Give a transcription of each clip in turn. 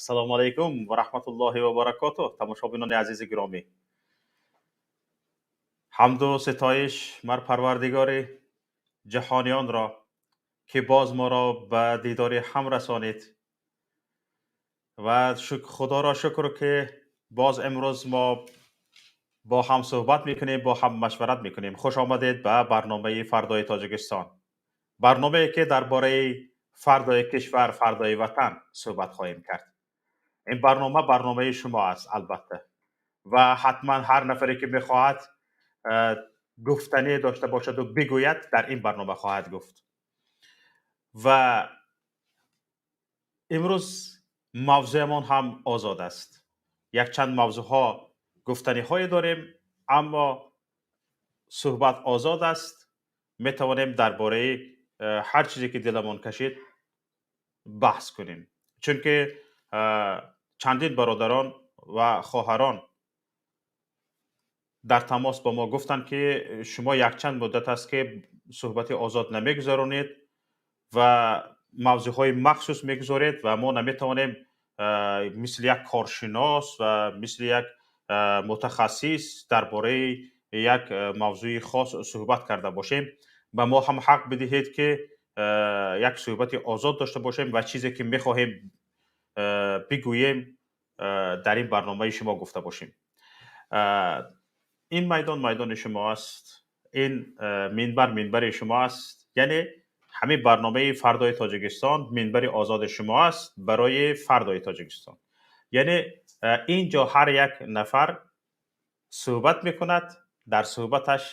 Ассалому алайкум ва раҳматуллоҳи ва баракотуҳ, тамошобинони азизи гиромӣ. Ҳамду ситоиш бар Парвардигори ҷаҳониёнро, ки боз моро ба дидори ҳам расонид ва Худоро шукр, ки боз имрӯз мо бо ҳам суҳбат мекунем, бо ҳам машварат мекунем. Хуш омадед ба барномаи Фардои Тоҷикистон, барномае ки дар бораи фардои кишвар, фардои ватан суҳбат хоҳем кард. Ин барнома барномаи шумо аст, албатта, ва ҳатман ҳар нафаре ки мехоҳад гуфтанӣ дошта бошаду бигӯяд, дар ин барнома хоҳад гуфт. Ва имрӯз мавзӯамон ҳам озод аст. Якчанд мавзӯъҳо, гуфтаниҳое дорем, аммо суҳбат озод аст. Метавонем дар бораи ҳар чизе ки диламон кашид баҳс кунем, чунки чандин бародарон ва хоҳарон дар тамос бо мо гуфтанд, ки шумо якчанд муддат аст, ки суҳбати озод намегузаронед ва мавзӯъҳои махсус мегузоред ва мо наметавонем мисли як коршинос ва мисли як мутахассис дар бораи як мавзӯи хос суҳбат карда бошем. Ба мо ҳам ҳақ бидиҳед, ки як суҳбати озод дошта бошем ва чизе ки мехоҳем бигӯем, дар ин барномаи шумо гуфта бошем. Ин майдон майдони шумо аст, ин минбар минбари шумо аст, яъне ҳамин барномаи Фардои Тоҷикистон минбари озоди шумо аст барои фардои Тоҷикистон. Яъне ин ҷо ҳар як нафар суҳбат мекунад, дар суҳбаташ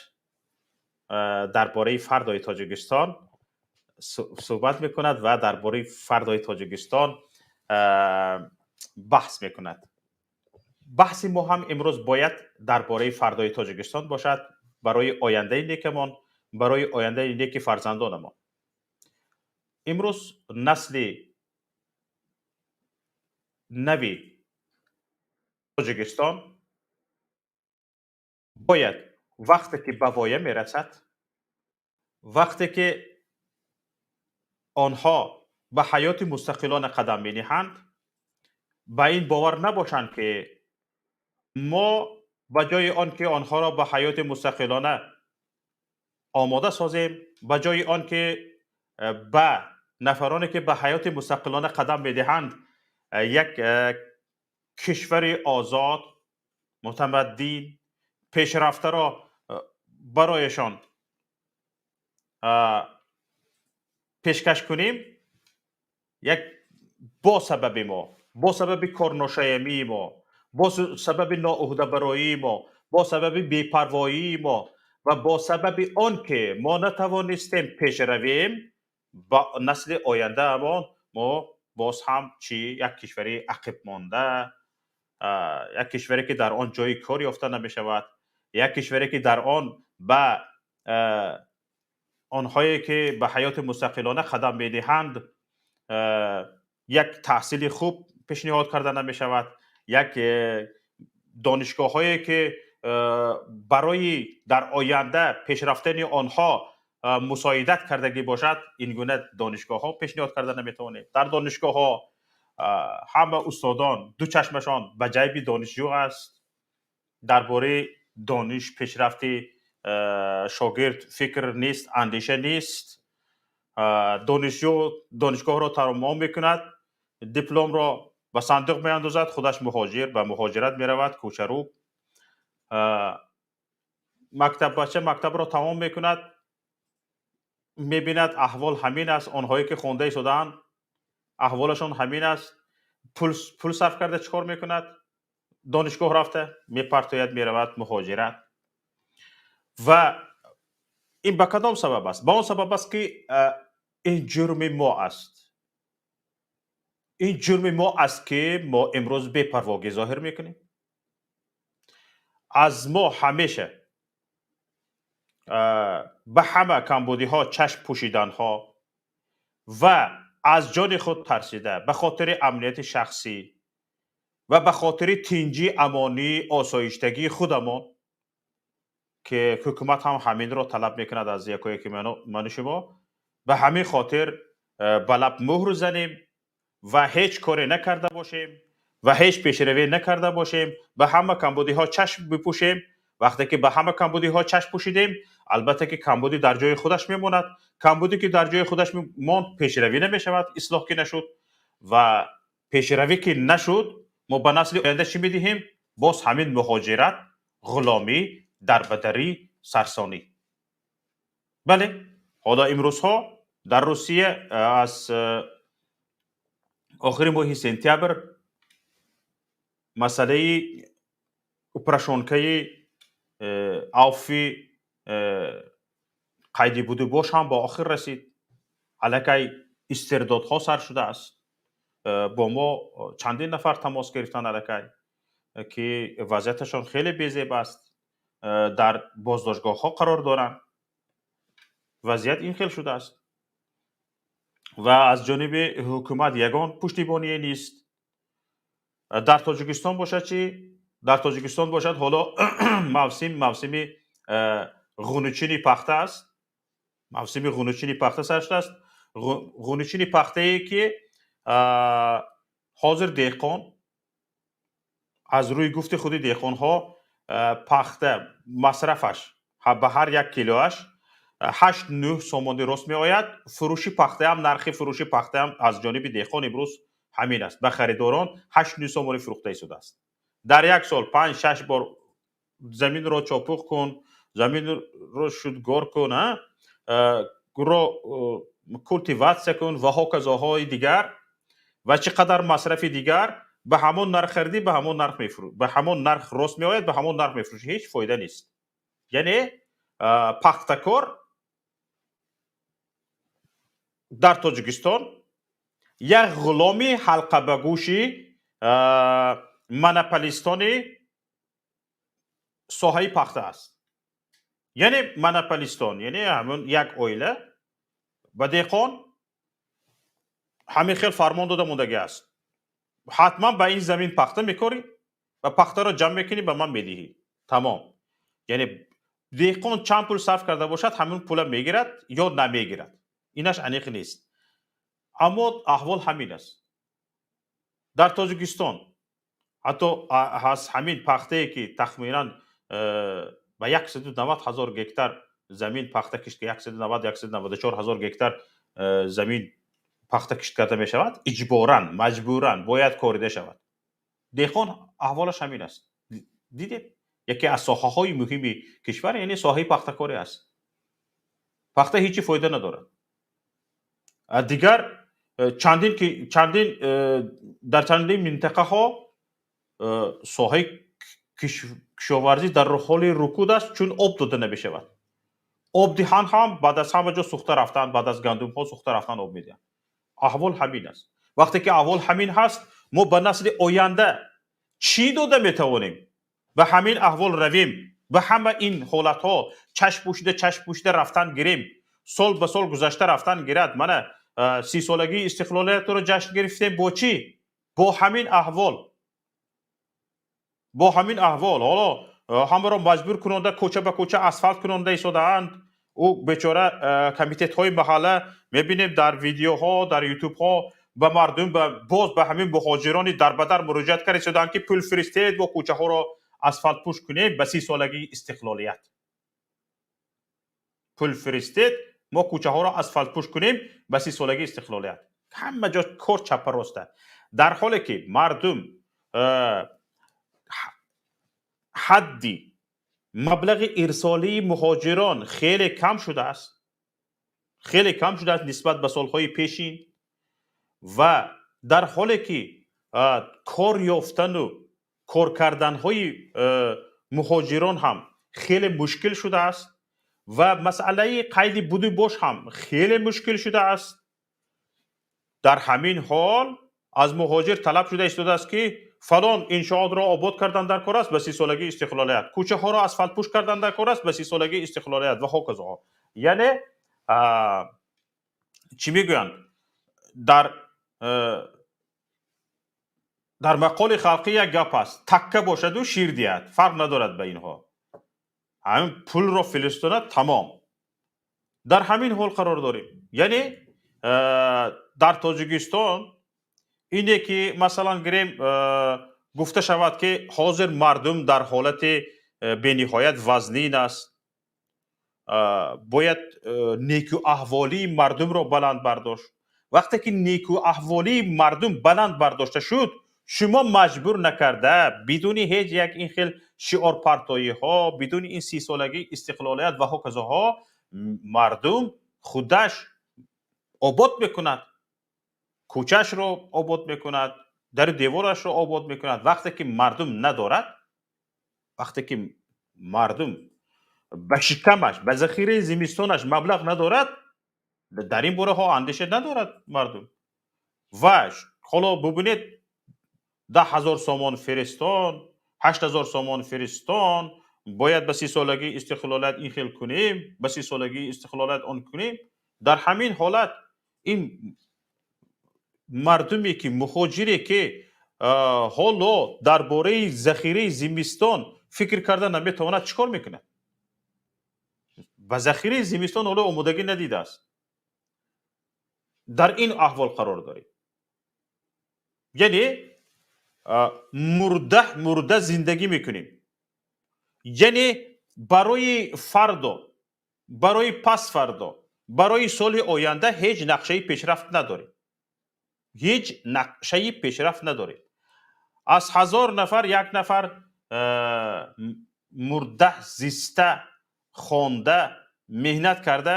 дар бораи фардои Тоҷикистон суҳбат мекунад ва дар бораи фардои Тоҷикистон баҳс мекунад. Баҳси мо ҳам имрӯз бояд дар бораи фардои Тоҷикистон бошад, барои ояндаи некамон, барои ояндаи неки фарзандонамон. Имрӯз насли нави Тоҷикистон бояд вақте ки ба воя мерасад, вақте ки онҳо ба ҳаёти мустақилона қадам мениҳанд, ба ин бовар набошанд, ки мо ба ҷои он ки онҳоро ба ҳаёти мустақилона омода созем, ба ҷои он ки ба нафароне ки ба ҳаёти мустақилона қадам медиҳанд як кишвари озод, мутамаддин, пешрафтаро барояшон пешкаш кунем, як бо сабаби мо, бо сабаби корношоямии мо, бо сабаби ноуҳдабароии мо, бо сабаби бепарвоии мо ва бо сабаби он ки мо натавонистем пеш равем, ба насли ояндаамон мо боз ҳам чӣ? Як кишвари ақибмонда, як кишваре ки дар он ҷои кор ёфта намешавад, як кишваре ки дар он ба онҳое ки ба ҳаёти мустақилона қадам медиҳанд як таҳсили хуб пешниҳод карда намешавад, як донишгоҳҳое ки барои дар оянда пешрафтани онҳо мусоидат кардагӣ бошад, ин гуна донишгоҳҳо пешниҳод карда наметавонем. Дар донишгоҳҳо ҳама устодон ду чашмашон ба ҷайби донишҷӯ аст, дар бораи дониш, пешрафти шогирд фикр нест, андеша нест. Донишҷӯ донишгоҳро тамом мекунад, дипломро ба сандуқ меандозад, худаш муҳоҷир, ба муҳоҷират меравад, кӯчарӯ. Мактаббача мактабро тамом мекунад, мебинад, аҳвол ҳамин аст. Онҳое ки хонда истодаанд, аҳволашон ҳамин аст. Пул сарф карда чӣ кор мекунад? Донишгоҳ рафта мепартояд, меравад муҳоҷират. Ва ин ба кадом сабаб аст? Ба он сабаб аст, ки ин ҷурми мо аст. Ин ҷурми мо аст, ки мо имрӯз бепарвогӣ зоҳир мекунем. Аз мо ҳамеша ба ҳама камбудиҳо чашм пӯшиданҳо ва аз ҷони худ тарсида, ба хотири амнияти шахсӣ ва ба хотири тинҷӣ, амонӣ, осоиштагии худамон, ки ҳукумат ҳам ҳаминро талаб мекунад аз якояки ману шумо, ба ҳамин хотир ба лаб муҳр занем ва ҳеҷ коре накарда бошем ва ҳеҷ пешравӣ накарда бошем, ба ҳама камбудиҳо чашм бипӯшем. Вақте ки ба ҳама камбудиҳо чашм пӯшидем, албатта ки камбудӣ дар ҷои худаш мемонад. Камбудӣ ки дар ҷои худаш монд, пешравӣ намешавад, ислоҳ ки нашуд ва пешравӣ ки нашуд, мо ба насли оянда чӣ медиҳем? Боз ҳамин муҳоҷират, ғуломӣ, дарбадарӣ, сарсонӣ. Бале, ҳоло имрӯзҳо дар Русия аз охири моҳи сентябр масъалаи упрощёнкаи авфи қайди будубош ҳам ба охир расид. Аллакай истирдодҳо сар шудааст. Бо мо чандин нафар тамос гирифтанд аллакай, ки вазъияташон хеле безеб аст, дар боздоштгоҳҳо қарор доранд. Вазъият ин хел шудааст ва аз ҷониби ҳукумат ягон пуштибоние нест. Дар Тоҷикистон бошад чӣ? Дар Тоҷикистон бошад, ҳоло мавсим мавсими ғунучини пахта аст. Мавсими ғунучини пахта сар шудааст. Ғунучини пахтае, ки ҳозир деҳқон, аз рӯи гуфти худи деҳқонҳо, пахта масрафаш ба ҳар як килоаш 8-9 сомонӣ рост меояд. Фурӯши пахтаам, нархи фурӯши пахтаам аз ҷониби деҳқон имрӯз ҳамин аст. Ба харидорон 8-9 сомонӣ фурӯхта истодааст. Дар як сол панҷ шаш бор заминро чопуқ кун, заминро шудгор кун, ро культиватсия кун ва ҳоказоҳои дигар ва чӣ қадар масрафи дигар, ба ҳамон нарх харидӣ, ба ҳамон нарх мефурӯ, ба ҳамон нарх рост меояд, ба ҳамон нарх мефурӯшӣ, ҳеҷ фоида нест. Яъне пахтакор дар Тоҷикистон як ғуломи ҳалқабагӯши монополистони соҳаи пахта аст. Яъне монополистон, яъне ҳамон як оила ба деҳқон ҳамин хел фармон дода мондагӣ аст: ҳатман ба ин замин пахта мекорӣ ва пахтаро ҷамъ мекунӣ, ба ман медиҳӣ, тамом. Яъне деҳқон чанд пул сарф карда бошад, ҳамин пула мегирад ё намегирад, инаш аниқ нест, аммо аҳвол ҳамин аст дар Тоҷикистон. Ҳатто аз ҳамин пахтае, ки тахминан ба 190 ҳазор гектар замин пахта кишт, 190, 194 ҳазор гектар замин пахта кишт карда мешавад, иҷборан, маҷбуран бояд корида шавад. Деҳқон аҳволаш ҳамин аст. Дидед, яке аз соҳаҳои муҳими кишвар, яъне соҳаи пахтакорӣ аст. Пахта ҳечи фоида надорад. Дигар чандин ки чандин дар чандин минтақаҳо соҳаи кишоварзӣ дар ҳоли рукуд аст, чун об дода намешавад. Об диҳанд ҳам, баъд аз ҳама ҷо сӯхта рафтан, баъд аз гандумҳо сӯхта рафтан об медиҳанд. Аҳвол ҳамин аст. Вақте ки аҳвол ҳамин ҳаст, мо ба насли оянда чӣ дода метавонем? Ба ҳамин аҳвол равем, ба ҳама ин ҳолатҳо чашм пӯшида, чашм пӯшида рафтан гирем, сол ба сол гузашта рафтан гирад. Мана, 30-солагии истиқлолиятро ҷашн гирифтем бо чӣ? Бо ҳамин аҳвол, бо ҳамин аҳвол. Ҳоло ҳамаро маҷбур кунонда, кӯча ба кӯча асфалт кунонда истодаанд. Ӯ бечора комитетҳои маҳалла мебинем дар видеоҳо, дар ютубҳо, ба мардум, боз ба ҳамин муҳоҷирони дарбадар муроҷиат карда истодаанд, ки пул фиристед, бо кӯчаҳоро асфалтпӯш кунем ба 30-солагии истиқлолият. Пул фиристед, мо кӯчаҳоро асфалтпӯш кунем ба 30-солагии истиқлолият. Ҳама ҷо кор чапа роста, дар ҳоле ки мардум ҳадди маблағи ирсолии муҳоҷирон хеле кам шудааст, хеле кам шудааст нисбат ба солҳои пешин, ва дар ҳоле ки кор ёфтану кор карданҳои муҳоҷирон ҳам хеле мушкил шудааст ва масъалаи қайди буду бош ҳам хеле мушкил шудааст. Дар ҳамин ҳол аз муҳоҷир талаб шуда истодааст, ки Фалон иншоотро обод кардан дар кор аст ба 30-солагии истиқлолият, кӯчаҳоро асфалтпӯш кардан дар кор аст ба 30-солагии истиқлолият ва ҳоказоҳо. Яъне чӣ мегӯянд, дар мақоли халқӣ як гап аст: такка бошаду шир диҳад, фарқ надорад ба инҳо, ҳамин пулро фиристонад, тамом. Дар ҳамин ҳол қарор дорем. Яъне дар Тоҷикистон ине ки, масалан, гирем, гуфта шавад, ки ҳозир мардум дар ҳолати бениҳоят вазнин аст, бояд некуаҳволии мардумро баланд бардошт. Вақте ки некуаҳволии мардум баланд бардошта шуд, шумо маҷбур накарда, бидуни ҳеҷ як ин хел шиорпартоиҳо, бидуни ин 30-солагии истиқлолият ва ҳоказоҳо, мардум худаш обод мекунад, кӯчаашро обод мекунад, дару деворашро обод мекунад. Вақте ки мардум надорад, вақте ки мардум ба шикамаш, ба захираи зимистонаш маблағ надорад, дар ин бораҳо андеша надорад мардум. Ва ҳоло бубинед, 10 000 сомон фиристон, 8000 сомон фиристон, бояд ба 30-солагии истиқлолият ин хел кунем, ба 30-солагии истиқлолият он кунем. Дар ҳамин ҳолат ин мардуме ки, муҳоҷире ки ҳоло дар бораи захираи зимистон фикр карда наметавонад, чӣ кор мекунад? Ба захираи зимистон ҳоло омодагӣ надидааст. Дар ин аҳвол қарор дорем, яъне мурда мурда зиндагӣ мекунем. Яъне барои фардо, барои пасфардо, барои соли оянда ҳеҷ нақшаи пешрафт надорем, ҳеҷ нақшаи пешрафт надорем. Аз 1000 нафар як нафар мурда зиста, хонда, меҳнат карда,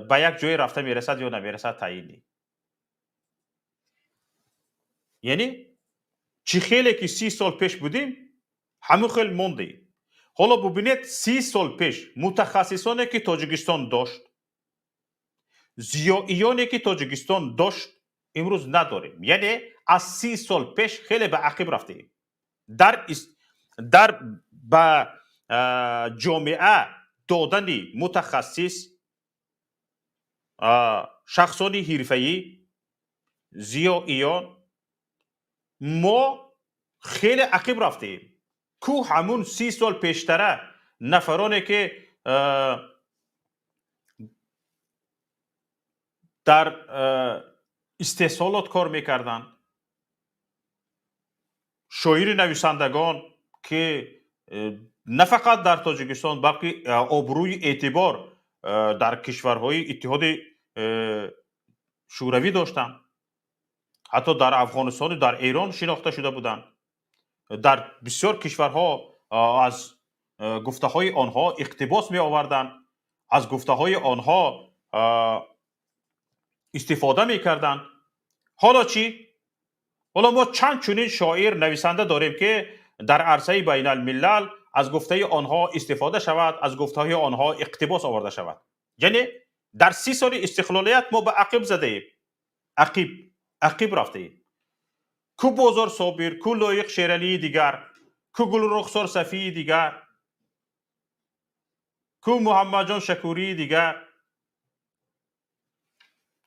ба як ҷое рафта мерасад ё намерасад, таъин не. Яъне чӣ хеле ки 30 сол пеш будем, ҳамон хел мондем. Ҳоло бубинед, 30 сол пеш мутахассисоне ки Тоҷикистон дошт, зиёиёне ки Тоҷикистон дошт, имрӯз надорем. Яъне аз 30 сол пеш хеле ба ақиб рафтаем дар ба ҷомеа додани мутахассис, шахсони ҳирфаӣ, зиёиён. Мо хеле ақиб рафтаем. Ку ҳамун 30 сол пештара нафароне ки дар истеҳсолот кор мекарданд, шоири нависандагон, ки на фақат дар Тоҷикистон, балки обрӯи эътибор дар кишварҳои Иттиҳоди Шӯравӣ доштанд, ҳатто дар Афғонистону дар Эрон шинохта шуда буданд, дар бисёр кишварҳо аз гуфтаҳои онҳо иқтибос меоварданд, аз гуфтаҳои онҳо истифода мекарданд. Ҳоло чӣ? Ҳоло мо чанд чунин шоир, нависанда дорем, ки дар арсаи байналмилал аз гуфтаи онҳо истифода шавад, аз гуфтаҳои онҳо иқтибос оварда шавад? Яъне дар 30 соли истиқлолият мо ба ақиб задаем, ақиб рафтаем. Ку Бозор Собир, ку Лоиқ Шералии дигар, ку Гулрухсор Сафии дигар, ку Муҳаммадҷон Шакурии дигар,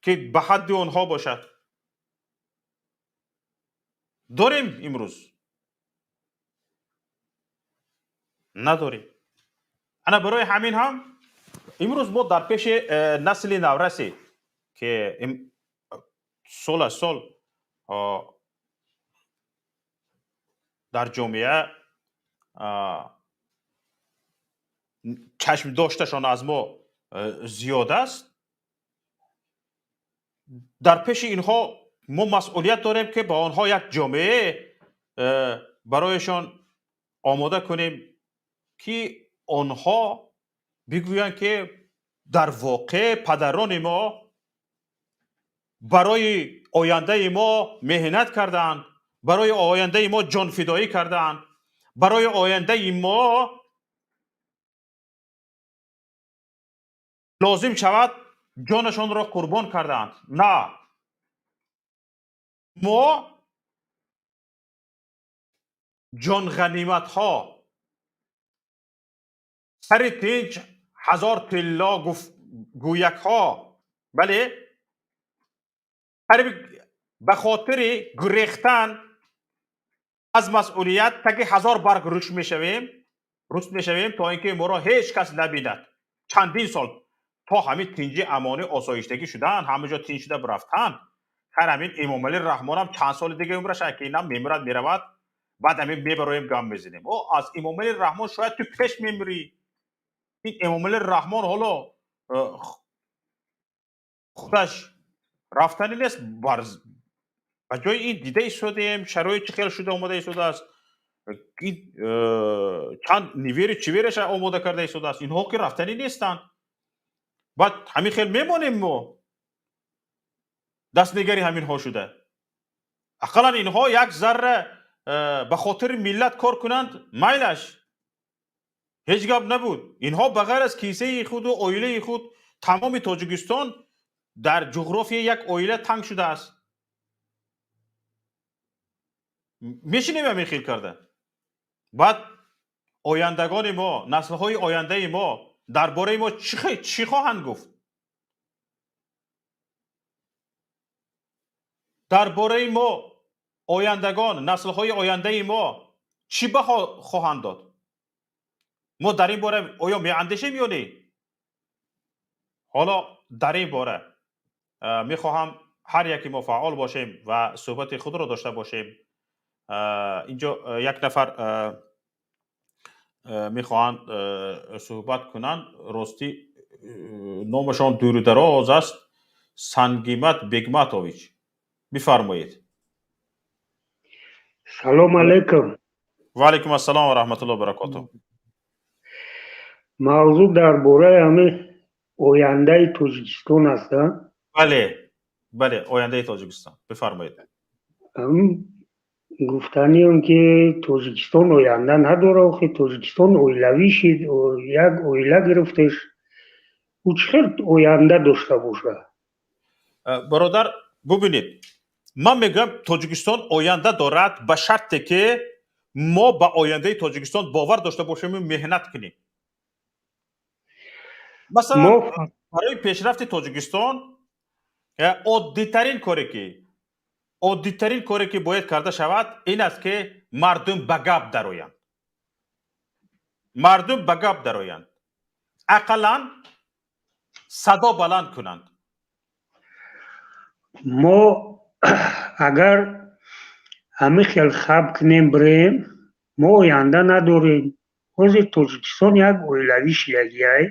ки ба ҳадди онҳо бошад, дорем? Имрӯз надорем. Ана барои ҳамин ҳам имрӯз мо дар пеши насли наврасе, ки сол аз сол дар ҷомеа чашмдошташон аз мо зиёд аст, дар пеши инҳо мо масъулият дорем, ки ба онҳо як ҷомеа барояшон омода кунем, ки онҳо бигӯянд, ки дар воқеъ падарони мо барои ояндаи мо меҳнат карданд, барои ояндаи мо ҷонфидоӣ карданд, барои ояндаи мо лозим шавад ҷонашонро қурбон карданд. На мо. Ҷонғаниматҳо, сари тинч ҳазор тилло гӯякҳо, бале, ба хотири гурехтан аз масъулият таги ҳазор барг рушд мешавем, то ин ки моро ҳеҷ кас набинад. Чандин сол то ҳамин тинҷи амонӣ осоиштагӣ шудан, ҳама ҷо тинҷ шуда рафтан. Ҳар ҳамин Эмомалӣ Раҳмонам чанд соли дига умраш ки инам мемирад, меравад, баъд ҳамин мебароем, гам мезанем. О, аз Эмомалӣ Раҳмон шояд ту пеш мемирӣ. Ин Эмомалӣ Раҳмон ҳоло худаш рафтанӣ нест. Ба ҷои ин дида истодаем, шароит чӣ хел шуда омода истодааст. Ин чанд нивери чивераша омода карда истодааст. Инҳо ки рафтанӣ нестанд. Баъд ҳамин хел мемонем мо дастнигари ҳаминҳо шуда. Ақаллан инҳо як зарра ба хотири миллат кор кунанд, майлаш, ҳеҷ гап набуд. Инҳо ба ғайр аз кисаи худу оилаи худ тамоми Тоҷикистон дар ҷуғрофияи як оила танг шудааст. Мешинем ҳамин хел карда. Баъд ояндагони мо, наслҳои ояндаи мо дар бораи мо чӣ хоҳанд гуфт? Дар бораи мо ояндагон, наслҳои ояндаи мо чӣ баҳо хоҳанд дод? Мо дар ин бора оё меандешем ё не? Ҳоло дар ин бора мехоҳам ҳар яке мо фаъол бошем ва суҳбати худро дошта бошем. Инҷо як нафар мехоҳанд суҳбат кунанд. Ростӣ номашон дуру дароз аст. Сангимат Бегматович, бифармоед. Салом алейкум. Ва алейкум ассалом ва раҳматуллоҳи ва баракотуҳ. Мавзӯъ дар бораи ҳамин ояндаи Тоҷикистон аст, а? Бале, бале, ояндаи Тоҷикистон. Бифармоед. Гуфтаниам ки Тоҷикистон оянда надорад, охи Тоҷикистон оилавӣ шид, як оила гирифтеш. Ӯ чӣ хел оянда дошта бошад? Бародар, бубинед, ман мегӯям Тоҷикистон оянда дорад ба шарте ки мо ба ояндаи Тоҷикистон бовар дошта бошем ва меҳнат кунем. Масалан, барои пешрафти Тоҷикистон оддитарин коре ки бояд карда шавад ин аст ки мардум ба гап дароянд. Мардум ба гап дароянд, ақаллан садо баланд кунанд. Мо агар ҳамин хел хаб кунем бирем, мо оянда надорем. Ҳозир Тоҷикистон як оилавӣ шидагиай.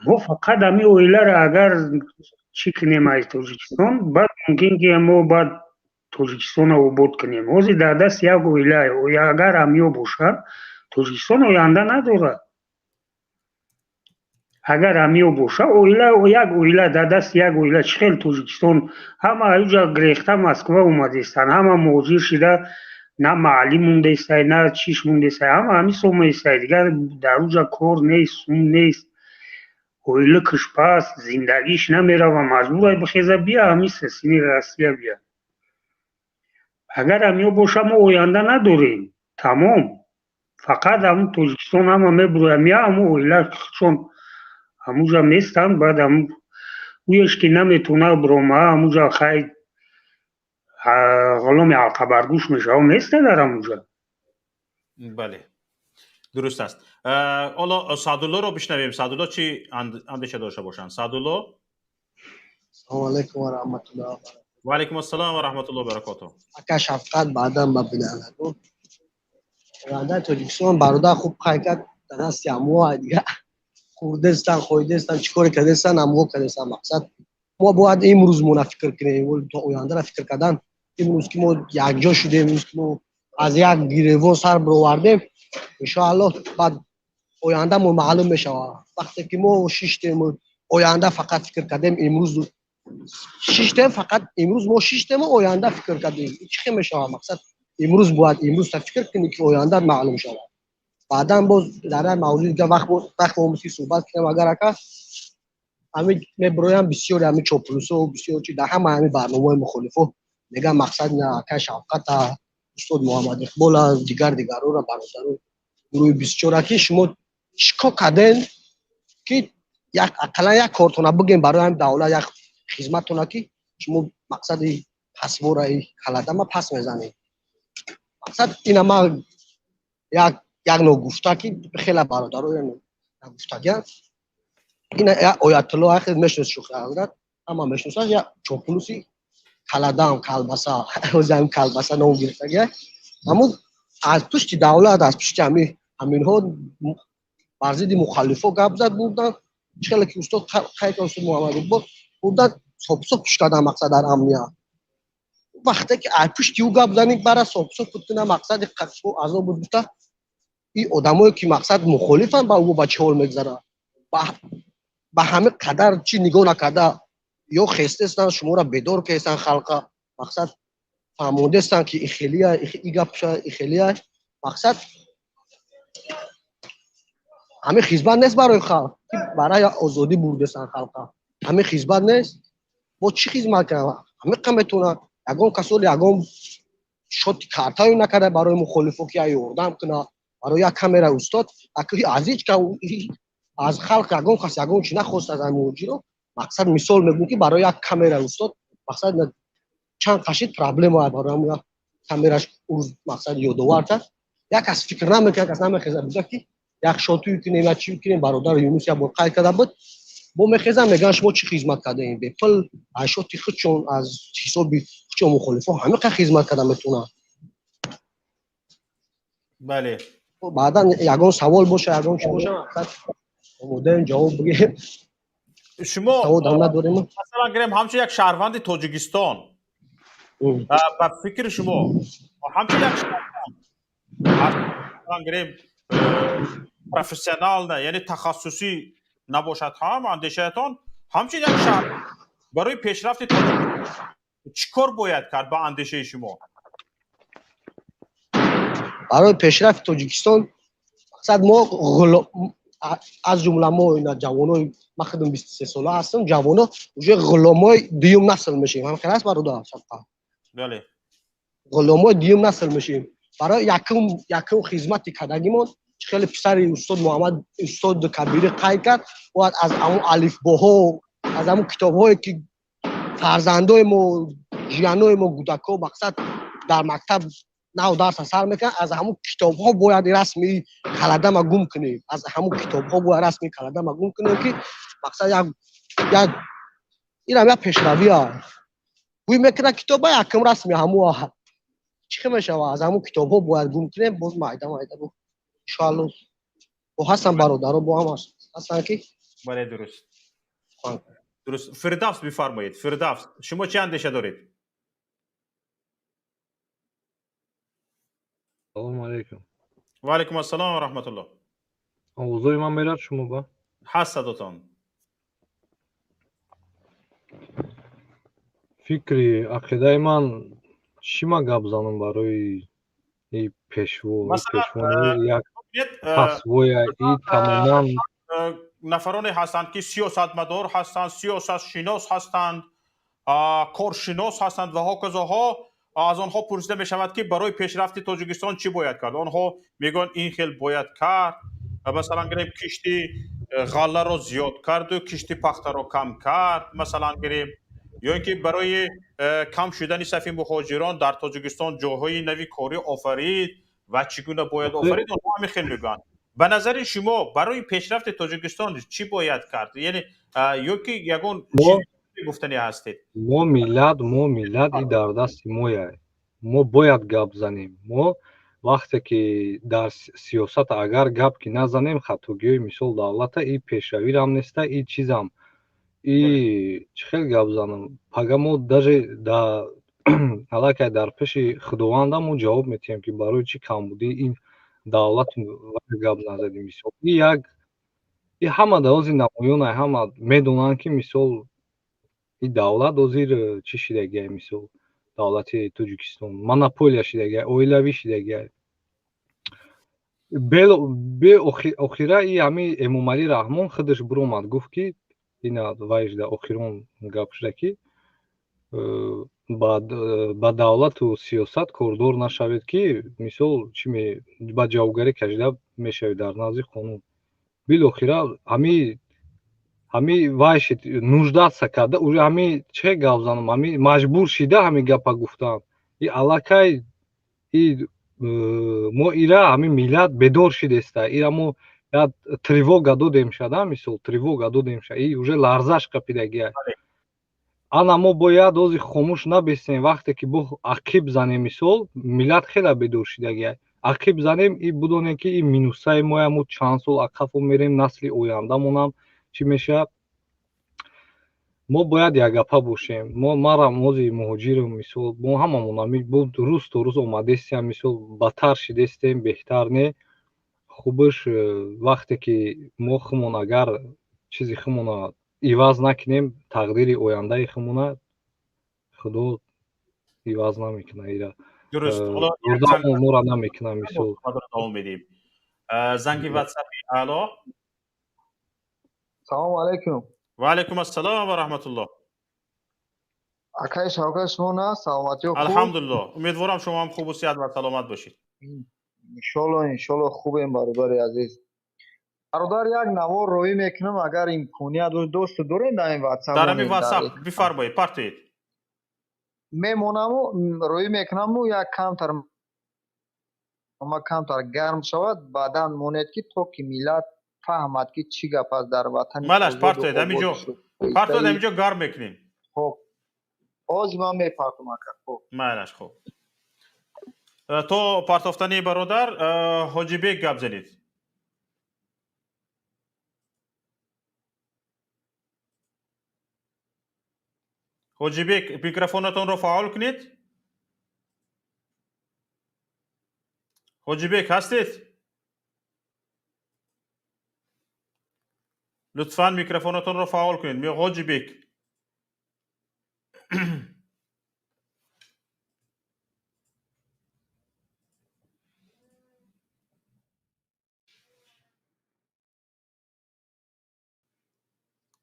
Мо фақат ҳамин оиларо агар чӣ кунем аз Тоҷикистон, баъд мумкин ки мо баъд Тоҷикистонро обод кунем. Ҳозир дар даст як оила, агар ҳамё бошад, Тоҷикистон оянда надорад. Агар ҳамё бошад, оила, як оила дар даст як оила, чӣ хел Тоҷикистон? Ҳама ҳуҷа гирехта Москва омадестанд, ҳама муҳоҷир шида, на маълим мондестай, на чиш мондестай, ҳама ҳамин соместай. Дигар дар уҷа кор нест, сум нест, оила кишпаст, зиндагиш намерава, маҷбурай бихеза бия ҳамин сини Россия бия. Агар ҳамё боша, мо оянда надорем, тамом. Фақат ҳамун Тоҷикистон ҳама мебуроям, я ҳамун оила чон ҳамуҷа местанд, баъд ӯеш ки наметавона бирома, ҳамуҷа хай ғуломи ҳалқабаргӯш мешава, места дар ҳамуҷа. Бале, дуруст аст. Ҳоло Саъдуллоро бишнавем. Саъдулло чӣ андеша дошта бошанд? Саъдулло? Салому алайкум ва раҳматуллоҳи ва баракотуҳ. Ва алайкум ассалом ва раҳматуллоҳи ва баракотуҳ. Ака Шафқат, баъдан ба бинандагон. Ояндаи Тоҷикистон бародар хуб қайд кард, дар дасти ҳамоа дига хӯрдестан, хоидестан, чӣ коре кардестан, ҳамво кардестан. Мақсад мо бояд имрӯз мона фикр кунем, то ояндаро фикр кардан. Имрӯз ки мо якҷо шудем, имрӯз ки мо аз як гиревон сар бировардем, иншоаллоҳ баъд оянда мо маълум мешавад. Вақте ки мо шиштем, оянда фақат фикр кардем, имрӯз шиштем, фақат имрӯз мо шиштем ва оянда фикр кардем, чӣ хел мешавад? Мақсад имрӯз бояд имрӯз фикр кунӣ ки оянда маълум шавад. Баъдан боз дар як мавзӯи дига вақт омӯзӣ суҳбат кунем. Агар ака ҳамин мебироям, бисёре ҳамин чоплусо, бисёр чи дар ҳама ҳамин барномаҳои мухолифо мегӯям, мақсад на ака Шавқата Устод Муҳаммад Иқбол, дигар дигарора, бародаро гурӯҳи 24, ки шумо чӣ кор карден, ки як ақаллан як кортона бигем барои ҳамин давлат, як хизматтона, ки шумо мақсади пасвораи каладама пас мезанед. Мақсад ина ман як ногуфта, ки хела бародаро нагуфтагиан. Ина Оятулло ахир мешинос, шухи ҳазрат ҳама мешиносад, як чоплуси каладам, калбаса, ҳозир калбаса ном гирифтагия. Ҳамун аз пушти давлат, аз пушти ҳаминҳо бар зидди мухаллифо гап зад, бурдан, чӣ хеле ки устод қайд, устод Муҳаммад Иқбол бурдан, собсоб пуш кардан. Мақсад дар амният вақте ки аз пушти ӯ гап занӣ, бара собсоб пут кунам, мақсади азоб буд. Гуфта и одамое ки мақсад мухолифанд ба ӯ, ба чӣ ҳол мегзарад, ба ҳамин қадар чӣ нигоҳ накарда ё хестестанд, шуморо бедор кестанд, халқа мақсад фаҳмондестанд, ки ихелия и гапша ихелия. Мақсад ҳамин хизмат нест барои халқ, ки барои озодӣ бурдестанд халқа, ҳамин хизмат нест. Бо чӣ хизмат кардам? Ҳамин қа метавонад ягон касоли ягон шоти картаю накарда барои мухолифо, ки я ёрдам кунад барои як камера. Устод аз ҳеҷ ка аз халқ ягон кас ягон чи нахост, аз муҳоҷиро. Мақсад мисол мегӯм, ки барои як камера устод мақсад чанд қашид проблема барои ҳамун як камераш мақсад ёдовар кард. Як кас фикр намекунад, кас намехезад бигӯяд, ки як шотую кунем, як чӣ кунем. Бародар Юнус як бор қайд карда буд, бо мехезанд, мегӯянд, шумо чӣ хизмат кардаем бепул, аз шоти худшон, аз ҳисоби худшон мухолифон ҳамин қа хизмат карда метавонанд. Бале. Баъдан ягон савол боша, ягон чӣ боша, мақсад омодаем ҷавоб бигем. Шумо савол надорем. Масалан гирем, ҳамчун як шаҳрванди Тоҷикистон, ба фикри шумо, ҳамчун як шаҳрванд гирем, профессионально, яъне тахассусӣ набошад ҳам, андешаятон, ҳамчун як шаҳр барои пешрафти Тоҷикистон чӣ кор бояд кард ба андешаи шумо? Барои пешрафти Тоҷикистон мақсад мо, аз ҷумла мо ина ҷавонои, ман худам 23 сола ҳастам, ҷавоно уже ғуломои дуюм насл мешавем. Ҳам хел аст, бародар Шафқат? Бале. Ғуломои дуюм насл мешавем. Барои якум хизмати кардагимон, чӣ хеле писари устод Муҳаммад, устод Кабирӣ қайд кард, бояд аз ҳамун алифбоҳо, аз ҳамун китобҳое ки фарзандои мо, ҷиянои мо, кӯдакҳо мақсад дар мактаб нав дарса сар мекунанд, аз ҳамун китобҳо бояд расми каладама гум кунем. Аз ҳамун китобҳо бояд расми каладама гум кунем, ки мақсад як инам як пешравия гӯй мекунад. Китоба якум расми ҳамун чӣ хел мешавад? Аз ҳамун китобҳо бояд гум кунем. Боз майда майда бо иншоалло бо ҳастан бародаро, бо ҳам ҳастан ки. Бале, дуруст. Фирдавс, бифармоед. Фирдавс, шумо чӣ андеша доред? Салому алейкум. Ва алейкум ассалом ва раҳматуллоҳ. Овозои ман мерад шумо ба? Ҳаст садотон. Фикри ақидаи ман чӣ, ма гап занам барои и пешво, як пасвоя и тамоман. Нафароне ҳастанд, ки сиёсатмадор ҳастанд, сиёсатшинос ҳастанд, коршинос ҳастанд ва ҳоказоҳо. Аз онҳо пурсида мешавад, ки барои пешрафти Тоҷикистон чӣ бояд кард. Онҳо мегӯянд, ин хел бояд кард, масалан гирем, кишти ғалларо зиёд карду кишти пахтаро кам кард, масалан гирем, ё ин ки барои кам шудани сафи муҳоҷирон дар Тоҷикистон ҷойҳои нави корӣ офарид ва чӣ гуна бояд офарид. Онҳо ҳамин хел мегӯянд. Ба назари шумо, барои пешрафти Тоҷикистон чӣ бояд кард, яъне ё ки ягон гуфтанӣ ҳастед? Мо миллат и дар дасти моя, мо бояд гап занем. Мо вақте ки дар сиёсат агар гап ки назанем, хатогиҳои мисол давлата и пешравирам неста, и чизам и чӣ хел гап занам, пага мо даже да аллакай дар пеши худованда мо ҷавоб метиҳем, ки барои чӣ камбудии ин давлат гап назадем. Мисол, и як и ҳама дар ози намоёна, ҳама медонанд, ки мисол и давлат ҳозир чӣ шидагиай. Мисол, давлати Тоҷикистон монополия шидагиай, оилавӣ шидагиай. Охира и ҳами Эмомалӣ Раҳмон худаш биромад, гуфт, ки ина вайшда охирон гап шуда, ки Ба давлату сиёсат кордор нашавед, ки мисол чӣ, ба ҷавобгарӣ кашида мешавед дар назди қонун. Билохира ҳами вай шид, нуждаться карда уже, ҳами че гап занам, ҳами маҷбур шида ҳами гапа гуфтам. И аллакай и мо ира ҳами миллат бедор шидеста, ира мо як тревога додем шада, мисол тревога додем ша, и уже ларзаш қапидагия. Ана мо бояд ози хомӯш набестем. Вақте ки бо ақиб занем, мисол миллат хеле бедор шидагия, ақиб занем, и будонем, ки и минусаи моя, мо чанд сол ақафо мерем, насли ояндамонам чӣ мешавад. Мо бояд якгапа бошем. Мо марам ози муҳоҷирам, мисол мо ҳамамон ами рӯз то рӯз омадестем, мисол бадтар шидестем, беҳтар не. Хубаш вақте ки мо хумон агар чизи хумона иваз накунем, тақдири ояндаи хумона худо иваз намекунад, ира ёрдамо моро намекунад, мисол. Давом медиҳем. Занги ватсапи, ало. Салому алайкум. Ва алайкум ассалом ва раҳматуллоҳ. Акаи Шавкат, шумо на саломатиё? Алҳамдулиллоҳ, умедворам шумо ҳам хубу сиҳат ва саломат бошед. Иншолло, иншолло, хубем, бародари азиз. Бародар, як навор роӣ мекунам, агар имконият дошта дорем дар ин ватсап. Дар ҳамин ватсап бифармоед, партоед. Мемонаму роӣ мекунаму як камтар ма камтар гарм шавад, баъдан монед, ки то ки миллат фаҳмад, ки чӣ гап аст дар ватани. Малаш, партоед, ҳаминҷо партоед, ҳаминҷо гарм мекунем. Хоб, ҳозир ман мепартом, ака, хоб. Майлаш, хоб. То партофтани бародар, Ҳоҷибек, гап занед. Ҳоҷибек, микрофонатонро фаъол кунед. Ҳоҷибек, ҳастед? Лутфан микрофонатонро фаъол кунед, Ҳоҷибек.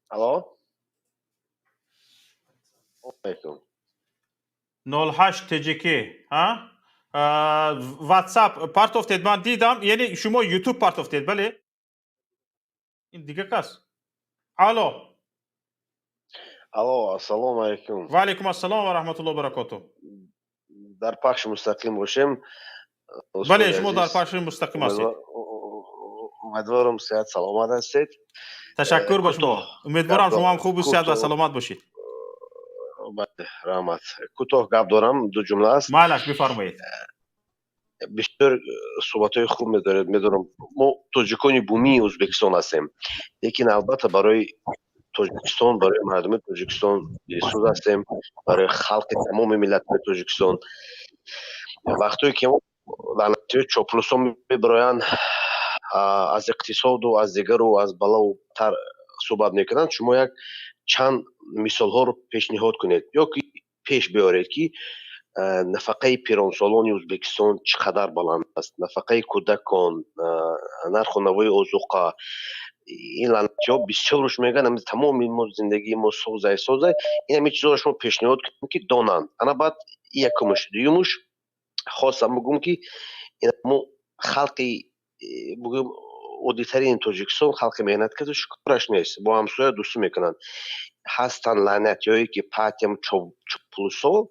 Алло. Алейкум. 08 ТЖК, ҳа? Ватсап партофтед, ман дидам, яъне шумо ютуб партофтед, бале? Ин дига кас. Алло. Алло, ассалому алайкум. Ва алайкум ассалом ва раҳматуллоҳи баракотуҳ. Дар пахши мустақим бошем? Бале, шумо дар пахши мустақим ҳастед. Умедворам, сиҳат саломат ҳастед. Ташаккур ба шумо, умедворам шумо ҳам хубу сиҳат ва саломат бошед. Раҳмат. Кӯтоҳ гап дорам, ду ҷумла аст. Майлаш, бифармоед. Бисёр суҳбатҳои хуб медоред. Медонам, мо тоҷикони бумии Ӯзбекистон ҳастем, лекин албатта барои Тоҷикистон, барои мардуми Тоҷикистон дилсӯз ҳастем, барои халқи тамоми миллатҳои Тоҷикистон. Вақтое ки лаънатиҳои чоплусо мебироянд, аз иқтисоду аз дигару аз балову тар суҳбат мекунанд, шумо як чанд мисолҳоро пешниҳод кунед ё ки пеш биёред, ки нафақаи пиронсолони Ӯзбекистон чӣ қадар баланд аст, нафақаи кӯдакон, нарху навои озуқа. Ин лаънатиҳо бисёруш мегӯянд, тамоми мо зиндагии мо созай созай. Ин ҳамин чизҳоро шумо пешниҳод кунед, ки донанд. Ана баъд якумуш. Дуюмуш, хосам бигӯм, ки мо халқи, бигӯем, оддитарини Тоҷикистон, халқи меҳнаткашу шукраш нест, бо ҳамсоя дӯстӣ мекунанд. Ҳастанд лаънатиҳое, ки партиям чоплусо,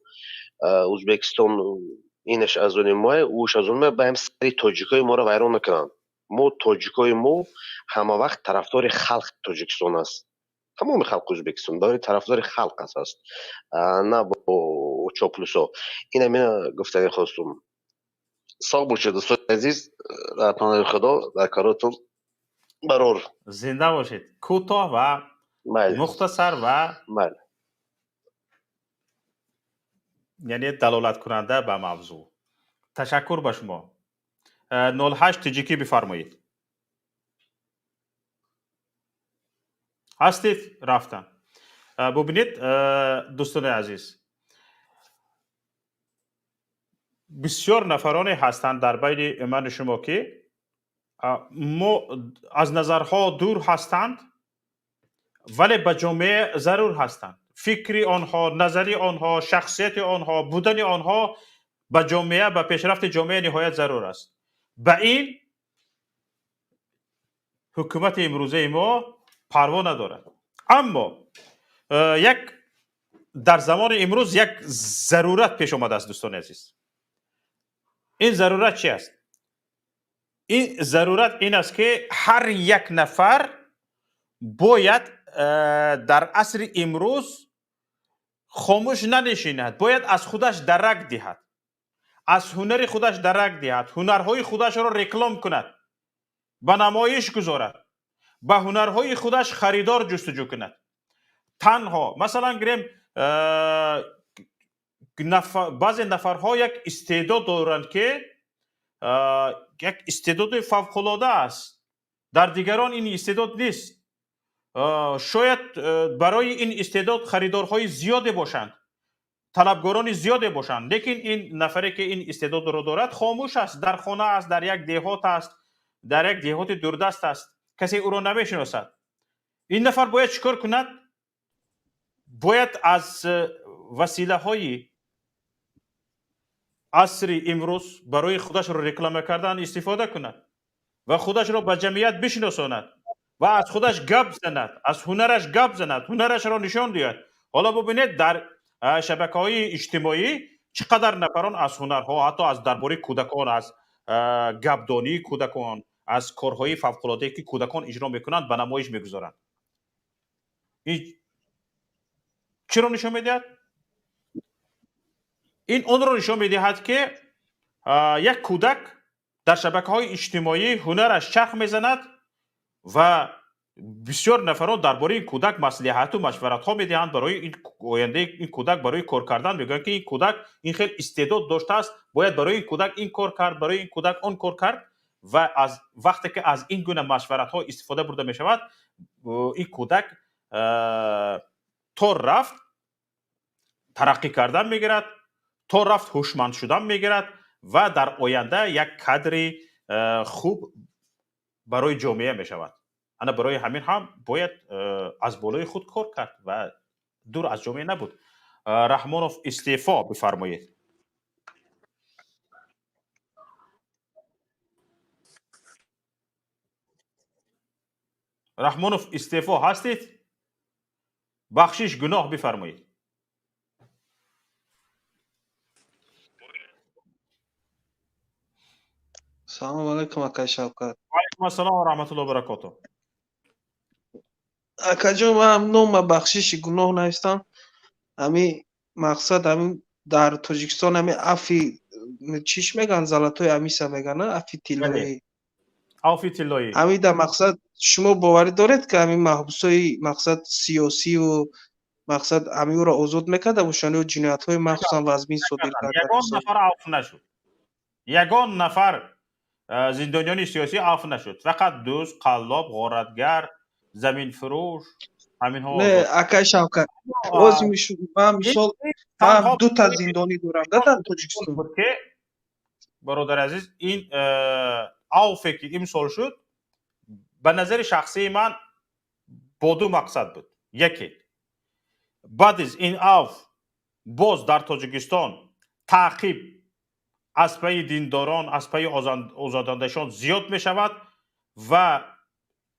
Ӯзбекистон инаш аз они моя, ӯш аз они моя, ба ҳам сари тоҷикои моро вайрон накунанд. Мо тоҷикои мо ҳама вақт тарафдори халқи Тоҷикистон аст, тамоми халқи Ӯзбекистон барои тарафдори халқ аст, на бо чоплусо. Ин ҳамина гуфтани хостум. Соғ бошед, дӯстони азиз, дар паноҳи Худо, дар коротон барор. Зинда бошед. Кӯтоҳ ва мухтасар ва яъне далолаткунанда ба мавзӯъ. Ташаккур ба шумо. 08 тиҷикӣ, бифармоед. Ҳастед? Рафтам. Бубинед, дӯстони азиз, бисёр нафароне ҳастанд дар байни ману шумо, ки мо аз назарҳо дур ҳастанд, вале ба ҷомеа зарур ҳастанд. Фикри онҳо, назари онҳо, шахсияти онҳо, будани онҳо ба ҷомеа, ба пешрафти ҷомеа ниҳоят зарур аст. Ба ин ҳукумати имрӯзаи мо парво надорад. Аммо як дар замони имрӯз як зарурат пеш омадааст, дӯстони азиз. Ин зарурат чи аст? Ин зарурат ин аст, ки ҳар як нафар бояд дар асри имрӯз хомӯш нанишинад, бояд аз худаш дарак диҳад, аз ҳунари худаш дарак диҳад, ҳунарҳои худашро реклам кунад, ба намоиш гузорад, ба ҳунарҳои худаш харидор ҷустуҷӯ кунад. Танҳо масалан гирем, баъзе нафарҳо як истеъдод доранд, ки як истеъдоди фавқулода аст, дар дигарон ин истеъдод нест. Шояд барои ин истеъдод харидорҳои зиёде бошанд, талабгорони зиёде бошанд, лекин ин нафаре, ки ин истеъдодро дорад, хомӯш аст, дар хона аст, дар як деҳот аст, дар як деҳоти дурдаст аст, касе ӯро намешиносад. Ин нафар бояд чӣ кор кунад? Бояд аз василаҳои асри имрӯз барои худашро реклама кардан истифода кунад ва худашро ба ҷамъият бишиносонад ва аз худаш гап занад, аз ҳунараш гап занад, ҳунарашро нишон диҳад. Ҳоло бубинед, дар шабакаҳои иҷтимоӣ чӣ қадар нафарон аз ҳунарҳо, ҳатто аз дар бораи кӯдакон, аз гапдонии кӯдакон, аз корҳои фавқулодае, ки кӯдакон иҷро мекунанд, ба намоиш мегузоранд. Ин чиро нишон медиҳад? Ин онро нишон медиҳад, ки як кӯдак дар шабакаҳои иҷтимоӣ ҳунараш чарх мезанад ва бисёр нафарон дар бораи ин кӯдак маслиҳату машваратҳо медиҳанд барои ин ояндаи ин кӯдак, барои кор кардан. Мегӯянд, ки ин кӯдак ин хел истеъдод доштааст, бояд барои ин кӯдак ин кор кард, барои ин кӯдак он кор кард. Ва аз вақте ки аз ин гуна машваратҳо истифода бурда мешавад, ин кӯдак то рафт тараққӣ кардан мегирад, то рафт ҳушманд шудан мегирад ва дар оянда як кадри хуб барои ҷомеа мешавад. Ана барои ҳамин ҳам бояд аз болои худ кор кард ва дур аз ҷомеа набуд. Раҳмонов, истеъфо бифармоед. Раҳмонов, истеъфо ҳастед? Бахшиш гуноҳ бифармоед. Салому алайкум, акай Шавкат. Алайкум ассалом ва раҳматуллоҳи ва баракотуҳ. Акаҷон, ман нома бахшиши гуноҳ навистам. Ами мақсад, ами дар Тоҷикистон ами афи чиш меган, золотой амиса меган, афи тиллоӣ. Афи тиллоӣ. Ами дар мақсад шумо боварӣ доред, ки ами маҳбусои мақсад сиёсиву мақсад ами ӯро озод мекарда бошанд ё ҷиноятҳои махсусан вазмин содир карда? Ягон нафар афв нашуд, ягон нафар зиндониёни сиёсӣ афв нашуд. Фақат дузд, қаллоб, ғоратгар, заминфурӯш, ҳаминҳо. Не, акай Шавкат, ози ман мисол ман дута зиндонӣ дорам да дар Тоҷикистон. Ки бародари азиз, ин авфе, ки имсол шуд, ба назари шахсии ман бо ду мақсад буд. Яке, баъд аз ин авф боз дар Тоҷикистон таъқиб аз пайи диндорон, аз пайи озодандешон зиёд мешавад ва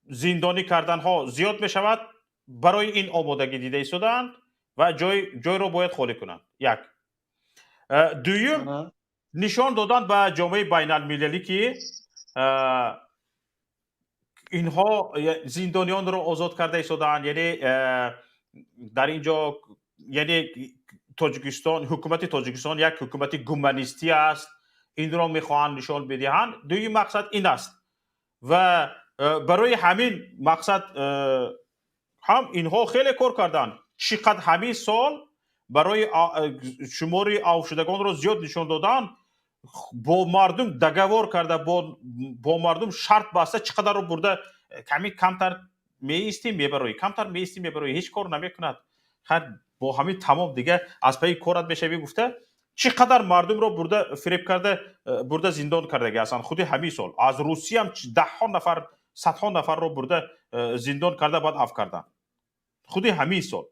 зиндонӣ карданҳо зиёд мешавад. Барои ин омодагӣ дида истодаанд ва ҷойро бояд холӣ кунанд. Як. Дуюм, нишон додан ба ҷомеаи байналмилалӣ, ки инҳо зиндониёнро озод карда истодаанд, яъне дар ин ҷо, яъне Тоҷикистон, ҳукумати Тоҷикистон як ҳукумати гуманистӣ аст. Инро мехоҳанд нишон бидиҳанд. Дуюм мақсад ин аст ва барои ҳамин мақсад ҳам инҳо хеле кор карданд. Чӣ қадр ҳамин сол барои шумори авфшудагонро зиёд нишон додан, бо мардум договор карда, бо мардум шарт баста, чӣ қадарро бурда ками камтар меистӣ, мебароӣ, камтар меистӣ, мебароӣ, ҳеҷ кор намекунад, хайр, бо ҳамин тамом, дига аз пайи корат мешавӣ гуфта, чӣ қадар мардумро бурда фиреб карда, бурда зиндон кардаги ҳастанд. Худи ҳамин сол аз Русиям даҳҳо нафар, садҳо нафарро бурда зиндон карда, баъд афв карданд. Худи ҳамин сол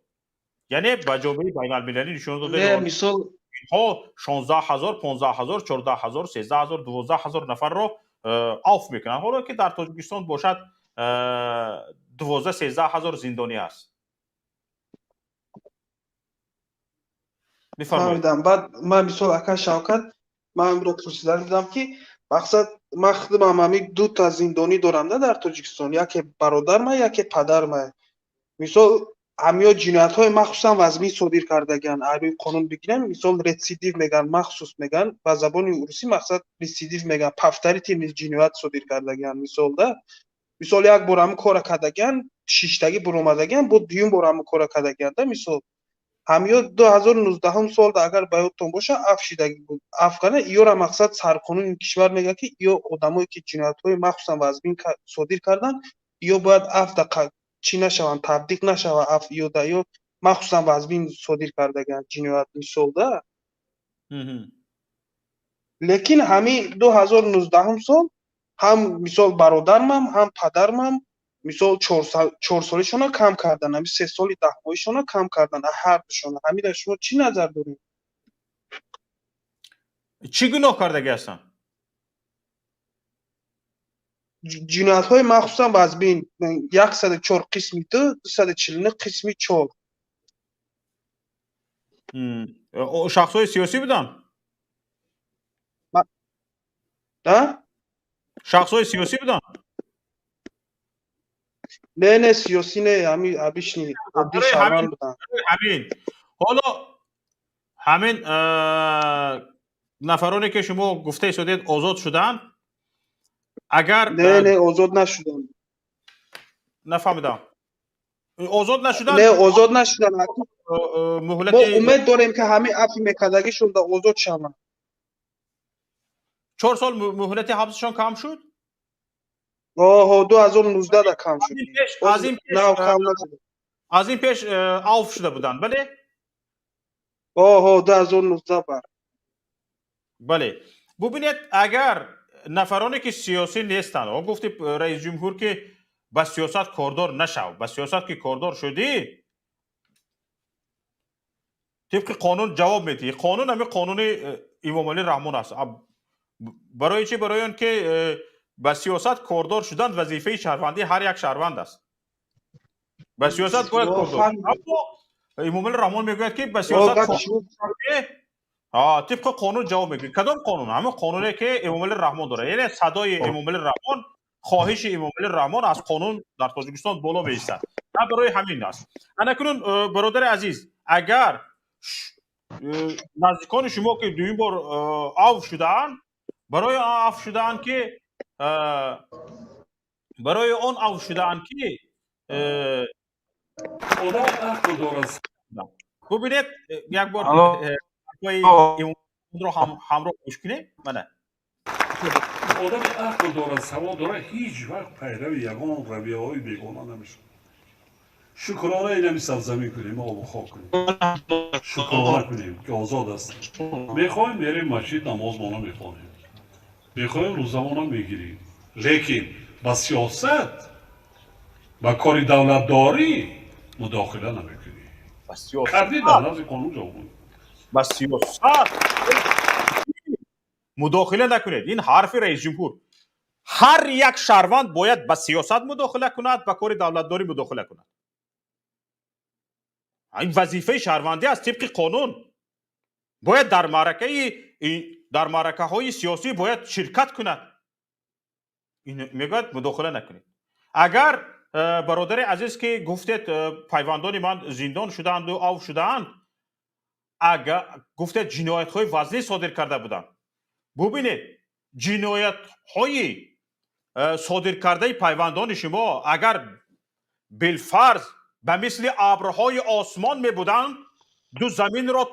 Яъне ба ҷомеаи байналмилалӣ нишон дода, мисол инҳо 16 ҳазор, 15 ҳазор, 14 ҳазор, 13 ҳазор, 12 ҳазор нафарро афв мекунанд, ҳоло ки дар Тоҷикистон бошад 12, 13 ҳазор зиндонӣ аст. Бифармоед. Баъд ман, мисол, ака Шавкат, ман имро пурсидан будам, ки мақсад ман худам ҳами дута зиндонӣ дорам да дар Тоҷикистон, яке бародарма, яке падарма. Мисол, ҳамиё ҷиноятҳои махсусан вазмин содир кардагиан, рӯи қонун бигирем, мисол, рецидив меган, махсус меган ба забони урусӣ, мақсад рецидив меган, повторительный ҷиноят содир кардагиан, мисол да. Мисол, як бор ҳамин кора кардагиан, шиштагӣ буромадагиан, бо дуюм бор ҳамин кора кардагиан да. Мисол, ҳамиё 2019-ум солда, агар ба ёдтон боша, афв шидагӣ буд. Афв карда иёра, мақсад, сарқонуни кишвар мегӯяд, ки иё одамое ки ҷиноятҳои махсусан вазмин содир карданд, иё бояд афв чӣ нашаванд, табдиқ нашавад афв иё да, ё махсусан вазмин содир кардагианд ҷиноят, мисол да. Лекин ҳамин 2019-ум сол ҳам, мисол, бародармам, ҳам падармам, мисол, 4 солишона кам кардан, ҳами 3 соли 10 моҳишона кам кардан ҳардушона. Ҳамида шумо чӣ назар доред? Чӣ гуноҳ кардагӣ ҳастанд? Ҷиноятҳои махсусан вазмин, 104 қисми 2, 249 қисми 4. Шахсҳои сиёсӣ буданд? Шахсҳои сиёсӣ буданд? Не, не, сиёсӣ не, ҳами обычный оддӣ шаҳрванд буданд. Ҳамин ҳоло ҳамин нафароне ки шумо гуфта истодед, озод шуданд, агар Не, не, озод нашуданд. Нафаҳмидам, озод нашуданд? Не, озод нашуданд. Муҳлати Мо умед дорем, ки ҳамин афви мекардагишонда озод шаванд. 4 сол муҳлати ҳабсшон кам шуд? Оҳо, 2019-да кам шуд. Аз ин нав кам нашуд. Аз ин пеш афв шуда буданд, бале? Оҳо, 2019 бар. Бале, бубинед, агар нафароне ки сиёсӣ нестанд, о гуфти раисҷумҳур, ки ба сиёсат кордор нашав, ба сиёсат ки кордор шудӣ, тибқи қонун ҷавоб медиҳӣ. Қонун ҳамин қонуни Имомалӣ Раҳмон аст. Барои чӣ? Барои он ки ба сиёсат кордор шудан вазифаи шаҳрвандии ҳар як шаҳрванд аст. Ба сиёсат бояд кордор, аммо Имомалӣ Раҳмон мегӯяд, ки ба сиёсат тибқи қонун ҷавоб мегӯяд. Кадом қонун? Ҳамин қонуне ки Эмомалӣ Раҳмон дорад, яъне садои Эмомалӣ Раҳмон, хоҳиши Эмомалӣ Раҳмон аз қонун дар Тоҷикистон боло меистад. На, барои ҳамин аст. Анакунун, бародари азиз, агар наздикони шумо ки дуюм бор афв шудаанд, барои он афв шудаанд ки барои он афв шудаанд ки Одам ақл дорад. Бубинед, як бор ро ҳамроҳ гӯш кунем, мана. Одами ақл дорад, савод дорад, ҳеҷ вақт пайрави ягон равияҳои бегона намешавад. Шукрона инами сарзамин кунем, обу хок кунем, шукрона кунем, ки озод ҳастем. Мехоҳем, мерем масҷид, намозмона мехонем, мехоҳем, рӯзамона мегирем, лекин ба сиёсат, ба кори давлатдорӣ мудохила намекунем. Кардӣ, дар назди қонун ҷавоб. Ба сиёсат мудохила накунед. Ин ҳарфи раисҷумҳур. Ҳар як шаҳрванд бояд ба сиёсат мудохила кунад, ба кори давлатдорӣ мудохила кунад. Ин вазифаи шаҳрвандӣ аст. Тибқи қонун бояд дар маъракаҳои сиёсӣ бояд ширкат кунад. Мегӯяд, мудохила накунед. Агар бародари азиз, ки гуфтед, пайвандони ман зиндон шудаанду афв шудаанд, агар гуфтед, ҷиноятҳои вазнин содир карда буданд, бубинед, ҷиноятҳои содиркардаи пайвандони шумо агар билфарз ба мисли абрҳои осмон мебуданд, ду заминро,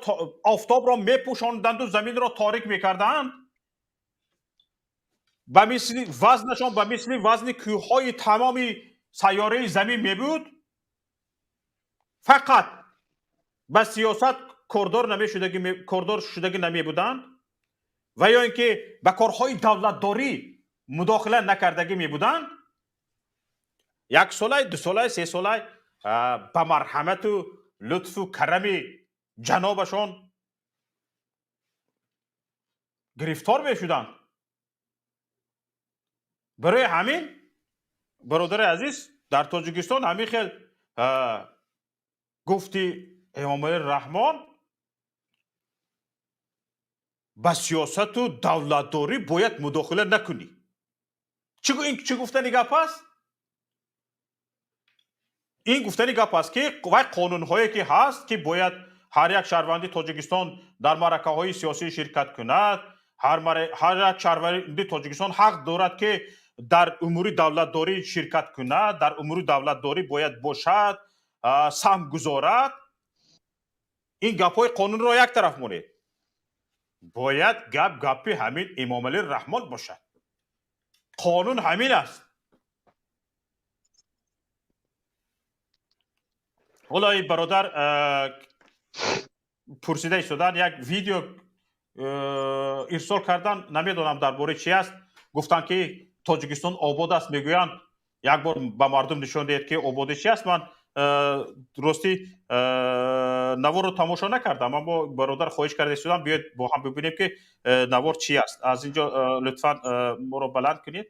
офтобро мепӯшонданду заминро торик мекарданд, ба мисли вазнашон ба мисли вазни кӯҳҳои тамоми сайёраи замин мебуд, фақат ба сиёсат кордор намешудагӣ, кордор шудагӣ намебуданд ва ё ин ки ба корҳои давлатдорӣ мудохила накардагӣ мебуданд, як солай, 2 солай, 3 солай ба марҳамату Лутфу карами ҷанобашон гирифтор мешуданд. Барои ҳамин, бародари азиз, дар Тоҷикистон ҳамин хел гуфти Эмомалӣ Раҳмон ба сиёсату давлатдорӣ бояд мудохила накунӣ. Ин чӣ гуфтани гап аст? Ин гуфтани гап аст, ки вай қонунҳое ки ҳаст, ки бояд ҳар як шаҳрванди Тоҷикистон дар маъракаҳои сиёсӣ ширкат кунад, ҳар як шаҳрванди Тоҷикистон ҳақ дорад, ки дар умури давлатдорӣ ширкат кунад, дар умури давлатдорӣ бояд бошад, саҳм гузорад. Ин гапҳои қонунро як тараф монед, бояд гап гапи ҳамин Эмомалӣ Раҳмон бошад. Қонун ҳамин аст. Ҳоло ин бародар пурсида истодан, як видео ирсол кардан, намедонам дар бораи чи аст. Гуфтанд, ки Тоҷикистон обод аст, мегӯянд, як бор ба мардум нишон диҳед, ки ободӣ чи аст. Ман ростӣ наворро тамошо накардам, аммо бародар хоҳиш карда истодам, биёед бо ҳам бибинем, ки навор чи аст. Аз ин ҷо лутфан моро баланд кунед.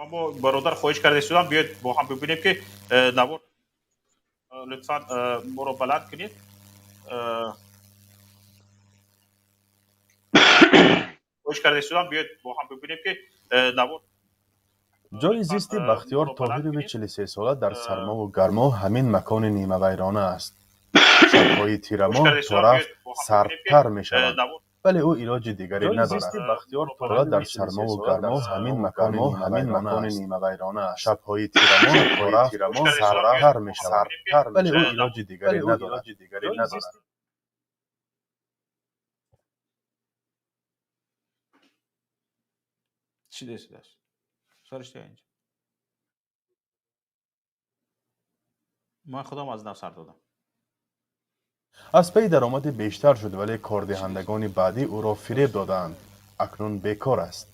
Аммо бародар хоҳиш карда истодам, биёед бо ҳам бибинем, ки навор, лутфан моро баланд кунед. Хоҳиш карда истодам, биёед бо ҳам бибинем, ки навор. Ҷойи зисти Бахтиёр Тоҳирови 43сола дар сармову гармо ҳамин макони нимавайрона аст. Шабҳои тирамоҳ торафт сардтар мешаванд, вале ӯ илоҷи дигаре надорад. Ҳоло дар сармову гармо ҳамин макони нимавайрона аст. Шабҳои тирамоҳ торафт сардтар мешаванд, вале ӯ илоҷи дигаре надорад. Чӣ десидааст? Саришта инҷа. Ман худам аз нав сар додам. Аз паи даромади бештар шуд, вале кордиҳандагони баъдӣ ӯро фиреб додаанд. Акнун бекор аст.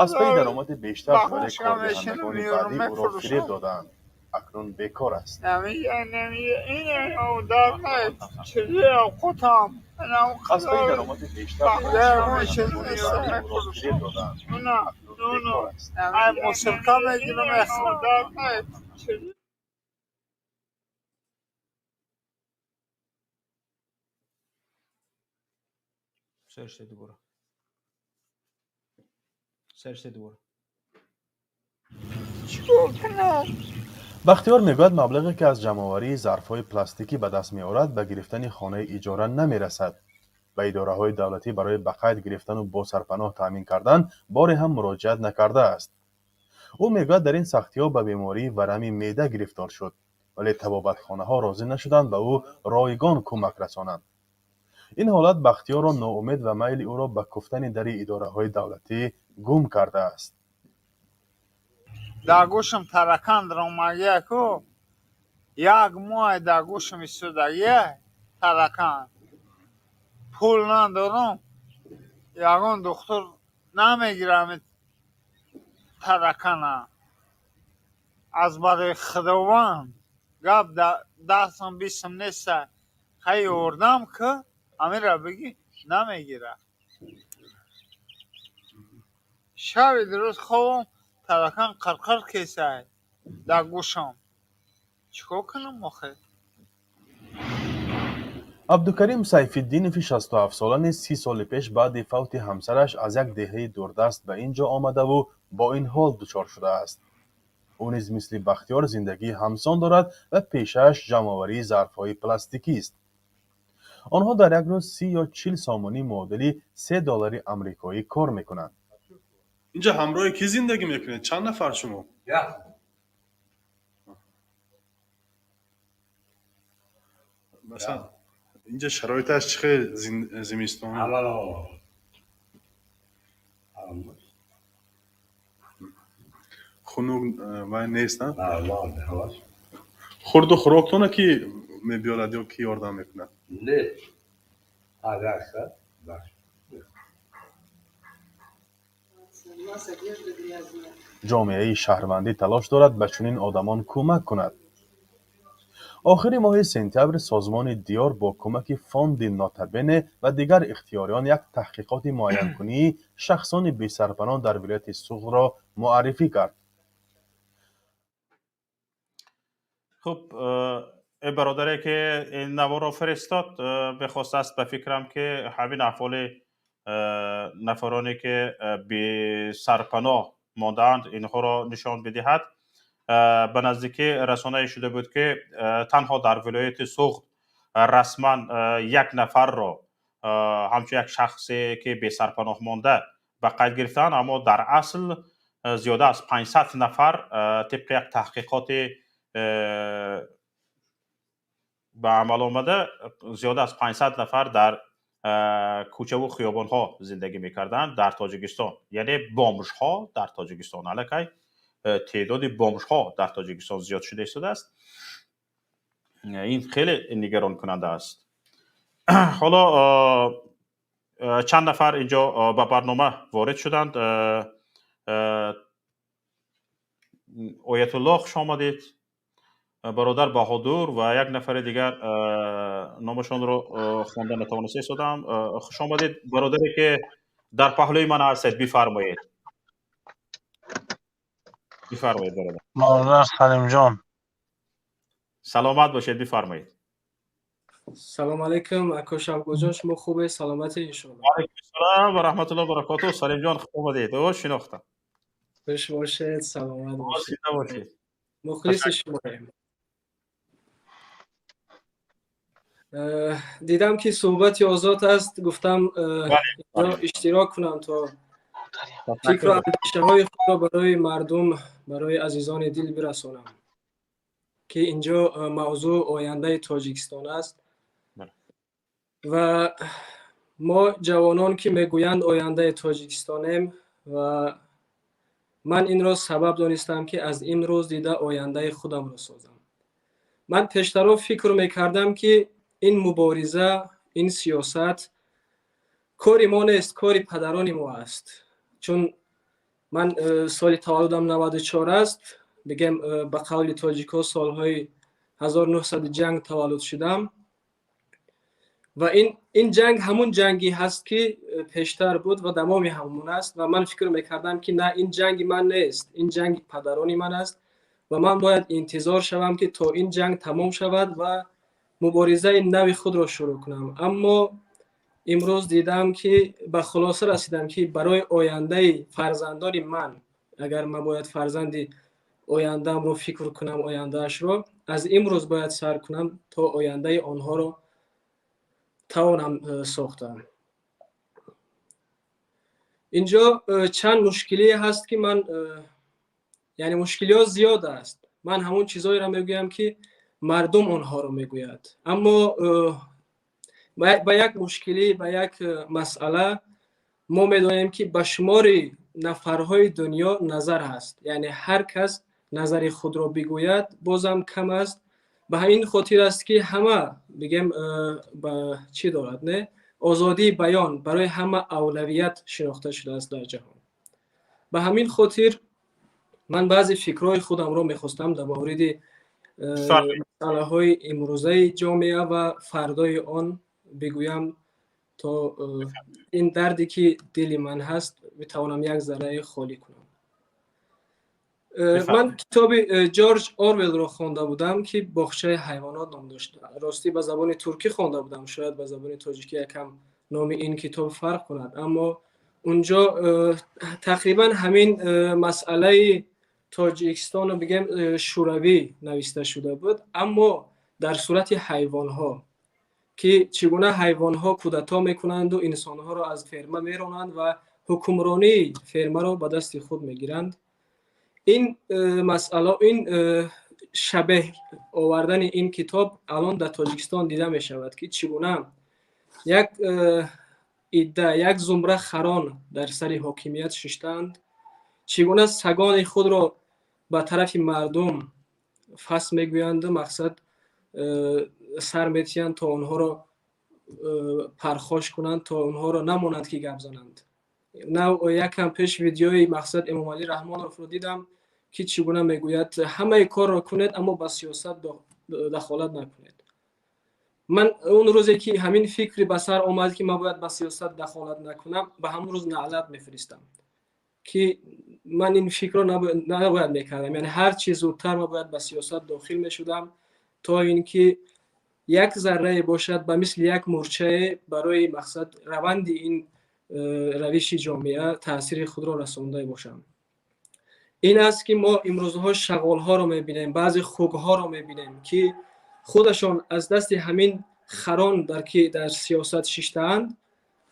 Аз паи даромади бештар шуд, вале кордиҳандагони баъдӣ ӯро фиреб додаанд. Акнун бекор аст. Аз паи даромади бештар шуд, вале кордиҳандагони баъдӣ ӯро фиреб додаанд. Акнун бекор аст. Саришта дубора. Саришта дубора. Бахтиёр мегӯяд, маблағе, ки аз ҷамъоварии зарфҳои пластикӣ ба даст меорад, ба гирифтани хонаи иҷора намерасад. Ба идораҳои давлатӣ барои ба қайд гирифтану бо сарпаноҳ таъмин кардан боре ҳам муроҷиат накардааст. Ӯ мегӯяд, дар ин сахтиҳо ба бемории варами меъда гирифтор шуд, вале табобатхонаҳо розӣ нашуданд ба ӯ ройгон кӯмак расонанд. Ин ҳолат Бахтиёрро ноумед ва майли ӯро ба куфтани дари идораҳои давлатӣ гум кардааст. Дар гӯшам таракан даромадия ку, як моҳ дар гӯшам истодагия таракан. Пул надорам, ягон духтур намегирам таракана. Аз барои Худованд гап дастам бисм неста, хай ёрдам ки амира бигӣ, намегирад. Шаби дуруст хобам, таракан қирқир кесай дар гӯшам. Чӣ кор кунам охир? Абдукарим Сайфиддинови 67сола низ 30 соли пеш баъди фавти ҳамсараш аз як деҳаи дурдаст ба ин ҷо омадаву бо ин ҳол дучор шудааст. Ӯ низ мисли Бахтиёр зиндагии ҳамсон дорад ва пешааш ҷамъоварии зарфҳои пластикист. Онҳо дар як рӯз 30 ё 40 сомонӣ, муодили 3 доллари амрикоӣ, кор мекунанд. Инҷа ҳамроҳи кӣ зиндагӣ мекунед? Чанд нафар шумо? Масалан, инҷа шароиташ чӣ хел зимистон? Хунук вай нест? Хурду хӯроктона ки мебиёрад ё ки ёрдам мекунад? Не. Ага. Ҷомеаи шаҳрвандӣ талош дорад ба чунин одамон кӯмак кунад. Охири моҳи сентябр созмони «Диёр» бо кӯмаки фонди «Нотабене» ва дигар ихтиёриён як таҳқиқоти муайянкунии шахсони бесарпаноҳ дар вилояти Суғдро муаррифӣ кард. Хуб, ин бародаре ки ин наворро фиристод, мехостааст, ба фикрам, ки ҳамин аҳволи нафароне ки бесарпаноҳ мондаанд, инҳоро нишон бидиҳад. Ба наздикӣ расонаӣ шуда буд, ки танҳо дар вилояти Суғд расман як нафарро ҳамчун як шахсе ки бесарпаноҳ монда ба қайд гирифтаанд, аммо дар асл зиёда аз 500 нафар тибқи як таҳқиқоти ба амал омада, зиёда аз 500 нафар дар кӯчаву хиёбонҳо зиндагӣ мекарданд дар Тоҷикистон. Яъне бомжҳо дар Тоҷикистон, аллакай теъдоди бомжҳо дар Тоҷикистон зиёд шуда истодааст. Ин хеле нигаронкунанда аст. Ҳоло чанд нафар инҷо ба барнома ворид шуданд. Оятулло, хуш омадед. Бародар Баҳодур ва як нафари дигар, номашонро хонда натавониста истодам. Хуш омадед, бародаре ки дар паҳлӯи ман ҳастед, бифармоед. Бифармоед, бародар. Бародар Салимҷон. Саломат бошед, бифармоед. Салом алейкум, ако Шавкатҷон, шумо хубе, саломате, иншоалло. Алайкум ассалом ва раҳматуллоҳи ва баракотуҳ. Салимҷон, хуш омадед. О, шинохтам. Хуш бошед, саломат бошед. Зинда бошед. Мухлиси шумоем. Дидам ки суҳбати озод аст, гуфтам иштирок кунам то фикру андешаҳои худро барои мардум, барои азизони дил бирасонам, ки инҷо мавзӯъ ояндаи Тоҷикистон аст ва мо ҷавонон ки мегӯянд ояндаи Тоҷикистонем, ва ман инро сабаб донистам ки аз имрӯз дида ояндаи худамро созам. Ман пештаро фикр мекардам ки ин мубориза, ин сиёсат кори мо нест, кори падарони мо аст. Чун ман соли таваллудам 94 аст, бигем ба қавли тоҷикҳо солҳои 1900 ҷанг таваллуд шудам ва ин ҷанг ҳамун ҷанги ҳаст ки пештар буд ва давоми ҳамун аст. Ва ман фикр мекардам ки на, ин ҷанги ман нест, ин ҷанги падарони ман аст ва ман бояд интизор шавам ки то ин ҷанг тамом шавад ва муборизаи нави худро шурӯъ кунам. Аммо имрӯз дидам ки ба хулоса расидам ки барои ояндаи фарзандони ман, агар ман бояд фарзанди ояндаамро фикр кунам, ояндаашро аз имрӯз бояд сар кунам то ояндаи онҳоро тавонам сохта. Инҷо чанд мушкилие ҳаст ки ман, яъне мушкилиҳо зиёд аст. Ман ҳамон чизҳоеро мегӯям ки мардум онҳоро мегӯяд, аммо ба як мушкилӣ, ба як масъала мо медонем ки ба шумори нафарҳои дунё назар ҳаст, яъне ҳар кас назари худро бигӯяд бозам кам аст. Ба ҳамин хотир аст ки ҳама бигем ба чӣ дорад, не? Озодии баён барои ҳама авлавият шинохта шудааст дар ҷаҳон. Ба ҳамин хотир ман баъзе фикрҳои худамро мехостам дар мавриди масъалаҳои имрӯзаи ҷомеа ва фардои он бигӯям то ин дарде ки дили ман ҳаст битавонам як зарраи холӣ кунам. Ман китоби Ҷорҷ Орвелро хонда будам ки боғчаи ҳайвонот ном дошт. Ростӣ ба забони туркӣ хонда будам, шояд ба забони тоҷикӣ якам номи ин китоб фарқ кунад, аммо унҷо тақрибан ҳамин масъалаи Тоҷикистону бигем Шӯравӣ нависта шуда буд, аммо дар сурати ҳайвонҳо ки чӣ гуна ҳайвонҳо кудато мекунанду инсонҳоро аз ферма меронанд ва ҳукмронии фермаро ба дасти худ мегиранд. Ин масъала, ин шабеҳ овардани ин китоб алон дар Тоҷикистон дида мешавад ки чӣ гуна як идда, як зумра харон дар сари ҳокимият шиштаанд, чӣ гуна сагони худро ба тарафи мардум фас мегӯянду мақсад сар метиҳанд то онҳоро пархош кунанд, то онҳоро намонанд ки гап зананд. Нав якам пеш видеои мақсад Эмомалӣ Раҳмоновро дидам, ки чӣ гуна мегӯяд: ҳамаи корро кунед, аммо ба сиёсат дахолат накунед. Ман он рӯзе ки ҳамин фикри ба сар омад, ки ман бояд ба сиёсат дахолат накунам, ба ҳамон рӯз наълат мефиристам, ки ман ин фикрро набояд мекардам. Яъне ҳар чи зудтар ман бояд ба сиёсат дохил мешудам, то ин ки як заррае бошад, ба мисли як мурчае барои мақсад раванди ин равиши ҷомеа таъсири худро расонда бошам. Ин аст, ки мо имрӯзҳо шағолҳоро мебинем, баъзе хугҳоро мебинем, ки худашон аз дасти ҳамин харон дар ки дар сиёсат шиштаанд,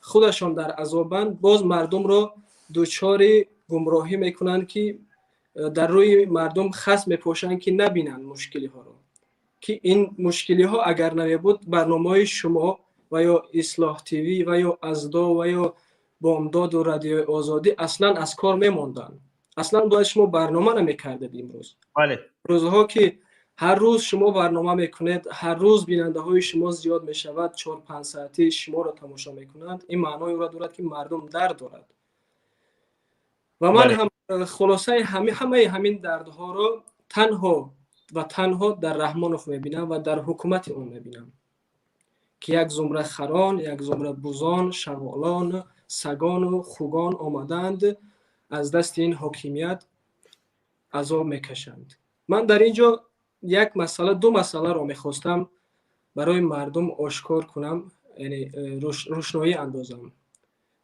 худашон дар азобанд, боз мардумро дучори гумроҳӣ мекунанд, ки дар рӯи мардум хас мепошанд, ки набинанд мушкилиҳоро. Ки ин мушкилиҳо агар намебуд, барномаҳои шумо ва ё Ислоҳ ТВ ва ё Аздо ва ё Бомдоду Радиои Озодӣ аслан аз кор мемонданд. Аслан бояд шумо барнома намекардед имрӯз. Рӯзҳо ки ҳар рӯз шумо барнома мекунед, ҳар рӯз бинандаҳои шумо зиёд мешавад, 4-5 соатӣ шуморо тамошо мекунанд, ин маънои ӯро дорад, ки мардум дард дорад. Ва ман ҳам хулосаи ҳамаи ҳамин дардҳоро танҳо ва танҳо дар Раҳмонов мебинам ва дар ҳукумати он мебинам, ки як зумра харон, як зумра бузон, шағолон, сагону хугон омаданд, аз дасти ин ҳокимият азоб мекашанд. Ман дар ин ҷо як масъала, ду масъаларо мехостам барои мардум ошкор кунам, яъне рӯшноӣ андозам.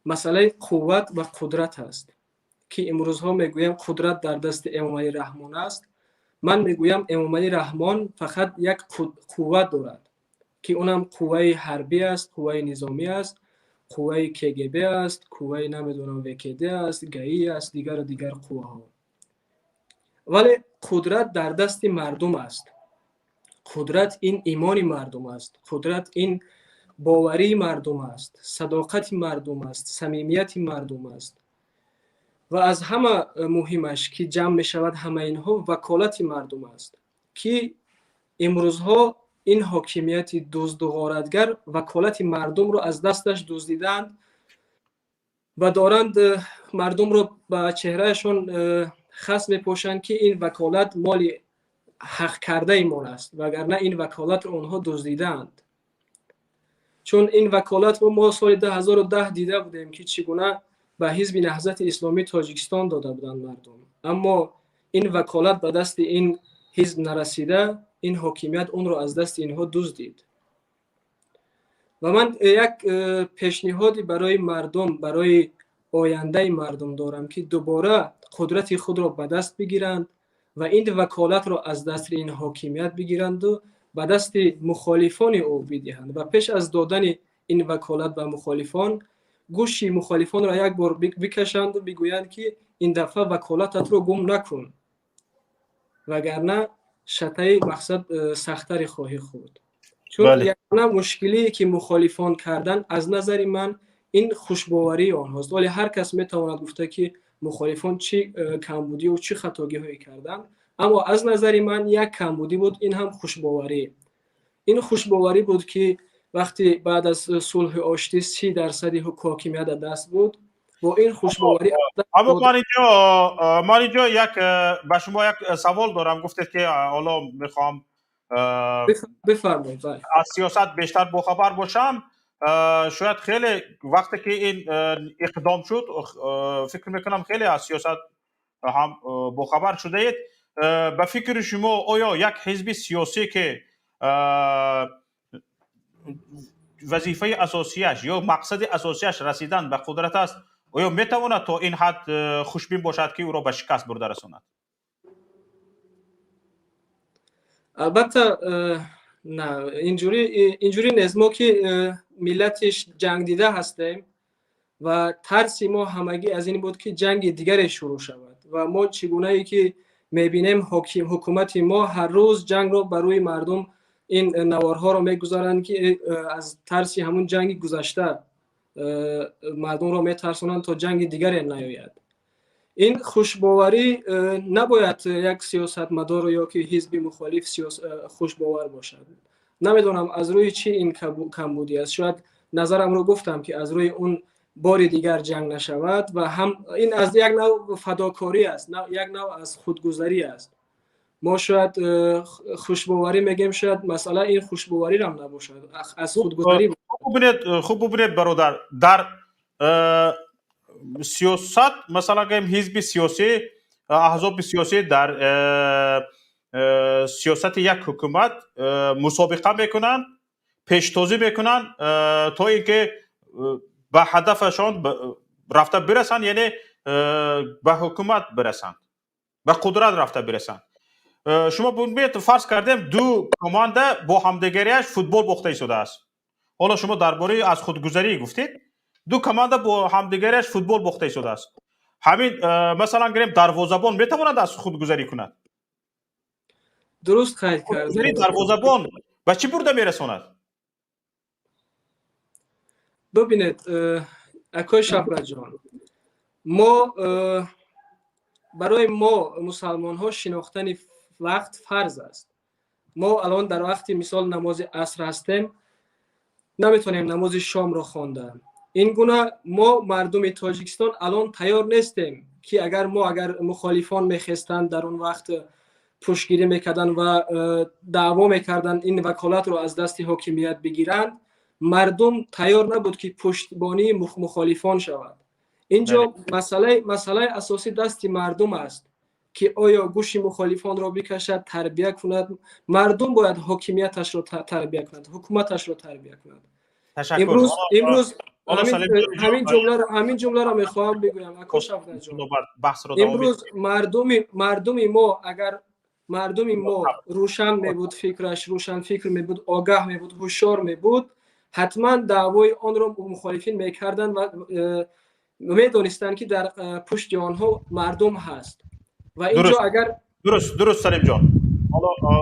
Масъалаи қувват ва қудрат аст, ки имрӯзҳо мегӯям қудрат дар дасти Эмомалӣ Раҳмон аст. Ман мегӯям, Эмомалӣ Раҳмон фақат як қувват дорад, ки онам қувваи ҳарбӣ аст, қувваи низомӣ аст, қувваи КГБ аст, қувваи намедонам ВКД аст, ГАИ аст, дигару дигар қувваҳо. Вале қудрат дар дасти мардум аст. Қудрат ин имони мардум аст, қудрат ин боварии мардум аст, садоқати мардум аст, самимияти мардум аст. Ва аз ҳама муҳимаш, ки ҷамъ мешавад ҳама инҳо, ваколати мардум аст, ки имрӯзҳо ин ҳокимияти дузду ғоратгар ваколати мардумро аз дасташ дуздидаанд ва доранд мардумро ба чеҳраашон хас мепошанд, ки ин ваколат моли ҳақ кардаи мон аст, вагарна ин ваколатро онҳо дуздидаанд. Чун ин ваколатро мо соли 2010 дида будем, ки чӣ гуна ба Ҳизби Наҳзати Исломии Тоҷикистон дода буданд мардум, аммо ин ваколат ба дасти ин ҳизб нарасида, ин ҳокимият онро аз дасти инҳо дуздид. Ва ман як пешниҳоди барои мардум, барои ояндаи мардум дорам, ки дубора қудрати худро ба даст бигиранд ва ин ваколатро аз дасти ин ҳокимият бигиранду ба дасти мухолифони ӯ бидиҳанд. Ва пеш аз додани ин ваколат ба мухолифон, гӯши мухолифонро як бор бикашанду бигӯянд, ки ин дафъа ваколататро гум накун, вагарна шатаи мақсад сахттаре хоҳӣ хӯрд. Чун ягона мушкилие, ки мухолифон кардан, аз назари ман ин хушбоварии онҳост. Вале ҳар кас метавонад гуфта, ки мухолифон чӣ камбудиву чӣ хатогиҳое карданд, аммо аз назари ман як камбудӣ буд, ин ҳам хушбоварӣ. Ин хушбоварӣ буд, ки вақти баъд аз сулҳи оштӣ 30 дарсади ҳокимият дар даст буд, бо ин хушбоварӣ. Аммо ман инҷо як ба шумо як савол дорам. Гуфтед, ки ҳоло мехоҳам Бифармоед. аз сиёсат бештар бохабар бошам. Шояд хеле вақте ки ин иқдом шуд, фикр мекунам, хеле аз сиёсат ҳам бохабар шудаед. Ба фикри шумо, оё як ҳизби сиёсӣ, ки вазифаи асосияш ё мақсади асосияш расидан ба қудрат аст, оё метавонад то ин ҳад хушбин бошад, ки ӯро ба шикаст бурда расонад? Албатта на, инҷурӣ нест. Мо ки миллати ҷангдида ҳастем ва тарси мо ҳамагӣ аз ин буд, ки ҷанги дигаре шурӯъ шавад. Ва мо чӣ гунае ки мебинем, ҳукумати мо ҳар рӯз ҷангро ба рӯи мардум ин наворҳоро мегузаранд, ки аз тарси ҳамун ҷанги гузашта мардумро метарсонанд, то ҷанги дигаре наёяд. Ин хушбоварӣ набояд як сиёсатмадору ё ки ҳизби мухолиф хушбовар бошад. Намедонам, аз рӯи чӣ ин камбудӣ аст. Шояд назарамро гуфтам, ки аз рӯи он Бори дигар ҷанг нашавад ва ҳам ин аз як нав фадокорӣ аст, як нав аз худгузарӣ аст. Мо шояд хушбоварӣ мегем, шояд масъала ин хушбоварирам набошад, аз худгузарӣ. Хуб бубинед, бародар, дар сиёсат, масалан гӯем, ҳизби сиёсӣ, аҳзоби сиёсӣ дар сиёсати як ҳукумат мусобиқа мекунанд, пештозӣ мекунанд, то ин ки ба ҳадафашон рафта бирасанд, яъне ба ҳукумат бирасанд, ба қудрат рафта бирасанд. Шумо бубинед, фарз кардем, ду команда бо ҳамдигариаш футбол бохта истодааст. Ҳоло шумо дар бораи аз худгузарӣ гуфтед. Ду команда бо ҳамдигариаш футбол бохта истодааст. Ҳамин, масалан гирем, дарвозабон метавонад аз худгузарӣ кунад? Дуруст қайд кардед. Дарвозабон ба чӣ бурда мерасонад? Бубинед, акои Шавкатҷон, мо барои мо мусалмонҳо шинохтани вақт фарз аст. Мо алон дар вақти, мисол, намози аср ҳастем, наметавонем намози шомро хондан. Ин гуна мо мардуми Тоҷикистон алон тайёр нестем, ки агар мо, агар мухолифон мехестанд, дар он вақт пуштгирӣ мекарданд ва даъво мекарданд, ин ваколатро аз дасти ҳокимият бигиранд, мардум тайёр набуд, ки пуштбонии мухолифон шавад. Инҷо масъалаи асосӣ дасти мардум аст, ки оё гӯши мухолифонро бикашад, тарбия кунад. Мардум бояд ҳокимияташро тарбия кунад, ҳукуматашро тарбия кунад. Имрӯз ҳамин ҷумларо мехоҳам бигӯям, ако Шавкатҷон. Имрӯз мардуми мо, агар мардуми мо рӯшан мебуд, фикраш рӯшанфикр мебуд, огаҳ мебуд, ҳушёр мебуд, ҳатман даъвои онро мухолифин мекарданд ва медонистанд, ки дар пушти онҳо мардум ҳаст. Ва инҷо агар Дуруст, Салимҷон.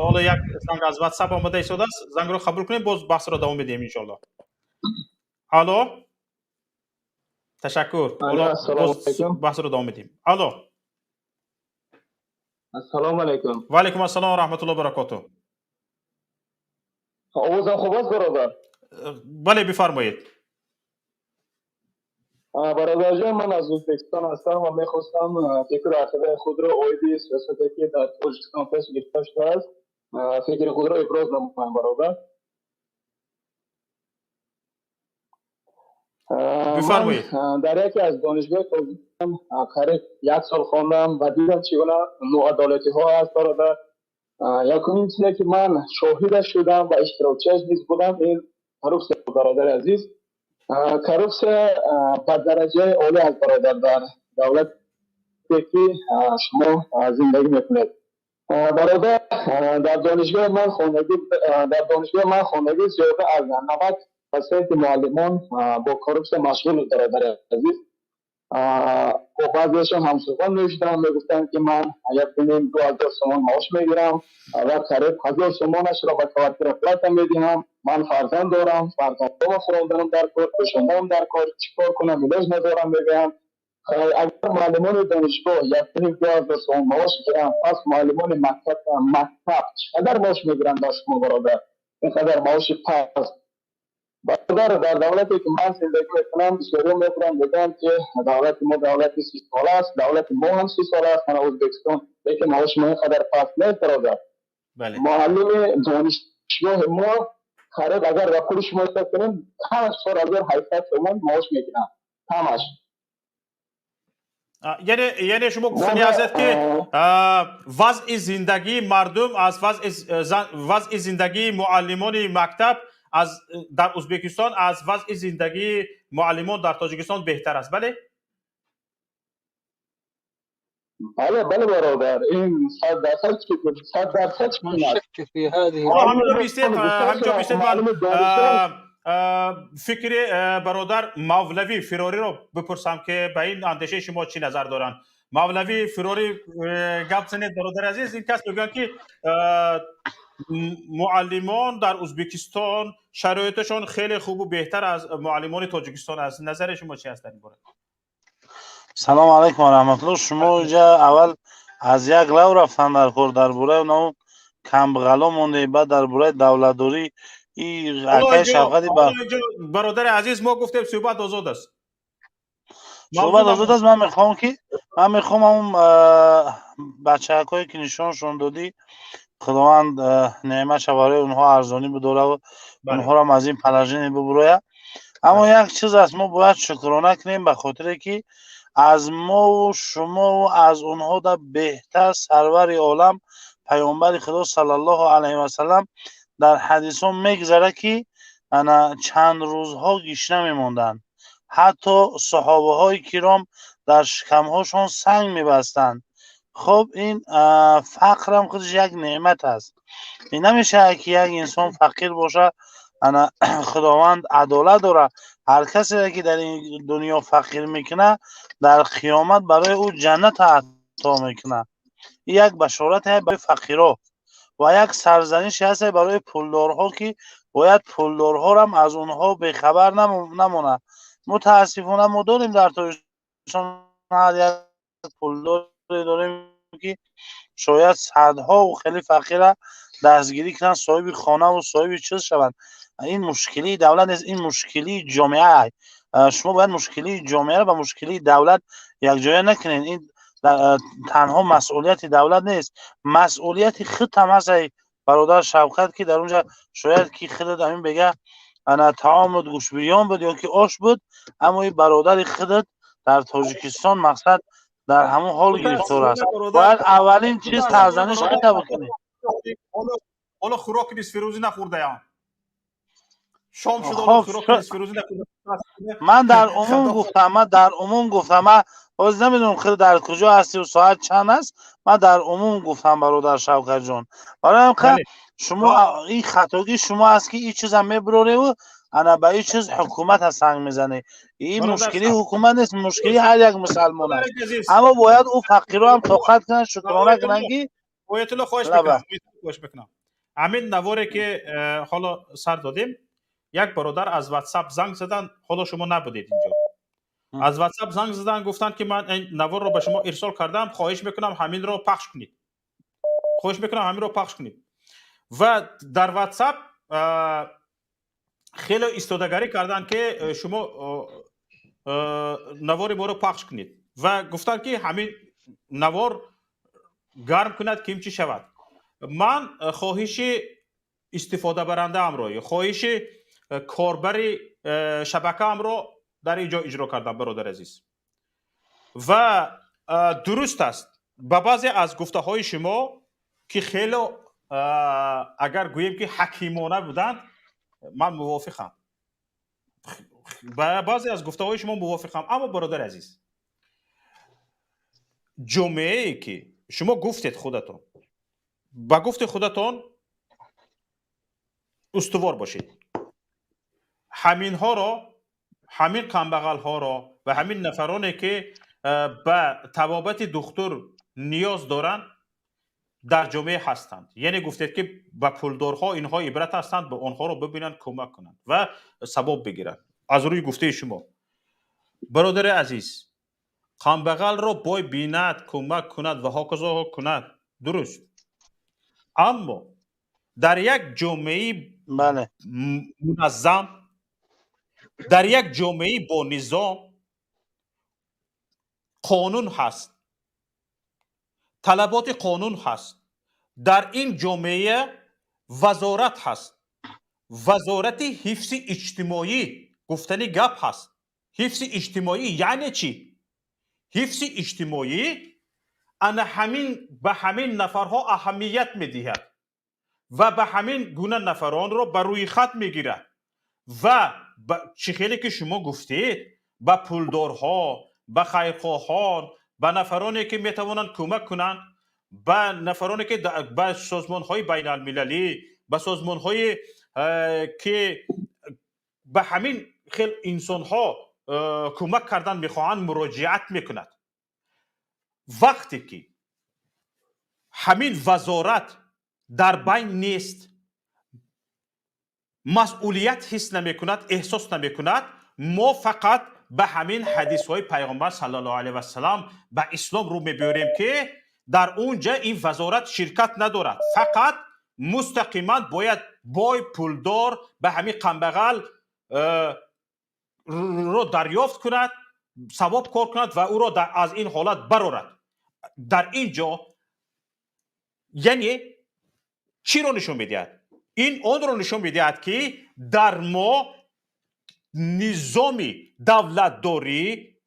Ҳоло як занг аз WhatsApp омада истодааст, зангро қабул кунем, боз баҳсро давом медиҳем, иншоалло. Алло, ташаккур. Баҳсро давом медиҳем. Алло. Ассалому алайкум. Ва алайкум ассалом ва раҳматуллоҳи ва баракотуҳ. Овозам хуб аст, бародар? Бале, бифармоед. Бародарҷон, ман аз Ӯзбекистон ҳастам ва мехостам фикру ақидаи худро оиди сиёсате, ки дар Тоҷикистон пеш гирифта шудааст, фикри худро иброз намоям, бародар. Бифармоед. Дар яке аз донишгоҳи Тоҷикистон қариб як сол хондам ва дидам, чӣ гуна ноадолатиҳо аст, бародар. Якумин чизе, ки ман шоҳидаш шудам ва иштирокчиаш низ будам, ин коррупсия, бародари азиз. Коррупсия ба дараҷаи олӣ аст, бародар, дар давлате, ки шумо зиндагӣ мекунед. Бародар, дар донишгоҳи ман хондагӣ зиёда аз 90% муаллимон бо коррупсия машғул, бародари азиз. Бо баъзеашон ҳамсуҳбат мешудам, мегуфтанд, ки ман 1,5-2 ҳазор сомон маош мегирам ва қариб 1000 сомонашро ба квартплата медиҳам. Ман фарзанд дорам, фарзандома хӯронданам дар кор, пӯшонданам дар кор, чӣ кор кунам, илоҷ надорам, мегӯям. Агар муаллимони донишгоҳ 1,5-2 ҳазор сомон маош гиранд, пас муаллимони мактаб чӣ қадар маош мегиранд дар шумо, бародар? Ин қадар маоши паст, бародар. Дар давлате, ки ман зиндагӣ мекунам, бисёриҳо мехӯранд, мегӯянд, ки давлати мо давлати 30-сола аст. Давлати мо ҳам 30-сола аст, мана Ӯзбекистон, лекин маоши мо ин қадар паст нест, бародар. Муаллими донишгоҳи мо қариб, агар ба пули шумо ҳисоб кунем, камаш 4800 сомон маош мегиранд, камаш. Яъне шумо гуфтани ҳастед, ки вазъи зиндагии мардум аз вазъи зиндагии муаллимони мактаб аз дар Ӯзбекистон аз вазъи зиндагии муаллимон дар Тоҷикистон беҳтар аст, бале? Бале, бародар, ин 100%, 100% чунин аст. Ҳаминҷо бистед, ман фикри бародар Мавлавӣ Фирориро бипурсам, ки ба ин андешаи шумо чӣ назар доранд. Мавлавӣ Фирорӣ, гап занед, бародари азиз. Ин кас мегӯянд, ки муаллимон дар Ӯзбекистон шароиташон хеле хубу беҳтар аз муаллимони Тоҷикистон аст. Назари шумо чи аст дар ин бора? Салому алайкум ва раҳматуллоҳ. Шумо инҷа аввал аз як лав рафтан дар кор, дар бораи онав камбағало монде, баъд дар бораи давлатдорӣ. Акаи Шавқати Бародари азиз, мо гуфтем, суҳбат озод аст. Суҳбат озод аст. Ман мехоҳам, ки ман мехоҳам он бачаҳакое, ки нишоншон додӣ, Худованд неъматша барои онҳо арзонӣ бидора ва онҳоро аз ин положение бубуроя. Аммо як чиз аст, мо бояд шукрона кунем, ба хотире ки аз мову шумову аз онҳо да беҳтар сарвари олам, паёмбари Худо саллаллоҳу алайҳи васаллам, дар ҳадисҳо мегузарад, ки ана чанд рӯзҳо гишна мемонданд, ҳатто саҳобаҳои киром дар шикамҳошон санг мебастанд. Хоб, ин фақрам худаш як неъмат аст. Ин намешавад, ки як инсон фақир бошад. Ана Худованд адолат дорад. Ҳар касе ки дар ин дунё фақир мекунад, дар қиёмат барои ӯ ҷаннат ато мекунад. Ин як башорате барои фақиро ва як сарзанише ҳаст барои пулдорҳо, ки бояд пулдорҳорам аз онҳо бехабар намонад. Мутаассифона, мо дорем дар Тоҷикистон ҳар як пулдоре дорем, ки шояд садҳову хеле фақира дастгирӣ кунанд, соҳиби хонаву соҳиби чиз шаванд. Ин мушкилии давлат нест, ин мушкилии ҷомеа. Шумо бояд мушкилии ҷомеаро ба мушкилии давлат якҷоя накунед. Ин танҳо масъулияти давлат нест, масъулияти худтам ҳаст, бародар Шавкат, ки дар онҷа шояд ки худат ҳамин бега ана таомут гӯштбирён буд ё ки ош буд, аммо ин бародари худат дар Тоҷикистон, мақсад, дар ҳамон ҳол гирифтор аст. Бояд аввалин чиз сарзаниш худта бикунӣ. Ҳоло хӯроки нисфирӯзӣ нахӯрдаям, шом шуд, хӯроки нисфирӯзӣ нахӯрда. Ман дар умум гуфтам, ман дар умум гуфтам. Ман ҳозир намедонам, худ дар куҷо ҳастию соат чанд аст. Ман дар умум гуфтам, бародар Шавкатҷон. Барои ҳам шумо ин хатогии шумо аст, ки ин чизам мебурореву ана ба ин чиз ҳукумата санг мезанед. Ин мушкилии ҳукумат нест, мушкилии ҳар як мусалмон аст. Аммо бояд ӯ фақиро ҳам тоқат кунанд, шукрона кунанд, ки Оятулло, хоҳиш мекунам, ҳамин наворе ки ҳоло сар додем, як бародар аз Ватсап занг заданд. Ҳоло шумо набудед инҷо. Аз Ватсап занг заданд, гуфтанд, ки ман ин наворро ба шумо ирсол кардам, хоҳиш мекунам, ҳаминро пахш кунед, хоҳиш мекунам, ҳаминро пахш кунед. Ва дар Ватсап хеле истодагарӣ карданд, ки шумо навори моро пахш кунед, ва гуфтанд, ки ҳамин навор гарм кунад, ким чӣ шавад. Ман хоҳиши истифодабарандаамро, хоҳиши корбари шабакаамро дар ин ҷо иҷро кардам, бародари азиз. Ва дуруст аст, ба баъзе аз гуфтаҳои шумо, ки хеле, агар гӯем, ки ҳакимона буданд, ман мувофиқам. Ба баъзе аз гуфтаҳои шумо мувофиқам. Аммо, бародари азиз, ҷомеае ки шумо гуфтед, худатон ба гуфти худатон устувор бошед, ҳаминҳоро, ҳамин камбағалҳоро ва ҳамин нафароне, ки ба табобати духтур ниёз доранд, дар ҷомеа ҳастанд. Яъне гуфтед, ки ба пулдорҳо инҳо ибрат ҳастанд, ба онҳоро бибинанд, кӯмак кунанд ва савоб бигиранд. Аз рӯи гуфтаи шумо, бародари азиз, камбағалро бой бинад, кӯмак кунад ва ҳоказо кунад, дуруст. Аммо дар як ҷомеаи муназзам, дар як ҷомеаи бо низом, қонун ҳаст, талаботи қонун ҳаст. Дар ин ҷомеа вазорат ҳаст, Вазорати ҳифзи иҷтимоӣ гуфтани гап ҳаст. Ҳифзи иҷтимоӣ яъне чӣ? Ҳифзи иҷтимоӣ ана ҳамин ба ҳамин нафарҳо аҳамият медиҳад ва ба ҳамин гуна нафаронро ба рӯйхат мегирад. Ва чӣ хеле ки шумо гуфтед, ба пулдорҳо, ба хайрхоҳон, ба нафароне, ки метавонанд кӯмак кунанд, ба нафароне, ки ба созмонҳои байналмилалӣ, ба созмонҳое, ки ба ҳамин хел инсонҳо кӯмак кардан мехоҳанд, муроҷиат мекунад. Вақте ки ҳамин вазорат дар байн нест, масъулият ҳис намекунад, эҳсос намекунад, мо фақат ба ҳамин ҳадисҳои пайғамбар саллаллоҳу алайҳи васалам, ба ислом рӯ мебиёрем, ки дар он ҷа ин вазорат ширкат надорад. Фақат мустақиман бояд бой, пулдор ба ҳамин камбағал ро дарёфт кунад, Савоб кор кунад ва ӯро аз ин ҳолат барорад. Дар ин ҷо, яъне, чиро нишон медиҳад? Ин онро нишон медиҳад, ки дар мо низоми давлатдорӣ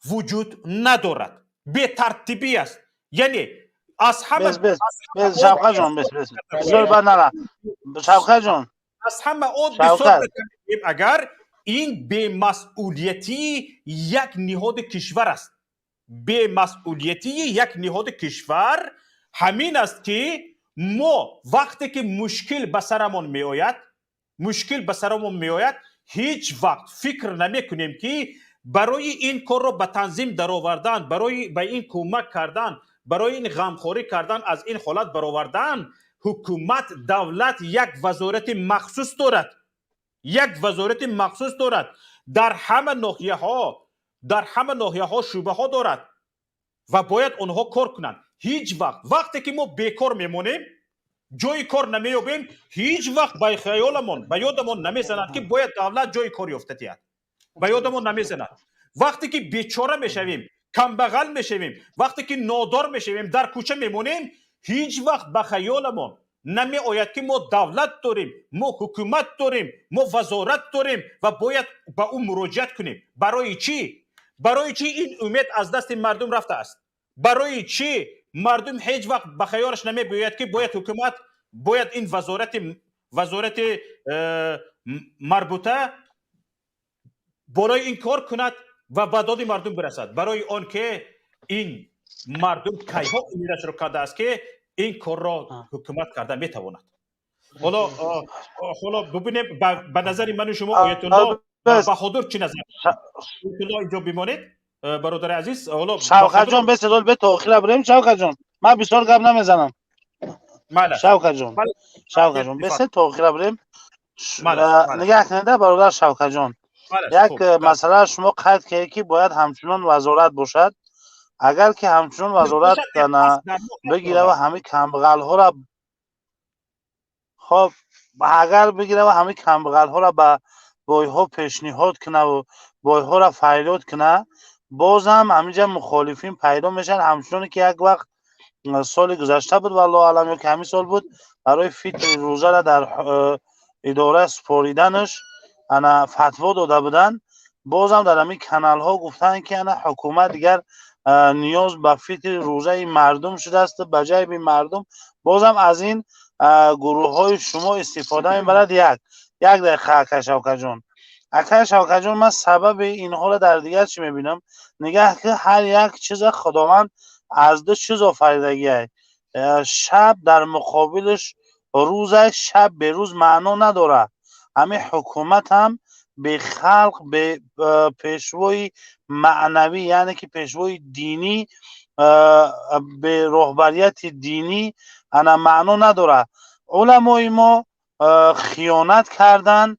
вуҷуд надорад, бетартибӣ аст, яъне аз ҳама Шавкатҷон, бисёр бад нара, Шавкатҷон. Аз ҳама он бисёр, агар ин бемасъулиятии як ниҳоди кишвар аст, бемасъулиятии як ниҳоди кишвар ҳамин аст, ки мо вақте ки мушкил ба сарамон меояд, мушкил ба сарамон меояд, ҳеҷ вақт фикр намекунем, ки барои ин корро ба танзим даровардан, барои ба ин кӯмак кардан, барои ин ғамхорӣ кардан, аз ин ҳолат баровардан, ҳукумат, давлат як вазорати махсус дорад, як вазорати махсус дорад, дар ҳама ноҳияҳо, дар ҳама ноҳияҳо шӯъбаҳо дорад ва бояд онҳо кор кунанд. Ҳеҷ вақт, вақте ки мо бекор мемонем, ҷои кор намеёбем, ҳеҷ вақт ба хаёламон, ба ёдамон намезанад, ки бояд давлат ҷои кор ёфта диҳад, ба ёдамон намезанад. Вақте ки бечора мешавем, камбағал мешавем, вақте ки нодор мешавем, дар кӯча мемонем, ҳеҷ вақт ба хаёламон намеояд, ки мо давлат дорем, мо ҳукумат дорем, мо вазорат дорем ва бояд ба ӯ муроҷиат кунем. Барои чӣ? Барои чӣ ин умед аз дасти мардум рафтааст? Барои чӣ мардум ҳеҷ вақт ба хаёлаш намебиёяд, ки бояд ҳукумат, бояд ин вазорати марбута болои ин кор кунад ва ба доди мардум бирасад? Барои он ки ин мардум кайҳо умедашро кардааст, ки ин корро ҳукумат карда метавонад. Ҳоло бубинем, ба назари ману шумо, Оятулло Баҳодур чӣ назар? Оятулло, инҷо бимонед, бародари азиз, ҳоло. Шавкатҷон, беседол бе то охира бирем. Шавкатҷон, ман бисёр гап намезанам. Шавкатҷон, Шавкатҷон, бесе то охира бирем. Нигаҳ кунеда, бародар Шавкатҷон, як масъала шумо қайд кардед, ки бояд ҳамчунон вазорат бошад. Агар ки ҳамчунон вазорат бигира ва ҳамин камбағалҳоро, хоб, агар бигира ва ҳамин камбағалҳоро ба бойҳо пешниҳод кунаву бойҳоро фарёд куна, бозам ҳаминҷа мухолифин пайдо мешаванд. Ҳамчуноне ки як вақт, соли гузашта буд, валлоҳу аълам, ё ки ҳамин сол буд, барои фитри рӯзара дар идора супориданаш ана фатво дода буданд. Бозам дар ҳамин каналҳо гуфтанд, ки ана ҳукумат дигар ниёз ба фитри рӯзаи мардум шудааст, ба ҷайби мардум. Бозам аз ин гурӯҳҳои шумо истифода мебарад. Як дақиқа, ака Шавкатҷон. Акай Шавкатҷон, ман сабаби инҳоро дар дигар чӣ мебинам? Нигаҳ ки, ҳар як чиза Худованд аз ду чиз офаридагиай: шаб дар муқобилаш рӯзай, шаб берӯз маъно надорад. Ҳамин ҳукумат ҳам бе халқ, бе пешвои маънавӣ, яъне ки пешвои динӣ, бе роҳбарияти динӣ ана маъно надорад. Уламои мо хиёнат карданд.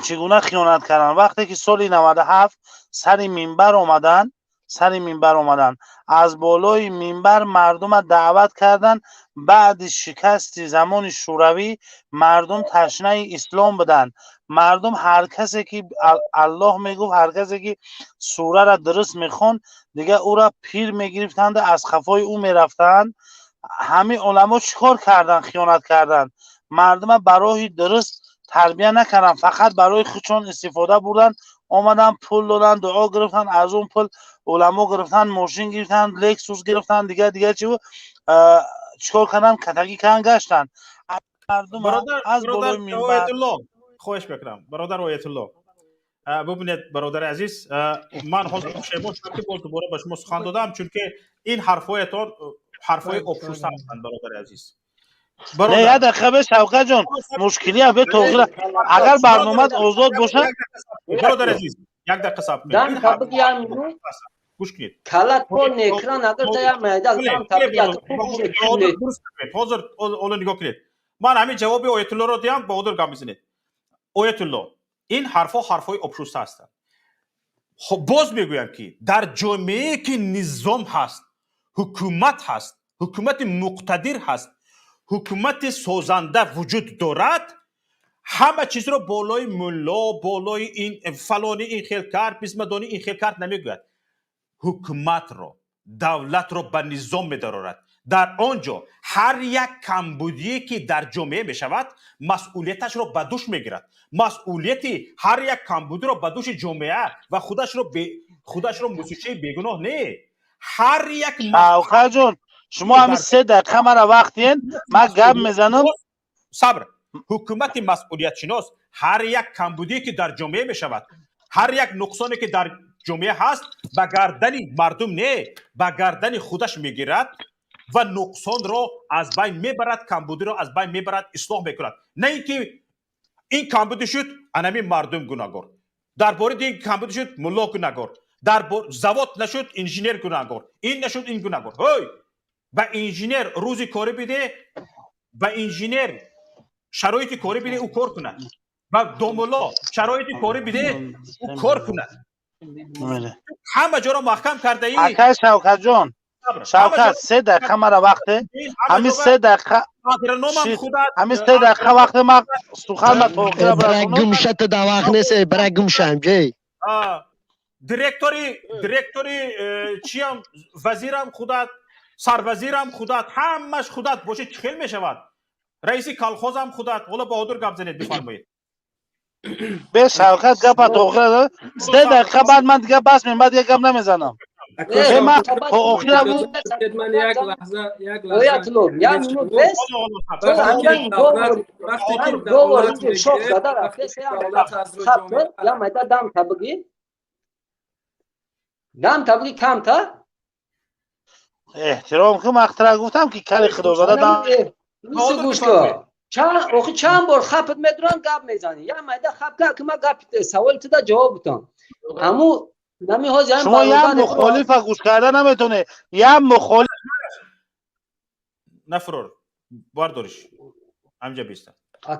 Чӣ гуна хиёнат карданд? Вақте ки соли 97 сари минбар омаданд, сари минбар омаданд, аз болои минбар мардума даъват карданд. Баъди шикасти замони Шӯравӣ мардум ташнаи ислом буданд. Мардум ҳар касе ки Аллоҳ мегуфт, ҳар касе ки сурара дуруст мехонд, дигар ӯра пир мегирифтанду аз хафои ӯ мерафтанд. Ҳамин уламо чӣ кор карданд? Хиёнат карданд. Мардума ба роҳи дуруст тарбия накарданд, фақат барои худшон истифода бурданд. Омаданд, пул доданд, дуо гирифтанд, аз он пул уламо гирифтанд, мошин гирифтанд, Лексус гирифтанд, дигар дигар чи чӣ кор карданд, катагӣ карданд, гаштанд. Мардум аз болои минбар. Хоҳиш мекунам, бародар Оятулло, бубинед, бародари азиз, ман ҳозир пушаймон шудам, ки боз дубора ба шумо сухан додам, чунки ин ҳарфҳоятон ҳарфҳои обшуста ҳастанд, бародари азиз. Не, як дақиқа бе, Шавкатҷон, мушкилия бе тоғира, агар барномат озод бошад. Бародари азиз, як дақиқа сабр кунед, гӯш кунед. Калатон экран агар я майда. Ҳозир, ҳоло нигоҳ кунед, ман ҳамин ҷавоби Оятуллоро диҳам, Баҳодур, гап мезанед. Оятулло, ин ҳарфҳо ҳарфҳои обшуста ҳастанд. Хоб, боз мегӯям, ки дар ҷомеае ки низом ҳаст, ҳукумат ҳаст, ҳукумати муқтадир ҳаст, ҳукумати созанда вуҷуд дорад, ҳама чизро болои мулло, болои ин фалони ин хел кард, бисмадони ин хел кард намегӯяд. Ҳукуматро, давлатро ба низом медарорад. Дар он ҷо ҳар як камбудие, ки дар ҷомеа мешавад, масъулияташро ба дӯш мегирад. Масъулияти ҳар як камбудиро ба дӯши ҷомеа ва худашро мусичаи бегуноҳ не, ҳар як Шавкатҷон, шумо ҳамин 3 дақиқа мара вақт диҳен, ман гап мезанам. Сабр. Ҳукумати масъулиятшинос ҳар як камбудие, ки дар ҷомеа мешавад, ҳар як нуқсоне, ки дар ҷомеа ҳаст, ба гардани мардум не, ба гардани худаш мегирад ва нуқсонро аз байн мебарад, камбудиро аз байн мебарад, ислоҳ мекунад. На ин ки ин камбудӣ шуд, анами мардум гунаҳгор, дар бораи ин камбудӣ шуд, мулло гунаҳгор, дар завод нашуд, инженер гунаҳгор, ин нашуд, ин гунаҳгор. Ҳой, ба инженер рӯзи корӣ биде, ба инженер шароити корӣ биде, ӯ кор кунад, ба домулло шароити корӣ биде, ӯ кор кунад. Ҳама ҷоро маҳкам кардаӣ. Акай Шавкатҷон, Шавкат, 3 дақиқа мара вақте, ҳамин 3 дақиқа, ҳамин 3 дақиқа вақте ман сухан ба тоқира. Гумшата да вақт нест, бара гумшам ҷей. Директори чиям, вазирам худат, сарвазирам худат, ҳамаш худат боши, чӣ хел мешавад? Раиси колхозам худат. Ҳоло Баҳодур гап занед, бифармоед. Бе, Шавкат, гапа тоқира, 3 дақиқа баъд ман дига бас мебаъд дига гап намезанам. То охира. Ман як лаҳза, як лаҳза. Оятулло, як минут бес. Вақте ки давлат шох зада рафтес, я майда дам табиги, дам табиги камта. Эҳтиром кун, ман гуфтам ки кали худозада дам. Гӯш кун, чанд охи, чанд бор хапат медурам, гап мезанӣ. Я майда хап ки ма гап, саволи туда ҷавоб бутам. Аму нами ҳозир шумо як мухолифа гӯш карда наметонед, як мухолиф. Нафурор, бардориш, ҳамҷа биста.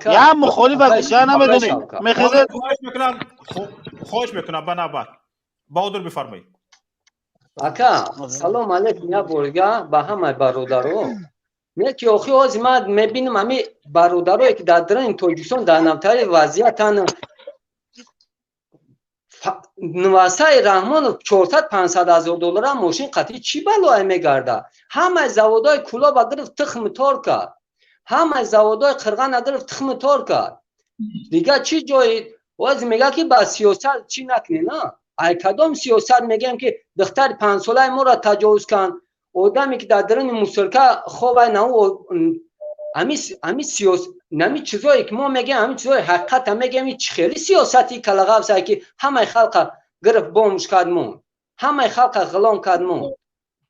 Як мухолифа гӯш карда наметонед, мехезед. Хоҳиш мекунам, хоҳиш мекунам, ба навбат. Баҳодур, бифармоед. Ака, салом алейкум як борга ба ҳамаи бародаро. Не ки охи, ҳозир ман мебинам, ҳами бародарое ки дар даруни Тоҷикистон дар навтари вазъиятан. Нувасаи Раҳмонов 400-500 ҳазор доллара мошин қатъи чӣ балое мегарда? Ҳамаи заводҳои Кулоба гирифт, тухми тор кард, ҳамаи заводҳои Қирғана гирифт, тухми тор кард. Дигар чӣ ҷои ҳозир мега ки ба сиёсат чӣ накунед? На, ай кадом сиёсат мегӯем, ки духтари 5-солаи моро таҷовуз канд, одаме ки дар даруни мусорка хобай нау. Ами сиёс нами чизое ки мо мегӯем, ҳамин чизои ҳақиқата мегӯем. Чӣ хели сиёсати калағавсае, ки ҳамаи халқа гирифт, бомуш кард монд, ҳамаи халқа ғулом кард монд.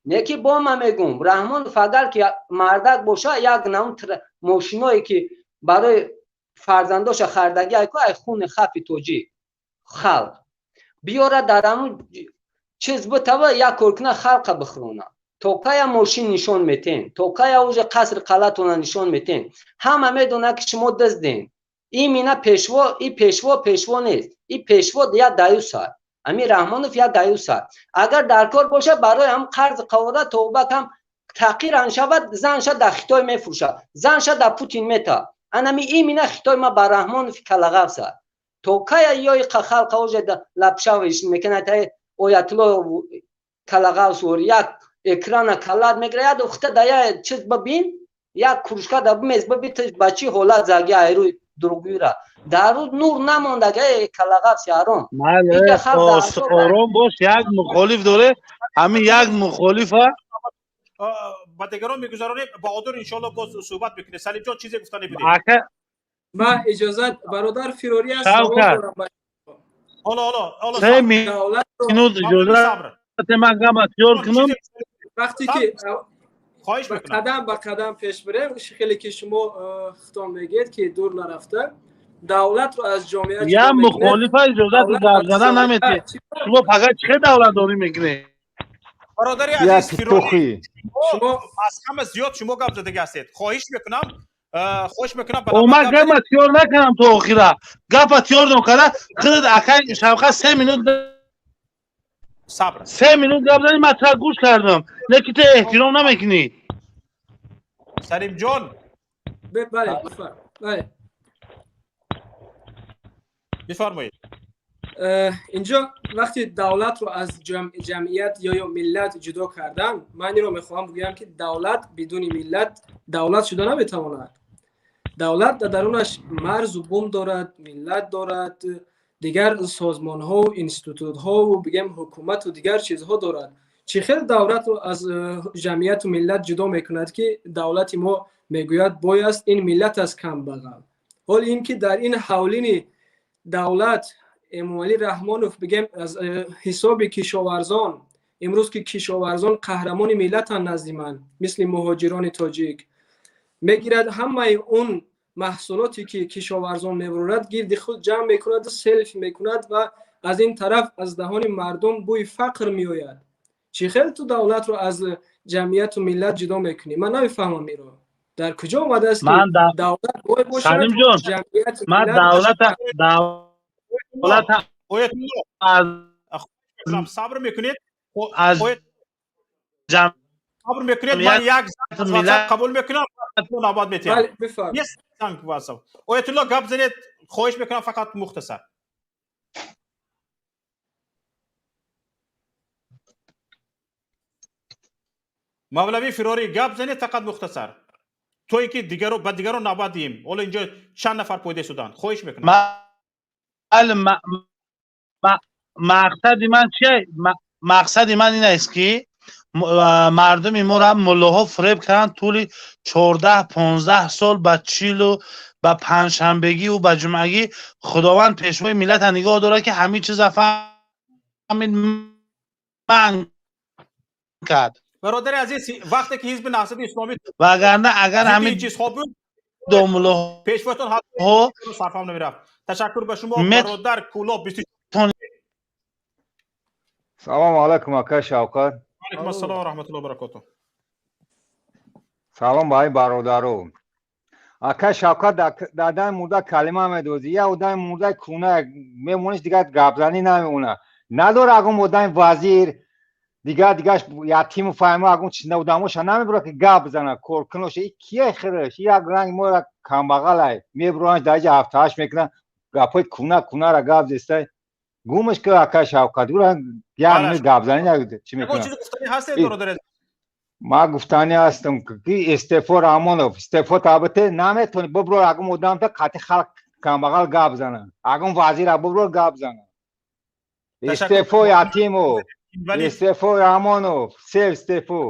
Не ки бо ма мегӯм, Раҳмонов агар ки мардак боша, як нам мошиное ки барои фарзандоша хардаги айку ай хуни хафи тоҷик халқ биёра, дар ҳамун чиз битава, як кор куна, халқа бихӯрона. То кая мошин нишон метен? То кая уже қасри қалъатона нишон метен? Ҳама медонад, ки шумо дузден. Имина пешво, и пешво пешво нест, и пешво як даюса. Ами Раҳмонов як даюса. Агар дар кор боша, барои ҳам қарзи қавора тобак ҳам таҳқиран шавад, занша дар Хитой мефурӯшад, занша дар Путин мета. Анами имина хитой ма ба Раҳмонови калағавса. То кая ёи халқа уже лапшавиш мекунад? Оятулло калағавсур як экрана калад мегира, як ухта да я чиз бибин, як кружка да бимез, биби ба чӣ ҳолат заги. Айрӯи дурӯғгӯира дар рӯз нур намондаг. Э калағавси ҳаром. Ором бош, як мухолиф доре, ҳамин як мухолифа. Ба дигарон мегузаронем. Баҳодур, иншоалло, боз суҳбат мекунем. Салимҷон, чизе гуфта небудед? Ма иҷозат, бародар Фирорӣ аст, савол дорам. Ҳоло, ҳоло, ҳоло. 3 минут иҷозат, ман гама тиёр кунам. Вақте ки хоҳиш мекунам, қадам ба қадам пеш бирем, хеле ки шумо хитон мегӯед, ки дур нарафта давлатро аз ҷомеа. Я мухолифа иҷозат гап задан наметиҳед. Шумо фақат чӣ давлатдорӣ мекунед? Бародари азиз Фирорӣ, шумо аз ҳама зиёд шумо гап задагӣ ҳастед. Хоҳиш мекунам, хоҳиш мекунам. Ман гапа тиёр накардам то охира. Гапа тиёр нокарда худат, акай Шавқат, 3 минут сабр. 3 минут гап задӣ, ман тра гӯш кардам, не ки ту эҳтиром намекунӣ. Салимҷон. Бале, бале. Бифармоед. Инҷо Вақти давлатро аз ҷамъият ё миллат ҷудо кардан, ман инро мехоҳам бигӯям, ки давлат бидуни миллат давлат шуда наметавонад. Давлат дар дарунаш марзу бум дорад, миллат дорад, дигар созмонҳо, институтҳову, бигем, ҳукумату дигар чизҳо дорад. Чӣ хел давлатро аз ҷамъияту миллат ҷудо мекунад, ки давлати мо мегӯяд, бояст ин миллат аст камбағал? Ҳол ин ки дар ин ҳавлини давлат Эмомалӣ Раҳмонов, бигем, аз ҳисоби кишоварзон, имрӯз ки кишоварзон қаҳрамони миллатанд назди ман, мисли муҳоҷирони тоҷик, мегирад, ҳамаи он маҳсулоте ки кишоварзон мебурад, гирди худ ҷамъ мекунаду селфи мекунад ва аз ин тараф аз даҳони мардум бӯи фақр меояд. Чӣ хел ту давлатро аз ҷамъияту миллат ҷудо мекунӣ? Ман намефаҳмам, иро дар куҷо омадааст, ки давлат бой бошад, ҷамъияту ман давлата давлата сабр мекунед, аз сабр мекунед, ман як қабул мекунам, навбат метиҳам. Оятулло, гап занед, хоҳиш мекунам, фақат мухтасар. Мавлавӣ Фирорӣ, гап занед, фақат мухтасар, то ин ки дигаро ба дигаро навбат диҳем. Ҳоло инҷо чанд нафар пойда шуданд. Хоҳиш мекунам. Мақсади ман чи? Мақсади ман ин аст, ки мардуми моро муллоҳо фиреб карданд тӯли 14-15 сол, ба чилу ба панҷшанбегиву ба ҷумъагӣ. Худованд пешвои миллата нигоҳ дорад, ки ҳамин чиза фаҳмид, манъ кард. Бародари азиз, вақте ки Ҳизби Наҳзати Исломӣ вагарна агар ҳамин чизҳо буд, домуллоҳо пешвоятон сарфам намерафт. Ташаккур ба шумо, бародар Кӯлоб. Салому алайкум, ака Шавқат. Алайкум ассалом ва раҳматуллоҳи ва баракотуҳ. Салом ба ин бародаро. Ака Шавқат, дар дами мурда калима медозӣ. Як одами мурдаи кӯна мемониш, дигар гапзанӣ намемона. Надора агон одами вазир, дигар дигаш ятиму фаҳмо, агон чиз одамоша намебура, ки гап зана, коркуноша. И кия хираш? Як ранг мора камбағалай. Мебуранаш, дар иҷа ҳафтаҳашт мекунан, гапҳои кӯна кӯнара гап зестай. Гумаш ки, ака Шавқат, ура як минут гапзанӣ чӣ мекунам? Ман гуфтанӣ ҳастам, ки истеъфо Раҳмонов, истеъфо табите наметавонӣ бибро, агон одамта қатъи халқ камбағал гап зана, агон вазира бибро гап зана. Истеъфо Ятимов, истеъфо Раҳмонов, сев истеъфо.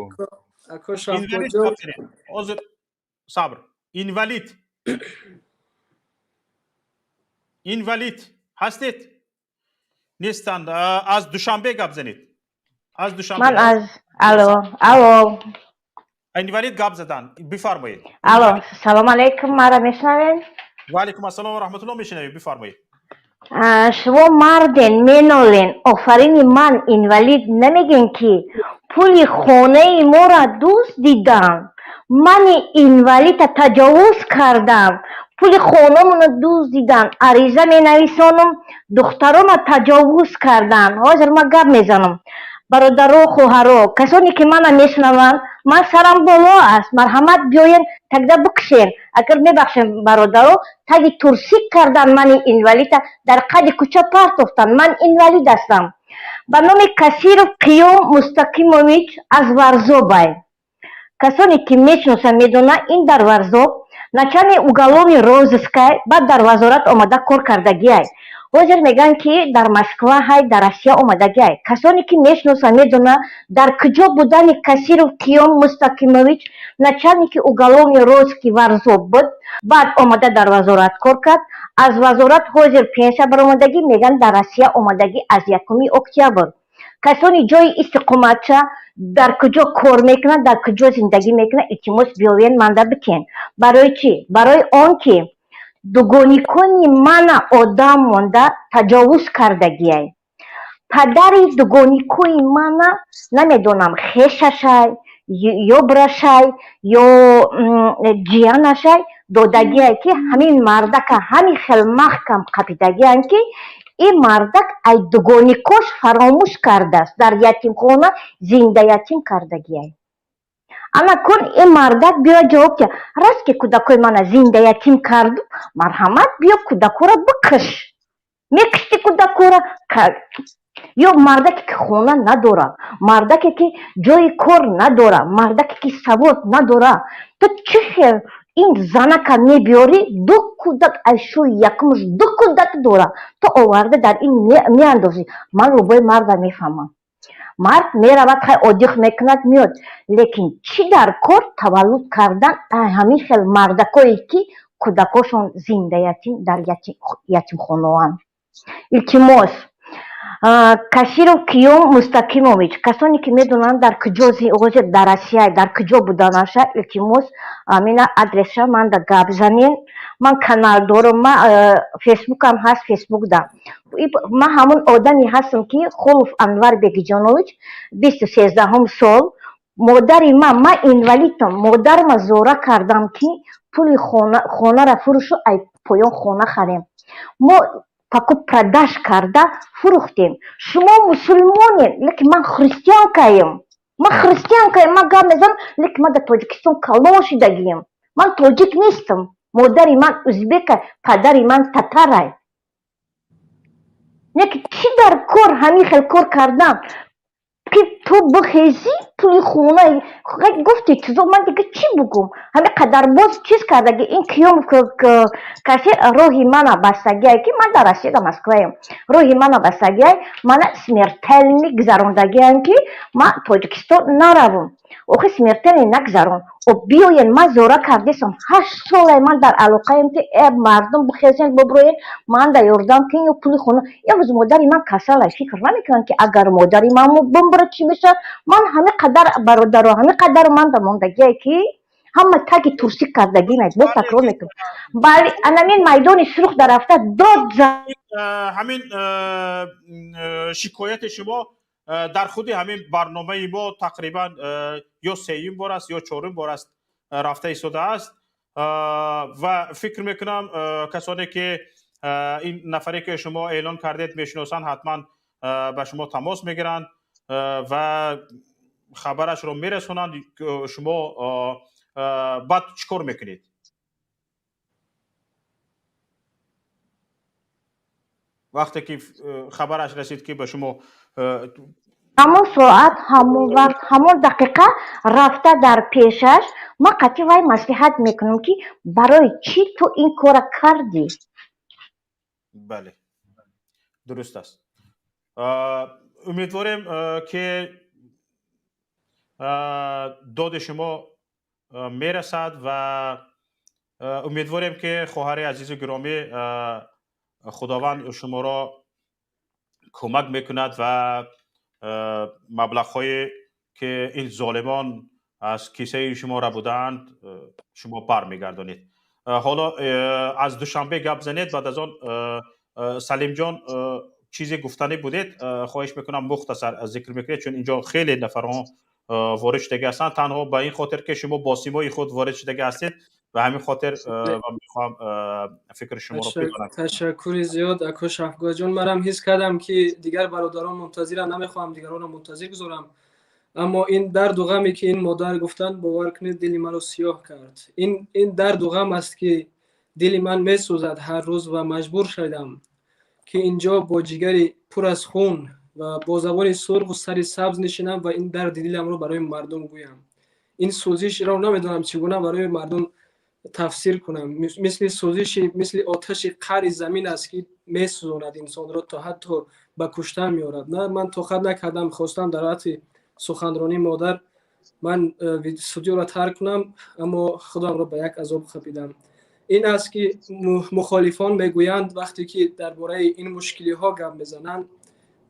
Сабр. Инвалид, инвалид ҳастед? Нестанд. Аз Душанбе гап занед, аз Душанбе. Ман аз, алло, алло. Инвалид гап задан, бифармоед. Алло, салом алейкум, маро мешунавед? Ва алейкум ассалом ва раҳматуллоҳ, мешунавем, бифармоед. Шумо марден, менолен, офарини ман инвалид намегӯен, ки пули хонаи моро дӯст дидам, мани инвалида таҷовуз кардам, пули хонамонро дӯст дидан. Ариза менависонам, духтарома таҷовуз карданд. Ҳозир ман гап мезанам. Бародаро, хоҳаро, касоне ки мана мешунаванд, ман сарам боло аст, марҳамат, биёен, тагда бикушен. Агар мебахшем, бародаро, таги турсик кардан, мани инвалида дар қади кӯча партофтанд. Ман инвалид ҳастам, ба номи Касиров Қиём Мустақимович, аз Варзобай. Касоне ки мешиносанд, медонанд, ин дар Варзоб начальник уголовный розыска, баъд дар вазорат омада кор кардагиай. Ҳозир мегӯянд, ки дар Москва ҳай, дар Россия омадагиай. Касоне ки мешиносанд, медонанд дар куҷо будани Касиров Қиём Мустақимович, начальники уголовный розыски Варзоб буд, баъд омада дар вазорат кор кард, аз вазорат ҳозир пенсия баромадагӣ, мегӯянд дар Россия омадагӣ аз 1 октябр. Касони ҷои истиқоматша, дар куҷо кор мекунад, дар куҷо зиндагӣ мекунад, илтимос, биёвен, манда бикен. Барои чӣ? Барои он ки дугоникони мана одам монда таҷовуз кардагиай. Падари дугоникои мана намедонам, хешашай ё брашай ё ҷиянашай, додагиай, ки ҳамин мардака ҳамин хел маҳкам қапидагианд, ки ин мардак ай дугоникош фаромӯш кардааст, дар ятимхона зинда ятим кардагиай. Ана кун, ин мардак биё ҷавоб диҳад: раст ки кӯдакои мана зинда ятим карду, марҳамат, биё, кӯдакоро бикиш. Мекишти кӯдакоро. Ё мардаке, ки хона надора, мардаке, ки ҷои кор надора, мардаке, ки савод надора, ту чӣ хел ин занака мебиёрӣ? Ду кӯдак, айшӯи якумш ду кӯдак дора, ту оварда дар ин меандозӣ. Ман рӯбои марда мефаҳмам. Мард меравад, хай, отдых мекунад, меёд, лекин чӣ дар кор таваллуд кардан ҳамин хел мардакое, ки кӯдакошон зиндаятим дар ятимхонаанд? Илтимос, Касиров Киём Мустақимович, касоне ки медонанд, дар куҷо ҳозир, дар Россия дар куҷо буданаша, илтимос, амина адреса ман да гап занен. Ман канал дорам, ма Фейсбукам ҳаст, Фейсбукда ман ҳамон одаме ҳастам, ки Холов Анвар Бегиҷонович, 23-ум сол. Модари ман инвалидам, модарма зора кардам, ки пули хонара фурӯшу, ай поён хона харем. Мо покуп-продаж карда фурӯхтем. Шумо мусулмонед, лекин ман христианкаем, ман христианкаем, ман гап мезанам, лекин ман дар Тоҷикистон калон шидагием, ман тоҷик нестам. Модари ман узбека, падари ман татарай. Лекин чӣ дар кор ҳамин хел кор кардан, ки ту бихезӣ, пули хона гуфти чизо? Ман дига чӣ бугум? Ҳамин қадар боз чиз кардаги ин Киёмов касе роҳи мана бастагиай, ки ман дар Россия, дар Москваем, роҳи мана бастагиай, мана смертельный гузарондагиам, ки ман Тоҷикистон наравам. Охи, смертельный нагузарон, о биёен. Ман зора кардесам, 8 солае ман дар алоқаем, ки э мардум, бихезен, буброен, ман да ёрдам кин ё пули хона. Имрӯз модари ман касалай, фикр намекунам, ки агар модари ман бумбара, чӣ мешавад. Ман ҳамин қадар, бародаро, ҳамин қадар ман да мондагие, ки ҳама таги турсӣ кардагимай. Боз такрор мекунам, бале, анамин майдони Сурх дарафта дод. Ҳамин шикояти шумо дар худи ҳамин барномаи мо тақрибан ё сеюм бор аст, ё чорум бор аст рафта истодааст ва фикр мекунам, касоне ки ин нафаре, ки шумо эълон кардед, мешиносанд, ҳатман ба шумо тамос мегиранд ва хабарашро мерасонанд. Шумо баъд чӣ кор мекунед, вақте ки хабараш расид, ки ба шумо? Ҳамон соат, ҳамон вақт, ҳамон дақиқа рафта дар пешаш ман қатъи вай маслиҳат мекунам, ки барои чӣ ту ин кора кардӣ. Бале, дуруст аст. Умедворем, ки доди шумо мерасад ва умедворем, ки хоҳари азизу гиромӣ, Худованд шуморо кӯмак мекунад ва маблағҳое, ки ин золимон аз кисаи шумо рабудаанд, шумо бармегардонед. Ҳоло аз Душанбе гап занед, баъд аз он Салимҷон чизе гуфтанӣ будед, хоҳиш мекунам, мухтасар зикр мекунед, чун инҷо хеле нафарҳо ворид шудагӣ ҳастанд. Танҳо ба ин хотир, ки шумо бо симои худ ворид шудагӣ ҳастед, ба ҳамин хотир ман мехоҳам фикри шуморо бидонам. Ташаккури зиёд, ако Шафгоҳҷон. Манам ҳис кардам, ки дигар бародарон мунтазиранд, намехоҳам дигаронро мунтазир гузорам, аммо ин дарду ғаме, ки ин модар гуфтанд, бовар кунед, дили маро сиёҳ кард. Ин дарду ғам аст, ки дили ман месӯзад ҳар рӯз ва маҷбур шудам, ки инҷо бо ҷигари пур аз хун ва бо забони сурху сари сабз нишинам ва ин дарди диламро барои мардум гӯям. Ин сӯзишро намедонам, чӣ гуна барои мардум тафсир кунам. Мисли сӯзиши, мисли оташи қари замин аст, ки месӯзонад инсонро, то ҳатто ба куштан меорад. На, ман тоқат накардам, хостам дар ҳолати суханронии модар ман студиоро тарк кунам, аммо худамро ба як азоб хапидам. Ин аст, ки мухолифон мегӯянд, вақте ки дар бораи ин мушкилиҳо гап мезананд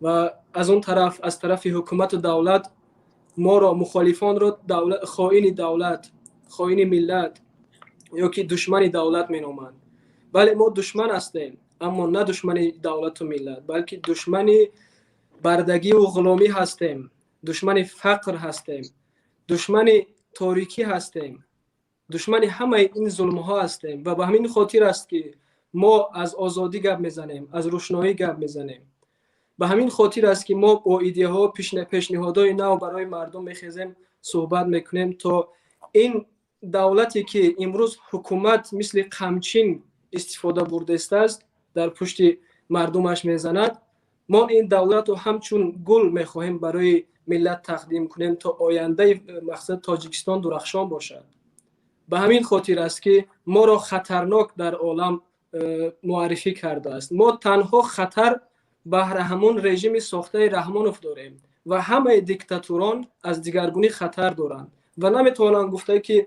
ва аз он тараф, аз тарафи ҳукумату давлат, моро, мухолифонро, хоини давлат, хоини миллат ё ки душмани давлат меноманд. Бале, мо душман ҳастем, аммо на душмани давлату миллат, балки душмани бардагиву ғуломӣ ҳастем, душмани фақр ҳастем, душмани торикӣ ҳастем, душмани ҳамаи ин зулмҳо ҳастем. Ва ба ҳамин хотир аст, ки мо аз озодӣ гап мезанем, аз рӯшноӣ гап мезанем. Ба ҳамин хотир аст, ки мо бо идеяҳо, пешниҳодҳои нав барои мардум мехезем, суҳбат мекунем, то ин давлате, ки имрӯз ҳукумат мисли қамчин истифода бурдастааст, дар пушти мардумаш мезанад. Мо ин давлатро ҳамчун гул мехоҳем барои миллат тақдим кунем, то ояндаи мақсад Тоҷикистон дурахшон бошад. Ба ҳамин хотир аст, ки моро хатарнок дар олам муаррифӣ кардааст. Мо танҳо хатар баҳра ҳамон режими сохтаи Раҳмонов дорем ва ҳамаи диктатурон аз дигаргунӣ хатар доранд ва наметавонанд гуфта, ки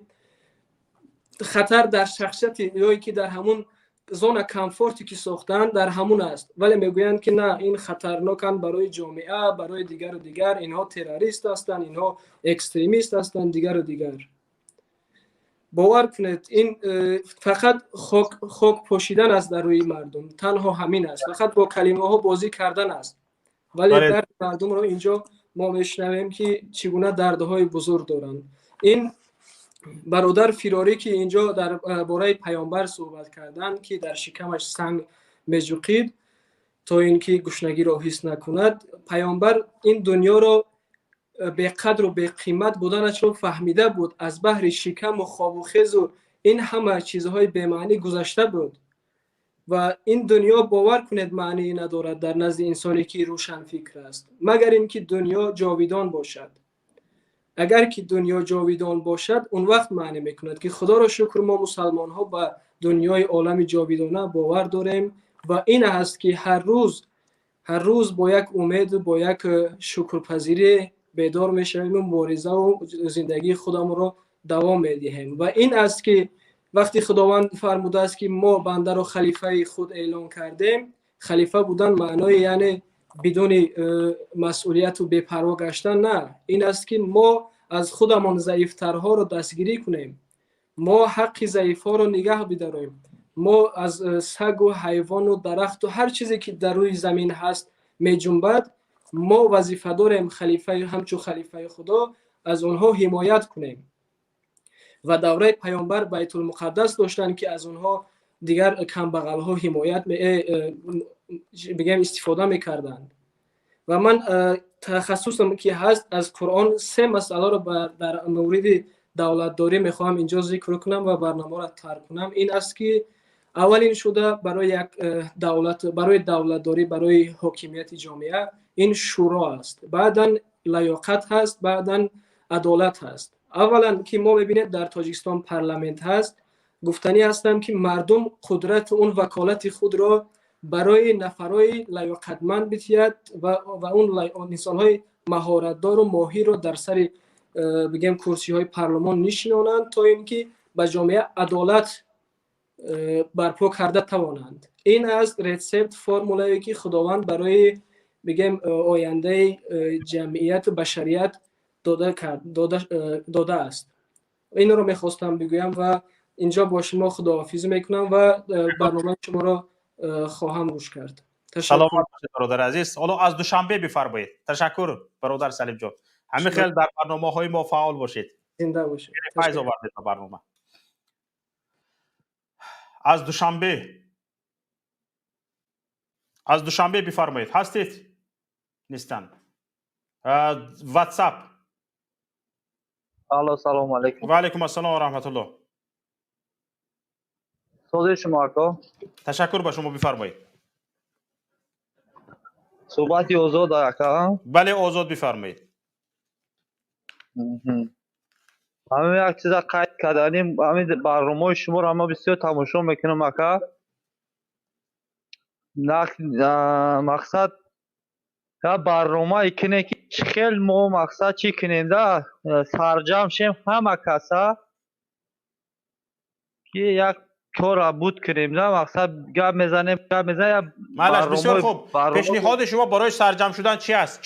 хатар дар шахсияти ё ки дар ҳамун зона комфорте, ки сохтаанд, дар ҳамун аст, вале мегӯянд, ки на, ин хатарноканд барои ҷомеа, барои дигару дигар, инҳо террорист ҳастанд, инҳо экстремист ҳастанд, дигару дигар. Бовар кунед, ин фақат хок пошидан аст дар рӯи мардум, танҳо ҳамин аст, фақат бо калимаҳо бозӣ кардан аст, вале дарди мардумро инҷо мо мешунавем, ки чӣ гуна дардҳои бузург доранд. Ин бародар Фирорӣ, ки инҷо дар бораи паёмбар суҳбат карданд, ки дар шикамаш санг меҷуқид, то ин ки гушнагиро ҳис накунад, паёмбар ин дунёро беқадру беқимат буданашро фаҳмида буд, аз баҳри шикаму хобу хезу ин ҳама чизҳои бемаънӣ гузашта буд. Ва ин дунё, бовар кунед, маънӣ надорад дар назди инсоне, ки рӯшанфикр аст, магар ин ки дунё ҷовидон бошад. Агар ки дунё ҷовидон бошад, он вақт маънӣ мекунад, ки худоро шукр, мо мусалмонҳо ба дунёи олами ҷовидона бовар дорем. Ва ин аст, ки ҳар рӯз бо як умеду бо як шукрпазирӣ бедор мешавем, муборизаву зиндагии худамонро давом медиҳем. Ва ин аст, ки вақти Худованд фармудааст, ки мо бандаро халифаи худ эълон кардем, халифа будан маънои яъне бидуни масъулияту бепарво гаштан на, ин аст, ки мо аз худамон заифтарҳоро дастгирӣ кунем, мо ҳаққи заифҳоро нигаҳ бидарем, мо аз сагу ҳайвону дарахту ҳар чизе, ки дар рӯи замин ҳаст, меҷунбад, мо вазифа дорем халифаи ҳамчун халифаи Худо аз онҳо ҳимоят кунем. Ва давраи паёмбар Байтулмуқаддас доштанд, ки аз онҳо дигар камбағалҳо ҳимоят бигем истифода мекарданд. Ва ман тахассусам ки ҳаст аз Қуръон, се масъаларо дар мавриди давлатдорӣ мехоҳам инҷо зикр кунам ва барномаро тарк кунам. Ин аст, ки аввалин шуда барои як давлат, барои давлатдорӣ, барои ҳокимияти ҷомеа ин шӯро аст, баъдан лаёқат ҳаст, баъдан адолат ҳаст. Аввалан, ки мо мебинем, дар Тоҷикистон парламент ҳаст. Гуфтанӣ ҳастам, ки мардум қудрат он ваколати худро барои нафарҳои лаёқатманд бидиҳад ва он инсонҳои маҳоратдору моҳирро дар сари бигем курсиҳои парлумон нишинонанд, то ин ки ба ҷомеа адолат барпо карда тавонанд. Ин аст рецепт, формулае, ки Худованд барои бигем ояндаи ҷамъияту башарият додааст. Инро мехостам бигӯям ва инҷо бо шумо худоҳофизӣ мекунам ва барномаи шуморо хоҳам гӯш кард. Саломат бошед, бародари азиз. Ҳоло аз Душанбе бифармоед. Ташаккур, бародар Салимҷон, ҳамин хел дар барномаҳои мо фаъол бошед. Зинда бошед. Файз овардед ба барнома. Аз Душанбе бифармоед, ҳастед? Нестанд. Ватсап. Алло, салому алейкум. Ва алейкум ассалом ва раҳматуллоҳ. Сози шумо, ако? Ташаккур ба шумо, бифармоед. Суҳбати озод, ака? Бале, озод, бифармоед. Ҳамин як чиза қайд карданим, ҳамин барномаҳои шуморо ма бисёр тамошо мекунам, ака. Мақсад, я барномае кине, ки чӣ хел мо, мақсад, чӣ кунем да, сарҷамъ шем ҳама каса, ки як кора буд кунем да, мақсад, гап мезанем, гап мезанем. Майлаш, бисёр хуб. Пешниҳоди шумо барои сарҷамъ шудан чи аст?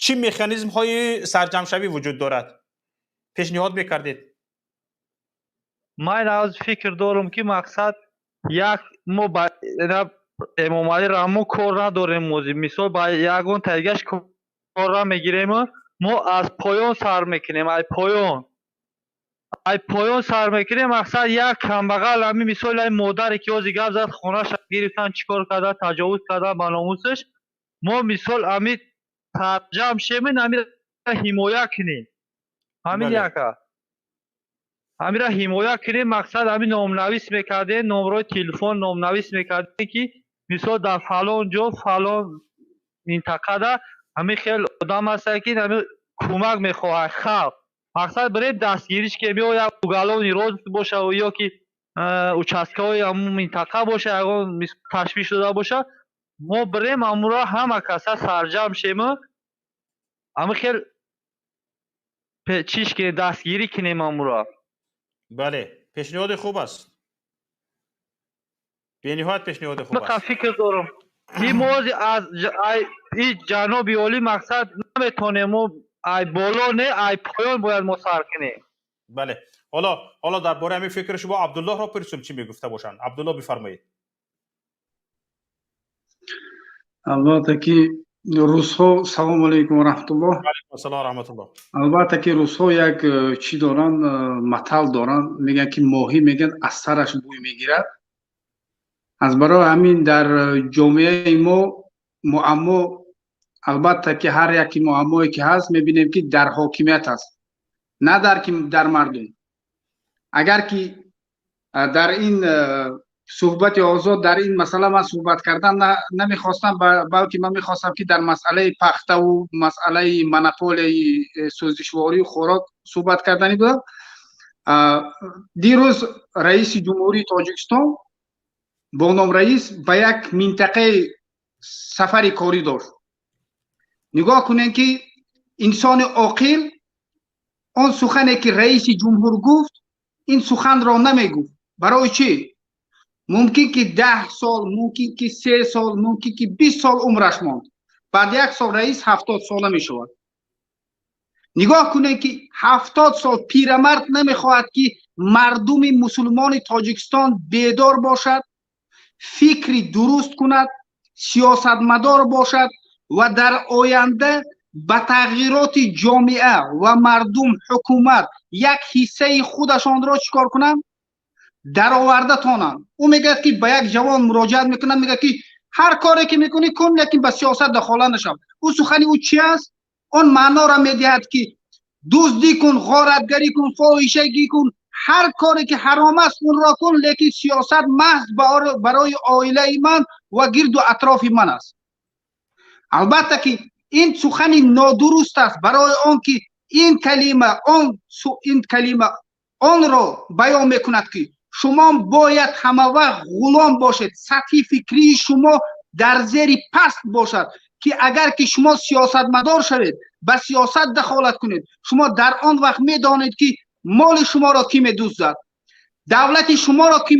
Чӣ механизмҳои сарҷамъшавӣ вуҷуд дорад, пешниҳод мекардед? Ман аз фикр дорам, ки мақсад, як мо ба Эмомалӣ Раҳмон кор надорем. Мисол, ба ягон тайгаш кор мегирем, мо аз поён сар мекунем, ай поён сар мекунем. Мақсад, як камбағал, ҳамин мисол, ай модаре, ки ҳозир гап зад, хонаша гирифтан, чӣ кор карда, таҷовуз карда ба номусаш, мо мисол ҳамин сарҷамъ шемин, ҳамира ҳимоя кунем, ҳамин яка ҳамира ҳимоя кунем. Мақсад, ҳамин номнавис мекардем, номрои телефон номнавис мекардем, ки Мисол, дар фалон ҷо, фалон минтақада ҳамин хел одам ҳаста, ки ҳамин кӯмак мехоҳад халқ. Мақсад, бирем дастгириш ки ё як уголовный розыск боша ё ки участковый ҳамун минтақа боша, ягон ташвиш дода боша, мо бирем ҳамуро ҳама каса сарҷамъ шему ҳамин хел чиш кунем, дастгирӣ кунем ҳамуро. Бале, пешниҳоди хуб аст, бениҳоят пешниҳоди хуб аст. Фикр дорам, ки мо аз и ҷаноби олӣ мақсад наметонем, мо ай боло не, ай поён бояд мо сар кунем. Бале, ҳоло дар бораи ҳамин фикри шумо Абдуллоҳро пурсум, чӣ мегуфта бошанд. Абдулло, бифармоед. Албатта ки русҳо, салому алайкум ва раҳматуллоҳ. Алайкум ассалом раҳматуллоҳ. Албатта ки русҳо як чӣ доранд, матал доранд, мегӯянд ки моҳӣ, мегӯянд, аз сараш бӯй мегирад. Аз барои ҳамин дар ҷомеаи мо муаммо, албатта ки ҳар яке муаммое ки ҳаст, мебинем ки дар ҳокимият аст, на дар мардум. Агар ки дар ин суҳбати озод дар ин масъала ман суҳбат кардан намехостам, балки ман мехостам ки дар масъалаи пахтаву масъалаи монополияи сӯзишворию хӯрок суҳбат кардани будам. Дирӯз раиси ҷумҳурии Тоҷикистон бо ном раис ба як минтақаи сафари корӣ дошт. Нигоҳ кунем ки инсони оқил он сухане ки раиси ҷумҳур гуфт, ин суханро намегуфт. Барои чӣ? Мумкин ки 10 сол, мумкин ки 3 сол, мумкин ки 20 сол умраш монд. Баъд як сол раис 70 сола мешавад. Нигоҳ кунем ки 70 сол пирамард намехоҳад ки мардуми мусулмони Тоҷикистон бедор бошад, фикри дуруст кунад, сиёсатмадор бошад ва дар оянда ба тағйироти ҷомеа ва мардум, ҳукумат як ҳиссаи худашонро чикор кунанд? Дароварда тонанд. Ӯ мегӯяд ки ба як ҷавон муроҷиат мекунад, мегӯяд ки ҳар коре ки мекунӣ кун, лекин ба сиёсат дахолат нашав. Ӯ сухани ӯ чи аст? Он маъноро медиҳад ки дуздӣ кун, ғоратгарӣ кун, фоҳишагӣ кун, ҳар коре ки ҳаром аст онро кун, лекин сиёсат маҳз барои оилаи ман ва гирду атрофи ман аст. Албатта ки ин сухани нодуруст аст, барои он ки ин калима он ин калима онро баён мекунад ки шумо бояд ҳамавақт ғулом бошед, сатҳи фикрии шумо дар зери паст бошад, ки агар ки шумо сиёсатмадор шавед, ба сиёсат дахолат кунед, шумо дар он вақт медонед ки моли шуморо кӣ медуздад, давлати шуморо кӣ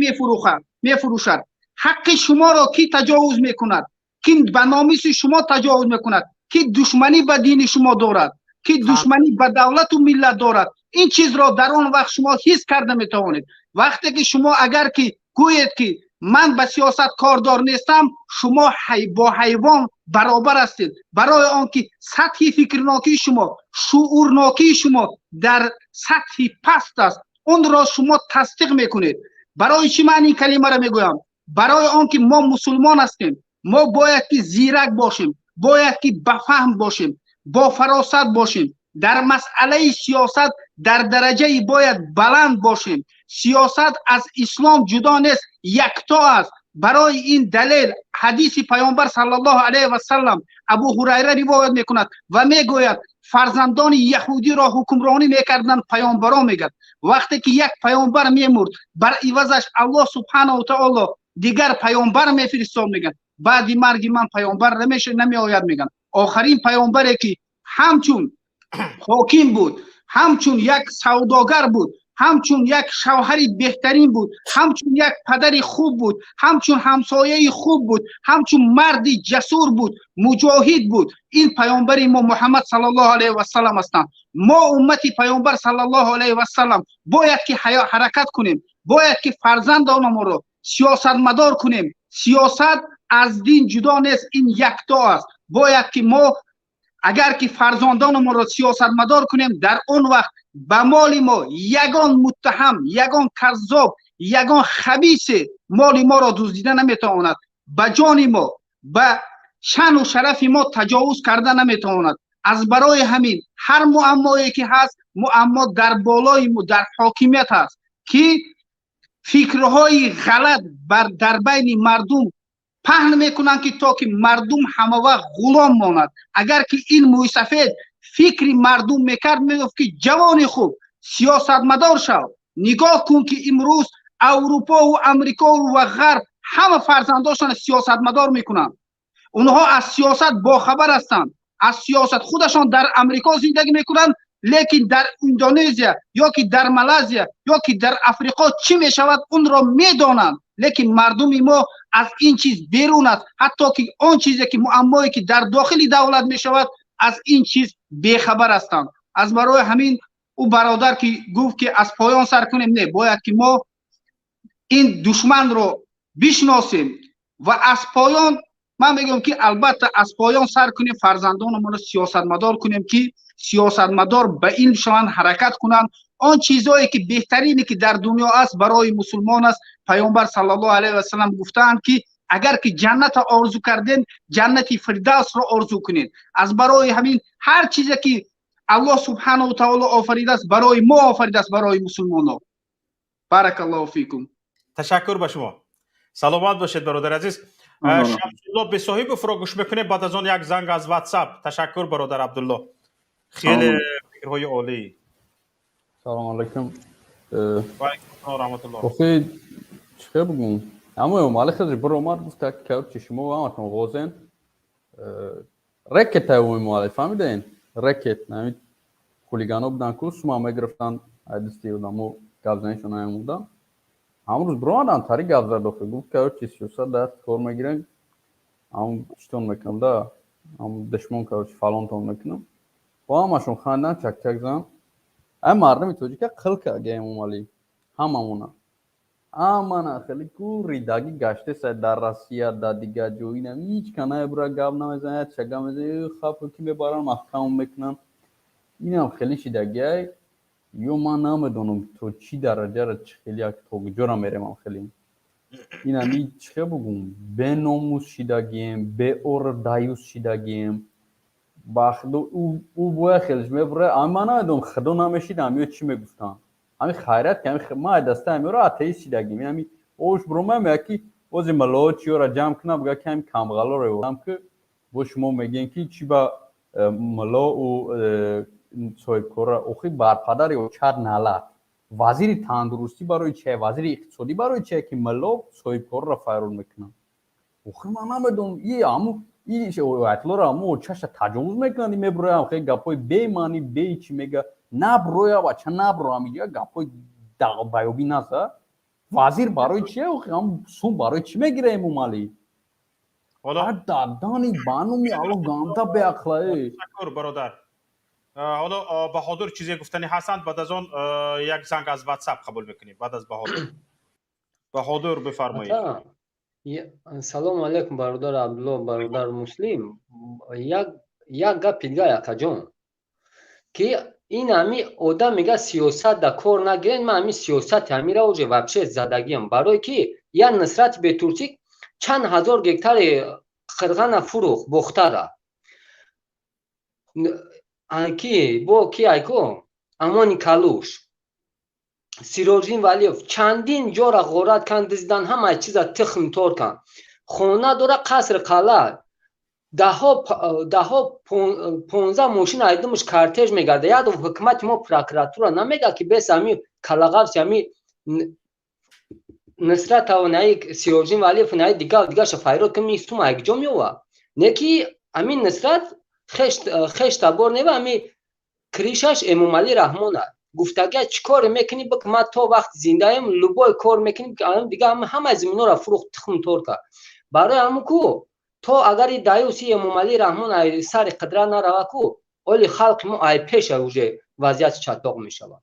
мефурӯшад, ҳаққи шуморо кӣ таҷовуз мекунад, кӣ ба номуси шумо таҷовуз мекунад, кӣ душманӣ ба дини шумо дорад, кӣ душманӣ ба давлату миллат дорад. Ин чизро дар он вақт шумо ҳис карда метавонед. Вақте ки шумо агар ки гӯед ки ман ба сиёсат кордор нестам, шумо бо ҳайвон баробар ҳастед, барои он ки сатҳи фикрнокии шумо, шуурнокии шумо дар сатҳи паст аст. Онро шумо тасдиқ мекунед. Барои чӣ ман ин калимаро мегӯям? Барои он ки мо мусулмон ҳастем, мо бояд ки зирак бошем, бояд ки ба фаҳм бошем, бо фаросат бошем, дар масъалаи сиёсат дар дараҷаи бояд баланд бошем. Сиёсат аз ислом ҷудо нест, якто аст. Барои ин далел ҳадиси паёмбар саллаллоҳу алайҳи васаллам, Абу Ҳурайра ривоят мекунад ва мегӯяд: фарзандони яҳудиро ҳукмронӣ мекарданд паёмбарон. Мегӯяд, вақте ки як паёмбар мемурд, бар ивазаш Аллоҳ субҳанаҳу таоло дигар паёмбар мефиристод. Мегӯяд, баъди марги ман паёмбар намеояд. Мегӯянд, охирин паёмбаре ки ҳамчун ҳоким буд, ҳамчун як савдогар буд, ҳамчун як шавҳари беҳтарин буд, ҳамчун як падари хуб буд, ҳамчун ҳамсояи хуб буд, ҳамчун марди ҷасур буд, муҷоҳид буд, ин паёмбари мо Муҳаммад саллаллоҳу алайҳи васаллам ҳастанд. Мо уммати паёмбар саллаллоҳу алайҳи васаллам бояд ки ҳаракат кунем, бояд ки фарзандонамонро сиёсатмадор кунем. Сиёсат аз дин ҷудо нест, ин якто аст. Бояд ки мо агар ки фарзандонамонро сиёсатмадор кунем, дар он вақт ба моли мо ягон муттаҳам, ягон каззоб, ягон хабисе моли моро дуздида наметавонад, ба ҷони мо, ба шаъну шарафи мо таҷовуз карда наметавонад. Аз барои ҳамин ҳар муаммое ки ҳаст, муаммо дар болои дар ҳокимият ҳаст, ки фикрҳои ғалат дар байни мардум Паҳн мекунанд, ки то ки мардум ҳамавақт ғулом монад. Агар ки ин мӯйсафед фикри мардум мекард, мегуфт ки ҷавони хуб, сиёсатмадор шав. Нигоҳ кун, ки имрӯз Аврупову Амрикову ва Ғарб ҳама фарзандошонро сиёсатмадор мекунанд. Онҳо аз сиёсат бохабар ҳастанд, аз сиёсат. Худашон дар Амрико зиндагӣ мекунанд, лекин дар Индонезия ё ки дар Малайзия ё ки дар Африқо чӣ мешавад, онро медонанд. Лекин мардуми мо аз ин чиз берун аст, ҳатто ки он чизе ки муаммое ки дар дохили давлат мешавад, аз ин чиз бехабар ҳастанд. Аз барои ҳамин ӯ бародар ки гуфт, ки аз поён сар кунем, не, бояд ки мо ин душманро бишносем ва аз поён, ман мегӯям ки албатта аз поён сар кунем, фарзандонамонро сиёсатмадор кунем, ки сиёсатмадор ба илм шаванд, ҳаракат кунанд. Он чизое ки беҳтарине ки дар дунё аст, барои мусулмон аст. Паёмбар саллаллоҳу алайҳи васалам гуфтаанд, ки агар ки ҷанната орзу кардем, ҷаннати Фирдавсро орзу кунед. Аз барои ҳамин ҳар чизе ки Аллоҳ субҳанаҳу таоло офаридааст, барои мо офаридааст, барои мусулмонҳо. Баракаллоҳу фикум. Ташаккур ба шумо, саломат бошед, бародари азиз. Шамсулло Бесоҳибовро гӯш мекунем, баъд аз он як занг аз Ватсап. Ташаккур, бародар Абдулло, хеле фикрҳои олӣ. Салому алайкум. Ваалайкум раҳматулло. Охи, чӣ хел бигӯм, ҳамо Эмомалӣ хеле биромад, гуфт, короче, шумо ҳаматон ғозен, рекет Эмомалӣ, фаҳмидаен, рекет ҳамин хулигано буданд ку, сума мегирифтанд дасти одамо, гапзанишон наямуда. Ҳамрӯз биромадан тари гап зад, охи, гуфт, короче, сиёсат даст кор мегирем, ҳам читон мекунам да, ҳам душмон, короче, фалонтон мекунам. Бо ҳамашон хандан, чакчак зан. Ай мардуми тоҷика қил карда Эмомалӣ ҳамамона, ҳамана хеле ку ридагӣ гаштеса дар Россия, дар дигар ҷо. Инам ҳеҷ ка наебура, гап намезанад, чага мезанад, хап ки мебаранд, маҳкам мекунанд. Инам хеле шидагиай ё ман намедонам то чӣ дараҷара, чӣ хели, то куҷора меремам. Хеле инам чӣ хел бугум, беномус шидагием, беор даюс шидагием. Бахдо ӯ бояд хелиш мебура. Ами ман намедонам, худо намешид, ҳамиё чӣ мегуфтанд. Ҳами хайрат ки ма даста ҳамиёро атеист шидагим. Ҳами ош буромам, яки бози малоо чиёра ҷамъ кунам, буга ки ҳами камбағалоро ёрдам ки бо шумо мегӯем ки чӣ ба мулло ӯ соҳибкорра. Охи, бар падари очар налат, вазири тандурустӣ барои чия, вазири иқтисодӣ барои чия, ки мулло соҳибкорро файрон мекунанд? Охи, ман намедонам, и ҳаму оятлоро ҳаму очаша таҷовуз мекунанд. Мебуроям, хеле гапҳои бемаъни бе чӣ мега, наброя, бача, набро, ҳамиҷа гапҳои баёбӣ наза. Вазир барои чия? Охи, ҳам сум барои чӣ мегира Эмомалӣ? Дадани ба номи Алло, ганда беақла. Ташаккур, бародар. Ҳоло Баҳодур чизе гуфтанӣ ҳастанд, баъд аз он як занг аз Ватсап қабул мекунем. Баъд аз Баҳодур. Баҳодур, бифармоед. Салому алайкум, бародар Абдулло, бародар Муслим. Як гапи дигар, акаҷон, ки ин ҳами одам мега, сиёсат да кор нагирен. Ман ҳами сиёсати ҳамира уже вообще задагиам, барое ки як Нусрати Бетурчик чанд ҳазор гектари қирғана фурӯхт Бохтара, ки бо ки айко Амони Калуш, Сироҷиддин Валиев чандин ҷора ғорат кан, диздан, ҳамаи чиза тухм тор кан. Хона дора, қаср, қалъа, даҳҳо, 15 мошин айдумуш кортеж мегарда. Як ҳукумати мо, прокуратура намега, ки бес ҳами калағавси ҳами Нусратава, наи Сироҷиддин Валиев, наи дигар дигарша файрод кун, сума якҷо меова. Не ки ҳамин Нусрат хеш табор нева, ҳами кришаш Эмомалӣ Раҳмон аст. Гуфтага, чӣ коре мекунӣ, бик, ман то вақт зиндаем, любой кор мекунӣ. Дига ҳамаи заминҳоро фурӯхт, тухм тор кард. Барои ҳамун ку то агар и даюси Эмомалӣ Раҳмон ай сари қудрат нарава ку, оли халқи мо ай пеша уже вазъияти чатоқ мешавад.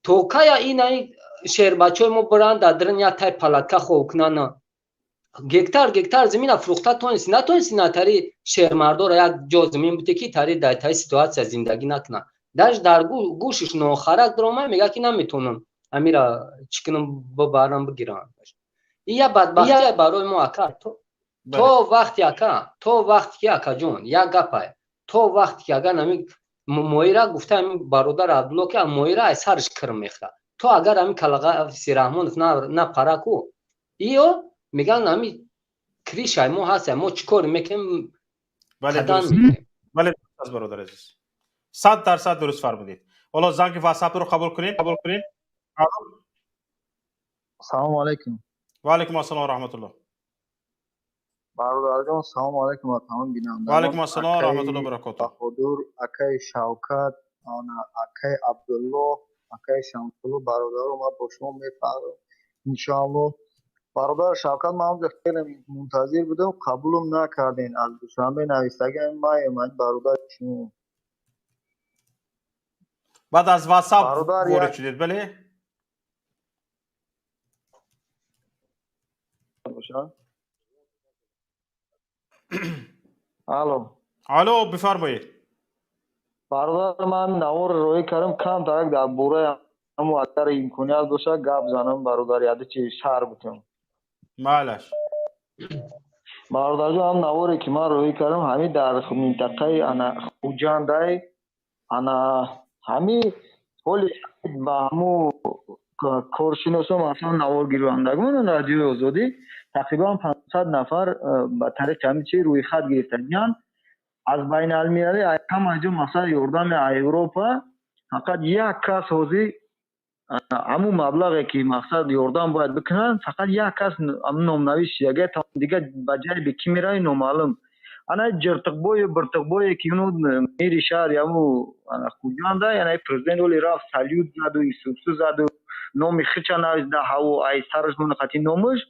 То кая инаи шербачаҳои мо биранд дар дрин як тай палатка хоб кунанд? Гектар гектар замина фурӯхта тонисти, натонисти, натари шермардора як ҷо замин буте, ки тари дар таи ситуация зиндагӣ накунад. Даже дар гӯшиш нохарак даромад, мега, ки наметонам амира чӣ кунам, бибарам, бигирам. И як бадбахтия барои мо, ака. То вақти, ака, то вақте ки, акаҷон, як гапай, то вақте ки агар ами моира гуфта ами бародар Абдулло, ки моира ай сараш кирм мехӯрад, то агар ами Калағафси Раҳмонов напара ку, иё меган ами. Крышаи мо ҳаст, мо чӣ кор мекунем? Бале, қадам дуруст. мекунем. Бале, дуруст аст, бародар азиз, 100% дуруст фармудед. Ҳоло занги ватсапро қабул кунем, қабул кунем. Салому алайкум. Ва алайкум ассалом ва раҳматуллоҳ. Бародарҷон, салому алайкум ва тамоми бинандагон. Ва алайкум ассалом ва Акаи раҳматуллоҳ баракотуҳ. Баҳодур, акаи Шавкат, ана акаи Абдуллоҳ, акаи Шамсулло, бародаро, ман бо шумо мефаҳмам, иншоаллоҳ. Бародар Шавкат, ман онҷо хеле мунтазир будам, қабулам накарден. Аз Душанбе навистагиам, маем, ан бародари шумо. Баъд аз ватсап Бародар, ворид як шудед, бале? Бошад. Алло. Алло, бифармоед. Бародар, ман навор роҳӣ кардам, камтарак дар бораи ҳамун, агар имконият бошад, гап занам, бародар, яде чи шаҳр бутам. Майлаш. Бародарҷон, ҳам наворе ки ман роҳӣ кардам, ҳамин дар минтақаи ана Хуҷандай, ана ҳамин ҳоли ба ҳамун коршиносон, масалан наворгирандагон Радиои Озодӣ, тақрибан 500 нафар ба тариқи ҳамин чи рӯйхат гирифтагиянд. Аз байналмилалӣ ҳама ҷо, масалан ёрдами Европа, фақат як кас ҳозир ҳамун маблағе ки мақсад ёрдам бояд бикунанд, фақат як кас номнавис шидага, дигар ба ҷайби кӣ меравӣ, номаълум. Ана ҷиртиқбою биртиқбое ки уну мери шаҳри ҳаму Хуҷанда, яъне президент оли рафт салют заду исусу заду номи хича навист дар ҳаво, ай сараш монақати номаш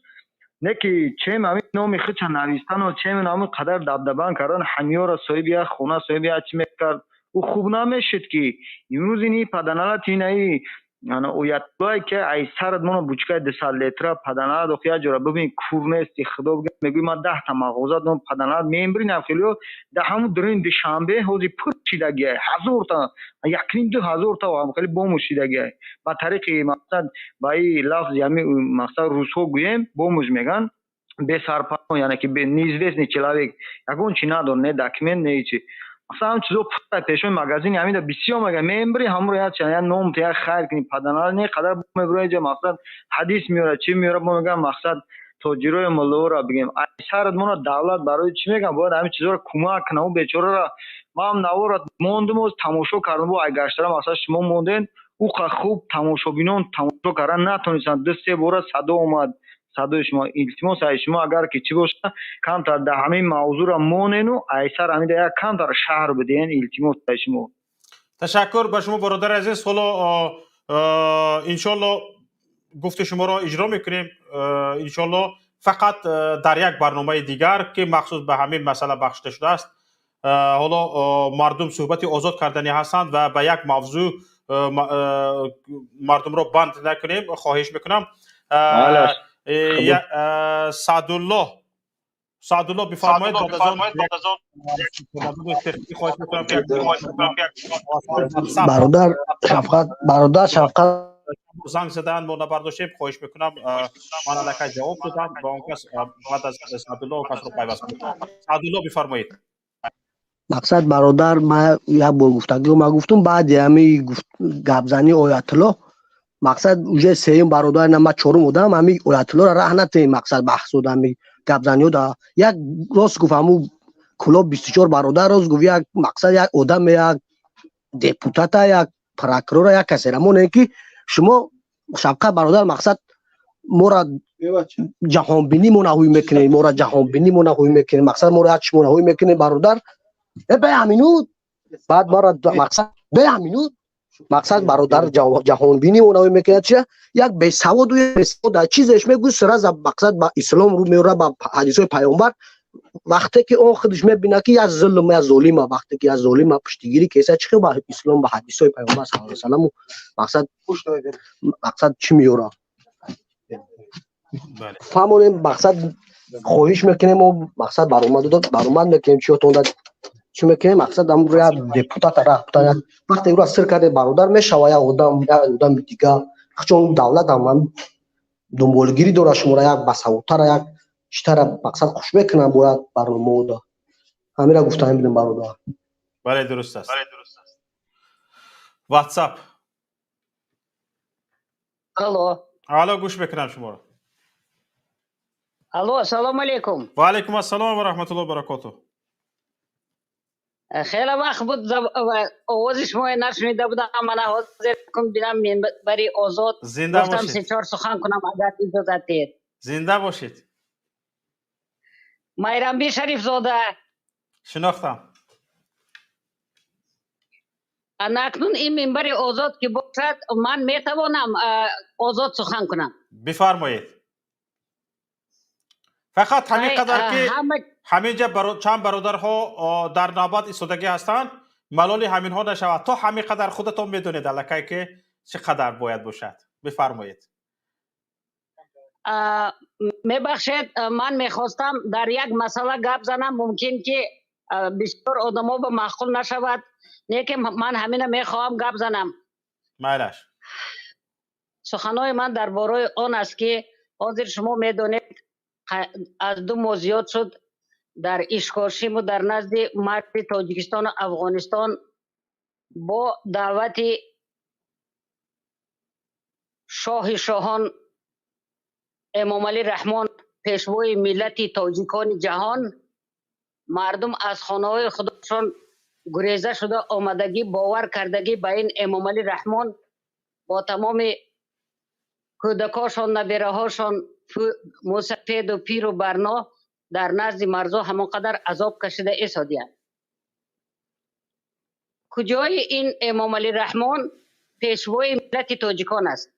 не ки чем ҳамин номи хича навистану чем ҳамин қадар дабдабан кардан, ҳамиёра соҳиби як хона, соҳиби як чӣ мекард, ӯ хуб намешуд ки имрӯз ини паданалат инаи ана оятуллое ки ай сарат мона бучкаи 200 литра паданалат, охи як ҷора бибин, кур нести, худо бигӯ, мегӯй ман 10-та мағоза дорам, паданалат мембирин хелиё дар ҳамун дурин Душанбе ҳозир пур шидагиай, 1000-та, якним ду ҳазорта хеле бомуш шидагиай. Ба тариқи мақсад ба и лафзи ҳами мақсад русҳо гӯем, бомуш меган, бесарпаноҳ, яъне ки неизвестный человек, ягон чи надор, не документ, не чи. Масалан ҳам чизо пура пешои магазини ҳамида бисёр мега, мембири ҳамро як чанд як ном як хайр кунӣ, паданалат не қадар мебура иҷа мақсад ҳадис меорад, чӣ меорад, мо мегӯям мақсад тоҷирои муллоро бигем, ай сарат мона давлат барои чӣ мегӯям, бояд ҳамин чизоро кӯмак кунам ӯ бечораро. Ман навора мондум, оз тамошо кардам, бо ай гаштара мақсад шумо монден, ӯ қа хуб тамошобинон тамошо кардан натонистанд, ду се бора садо омад садои шумо. Илтимос ай шумо, агар ки чӣ боша, камтар дар ҳамин мавзӯъро монену айсар ҳамида як камтар шаҳр бидиҳен, илтимос ай шумо. Ташаккур ба шумо, бародари азиз. Ҳоло иншоалло гуфти шуморо иҷро мекунем, иншоалло, фақат дар як барномаи дигар ки махсус ба ҳамин масъала бахшида шудааст. Ҳоло мардум суҳбати озод карданӣ ҳастанд ва ба як мавзӯъ мардумро банд накунем, хоҳиш мекунам. Саъдуллоҳ, Саъдуллоҳ, бифармоед. Баъд аз он хоҳиш мекунам ки бародар Шафқат, бародар Шафқат. Занг задан мо набардоштем, хоҳиш мекунам. Ман аллакай ҷавоб додам ба он кас, баъд аз Саъдуллоҳ он касро пайваст мекунам. Саъдуллоҳ, бифармоед. Мақсад, бародар, ма як бор гуфтагиро ма гуфтум, баъди ҳами гапзании оятуллоҳ, мақсад уже сеюм бародар на ма чорум одам ҳами оятуллоҳро раҳ натем, мақсад баҳсуд ҳами гапзаниҳо да як рост гуфт, ҳаму Кулоб 24 бародар рост гуфт, як мақсад як одам, як депутата, як прокурора, як касера монем ки шумо Шафқат бародар, мақсад мора ҷаҳонбинӣ мо наҳӯй мекунем, мора ҷаҳонбинӣ мо наҳӯй мекунем, мақсад мора як чимо наҳӯй мекунем, бародар, бе ҳамину баъд мара мақсад бе ҳамину мақсад бародар ҷаҳонбинӣ мо наҳӯй мекунад, чи як бесаводу бесавод чизеш мегӯй, сразу мақсад ба ислом рӯ меорад, ба ҳадисҳои пайғамбар, вақте ки он худаш мебинад ки як зулм, як золима, вақте ки як золима пуштигирӣ кеса, чӣ ба ислом, ба ҳадисҳои пайғамбар саллаллоҳу алайҳи васаллам мақсад чӣ меорад, фаҳмонем. Мақсад хоҳиш мекунем, мо мақсад баромад баромад мекунем, чиётонда чӣ мекунем, мақсад як депутата раҳ вақте ӯро сир карде, бародар, мешава як одам, як одами дигар, чун давлат ҳам дунболгирӣ дорад, шуморо як басаводтара, як читара мақсад хуш мекунам, бояд барномаода ҳамира гуфтанӣ будем, бародар. Бале, дуруст аст. Ватсап. Алло. Алло, гӯш мекунам шуморо. Алло, ассалому алейкум. Ва алейкум ассалом ва раҳматуллоҳи ва баракотуҳ. Хеле вақт буд овози шумо нашунида будам. Мана ҳозир кун бинам минбари озод. Зинда Гуфтам бошед. се-чор сухан кунам, агар иҷозат диҳед. Зинда бошед. Майрамби Шарифзода. Шинохтам. Ана акнун ин минбари озод ки бошад, ман метавонам озод сухан кунам. Бифармоед. Фақат ҳамин қадар ки ҳамин ҷа чанд бародарҳо дар навбат истодагӣ ҳастанд, малоли ҳаминҳо нашавад. То ҳамин қадар худатон медонед аллакай ки чӣ қадар бояд бошад. Бифармоед. Мебахшед, ман мехостам дар як масъала гап занам, мумкин ки бисёр одамо ба маъқул нашавад, лекин ман ҳамина мехоҳам гап занам. Майлаш. Суханҳои ман дар бораи он аст ки ҳозир шумо медонед, аз 2 моҳ зиёд шуд, дар Ишкошиму дар назди марзи Тоҷикистону Афғонистон бо даъвати шоҳи шоҳон Эмомалӣ Раҳмон, пешвои миллати тоҷикони ҷаҳон, мардум аз хонаҳои худашон гуреза шуда омадагӣ, бовар кардагӣ ба ин Эмомалӣ Раҳмон бо тамоми кӯдакошон, набераҳошон, мусафеду пиру барно дар назди марзо ҳамон қадар азоб кашида эсодиянд. Куҷои ин Эмомалӣ Раҳмон пешвои миллати тоҷикон аст?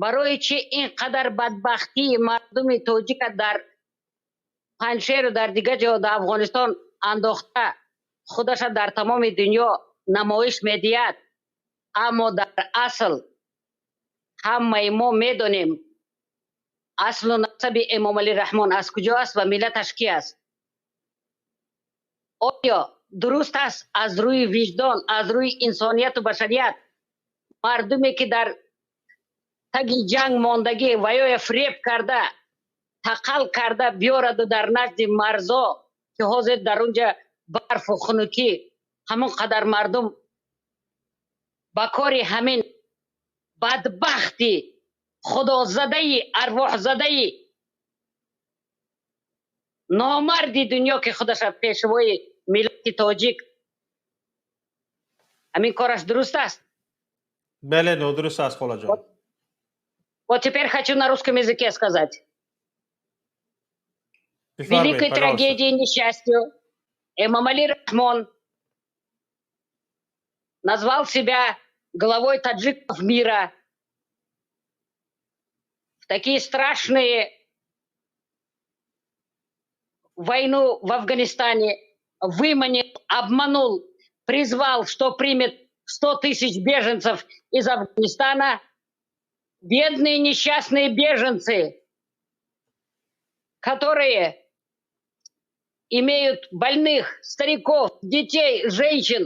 Барои чӣ ин қадар бадбахтии мардуми тоҷика дар Панҷшеру дар дигар ҷо дар Афғонистон андохта, худаша дар тамоми дунё намоиш медиҳад, аммо дар асл ҳамаи мо медонем аслу насаби Эмомалӣ Раҳмон аз куҷо аст ва миллаташ ки аст. Оё дуруст аст аз рӯи виҷдон, аз рӯи инсонияту башарият мардуме ки дар таги ҷанг мондагӣ ва ё фиреб карда, тақал карда биёраду дар назди марзо ки ҳозир дар онҷа барфу хунукӣ, ҳамон қадар мардум ба кори ҳамин бадбахти худозадаи арвоҳзадаи номарди дунё ки худаша пешвои миллати тоҷик, ҳамин кораш дуруст аст? Бале, нодуруст аст, холаҷон. Вот теперь хочу на русском языке сказать. Бифармоед, Великой пожалуйста. трагедии и несчастью Эмомали Рахмон назвал себя главой таджиков мира. В такие страшные войну в Афганистане выманил, обманул, призвал, что примет 100 тысяч беженцев из Афганистана. Бедные несчастные беженцы, которые имеют больных, стариков, детей, женщин,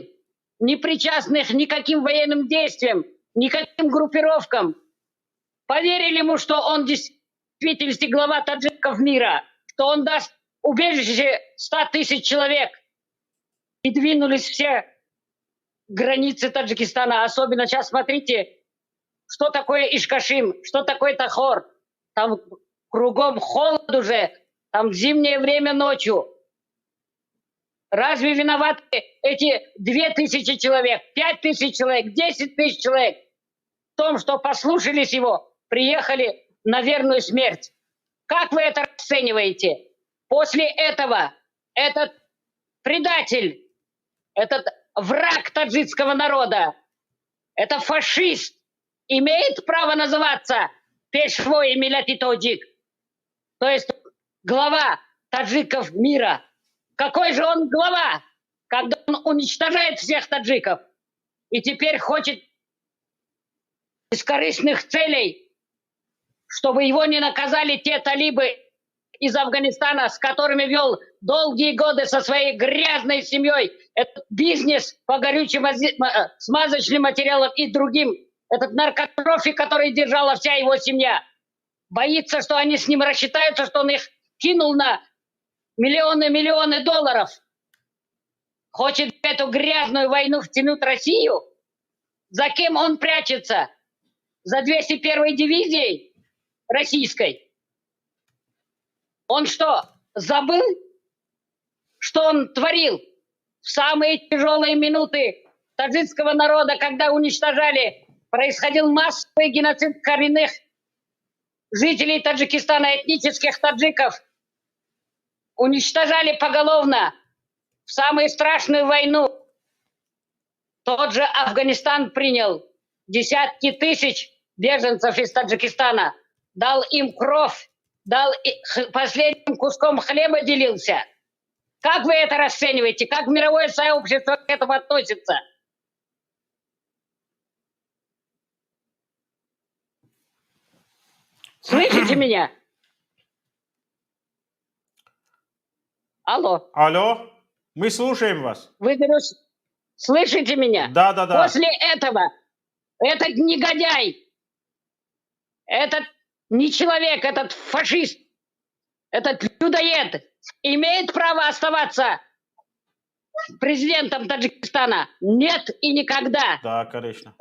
не причастных никаким военным действиям, никаким группировкам, поверили ему, что он в действительности глава таджиков мира, что он даст убежище 100 тысяч человек. И двинулись все границы Таджикистана. Особенно сейчас смотрите, что такое Ишкашим, что такое Тахор. Там кругом холод уже, там зимнее время ночью. Разве виноваты эти 2000 человек, 5000 человек, 10 тысяч человек в том, что послушались его, приехали на верную смерть? Как вы это расцениваете? После этого этот предатель, этот враг таджикского народа, это фашист, имеет право называться пешвой миллати тоджик, то есть глава таджиков мира. Какой же он глава, когда он уничтожает всех таджиков и теперь хочет из корыстных целей, чтобы его не наказали те талибы из Афганистана, с которыми вел долгие годы со своей грязной семьей этот бизнес по горючим смазочным материалам и другим, этот наркотрафик, который держала вся его семья. Боится, что они с ним рассчитаются, что он их кинул на миллионы-миллионы долларов. Хочет в эту грязную войну втянуть Россию? За кем он прячется? За 201-й дивизией российской? Он что, забыл, что он творил в самые тяжелые минуты таджикского народа, когда уничтожали, происходил массовый геноцид коренных жителей Таджикистана, этнических таджиков, уничтожали поголовно в самую страшную войну. Тот же Афганистан принял десятки тысяч беженцев из Таджикистана, дал им кровь, дал последним куском хлеба делился. Как вы это расцениваете? Как мировое сообщество к этому относится? Слышите меня? Алло. Алло, мы слушаем вас. Вы слышите меня? Да. После этого этот негодяй, этот не человек, этот фашист, этот людоед имеет право оставаться президентом Таджикистана? Нет и никогда. Да, конечно.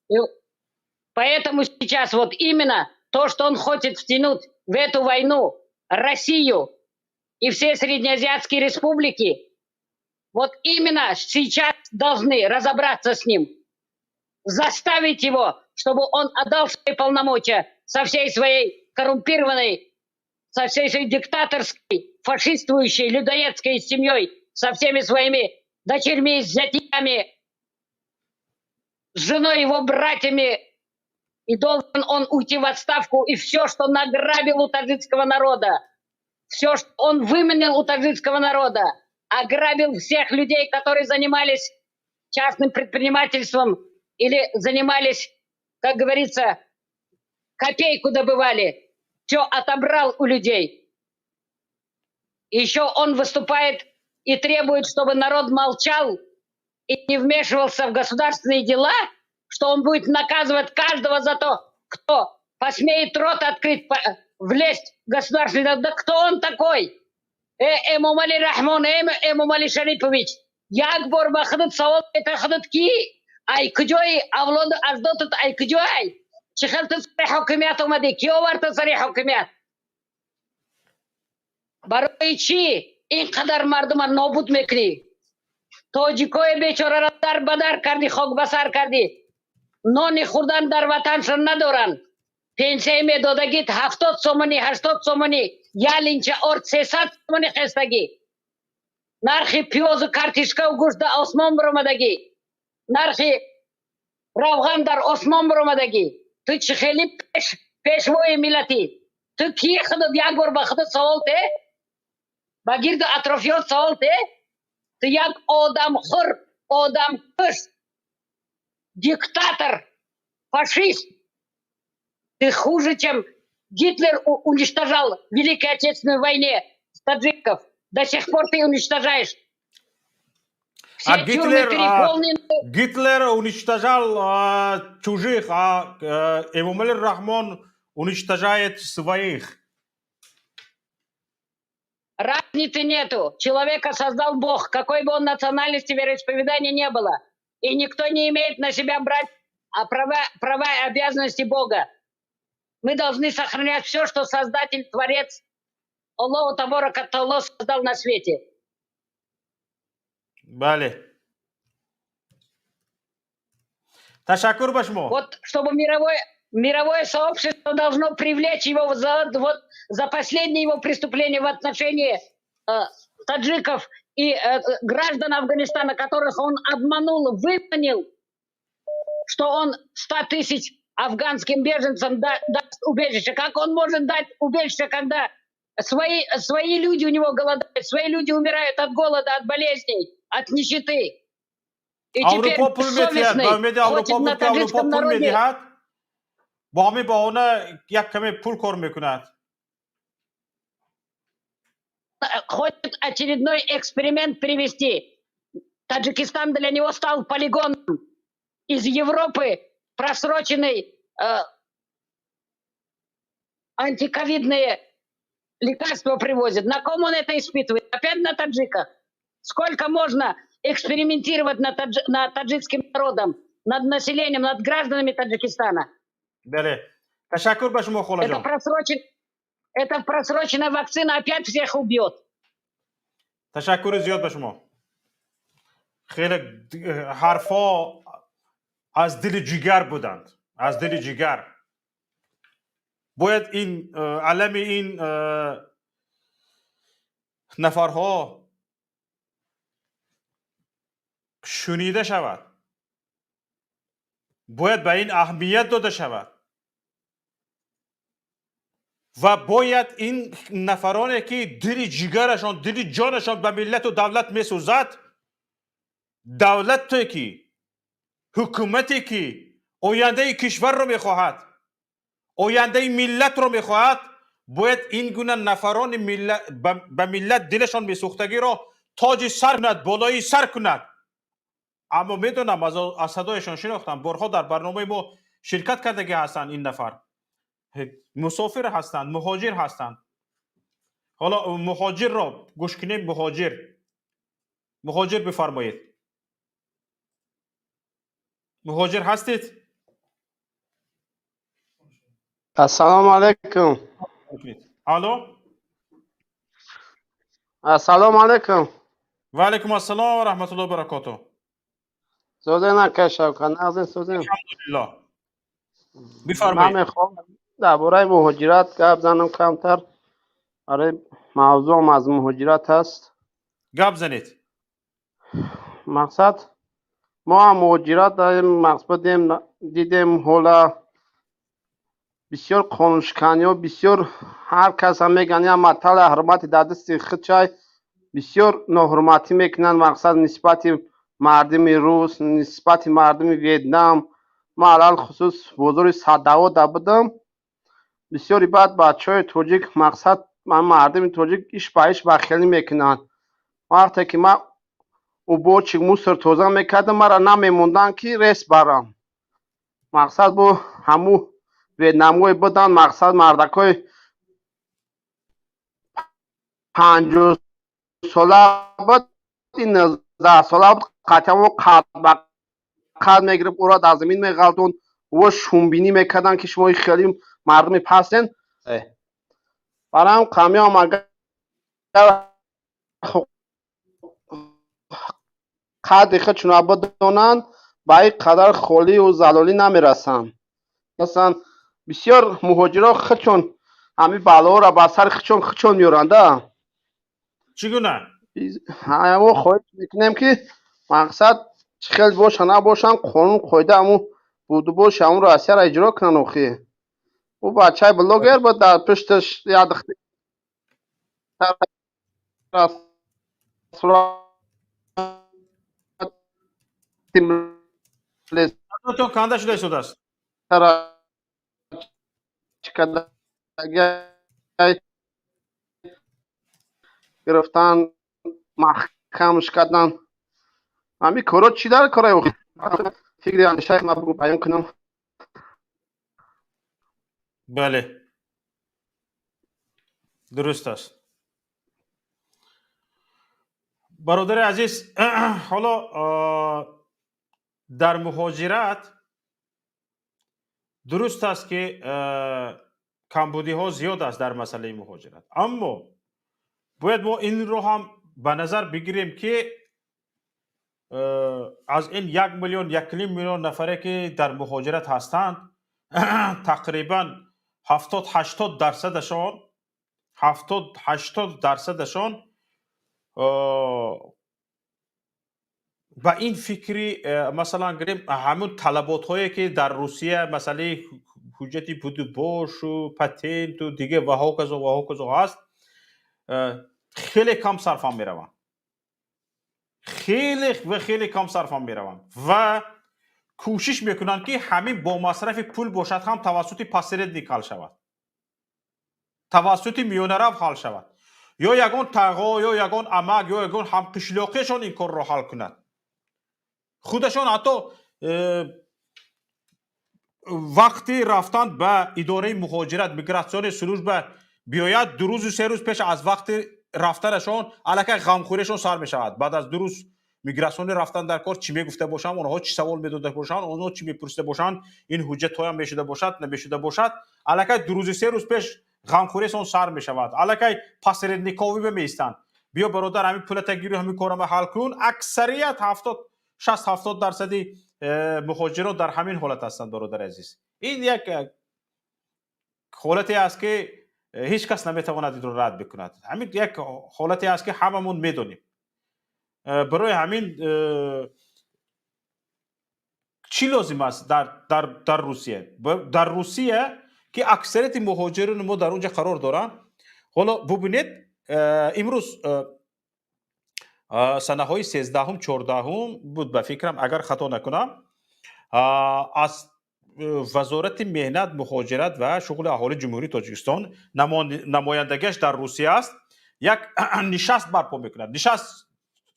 И поэтому сейчас вот именно то, что он хочет втянуть в эту войну Россию и все среднеазиатские республики, вот именно сейчас должны разобраться с ним, заставить его, чтобы он отдал свои полномочия со всей своей коррумпированной, со всей своей диктаторской, фашистующей, людоедской семьей, со всеми своими дочерьми, зятьями, с женой его братьями. И должен он уйти в отставку, и все, что награбил у таджикского народа, все, что он выманил у таджикского народа, ограбил всех людей, которые занимались частным предпринимательством или занимались, как говорится, копейку добывали, все отобрал у людей. Еще он выступает и требует, чтобы народ молчал и не вмешивался в государственные дела, что он будет наказывать каждого за то, кто посмеет рот открыть, влезть в государственный дела. Да кто он такой? Эмомали Рахмон, Эмомали Шарипович. Як бор ба худат савол мета худат ки? Ай куҷои авлоду аҷдодат, ай куҷоай? Чӣ хел ту сари ҳокимият омадӣ? Ки овард ту сари ҳокимият? Барои чӣ ин қадар мардума нобуд мекунӣ? Тоҷикои бечораро дар ба дар кардӣ, хок ба сар кардӣ. Нони хӯрдан дар ватаншон надоранд. Пенсияи медодагит 70 сомонӣ, 80 сомонӣ, ялинча орд 300 сомонӣ хестагӣ. Нархи пиёзу картишкаву гӯшт дар осмон баромадагӣ. Нархи равған дар осмон баромадагӣ. Ту чӣ хеле пешвои миллатӣ? Ту ки худат як бор ба худат савол те? Ба гирду атрофиёт савол те? Ту як одамхӯр, одамкуш, диктатор, фашист. Ты хуже, чем Гитлер уничтожал в Великой Отечественной войне таджиков. До сих пор ты уничтожаешь. Все А тюрьмы Гитлер, переполнены. Гитлер уничтожал чужих, а Эмомали Рахмон уничтожает своих. Разницы нету. Человека создал Бог, какой бы он национальности, вероисповедания не было. И никто не имеет на себя брать права и обязанности Бога. Мы должны сохранять все, что Создатель, Творец, Аллаху Табарака Таала создал на свете. Бале. Ташаккур ба шумо. Вот чтобы мировое сообщество должно привлечь его за последнее его преступление в отношении таджиков и граждан Афганистана, которых он обманул, выманил, что он 100 тысяч афганским беженцам даст убежище. Как он может дать убежище, когда свои люди у него голодают, свои люди умирают от голода, от болезней, от нищеты? И теперь Аврупо пул медиҳад, бессовестный ба умеди хочет Аврупо на буд, ки Аврупо таджикском пул народе медиҳад, бо ҳамин баҳона як каме пул кор мекунад. Хочет очередной эксперимент привести. Таджикистан для него стал полигоном. Из Европы просроченный антиковидные лекарства привозят. На ком он это испытывает? Опять на таджиках. Сколько можно экспериментировать над таджикским народом, над населением, над гражданами Таджикистана? Бале. Ташаккур ба шумо, холаҷон. Эта просроченная вакцина опять всех убьет. Ташаккури зиёд ба шумо. Хеле ҳарфҳо аз дили ҷигар буданд, аз дили ҷигар. Бояд ин алами ин нафарҳо шунида шавад, бояд ба ин аҳамият дода шавад ва бояд ин нафароне ки дили ҷигарашон, дили ҷонашон ба миллату давлат месӯзад, давлате ки, ҳукумате ки ояндаи кишварро мехоҳад, ояндаи миллатро мехоҳад, бояд ин гуна нафарони ба миллат дилашон месӯхтагиро тоҷи сар кунад, болои сар кунад. Аммо медонам, аз садояшон шинохтам, борҳо дар барномаи мо ширкат кардагӣ ҳастанд. Ин нафар мусофир ҳастанд, муҳоҷир ҳастанд. Ҳоло муҳоҷирро гӯш кунем. Муҳоҷир, муҳоҷир, бифармоед. Муҳоҷир ҳастед? Ассалому алайкум. Алло. Ассалому алайкум. Ва алайкум ассалом ва раҳматуллоҳи ва баракотуҳ. Созен, ака Шавкат, нағзин, созен? Алҳамдулиллоҳ. Ман бифармоед. Мехоҳам дар бораи муҳоҷират гап занам камтар. Барои мавзӯам аз муҳоҷират аст. Гап занед. Мақсад, мо ҳам муҳоҷират дорем, мақсадем, дидем, ҳола бисёр қонуншиканиҳо, бисёр. Ҳар кас ҳам мегӯянд, я матала ҳурмати дар дасти худ чай, бисёр ноҳурматӣ мекунанд, мақсад, нисбати мардуми рус, нисбати мардуми Вьетнам. Ман алалхусус бозори Садовода будам. Бисёри баъд бачаҳои тоҷик, мақсад, мардуми тоҷик иш ба иш бахелӣ мекунанд. Вақте ки ман уборщик мусор тоза мекардам, маро намемонданд, ки рес барам. Мақсад, бо ҳаму вьетнамҳое буданд, мақсад, мардакҳои 50сола буд, 19сола буд, қатъиян қад ба қад мегирифт, ӯро дар замин меғалтонд. Ӯ шумбинӣ мекарданд, ки шумо хеле мардуми пастен. Барои қамиам агар қадри худшонро бидонанд, ба ин қадар холию залолӣ намерасанд. Масалан, бисёр муҳоҷирон худшон ҳамин балоҳоро ба сари худшон меоранда. Чӣ гуна? Мо хоҳиш мекунем, ки мақсад, чӣ хел боша набошанд, қонун қоида, ҳамун будубоши ҳамун Россияро иҷро кунанд. Охи, ӯ бачаи блогер буд, дар пушташ як духтар сурати Садотон канда шуда истодааст. Чӣ кардаги, гирифтан, маҳкамш кардан. Ҳамин коро чӣ дар кора? Фикри андешаи ма бугу, баён кунам. Бале, дуруст аст, бародари азиз. Ҳоло дар муҳоҷират дуруст аст, ки камбудиҳо зиёд аст дар масъалаи муҳоҷират, аммо бояд мо инро ҳам ба назар бигирем, ки аз ин 1 миллион, 1.5 миллион нафаре ки дар муҳоҷират ҳастанд, тақрибан 70-80 дарсадашон, 70-80 дарсадашон ба ин фикри, масалан гирем, ҳамун талаботҳое ки дар Русия, масъалаи ҳуҷҷати будубошу патенту дига ва ҳоказо ва ҳоказо ҳаст, хеле кам сарфам мераванд, хеле ва хеле кам сарфам мераванд ва кӯшиш мекунанд, ки ҳамин бо масрафи пул бошад ҳам, тавассути посредник ҳал шавад, тавассути миёнарав ҳал шавад, ё ягон тағо, ё ягон амак, ё ягон ҳамқишлоқиашон ин корро ҳал кунад. Худашон ҳатто вақти рафтан ба идораи муҳоҷират, миграционная служба биёяд, 2 рӯзу 3 рӯз пеш аз вақти рафтанашон аллакай ғамхӯриашон сар мешавад. Баъд аз 2 рӯз миграционный рафтан дар кор, чӣ мегуфта бошанд онҳо, чӣ савол медода бошанд онҳо, чӣ мепурсида бошанд, ин ҳуҷҷатҳоям мешуда бошад, намешуда бошад, аллакай 2 рӯзи 3 рӯз пеш. Ғамхӯриашон сар мешавад. Аллакай посредниковӣ меистанд. Биё, бародар, ҳамин пулата гиру, ҳамин корама ҳал кун. Аксарият 70, 60, 70 дарсади муҳоҷирон дар ҳамин ҳолат ҳастанд, бародари азиз. Ин як ҳолате аст, ки ҳеҷ кас наметавонад инро рад бикунад. Ҳамин як ҳолате аст, ки ҳамамон медонем. Барои ҳамин чӣ лозим аст дар Русия? Дар Русия, ки аксарияти муҳоҷирони мо дар он ҷо қарор доранд. Ҳоло бубинед, имрӯз санаҳои 13-ум, 14-ум буд, ба фикрам, агар хато накунам, аз Вазорати меҳнат, муҳоҷират ва шуғли аҳолии Ҷумҳурии Тоҷикистон, намояндагиаш дар Русия аст, як нишаст барпо мекунад. Нишаст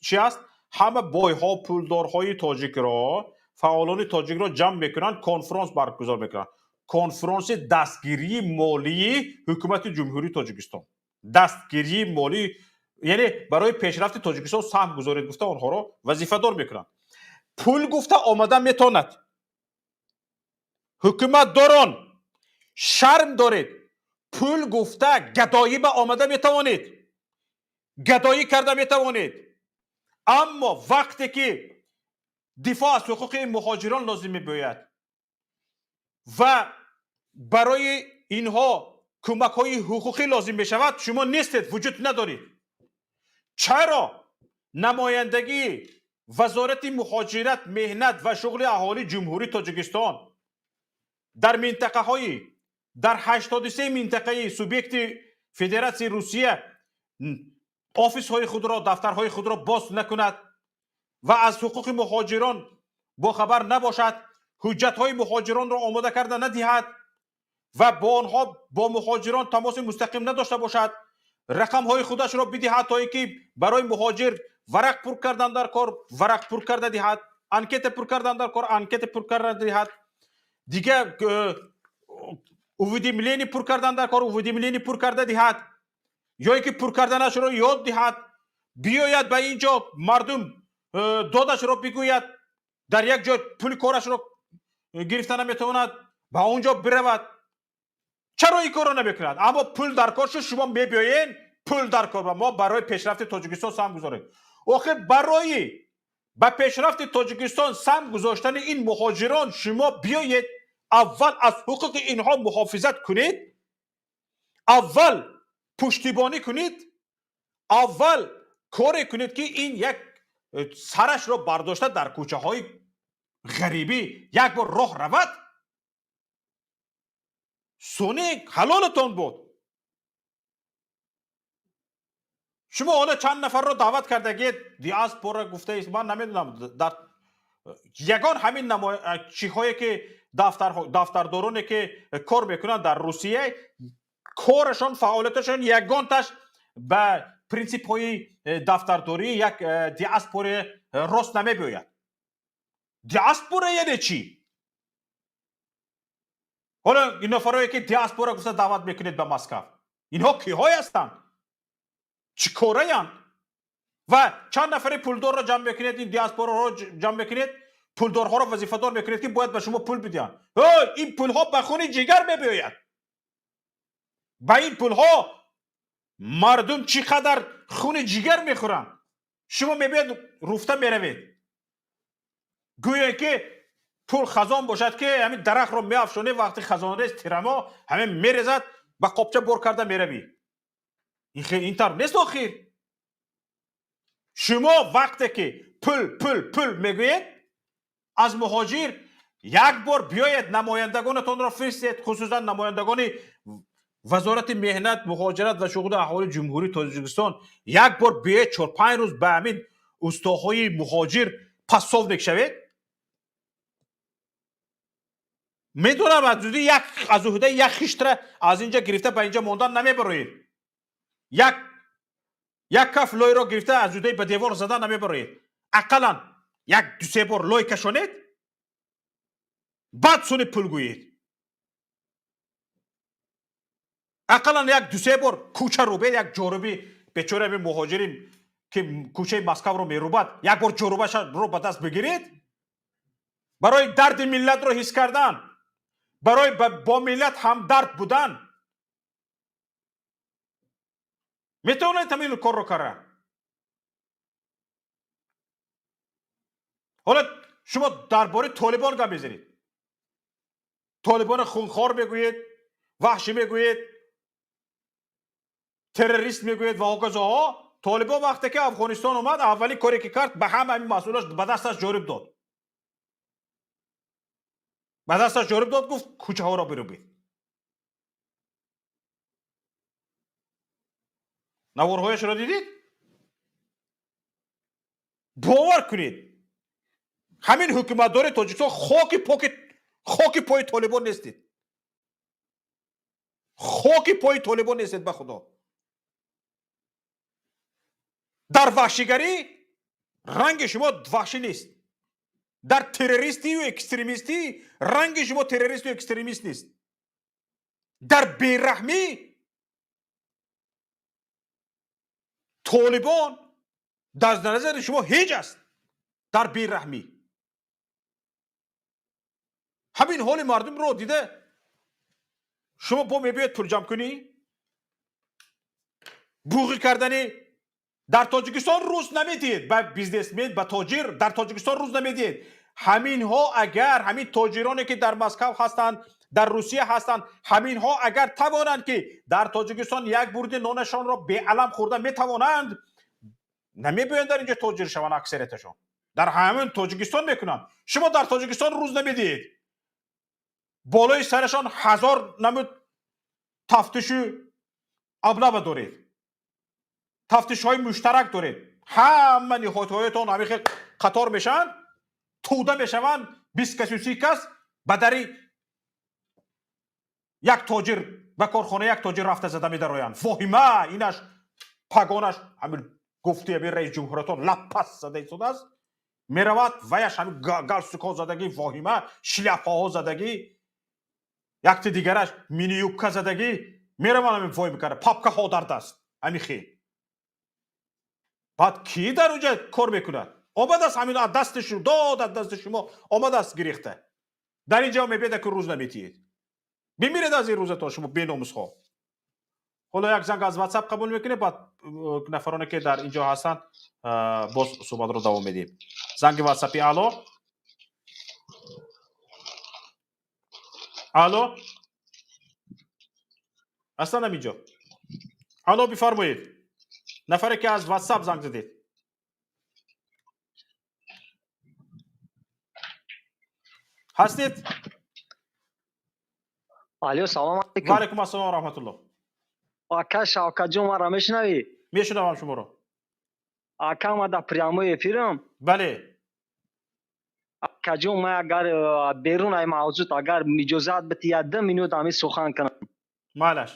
чи аст? Ҳама бойҳо, пулдорҳои тоҷикро, фаъолони тоҷикро ҷамъ мекунанд, конфронс баргузор мекунанд. Конфронси дастгирии молии ҳукумати Ҷумҳурии Тоҷикистон, дастгирии молӣ, яъне барои пешрафти Тоҷикистон саҳм гузоред гуфта, онҳоро вазифадор мекунанд. Пул гуфта омада метавонад. Ҳукуматдорон, шарм доред! Пул гуфта гадоӣ ба омада метавонед, гадоӣ карда метавонед, аммо вақте ки дифоъ аз ҳуқуқи муҳоҷирон лозим мебояд ва барои инҳо кӯмакҳои ҳуқуқӣ лозим мешавад, шумо нестед, вуҷуд надоред. Чаро намояндагии Вазорати муҳоҷират, меҳнат ва шуғли аҳолии Ҷумҳурии Тоҷикистон дар минтақаҳои, дар 83 минтақаи субъекти Федератсияи Русия офисҳои худро, дафтарҳои худро боз накунад ва аз ҳуқуқи муҳоҷирон бохабар набошад, ҳуҷҷатҳои муҳоҷиронро омода карда надиҳад ва бо онҳо, бо муҳоҷирон тамоси мустақим надошта бошад, рақамҳои худашро бидиҳад, то ин ки барои муҳоҷир варақ пур кардан дар кор, варақ пур карда диҳад, анкета пур кардан дар кор, анкета пур карда диҳад, дига уведомление пур кардан дар кор, уведомление пур карда диҳад ё ин ки пур карданашро ёд диҳад, биёяд ба ин ҷо, мардум додашро бигӯяд, дар як ҷой пули корашро гирифта наметавонад, ба он ҷо биравад. Чаро ин корро намекунад? Аммо пул дар кор шуд, шумо мебиёен. Пул дар кор ва мо барои пешрафти Тоҷикистон саҳм гузорем. Охир барои ба пешрафти Тоҷикистон саҳм гузоштани ин муҳоҷирон шумо биёед, аввал аз ҳуқуқи инҳо муҳофизат кунед, аввал пуштибонӣ кунед, аввал коре кунед, ки ин як сарашро бардошта дар кӯчаҳои ғарибӣ як бор роҳ равад, сони ҳалолатон буд. Шумо ҳоло чанд нафарро даъват кардагед, диаспора гуфтаист, ман намедонам, дар ягон ҳамин чиҳое ки дафтардороне ки кор мекунанд дар Русия, корашон, фаъолияташон ягонташ ба принсипҳои дафтардории як диаспора рост намебиёяд. Диаспора яъне чӣ? Ҳоло ин нафарое ки диаспора гуфта даъват мекунед ба Москав, инҳо киҳое ҳастанд, чӣ кораянд? Ва чанд нафари пулдорро ҷамъ мекунед, ин диаспораҳоро ҷамъ мекунед, пулдорҳоро вазифадор мекунед, ки бояд ба шумо пул бидиҳанд. Ин пулҳо ба хуни ҷигар мебиёяд. Ба ин пулҳо мардум чӣ қадар хуни ҷигар мехӯранд. Шумо мебиёед, руфта меравед, гӯё ки пул хазон бошад, ки ҳамин дарахтро меафшонӣ, вақти хазонрез, тирамо ҳамин мерезад, ба қопча бор карда меравӣ. Ин тавр нест охир. Шумо вақте ки пул, пул, пул мегӯед аз муҳоҷир, як бор биёед, намояндагонатонро фиристед, хусусан намояндагони Вазорати меҳнат, муҳоҷират ва шуғли аҳолии Ҷумҳурии Тоҷикистон, як бор биёед, 4-5 рӯз ба ҳамин устоҳои муҳоҷир пассовник шавед. Медонам, аз уҳдаи як хиштра аз инҷа гирифта ба инҷа мондан намебароед, як каф лойро гирифта аз уҳдаи ба девор задан намебароед. Ақаллан як дусе бор лой кашонед, баъд сони пул гӯед. Ақаллан як дусе бор кӯча рубед, як ҷоруби бечора муҳоҷири ки кӯчаи Москавро мерубад, як бор ҷорубашро ба даст бигиред, барои дарди миллатро ҳис кардан, барои бо миллат ҳамдард будан. Метавонед ҳамин корро кардан? Ҳоло шумо дар бораи Толибон гап мезанед, Толибони хунхор мегӯед, ваҳшӣ мегӯед, террорист мегӯед ва ҳоказоҳо. Толибон вақте ки Афғонистон омад, аввалин коре ки кард, ба ҳама ҳамин масъулаш ба дасташ ҷориб дод, ба дасташ ҷориб дод, гуфт кӯчаҳоро бирубед. Наворҳояшро дидед? Бовар кунед, ҳамин ҳукуматдори Тоҷикистон хоки поки хоки пои Толибон нестед, хоки пои Толибон нестед. Ба Худо, дар ваҳшигарӣ ранги шумо ваҳшӣ нест, дар террористию экстремистӣ ранги шумо террористу экстремист нест, дар бераҳмӣ Толибон дар назари шумо ҳеҷ аст. Дар бераҳмӣ ҳамин ҳоли мардумро дида шумо бо мебиёед пулҷамъкунӣ, буғӣ кардани. Дар Тоҷикистон рӯз намедиҳед ба бизнесмен, ба тоҷир, дар Тоҷикистон рӯз намедиҳед. Ҳаминҳо агар ҳамин тоҷироне ки дар Москав ҳастанд, дар Русия ҳастанд, ҳаминҳо агар тавонанд ки дар Тоҷикистон як бурди нонашонро беалам хӯрда метавонанд, намебиёянд дар инҷо тоҷир шаванд. Аксарияташон дар ҳамин Тоҷикистон мекунанд. Шумо дар Тоҷикистон рӯз намедиҳед, болои сарашон ҳазор намуд тафтишу аблава доред, тафтишҳои муштарак доред. Ҳама ниҳодҳоятон ҳамин хел қатор мешаванд, тӯда мешаванд, 20 касу 30 кас ба дари як тоҷир, ба корхона як тоҷир рафта зада медароянд. Воҳима инаш пагонаш ҳамин гуфти ҳамин раис ҷумҳуратон лаппас зада истодааст, меравад ваяш ҳамин галстукҳо задагӣ, воҳима шляпаҳо задагӣ, якти дигараш миниюбка задагӣ мераванд, ҳамин вой мекарда, папкаҳо дар даст, ҳамин хел. Баъд кӣ дар онҷа кор мекунад? Омадааст ҳамин аз дасти шумо дод, аз дасти шумо омадааст гирехта. Дар ин ҷо мебиёд ки рӯз наметиҳед. Бимиред аз ин рӯзатон шумо беномусҳо. Ҳоло як занг аз WhatsApp қабул мекунем, баъд нафароне ки дар ин ҷо ҳастанд боз суҳбатро давом медиҳем. Занги WhatsApp. Алло, алло, ҳастанд ҳамин ҷо? Алло, бифармоед, нафаре ки аз WhatsApp занг задед. Ҳастед? Алло, салом алейкум. Ва алейкум ассалом ва раҳматуллоҳ. Ака Шавкатҷон, маро мешунавӣ? Мешунавам шуморо. Ака, ман дар прямой эфирам? Бале. Акаҷон, ман агар берун ай мавзӯъ, агар иҷозат бити, як 2 минут ҳамин сухан кунам. Майлаш.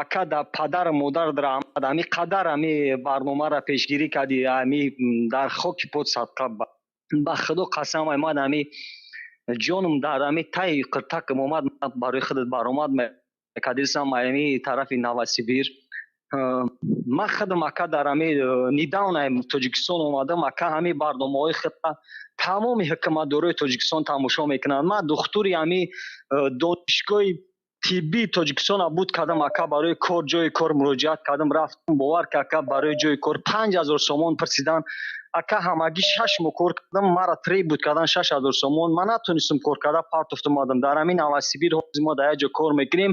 Ака, дар падару модар раҳмат, ҳамин қадар ҳамин барномаро пешгирӣ кардӣ, ҳамин дар хоки пот садқа. Ба Худо қасам, ай ман ҳамин ҷонум дар ҳамин таи қиртакам омад, барои худат баромад мекардисам ҳамин тарафи Новосибир. Ман худам ака дар ҳамин недавно Тоҷикистон омадам, ака, ҳамин барномаҳои худро тамоми ҳукуматдорои Тоҷикистон тамошо мекунанд. Ман духтури ҳамин донишгоҳи тиббии Тоҷикистонро буд кардам, ака, барои кор, ҷои кор муроҷиат кардам, рафтам, бовар ки ака, барои ҷои кор 5000 сомон пурсидан. Ака, ҳамагӣ 6 моҳ кор кардам, маро требует кардан 6000 сомон, ман натонистам кор карда, партофтам омадам. Дар ҳамин Новосибир ҳозир мо дар як ҷо кор мекунем,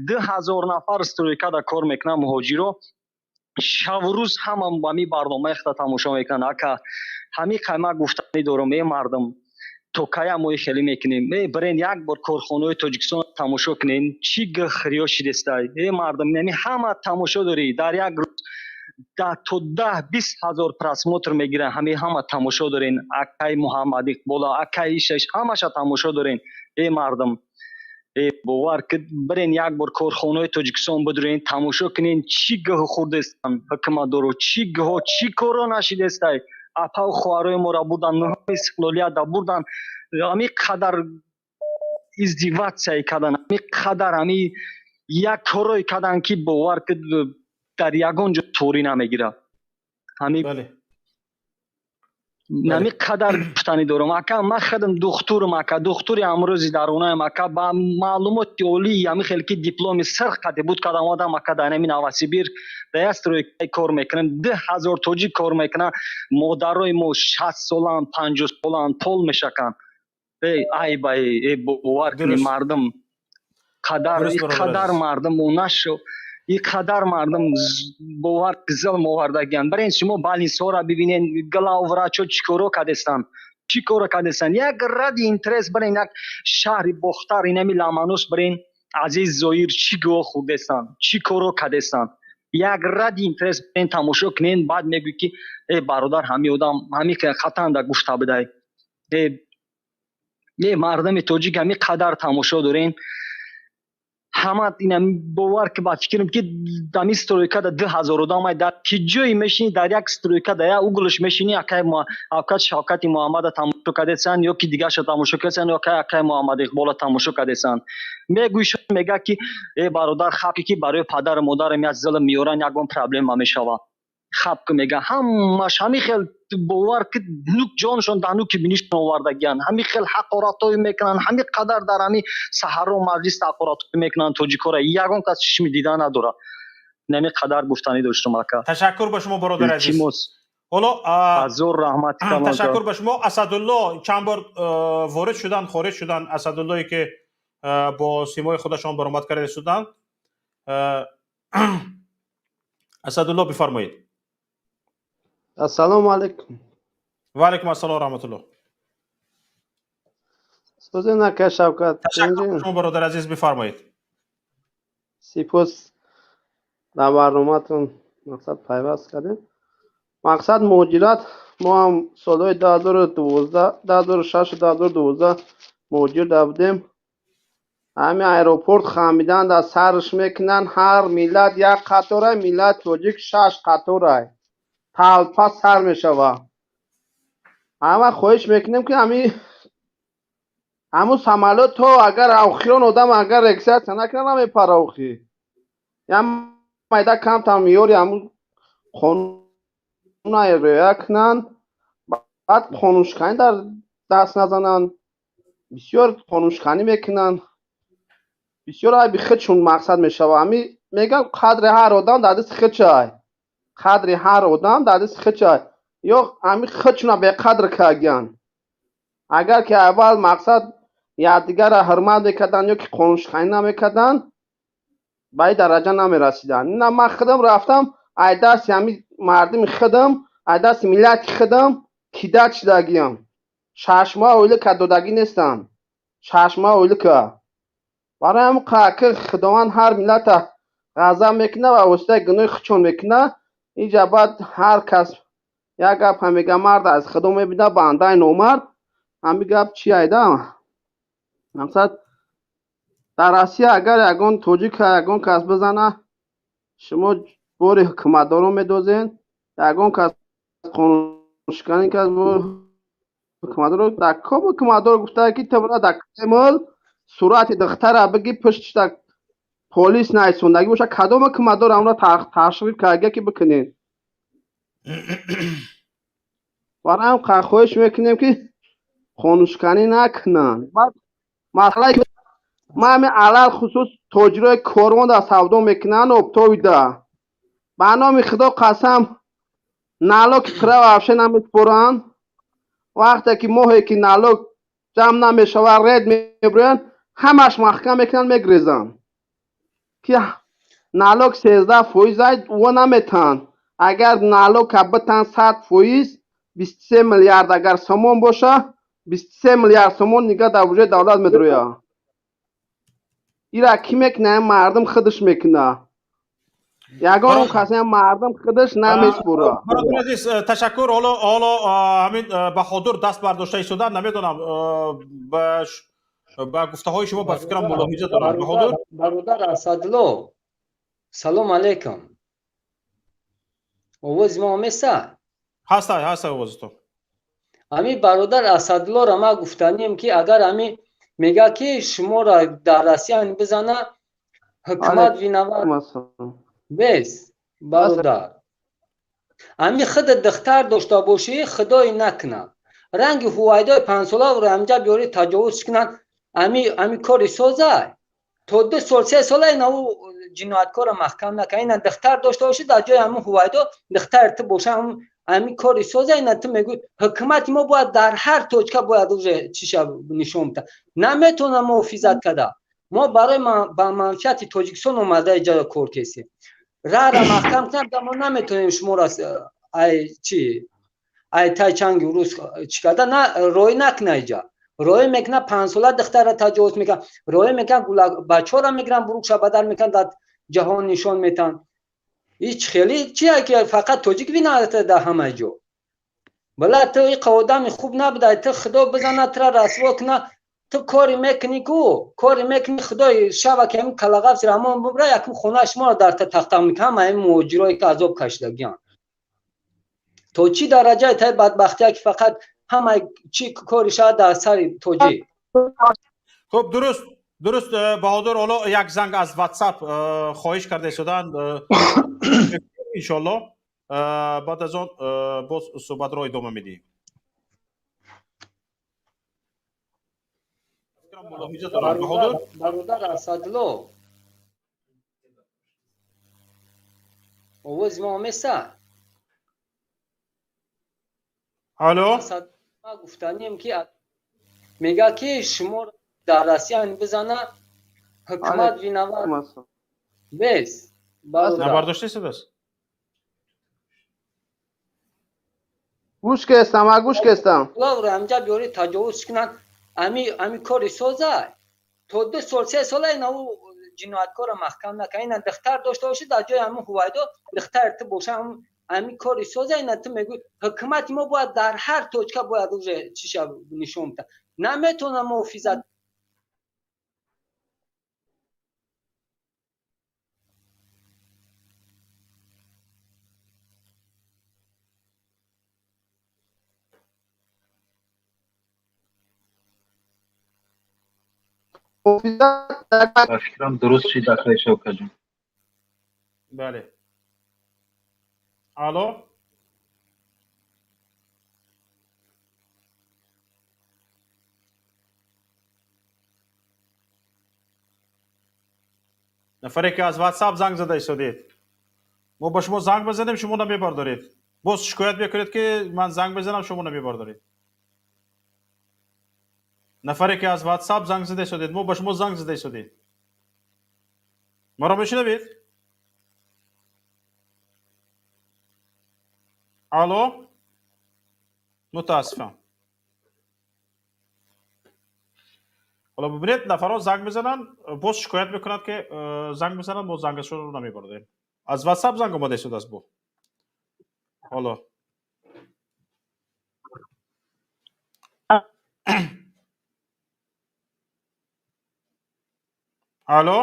2000 нафар стройкада кор мекунанд муҳоҷиро, шаву рӯз ҳама ҳамин барномаи худро тамошо мекунанд. Ака, ҳамин қайма гуфтанӣ дорам, э мардум, то кая мо хеле мекунем? Э бирен як бор корхонаҳои Тоҷикистон тамошо кунен, чӣ гихриё шидестай. Э мардум, яъне ҳама тамошо дорӣ, дар як рӯз то 10-20 ҳазор просмотр мегиранд, ҳамин ҳама тамошо дорен. Акай Муҳаммад Иқбола, акай ишаш, ҳамаша тамошо дорен. Э мардум, э бовар ки бирен як бор корхонаҳои Тоҷикистон бидурен, тамошо кунен, чӣ гиҳ хӯрдестан ҳукуматдоро, чӣ гиҳо, чӣ коро нашидестай. Апау хоҳарои моро бурдан, нуҳуми истиқлолията бурдан, ҳамин қадар издеватсия кардан, ҳамин қадар ҳамин як корое кардан ки бовар ки дар ягон ҷо торӣ намегирад. Ҳамин. Бале. Нами қадар гуфтанӣ дорам, ака. Ман худам духтурам, ака, духтури амрӯзи дарунаем, ака, ба маълумоти олии ами хел ки дипломи сирх қади буд кадам одам, ака, дар ҳамин Новосибир дар як стройка кор мекунам. 2000 тоҷик кор мекунанд. Модарои мо 60 солаанд, 50 солаанд, пол мешаканд. Эй, айбай, э, бовар кунӣ, мардум қадар қадар мардум нашу и қадар мардум, бовар, зулм овардагиянд. Барен шумо больницаҳоро бибинен, главврачо чӣ коро кардестанд, чӣ коро кардестанд. Як ради интерес барен, як шаҳри Бохтар, инами Ламанус барен, Азиз Зоир, чӣ гӯҳ хӯрдестанд, чӣ коро кардестанд. Як ради интерес барен, тамошо кунен, баъд мегӯй ки э, бародар, ҳами одам ҳами хатанда гуфта будай. Э, э, мардами тоҷик, ҳами қадар тамошо дорем ҳама ина, бовар ки, ба фикрам ки дами стройка да 2000 одам ай, дар ки ҷое мешинӣ, дар як стройка, дар як угол ш мешинӣ, акай Авкат Шавкати Муҳаммада тамошо кардесанд ё ки дигарша тамошо кардесанд, ё акай Муҳаммад Иқбола тамошо кардесанд. Мегӯй, мега ки э, бародар, хаб ки барои падару модарам як зулм меёранд, ягон проблема мешава, хаб ки мега ҳамаш ҳамин хел, бовар ки нук ҷоншон дар нуки бинишон овардагиянд. Ҳамин хел ҳақоратҳое мекунанд, ҳамин қадар дар ҳамин саҳаро маҷлис ҳақоратҳое мекунанд тоҷикора, ягон кас чишми дида надорад. Ҳамин қадар гуфтанӣ доштам, ака. Ташаккур ба шумо, бародари азиз. Илтимос. Ҳоло ҳазор раҳмат. Ташаккур ба шумо. Асадулло чанд бор ворид шуданд, хориҷ шуданд. Асадуллое ки бо симои худашон баромад карда шуданд. Асадулло, бифармоед. Ассалому алайкум. Ва алайкум ассалом, раҳматулло. Созен, ака Шавкат. Ташаккур шумо, бародари азиз, бифармоед. Сипос, дар барноматон мақсад пайваст кардем. Мақсад муҳоҷират, мо ҳам солҳои 2012, 2006, 2012 муҳоҷир да будем. Ҳамин аэропорт хамидан дар сарш мекунанд, ҳар миллат як қаторай, миллати тоҷик шаш қаторай. Талпа сар мешавад. Ҳама хоҳиш мекунем, ки ҳамин ҳамун самолёт то агар охирон одам агар регистрация накунад, намепара охи. Ям майда камтар меёри ҳамун қонуна риоя кунанд, баъд қонуншиканӣ дар даст назананд. Бисёр қонуншиканӣ мекунанд. Бисёр айби худшон мақсад мешавад. Ҳамин мегӯям, қадри ҳар одам дар дасти худшай. Қадри ҳар одам дар дасти худшай. Ё ҳамин худшона беқадр кардагиянд. Агар ки аввал мақсад якдигарро ҳурмат мекарданд ё ки қонуншиканӣ намекарданд, ба ин дараҷа намерасиданд. Ина ман худам рафтам, ай дасти ҳамин мардуми худам, ай дасти миллати худам кидать шудагиям. 6 моҳ ойлика додагӣ нестанд. 6 моҳ ойлика. Барои ҳамин ки Худованд ҳар миллата ғазаб мекунад ва воситаи гуноҳи худшон мекунад. Инҷа баъд ҳар кас як гап ҳам мега, мард аз Худо мебинад, бандаи номард. Ҳамин гап чи айда? Мақсад дар Россия агар ягон тоҷика ягон кас бизана, шумо бори ҳукуматдорон медозен, ягон кас қонуншиканӣ кард, ҳукуматдор дар ком ҳукуматдор гуфта ки ту бира дар Кремл сурати духтара биги, пуштишта полис найсондагӣ боша, кадом ҳукуматдор ҳамро ташриф карда ки бикунед? Барои ҳам хоҳиш мекунем, ки қонуншиканӣ накунанд. Баъд масъалаи ман ҳамин, алалхусус тоҷирои корвон дар савдо мекунанд оптовый да. Ба номи Худо қасам, налог пура вообще намесупоранд. Вақте ки моҳе ки налог ҷамъ намешавад, рейд мебироянд, ҳамаш маҳкам мекунанд, мегрезанд. Ки налог 13% ай во наметаҳанд. Агар налог ка битаҳанд 100%, 23 миллиард агар сомон боша, 23 миллиард сомон нигаҳ дар буҷаи давлат медрояд. Ира кӣ мекунад? Мардум худаш мекунад. Ягон касе мардум худаш намесупорад. Бародари азиз, ташаккур. Ҳоло ҳамин Баҳодур даст бардошта истодан, намедонам, ба гуфтаҳои шумо, ба фикрам, мулоҳиза доранд. Баҳодур. Бародар Асадло, салом алейкум. Овози мо омеса? Ҳаста, ҳаста овозатон. Ҳамин бародар Асадлоро ман гуфтанем, ки агар ҳамин мега ки шуморо дар Россия бизана, ҳукумат виноват нест, бародар. Ами худ духтар дошта бошӣ, худое накуна, ранги ҳувайдои панҷсола рамҷа биёри таҷовуз кунанд, ами кори созай то 2 сол 3 сола ина ӯ ҷинояткорро маҳкам накунад. Ина духтар дошта бошӣ, дар ҷои ҳамун ҳувайдо духтари ту боша, ами кори соза. Ина ту мегӯй, ҳукумати мо бояд дар ҳар точка бояд уже чиша нишон бида. Наметавонам муҳофизат карда. Мо барои ба манфиати Тоҷикистон омада иҷа кор кесем, рара маҳкам кунам. Мо наметавонем шуморо ай чи ай тай чанги урус чӣ карда на роӣ накуна. Иҷа роӣ мекунад, панҷсола духтарра таҷовуз мекунад, роӣ мекунад, бачаҳоро мегиранд, бурукша бадар мекунанд, дар ҷаҳон нишон метаҳанд. Ҳеҷ хеле чия ки фақат тоҷик виновата дар ҳама ҷо. Бала, ту иқа одами хуб набудай, ту худо бизана, тура расво куна. Ту кори мекунӣ ку, кори мекунӣ, худои шава ки ҳамин калағафси Раҳмон бубра, якум хонаи шуморо дар тахта мекунад. Ҳама ҳамин муҳоҷирое ки азоб кашидагианд, то чӣ дараҷаи таи бадбахтия ки фақат ҳамаи чӣ кори шавад дар сари тоҷик. Хуб, дуруст, Баҳодур. Ҳоло як занг аз WhatsApp хоҳиш карда истоданд, иншоалло баъд аз он боз суҳбатро идома медиҳем. Мулоҳиза дорам, Баҳодур. Бародар Асадло, овози мо оместа? Алло. Ма гуфтанем ки мега ки шумо дар Россия бизана, ҳукумат виноват бес. Набардошта истодааст. Гӯш кестам, а гӯш кестам. Рамҷа биёри таҷовуз кунанд, ами кори созай то 2 сол 3 сола ина ӯ ҷинояткорро маҳкам накунад. Ина духтар дошта бошӣ, дар ҷои ҳамун ҳувайдо духтари ту боша, ами кори соза. Ина ту мегӯй, ҳукумати мо бояд дар ҳар точка бояд уже чиша нишон бида. Наметавонам муҳофизат. Ба фикрам, дуруст шид, акай Шавкатҷон. Бале, алло. Нафаре ки аз WhatsApp занг зада истодед, мо ба шумо занг бизанем, шумо намебардоред. Боз шикоят мекунед ки ман занг мезанам, шумо намебардоред. Нафаре ки аз WhatsApp занг зада истодед, мо ба шумо занг зада истодем, маро мешунавед? Алло. Мутаассифам. Ҳоло бибинед, нафарҳо занг мезананд, боз шикоят мекунанд ки занг мезананд, мо зангашонро намебардорем. Аз WhatsApp занг омада истодааст бо ҳоло. Алло.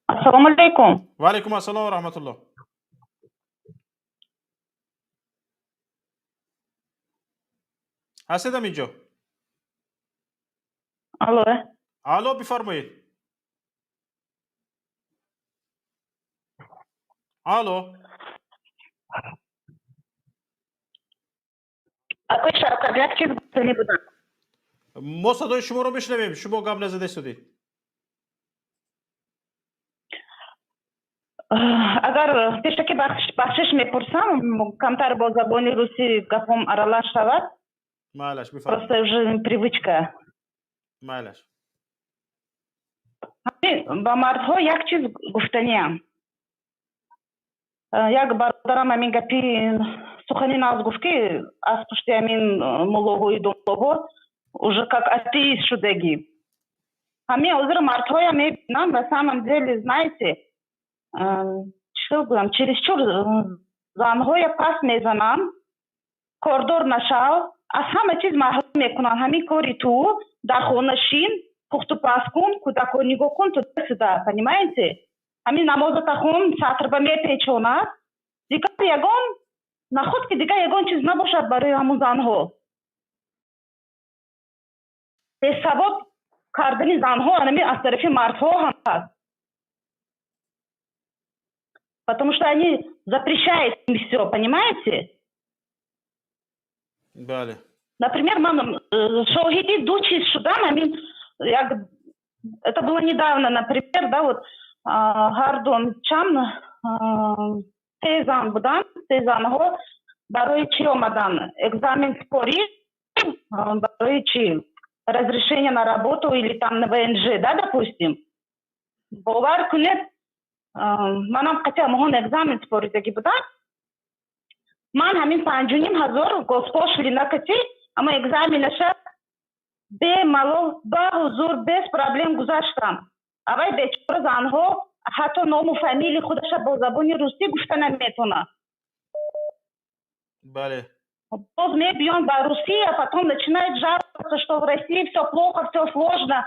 Ассалому алайкум. Ва алайкум ассалом ва раҳматуллоҳ. Ҳастедам инҷо? Алло. Алло, бифармоед. Алло. Акои Шавкат, як чиз гуфтанӣ будам. Мо садои шуморо мешунавем, шумо гап назада истодед. Агар пешакӣ бахшиш мепурсам, камтар бо забони русӣ гапом аралаш шавад. Майлаш, бифармоед. Просто уже привычка. Майлаш. Ба мардҳо як чиз гуфтаниям. Як бародарам ҳамин гапи сухани нағз гуфт, ки аз пушти ҳамин муллоҳои домлоҳо уже как атеист шудагӣ. Ҳамин ҳозир мардҳоя мебинам, на самом деле, знаете, чӣ гӯям, чересчур занҳоя пас мезананд, кордор нашав, аз ҳама чиз маҳрум мекунанд. Ҳамин кори ту, дар хона шин, пухтупаз кун, кӯдакҳо нигоҳ кун, туда-сюда, понимаете? Ҳамин намозата хун, сатрба мепечонад, дигар ягон наход ки дигар ягон чиз набошад барои ҳамун занҳо. Бесавод кардани занҳо анами аз тарафи мардҳо ҳам ҳаст, потому что они Запрещает им все, понимаете? Бале. Например, ман шоҳиди ду чиз шудам, ҳамин як, это было недавно, например, да, вот ҳар чанд се зан буданд, се занҳо барои чӣ омадан? Экзамен спорӣ, барои чӣ? Разрешение на работу или там на ВНЖ, да, допустим. Бовар кунед, манам қати ҳамоҳон экзамен споридагӣ будам. Ман ҳамин 5500 госпошлина кати, аммо экзаменаша бемалол, ба ҳузур, без проблем гузаштам. Авай бечора занҳо ҳатто ному фамилии худаша бо забони русӣ гуфта наметонад. Бале. Боз мебиён ба Русия, потом начинает жаловаться, что в России все плохо, все сложно.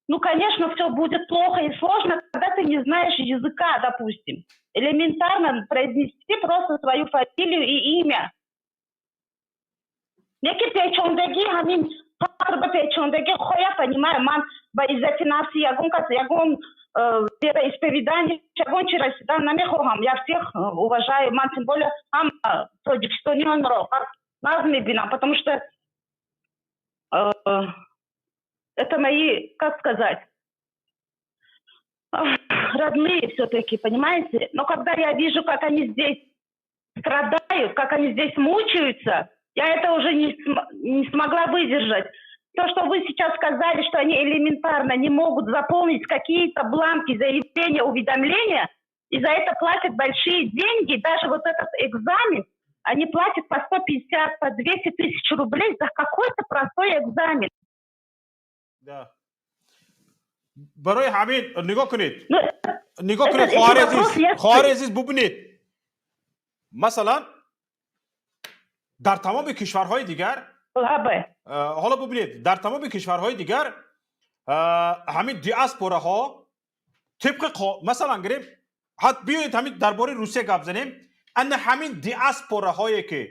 Ну, конечно, все будет плохо и сложно, когда ты не знаешь языка, допустим. Элементарно произнести просто свою фамилию и имя. Неки печондагӣ, ҳамин фақр ба печондагӣ. Хо, я понимаю, ман ба иззати нафси ягон кас, ягон вероисповедание, ягон чи расидан намехоҳам. Я всех уважаю, ман тем более ҳам тоҷикистонионро нағз мебинам, потому что это мои, как сказать, родные все-таки, понимаете? Но когда я вижу, как они здесь страдают, как они здесь мучаются, я это уже не смогла выдержать. То, что вы сейчас сказали, что они элементарно не могут заполнить какие-то бланки, заявления, уведомления, и за это платят большие деньги, даже вот этот экзамен, они платят по 150, по 200 тысяч рублей за какой-то простой экзамен. Да. Барои ҳамин нигоҳ кунед, нигоҳ кунед, хоҳари азиз, хоҳари азиз, бубинед, масалан, дар тамоми кишварҳои дигар, ҳоло бубинед, дар тамоми кишварҳои дигар ҳамин диаспораҳо тибқи, масалан гирем, биёед ҳамин дар бораи Русия гап занем. Ана ҳамин диаспораҳое, ки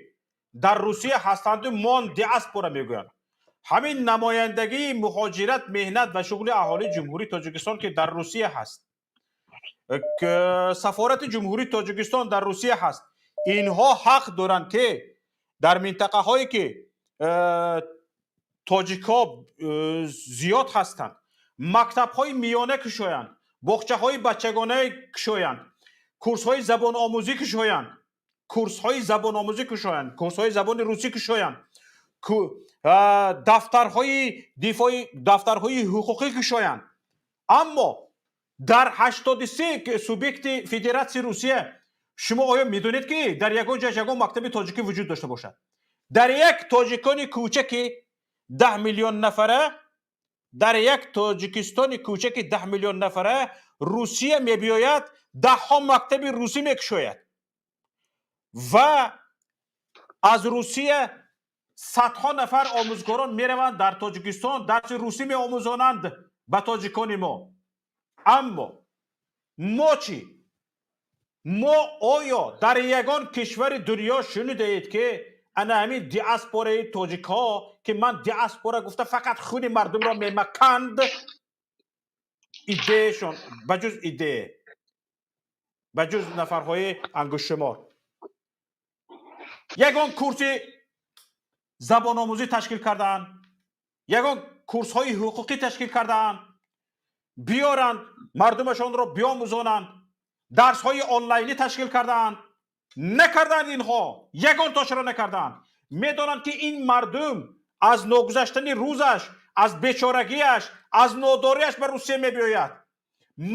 дар Русия ҳастанду мон диаспора мегӯянд, ҳамин намояндагии муҳоҷират, меҳнат ва шуғли аҳолии Ҷумҳурии Тоҷикистон, ки дар Русия ҳаст, сафорати Ҷумҳурии Тоҷикистон дар Русия ҳаст, инҳо ҳақ доранд, ки дар минтақаҳое, ки тоҷикҳо зиёд ҳастанд, мактабҳои миёна кушоянд, боғчаҳои бачагона кушоянд, курсҳои забономӯзӣ кушоянд, курсҳои забономӯзӣ кушоянд, курсҳои забони русӣ кушоянд, дафтарҳои дифои, дафтарҳои ҳуқуқӣ кушоянд. Аммо дар 83 субъекти Федератсияи Русия шумо оё медонед, ки дар ягон ҷояш ягон мактаби тоҷикӣ вуҷуд дошта бошад? Дар як тоҷикони кӯчаки 10 миллион нафара, дар як Тоҷикистони кӯчаки 10 миллион нафара, Русия мебиёяд, даҳҳо мактаби русӣ мекушояд ва аз Русия садҳо нафар омӯзгорон мераванд, дар Тоҷикистон дарси русӣ меомӯзонанд ба тоҷикони мо. Аммо мо чӣ? Мо оё дар ягон кишвари дунё шунидаед, ки ана ҳамин диаспораи тоҷикҳо, ки ман диаспора гуфта фақат хуни мардумро мемаканд, идеяшон ба ҷуз идея, ба ҷуз нафарҳои ангуштшумор, ягон курси забономӯзӣ ташкил кардаанд, ягон курсҳои ҳуқуқӣ ташкил кардаанд, биёранд, мардумашонро биомӯзонанд, дарсҳои онлайнӣ ташкил кардаанд? Накардаанд. Инҳо ягон тошро накардаанд. Медонанд, ки ин мардум аз ногузаштани рӯзаш, аз бечорагиаш, аз нодориаш ба Русия мебиёяд,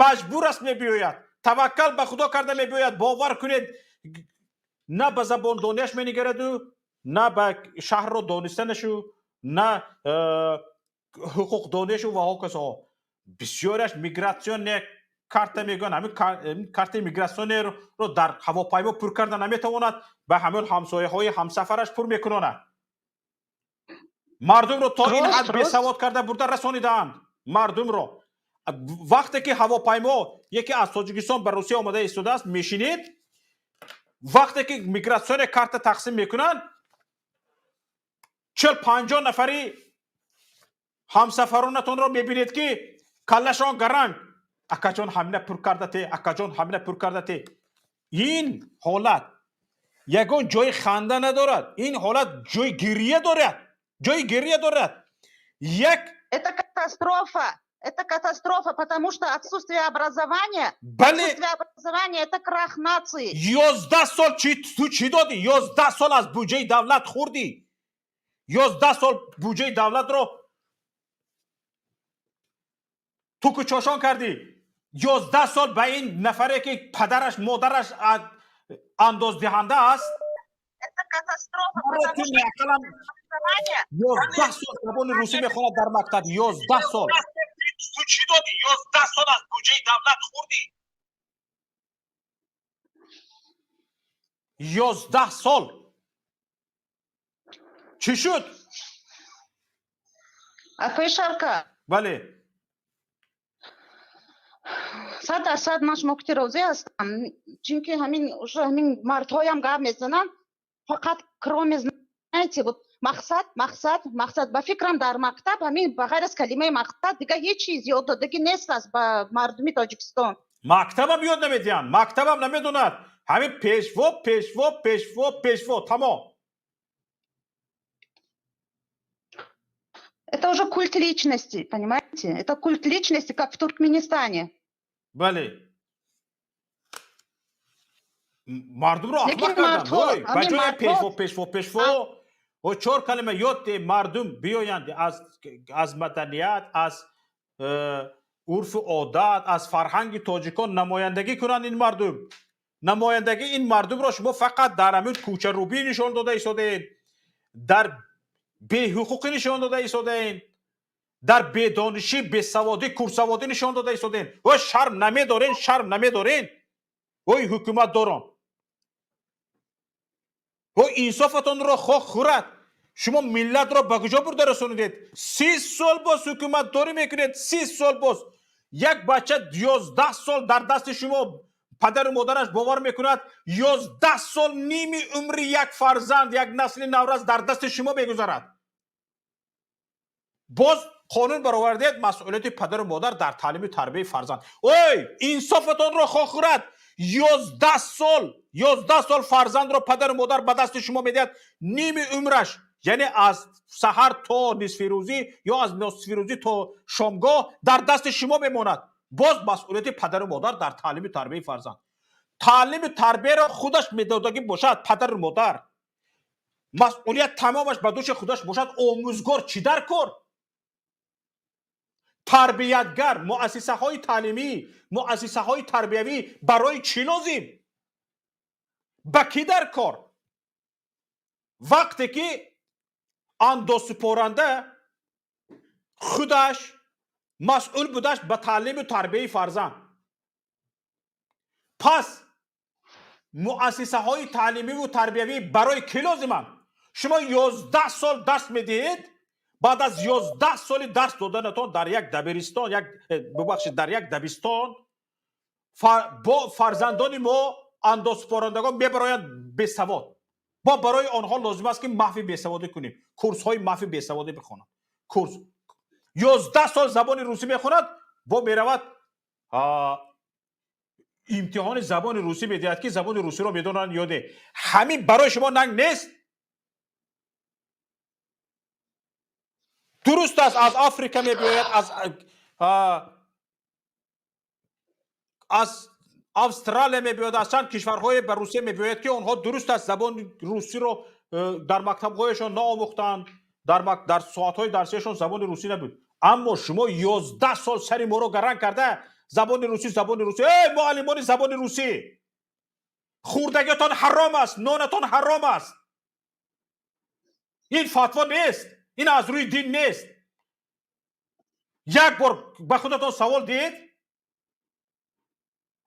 маҷбур аст мебиёяд, таваккал ба Худо карда мебиёяд. Бовар кунед, на ба забондониаш менигараду, на ба шаҳрро донистанашу, на ҳуқуқдониашу ва ҳоказо. Бисёриаш миграционная карта мегӯянд, ҳамин картаи миграционныйро дар ҳавопаймо пур карда наметавонад, ба ҳамон ҳамсояҳои ҳамсафараш пур мекунонад. Мардумро то ин ҳад бесавод карда бурда расонидаанд мардумро. Вақте ки ҳавопаймо яке аз Тоҷикистон ба Русия омада истодааст, мешинед, вақте ки миграционная карта тақсим мекунанд, 40-50 нафари ҳамсафаронатонро мебинед, ки каллашон гаранг: «Акаҷон, ҳамина пур карда те, акаҷон, ҳамина пур карда те». Ин ҳолат ягон ҷои ханда надорад, ин ҳолат ҷои гирья дорад, ҷои гирья дорад. Як Это катастрофа. Это катастрофа, потому что отсутствие образования, Бале. Отсутствие образования — это крах нации. 11 сол чӣ ту чӣ додӣ? 11 сол аз буҷаи давлат хӯрдӣ, 11 сол буҷаи давлатро туку чошон кардӣ, 11 сол ба ин нафаре ки падараш, модараш андоздиҳанда аст. Это катастрофа, Маро потому ту что меақалам образование. 11 сол забони русӣ мехонад дар мактаб, 11 сол. Ту чӣ додӣ? 11 сол аз буҷаи давлат хӯрдӣ, 11 сол. Чӣ шуд? Акои Шавкат. Бале. 100% ман шумо кути розӣ ҳастам, чунки ҳамин уже ҳамин мардҳоям гап мезананд, фақат кроме, знаете, вот мақсад, мақсад, мақсад. Ба фикрам, дар мактаб ҳамин ба ғайр аз калимаи мақсад дигар ҳеҷ чиз ёд додагӣ нест аст ба мардуми Тоҷикистон. Мактабам ёд намедиҳанд, мактабам намедонад. Ҳамин пешво, пешво, пешво, пешво, тамом. Это уже культ личности, понимаете? Это культ личности, как в Туркменистане. Бале, мардумро ахмақ Лекин карданд. мардҳо, Ой, ба ҳамин ҷои мардҳо пешво, пешво, пешво о чор калима ёд де, мардум биёянд аз маданият, аз урфу одат, аз фарҳанги тоҷикон намояндагӣ кунанд. Ин мардум, намояндагии ин мардумро шумо фақат дар ҳамин кӯчарӯбӣ нишон дода истодаед, дар беҳуқуқӣ нишон дода истодаед, дар бедонишӣ, бесаводӣ, курсаводӣ нишон дода истодаед. Ой, шарм намедорен, шарм намедорен, ой ҳукуматдорон, ой, инсофатонро хок хӯрад. Шумо миллатро ба куҷо бурда расонидед? 30 сол боз ҳукуматдорӣ мекунед, 30 сол боз. Як бача 11 сол дар дасти шумо, падару модараш бовар мекунад, 11 сол ними умри як фарзанд, як насли наврас дар дасти шумо мегузарад. Боз қонун баровардед, масъулияти падару модар дар таълиму тарбияи фарзанд. Ой, инсофатонро хок хӯрад. 11 сол, 11 сол фарзандро падару модар ба дасти шумо медиҳад, ними умраш, яъне аз саҳар то нисфирӯзӣ ё аз нисфирӯзӣ то шомгоҳ дар дасти шумо мемонад. Боз масъулияти падару модар дар таълиму тарбияи фарзанд. Таълиму тарбияро худаш медодагӣ бошад падару модар, масъулият тамомаш ба дӯши худаш бошад, омӯзгор чӣ дар кор? Тарбиятгар, муассисаҳои таълимӣ, муассисаҳои тарбиявӣ барои чӣ лозим? Ба кӣ дар кор? Вақте ки андозсупоранда худаш масъул будаш ба таълиму тарбияи фарзанд, пас муассисаҳои таълимиву тарбиявӣ барои кӣ лозиманд? Шумо 11 сол дарс медиҳед, баъд аз 11 соли дарс доданатон дар як дабиристон, як бубахшед, дар як дабистон бо фарзандони мо, андозсупорандагон, мебароянд бесавод. Бо барои онҳо лозим аст, ки маҳви бесаводӣ кунем, курсҳои маҳви бесаводӣ бихонанд. Курс 11 сол забони русӣ мехонад, бо меравад имтиҳони забони русӣ медиҳад, ки забони русиро медонанд ё не. Ҳамин барои шумо нанг нест? Дуруст аст, аз Африка мебиёяд, аз Австралия мебиёяд, аз чанд кишварҳое ба Русия мебиёяд, ки онҳо, дуруст аст, забони русиро дар мактабҳояшон наомӯхтанд, дар соатҳои дарсияшон забони русӣ набуд. Аммо шумо 11 сол сари моро гаранг карда забони русӣ, забони русӣ. Эй муаллимони забони русӣ, хӯрдагиатон ҳаром аст, нонатон ҳаром аст. Ин фатво нест, ин аз рӯи дин нест. Як бор ба худатон савол диҳед,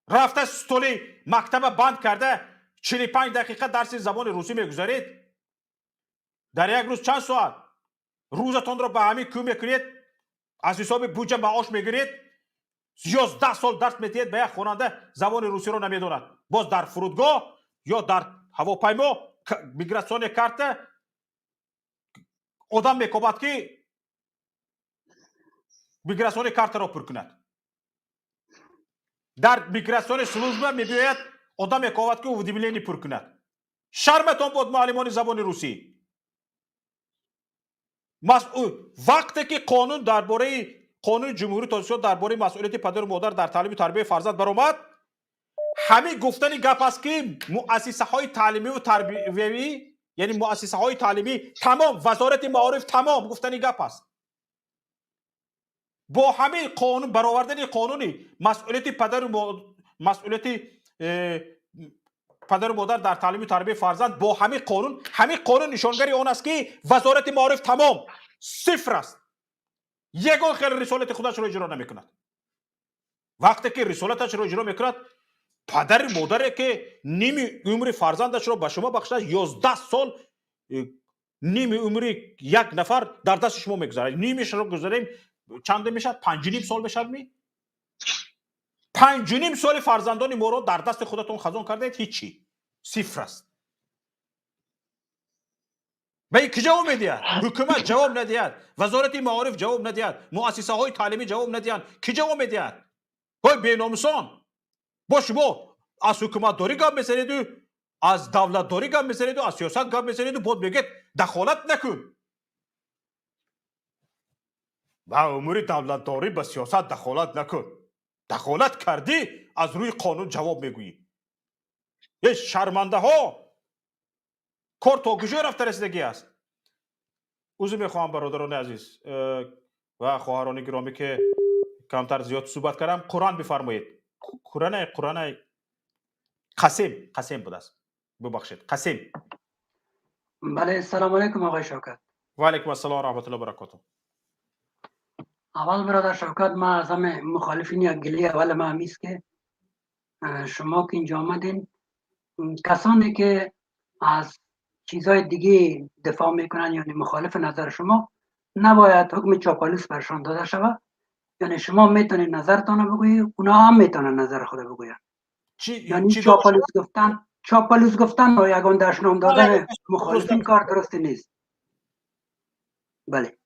рафта столи мактаба банд карда 45 дақиқа дарси забони русӣ мегузаред. Дар як рӯз чанд соат рӯзатонро ба ҳамин кӯ мекунед, аз ҳисоби буҷа маош мегиред, 11 сол дарс медиҳед ба як хонанда, забони русиро намедонад. Боз дар фурудгоҳ ё дар ҳавопаймо миграционная карта одам мекобад, ки миграционная картаро пур кунад. Дар миграционная служба мебиёяд, Одам мековад, ки уведомление пур кунад. Шарматон бод, муаллимони забони русӣ. Вақте ки қонун дар бораи Қонуни Ҷумҳурии Тоҷикистон дар бораи масъулияти падару модар дар таълиму тарбияи фарзанд баромад, ҳамин гуфтани гап аст, ки муассисаҳои таълимиву тарбиявӣ, яъне муассисаҳои таълимӣ тамом, Вазорати маориф тамом, гуфтани гап аст. Бо ҳамин қонун, баровардани қонуни масъулияти падару модар дар таълиму тарбияи фарзанд, бо ҳамин қонун, ҳамин қонун нишонгари он аст, ки Вазорати маориф тамом сифр аст, ягон хел рисолати худашро иҷро намекунад. Вақте ки рисолаташро иҷро мекунад, падари модаре ки ними умри фарзандашро ба шумо бахшидааст, 11 сол ними умри як нафар дар дасти шумо мегузарад. Нимишро гузарем, чанде мешавад? 5,5 сол мешавад ми? 5,5 соли фарзандони моро дар дасти худатон хазон кардаед. Ҳичи, сифр аст. Ба ин ки ҷавоб медиҳад? Ҳукумат ҷавоб надиҳад, Вазорати маориф ҷавоб надиҳад, муассисаҳои таълимӣ ҷавоб надиҳанд, кӣ ҷавоб медиҳад? Ҳой, беномусон, бо шумо аз ҳукуматдорӣ гап мезанеду, аз давлатдорӣ гап мезанеду, аз сиёсат гап мезанеду, боз мегӯед дахолат накун ба умури давлатдорӣ, ба сиёсат дахолат накун. Дахолат кардӣ, аз рӯи қонун ҷавоб мегӯӣ. Е, шармандаҳо, кор то куҷо рафта расидагӣ аст? Узр мехоҳам, бародарони азиз ва хоҳарони гиромӣ, ки камтар зиёд суҳбат кардам. Қуръан бифармоед. Қуръанай, қуръанай, қасем, қасем будааст, бубахшед, қасем. Бале, салом алейкум, оқои Шавкат. Ва алайкум ассалом ва раҳматуллоҳи баракотуҳ. Аввал, бародар Шавкат, ман аз ҳама мухолифин як гиле аввал ман ҳамист, ки шумо ки инҷо омадин, касоне ки аз чизهای دیگه دفاع میکنن، یعنی مخالف نظر شما، نباید حکم چاپلوس برشان داده شود. یعنی شما میتونید نظرتان رو بگویید، اونا هم میتونن نظر خود بگوین. یعنی چی؟ چاپلوس گفتن، چاپلوس گفتن و یگان دشنام دادن مخالفین کار درستی نیست. بله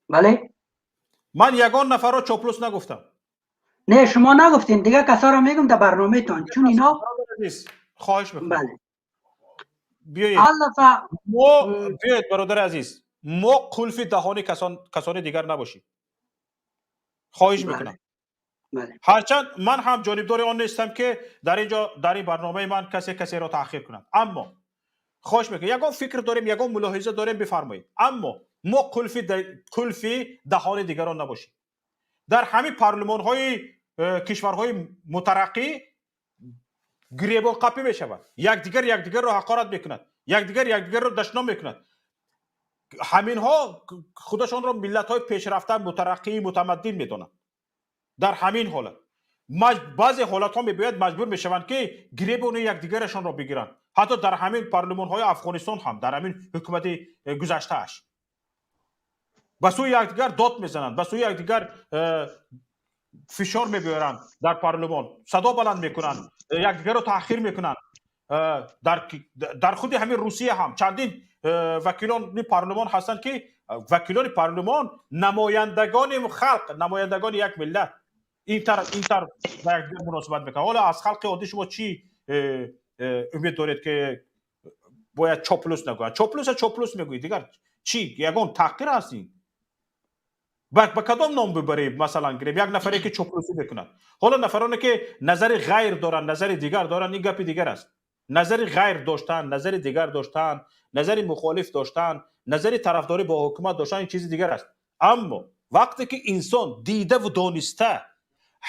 بله. Ман ягон нафарро чоплус нагуфтам. نه، شما نگفتین، دیگه کسا رو میگم در برنامه تان، چون اینا عزیز، خواهش میکنم. بله. بیایید мо биёед, бародари азиз, мо қулфи даҳони касони дигар набошем, хоҳиш мекунам. Ҳарчанд ман ҳам ҷонибдори он нестам, ки дар ин ҷо, дар ин барномаи ман касе касеро таъхир кунад, аммо хоҳиш мекунам, ягон фикр дорем, ягон мулоҳиза дорем, бифармоед, аммо мо қулфи даҳони дигарон набошем. Дар ҳамин парлумонҳои кишварҳои мутараққӣ гиребонқапӣ мешавад, якдигар якдигарро ҳақорат мекунад, якдигар якдигарро дашном мекунад. Ҳаминҳо худашонро миллатҳои пешрафта, мутараққӣ, мутамаддин медонанд. Дар ҳамин ҳолат баъзе ҳолатҳо мебояд, маҷбур мешаванд, ки гиребони якдигарашонро бигиранд. Ҳатто дар ҳамин парлумонҳои Афғонистон ҳам, дар ҳамин ҳукумати гузаштааш ба сӯи якдигар дод мезананд, ба сӯи якдигар фишор мебиёранд, дар парлумон садо баланд мекунанд, якдигарро таъхир мекунанд. Дар худи ҳамин Русия ҳам чандин вакилони парлумон ҳастанд, ки вакилони парлумон, намояндагони халқ, намояндагони як миллат, ин тараф ба якдигар муносибат мекунанд. Ҳоло аз халқи оддӣ шумо чӣ умед доред, ки бояд чоплус нагӯяд? Чоплуса чоплус мегӯед, дигар чӣ? Ягон таҳқир ҳаст ин? Ба кадом ном бибарем, масалан гирем, як нафаре ки чоплусӣ мекунад? Ҳоло нафароне ки назари ғайр доранд, назари дигар доранд, ин гапи дигар аст. Назари ғайр доштан, назари дигар доштан, назари мухолиф доштан, назари тарафдорӣ бо ҳукумат доштан, ин чизи дигар аст. Аммо вақте ки инсон дидаву дониста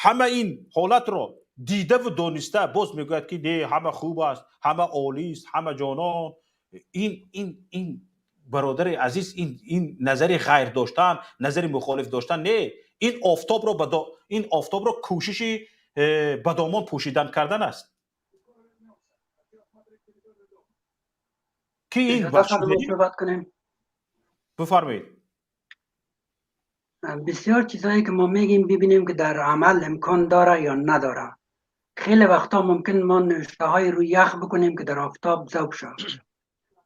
ҳама ин ҳолатро дидаву дониста боз мегӯяд, ки не, ҳама хуб аст, ҳама олист, ҳама ҷонон, ин, бародари азиз, ин назари ғайр доштан, назари мухолиф доштан не, ин офтобро кӯшиши ба домон пӯшидан кардан аст, ки ин صحبت کنیم. بفرمایید. بسیار چیزهایی که ما میگیم، ببینیم که در عمل امکان داره یا نداره. خیلی وقتا ممکن ما نوشته های روی یخ بکنیم که در آفتاب ذوب شد.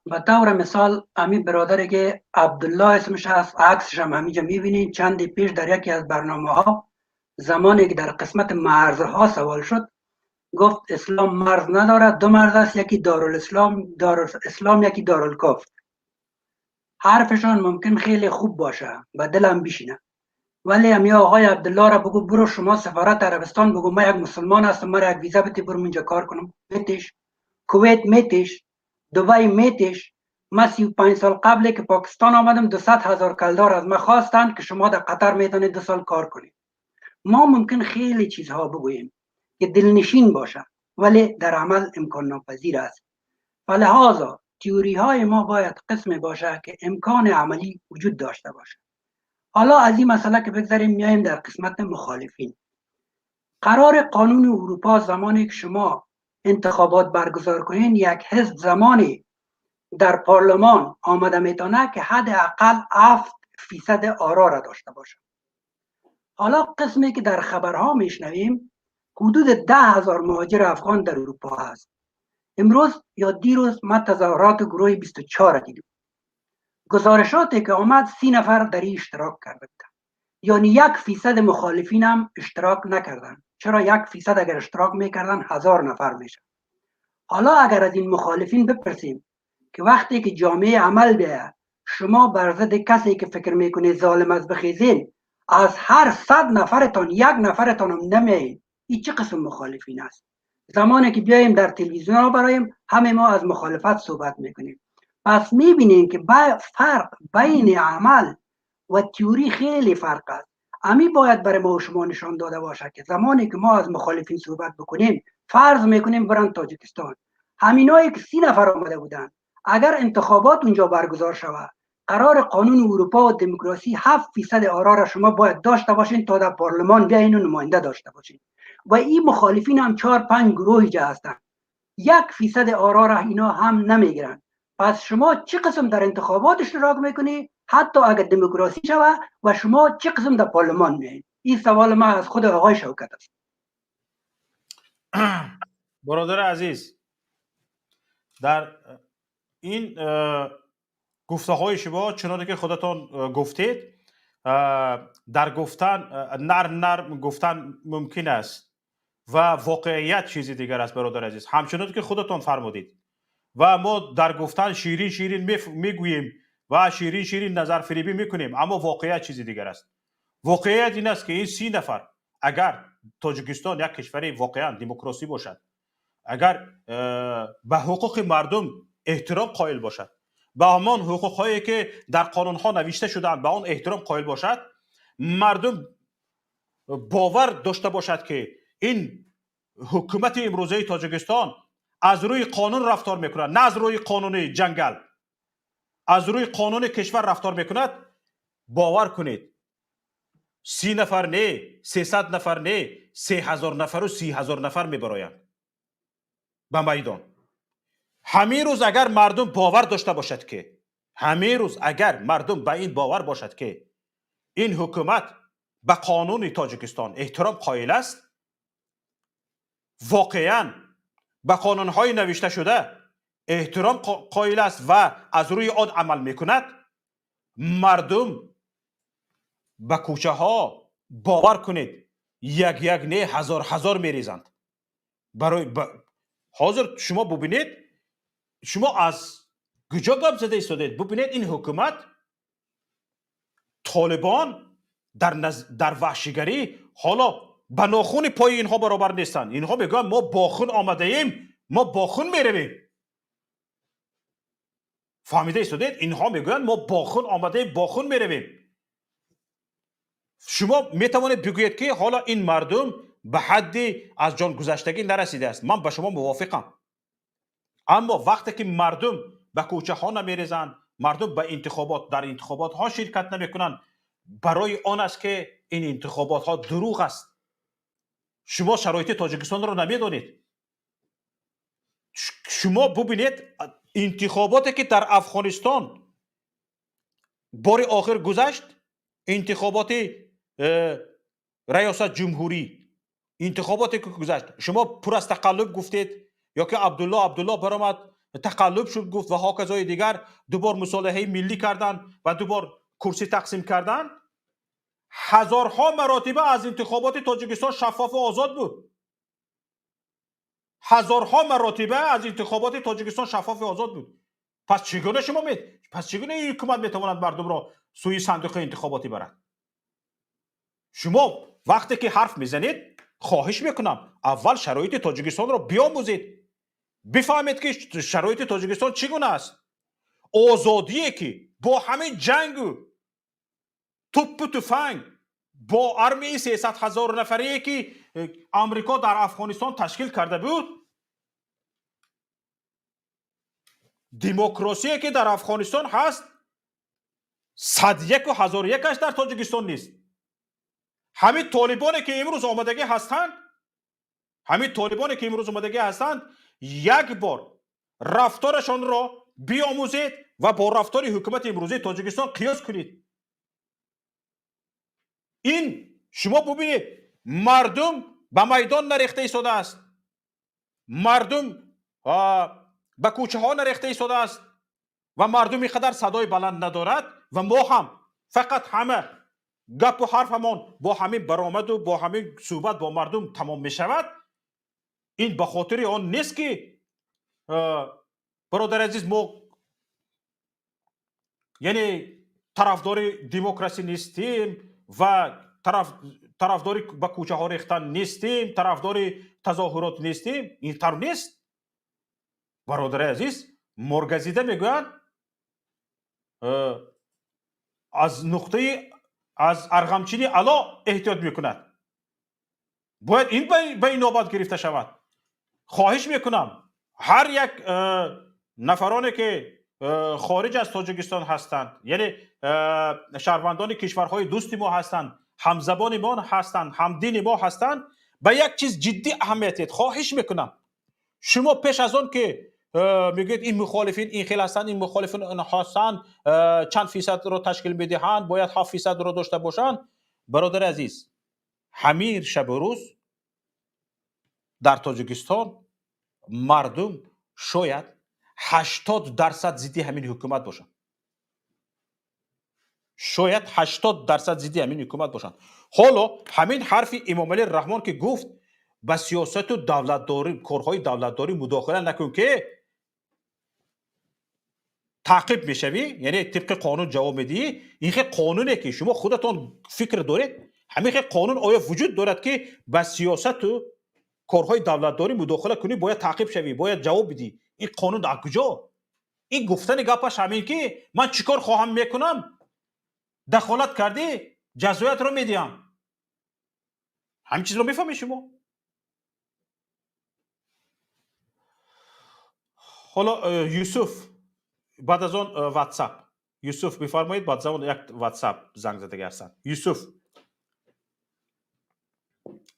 به طور مثال، امی برادری که عبدالله اسمش هست، عکسش هم همینجا میبینین، چندی پیش در یکی از برنامه ها، زمانی که در قسمت مرزها سوال شد گفت اسلام مرز ندارد، دو مرز است، یکی دارالاسلام، دارالاسلام، یکی دارالکفر. حرفشان ممکن خیلی خوب باشه و دلم بشینه، ولی امی آقای عبدالله را بگو برو شما سفارت عربستان بگو من یک مسلمان هستم، مرا یک ویزا بده برم اینجا کار کنم، میتش. کویت میتش، دبی میتش. من 35 سال قبل که پاکستان آمدم 200,000 کلدار از من خواستند که شما در قطر میتونید 2 سال کار کنید. ما ممکن خیلی چیزها بگوییم که دلنشین باشه، ولی در عمل امکان ناپذیر است. فلهذا تئوری های ما باید قسم باشه که امکان عملی وجود داشته باشه. حالا از این مسئله که بگذاریم، میایم در قسمت مخالفین. قرار قانون اروپا زمانی که شما انتخابات برگزار کنین، یک حزب زمانی در پارلمان آمده میتونه که حداقل 7% آرا را داشته باشه. حالا قسمی که در خبرها میشنویم حدود 10,000 مهاجر افغان در اروپا هست. امروز یا دیروز ما تظاهرات گروه 24 دیدیم. گزارشاتی که آمد 30 نفر در این اشتراک کرده بودند، یعنی 1% مخالفین هم اشتراک نکردن. چرا 1% اگر اشتراک میکردن 1000 نفر میشن. حالا اگر از این مخالفین بپرسیم که وقتی که جامعه عمل بیه شما بر ضد کسی که فکر میکنه ظالم از بخیزین، از هر 100 نفرتان 1 نفرتان هم نمیایین، این چه قسم مخالفین است؟ زمانی که بیایم در تلویزیون ها برایم همه ما از مخالفت صحبت میکنیم. پس میبینیم که فرق بین عمل و تئوری خیلی فرق است. امی باید برای ما و شما نشان داده باشه که زمانی که ما از مخالفین صحبت بکنیم، فرض میکنیم برن تاجیکستان، همینایی که 30 نفر آمده بودن، اگر انتخابات اونجا برگزار شود، قرار قانون اروپا و دموکراسی 7% آرا را شما باید داشته باشین تا در پارلمان بیاین و نماینده داشته باشین. و این مخالفین هم 4-5 گروهی جا هستند، 1% آرا را اینا هم نمیگیرن. پس شما چه قسم در انتخابات اشتراک میکنی حتی اگر دموکراسی شود و شما چه قسم در پارلمان میایین؟ این سوال ما از خود آقای شوکت است. برادر عزیز، در این گفته های شما چنانه که خودتان گفتید، در گفتن نرم نرم گفتن ممکن است و واقعیت چیزی دیگر است. برادر عزیز، همچنان که خودتان فرمودید و ما در گفتن شیرین شیرین میگوییم و شیرین شیرین نظر فریبی میکنیم، اما واقعیت چیزی دیگر است. واقعیت این است که این 30 نفر اگر تاجیکستان یک کشور واقعا دموکراسی باشد، اگر به حقوق مردم احترام قائل باشد، به همان حقوق هایی که در قانون ها نوشته شدند به آن احترام قائل باشد، مردم باور داشته باشد که این حکومت امروزه تاجیکستان از روی قانون رفتار میکند، نه از روی قانون جنگل، از روی قانون کشور رفتار میکند. باور کنید 30 نفر نه، 300 نفر نه، 3000 نفر و 30,000 نفر میبرایند به میدان. همین روز اگر مردم باور داشته باشد که، همین روز اگر مردم به این باور باشد که این حکومت به قانون تاجیکستان احترام قائل است، واقعا به قانونهای نوشته شده احترام قائل است و از روی آن عمل میکند، مردم به کوچه ها باور کنید یک یک نه هزار هزار میریزند. برای حاضر شما ببینید، شما از کجا گپ زده ایستادید؟ ببینید این حکومت طالبان در وحشیگری حالا به ناخون پای اینها برابر نیستند. اینها میگن ما با خون آمده ایم، ما با خون میرویم. فهمیده ایستادید؟ اینها میگویند ما با خون آمده ایم، با خون میرویم. شما میتوانید بگویید که حالا این مردم به حدی از جان گذشتگی نرسیده است، من به شما موافقم. اما وقتی که مردم به کوچه ها نمیریزند، مردم به انتخابات در انتخابات ها شرکت نمیکنند، برای آن است که این انتخابات ها دروغ است. شما شرایط تاجیکستان را نمیدانید. شما ببینید انتخاباتی که در افغانستان بار آخر گذشت، انتخابات ریاست جمهوری، انتخاباتی که گذشت، شما پر از تقلب گفتید، یا که عبدالله عبدالله برآمد تقلب شد گفت و هاکذای دیگر، دوبار مصالحه ملی کردن و دوبار کرسی تقسیم کردن. هزارها مراتبه از انتخابات تاجیکستان شفاف و آزاد بود. Ҳазорҳо маротиба аз интихоботи Тоҷикистон шаффофу озод буд. Пас чӣ гуна шумо пас чӣ гуна ин ҳукумат метавонад мардумро сӯи сандуқи интихоботӣ барад? Шумо вақте ки ҳарф мезанед, хоҳиш мекунам, аввал шароити Тоҷикистонро биомӯзед, бифаҳмед, ки шароити Тоҷикистон чӣ гуна аст. Озодие ки бо ҳамин ҷангу туппу туфанг, бо армияи 300 000 нафарие ки Амрико дар Афғонистон ташкил карда буд, демократие ки дар Афғонистон ҳаст, сад яку ҳазору якаш дар Тоҷикистон нест. Ҳамин толибоне ки имрӯз омадагӣ ҳастанд, ҳамин толибоне ки имрӯз омадагӣ ҳастанд, як бор рафторашонро биомӯзед ва бо рафтори ҳукумати имрӯзии Тоҷикистон қиёс кунед. Ин шумо бубинед, мардум ба майдон нарехта истодааст, мардум ба кӯчаҳо нарехта истодааст ва мардум ин қадар садои баланд надорад. Ва мо ҳам фақат ҳама гапу ҳарфамон бо ҳамин баромаду бо ҳамин суҳбат бо мардум тамом мешавад. Ин ба хотири он нест, ки, бародари азиз, мо яъне тарафдори демократсӣ нестем ва тарафдори ба кӯчаҳо рехтан нестем, тарафдори тазоҳурот нестем. Ин тавр нест, бародари азиз. Моргазида мегӯянд, аз нуқтаи аз арғамчини ало эҳтиёт мекунад. Бояд ин ба инобат гирифта шавад. Хоҳиш мекунам, ҳар як нафароне ки хориҷ аз Тоҷикистон ҳастанд, яъне шаҳрвандони кишварҳои дӯсти мо ҳастанд, ҳамзабони мо ҳастанд, ҳамдини мо ҳастанд, ба як чиз ҷиддӣ аҳамият диҳед. Хоҳиш мекунам, шумо пеш аз он ки мегӯед, ин мухолифин ин хел ҳастанд, ин мухолифин он ҳастанд, чанд фисадро ташкил медиҳанд, бояд 7 фисадро дошта бошанд, бародари азиз, ҳамин шабу рӯз дар Тоҷикистон мардум шояд 80% зидди ҳамин ҳукумат бошанд, шояд 80% зидди ҳамин ҳукумат бошанд. Ҳоло ҳамин ҳарфи Эмомалӣ Раҳмон, ки гуфт, ба сиёсату давлатдорӣ, корҳои давлатдорӣ мудохила накун, ки таъқиб мешавӣ, яъне тибқи қонун ҷавоб медиҳӣ. Ин хел қонуне ки шумо худатон фикр доред, ҳамин хел қонун оё вуҷуд дорад, ки ба сиёсату корҳои давлатдорӣ мудохила кунӣ, бояд таъқиб шавӣ, бояд ҷавоб бидиҳӣ? Ин қонун аз куҷо? Ин гуфтани гапаш ҳамин, ки ман чӣ кор хоҳам мекунам, дахолат кардӣ, ҷазоятро медиҳам. Ҳамин чизро мефаҳмед шумо? Ҳоло Юсуф, баъд аз он Ватсап. Юсуф, бифармоед. Баъд аз он як Ватсап занг задагӣ ҳастанд. Юсуф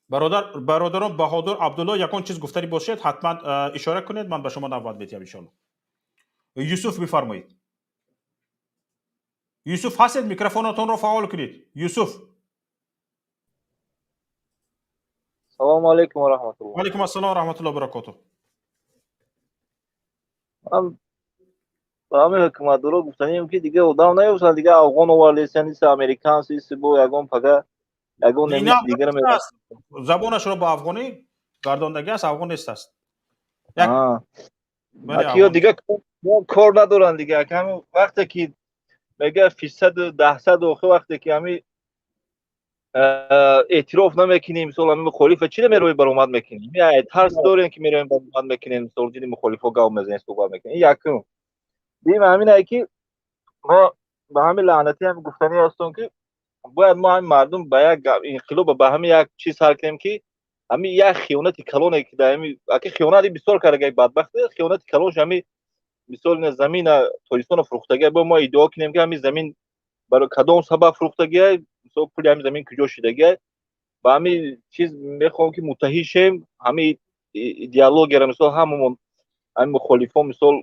бародар, бародарон, Баҳодур, Абдулло, ягон чиз гуфтанӣ бошед, ҳатман ишора кунед, ман ба шумо навбат медиҳам, иншоалло. Юсуф, бифармоед. Юсуф ҳастед? Микрофонатонро фаъол кунед, Юсуф. Салому алайкум ва раҳматуллоҳ. Алайкум ассалом ва раҳматуллоҳ баракоту. Ман ба ҳамин ҳукуматдоро гуфтанием, ки дига одам наёфтанд, дига афғон овардесиян, иса американс, иси бо ягон пага ягон дигар. Забонашро ба афғонӣ гардондагӣ аст, афғон нест аст. Ё дига кор надоранд. Дига ҳамин вақте ки мега фисаду даҳсаду, охир вақте ки ҳамин эътироф намекунем, мисол, ҳамин мухолифа чиро мерои баромад мекунем, тарс дорем, ки мероем баромад мекунем, мисол, ҷини мухолифо гав мезанем, суҳбат мекунем. Ин якум. Дуюм ҳамин ки мо ба ҳамин лаънатӣ ҳам гуфтанӣ ҳастем, ки бояд мо ҳамин мардум ба як инқилоб, ба ҳамин як чиз ҳал кунем, ки ҳамин як хиёнати калоне ки дар ҳамин аки хиёнати бисёр кардаги бадбахт, хиёнати калонш ҳамин, мисол, замина Тоҷикистонро фурӯхтагия. Бояд мо иддао кунем, ки ҳамин замин барои кадом сабаб фурӯхтагия, мисол, пули ҳамин замин куҷо шидагия. Ба ҳамин чиз мехоҳам, ки муттаҳид шем, ҳамин идеологияро, мисол, ҳамамон ҳамин мухолифон, мисол,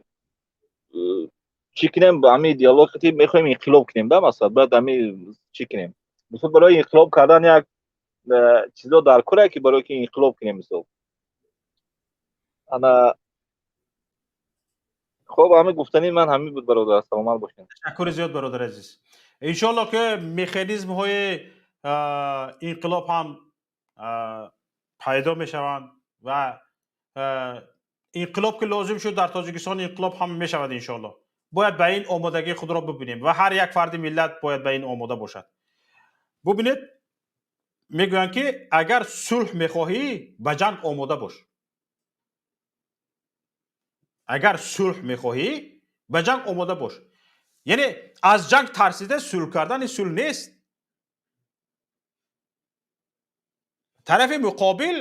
чӣ кунем, ба ҳамин идеология мехоҳем инқилоб кунем да, масалан, бояд ҳамин чӣ кунем, мисол, барои инқилоб кардан як чизо дар кора, ки барои ки инқилоб кунем, мисол, ана хоб, ҳамин гуфтани ман ҳамин буд, бародар, саломат бошед. Ташаккури зиёд, бародари азиз. Иншоалло, ки механизмҳои инқилоб ҳам пайдо мешаванд ва Инқилоб ки лозим шуд дар Тоҷикистон, инқилоб ҳам мешавад, иншоаллоҳ. Бояд ба ин омодагии худро бибинем ва ҳар як фарди миллат бояд ба ин омода бошад. Бубинед, мегӯянд ки агар сулҳ мехоҳӣ, ба ҷанг омода бош. Агар сулҳ мехоҳӣ, ба ҷанг омода бош. Яъне аз ҷанг тарсида сулҳ кардан ин сулҳ нест. Тарафи муқобил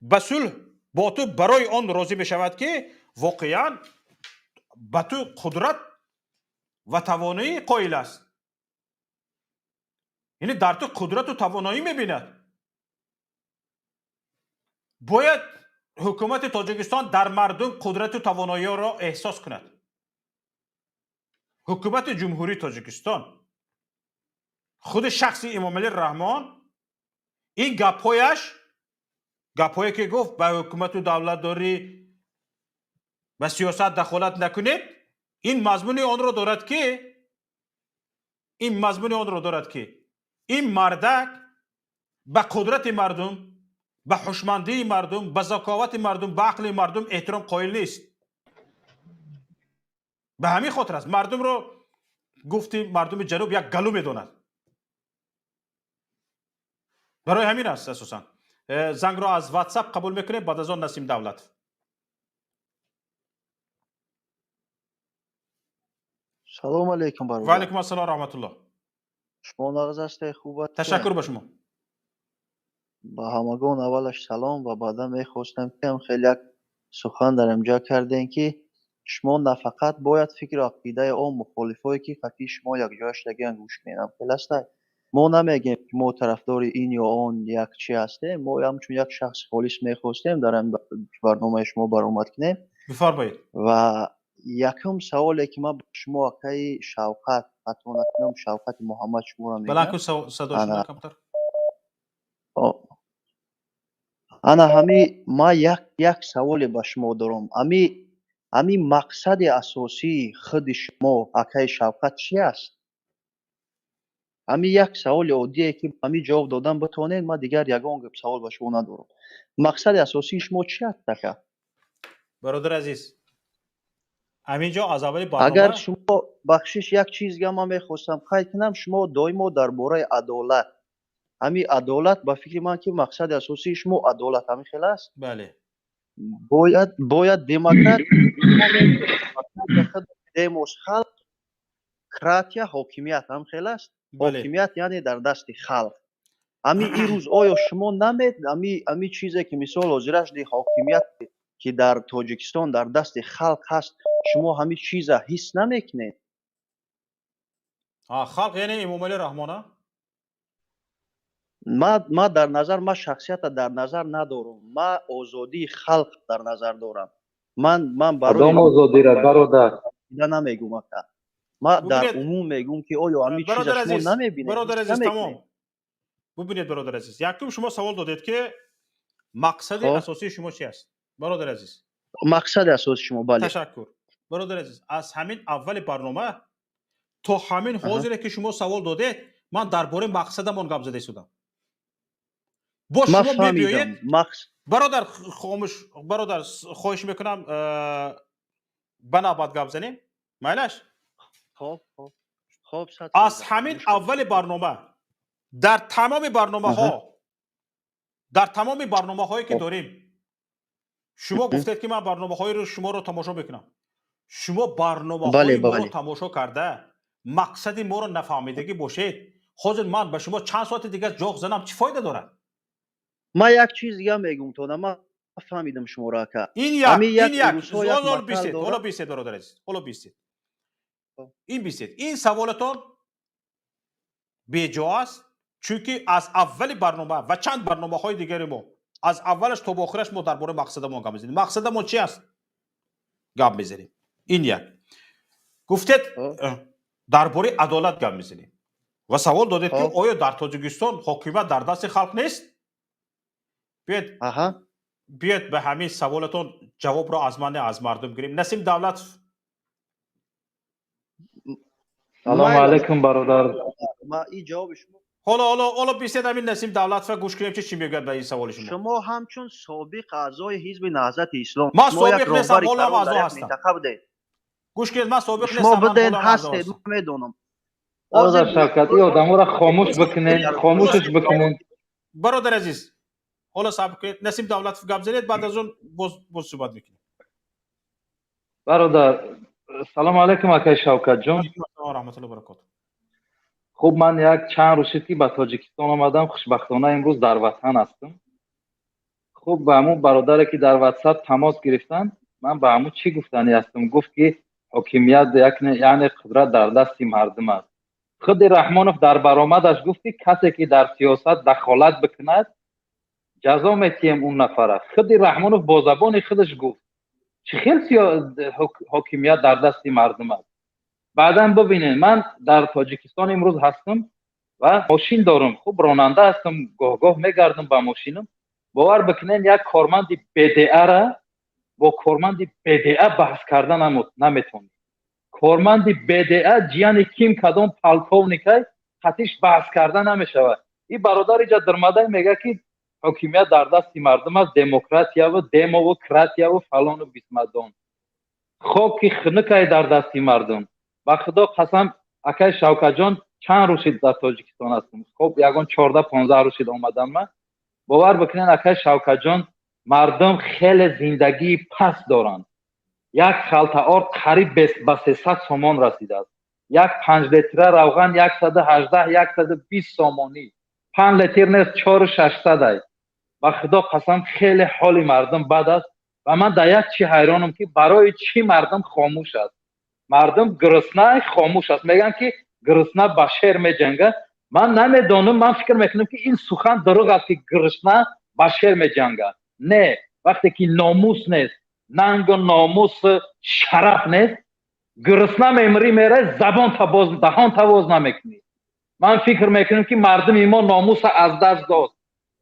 ба сулҳ бо ту барои он розӣ мешавад, ки воқеан ба ту қудрат ва тавоноӣ қоил аст. Яъне дар ту қудрату тавоноӣ мебинад. Бояд ҳукумати Тоҷикистон дар мардум қудрату тавоноиро эҳсос кунад. Ҳукумати Ҷумҳурии Тоҷикистон, худи шахси Эмомалӣ Раҳмон, ин гапҳояш, гапҳое ки гуфт ба ҳукумату давлатдорӣ, ба сиёсат дахолат накунед, ин мазмуни онро дорад ки ин мазмуни онро дорад ки ин мардак ба қудрати мардум, ба ҳушмандии мардум, ба заковати мардум, ба ақли мардум эҳтиром қоил нест. Ба ҳамин хотир аст мардумро гуфти мардуми ҷануб як галу медонад. Барои ҳамин аст асосан. Зангро аз WhatsApp қабул мекунем, баъд аз он Насим Давлатов. Салом алейкум, бародар. Ва алейкум ассалом раҳматуллоҳ. Шумо нағз ҳастед, хуб ҳастед? Ташаккур ба шумо. Ба ҳамагон аввалаш салом ва баъдан мехостам ки ҳам хеле як сухан дар инҷо кардем, ки шумо на фақат бояд фикру ақидаи он мухолифое ки қатъи шумо якҷоя шудагианд гӯш кунед, ҳам хел ҳастед. Мо намегем ки мо тарафдори ин ё он як чи ҳастем, мо ҳамчун як шахси холис мехостем дар ин барномаи шумо баромад кунем. Бифармоед. Ва якум саволе ки ман ба шумо акаи Шавқат, хато накунам, Шавқати Муҳаммад шуморо мегӯям. Баланд кун садояшро камтар. Ана ҳами ман як саволе ба шумо дорам. Ами мақсади асосии худи шумо акаи Шавқат чи аст? Ами як саволи оддие ки ами ҷавоб додан битавонед, ман дигар ягон гап савол ба шумо надорам. Мақсади асосии шумо чи аст, ака? Бародари азиз, ҳамин ҷо аз аввали барнома агар шумо бахшиш, як чизга ман мехостам қайд кунам, шумо доимо дар бораи адолат, ҳами адолат, ба фикри ман ки мақсади асосии шумо адолат ҳамин хел аст? Бале. Бояд демократ, демос халқ, кратия ҳокимият ҳам хел аст? Ҳокимият яъне дар дасти халқ. Ами ирӯз оё шумо намед ами чизе ки мисол ҳозираш ди ҳокимият ки дар Тоҷикистон дар дасти халқ ҳаст, шумо ҳамин чиза ҳис намекунед? Халқ яъне Эмомалӣ Раҳмона? Ма дар назар, ма шахсията дар назар надорам, ма озодии халқ дар назар дорам. Ман барои Кадом озодира, бародар? Намегум, ака. Ма дар умум мегум ки оё ҳамин чиза шумо намебинед? Бародари азиз, тамом. Бубинед, бародари азиз, якум шумо савол додед ки мақсади асосии шумо чи аст, бародари азиз? Мақсади асосии шумо, бале. Ташаккур, бародари азиз. Аз ҳамин аввали барнома то ҳамин ҳозире ки шумо савол додед, ман дар бораи мақсадамон гап зада истодам. Бо шумо мебиёед, бародар, хомӯш, бародар, хоҳиш мекунам, ба навбат гап занем, майлаш? Аз ҳамин аввали барнома дар тамоми барномаҳо, дар тамоми барномаҳое ки дорем, шумо гуфтед ки ман барномаҳои шуморо тамошо мекунам. Шумо барномаҳои моро тамошо карда мақсади моро нафаҳмидагӣ бошед, ҳозир ман ба шумо чанд соати дигар ҷоғ занам, чӣ фоида дорад? Ман як чиз дига мегум тона, ман фаҳмидам шуморо, ака. Ин як, ин як, ҳоло бистед, ҳоло бистед, бародари азиз, ҳоло бистед, ин бистед. Ин саволатон беҷо аст, чунки аз аввали барнома ва чанд барномаҳои дигари мо, аз аввалаш то ба охираш мо дар бораи мақсадамон гап мезанем. Мақсадамон чи аст, гап мезанем. Ин як. Гуфтед, дар бораи адолат гап мезанем ва савол додед ки оё дар Тоҷикистон ҳокимият дар дасти халқ нест. Биёед ба ҳамин саволатон ҷавобро аз ман, аз мардум гирем. Насим Давлатов. Салому алайкум, бародар. Ин ҷавоби шумо. Ҳоло бисед, ҳамин Насим Давлатова гӯш кунем, чи чӣ мегӯяд ба ин саволи шумо. Шумо ҳамчун собиқ аъзои ҳизби Наҳзати Ислом, Ман шумо як собиқ нестам, роҳбари ҳоло ҳам калон аъзо дар як ҳастам. минтақа будед. Гӯш кунед, ман собиқ Шумо нестам, ман будед, ҳоло ҳам аъзо ҳастед, ҳастам. ман медонам. Бародар Шавкат, ин одаморо хомӯш бикунед, хомӯшаш бикунед. Бародар азиз, ҳоло сабр кунед, Насим Давлатов гап занед, баъд аз он боз суҳбат мекунем. Бародар, салому алайкум, акай Шавкатҷон. Раҳматулло баракоту. Хуб, ман як чанд рӯз шуд, ки ба Тоҷикистон омадам. Хушбахтона, имрӯз дар ватан ҳастам. Хуб, ба ҳамун бародаре, ки дар Ватсап тамос гирифтанд, ман ба ҳамун чӣ гуфтанӣ ҳастам? Гуфт, ки ҳокимият, яъне қудрат дар дасти мардум аст. Худи Раҳмонов дар баромадаш гуфт, ки касе, ки дар сиёсат дахолат бикунад, ҷазо метиҳем он нафара. Худи Раҳмонов бо забони худаш гуфт. Чӣ хел ҳокимият дар дасти мардум аст? Баъдан бибинед, ман дар Тоҷикистон имрӯз ҳастам ва мошин дорам. Хуб, ронанда ҳастам, гоҳ-гоҳ мегардам ба мошинам. Бовар бикунед, як корманди БДА-ра бо корманди БДА баҳс карда наметавонӣ. Корманди БДА ҷияни ким кадом полковникай, қатиш баҳс карда намешавад. Ин бародар иҷа дурмадай мегӯяд, ки ҳокимият дар дасти мардум аст, демократияву демову кратияву фалону бисмадон. Хоки хунукай дар дасти мардум. Ба Худо қасам, акай Шавкатҷон, чанд рӯз шуд дар Тоҷикистон ҳастам. Хуб, ягон 14-15 рӯз шуд омадам ман. Бовар бикунед, акай Шавкатҷон, мардум хеле зиндагии паст доранд. Як халта орд қариб ба 300 сомон расидааст. Як 5 литра равған 118, 120 сомонӣ. 5 литр нест, чору шашсадай. Ба Худо қасам, хеле ҳоли мардум бад аст ва ман дар як чӣ ҳайронам, ки барои чӣ мардум хомӯш аст. Мардум гурусна, хомӯш аст. Мегӯянд, ки гурусна ба шер меҷангад. Ман намедонам, ман фикр мекунам, ки ин сухан дурӯғ аст, ки гурусна ба шер меҷангад. Не, вақте ки номус нест, нангу номус, шараф нест, гурусна мемирӣ, мерай, забон боз, даҳон тавоз намекунӣ. Ман фикр мекунам, ки мардуми мо номуса аз даст дод,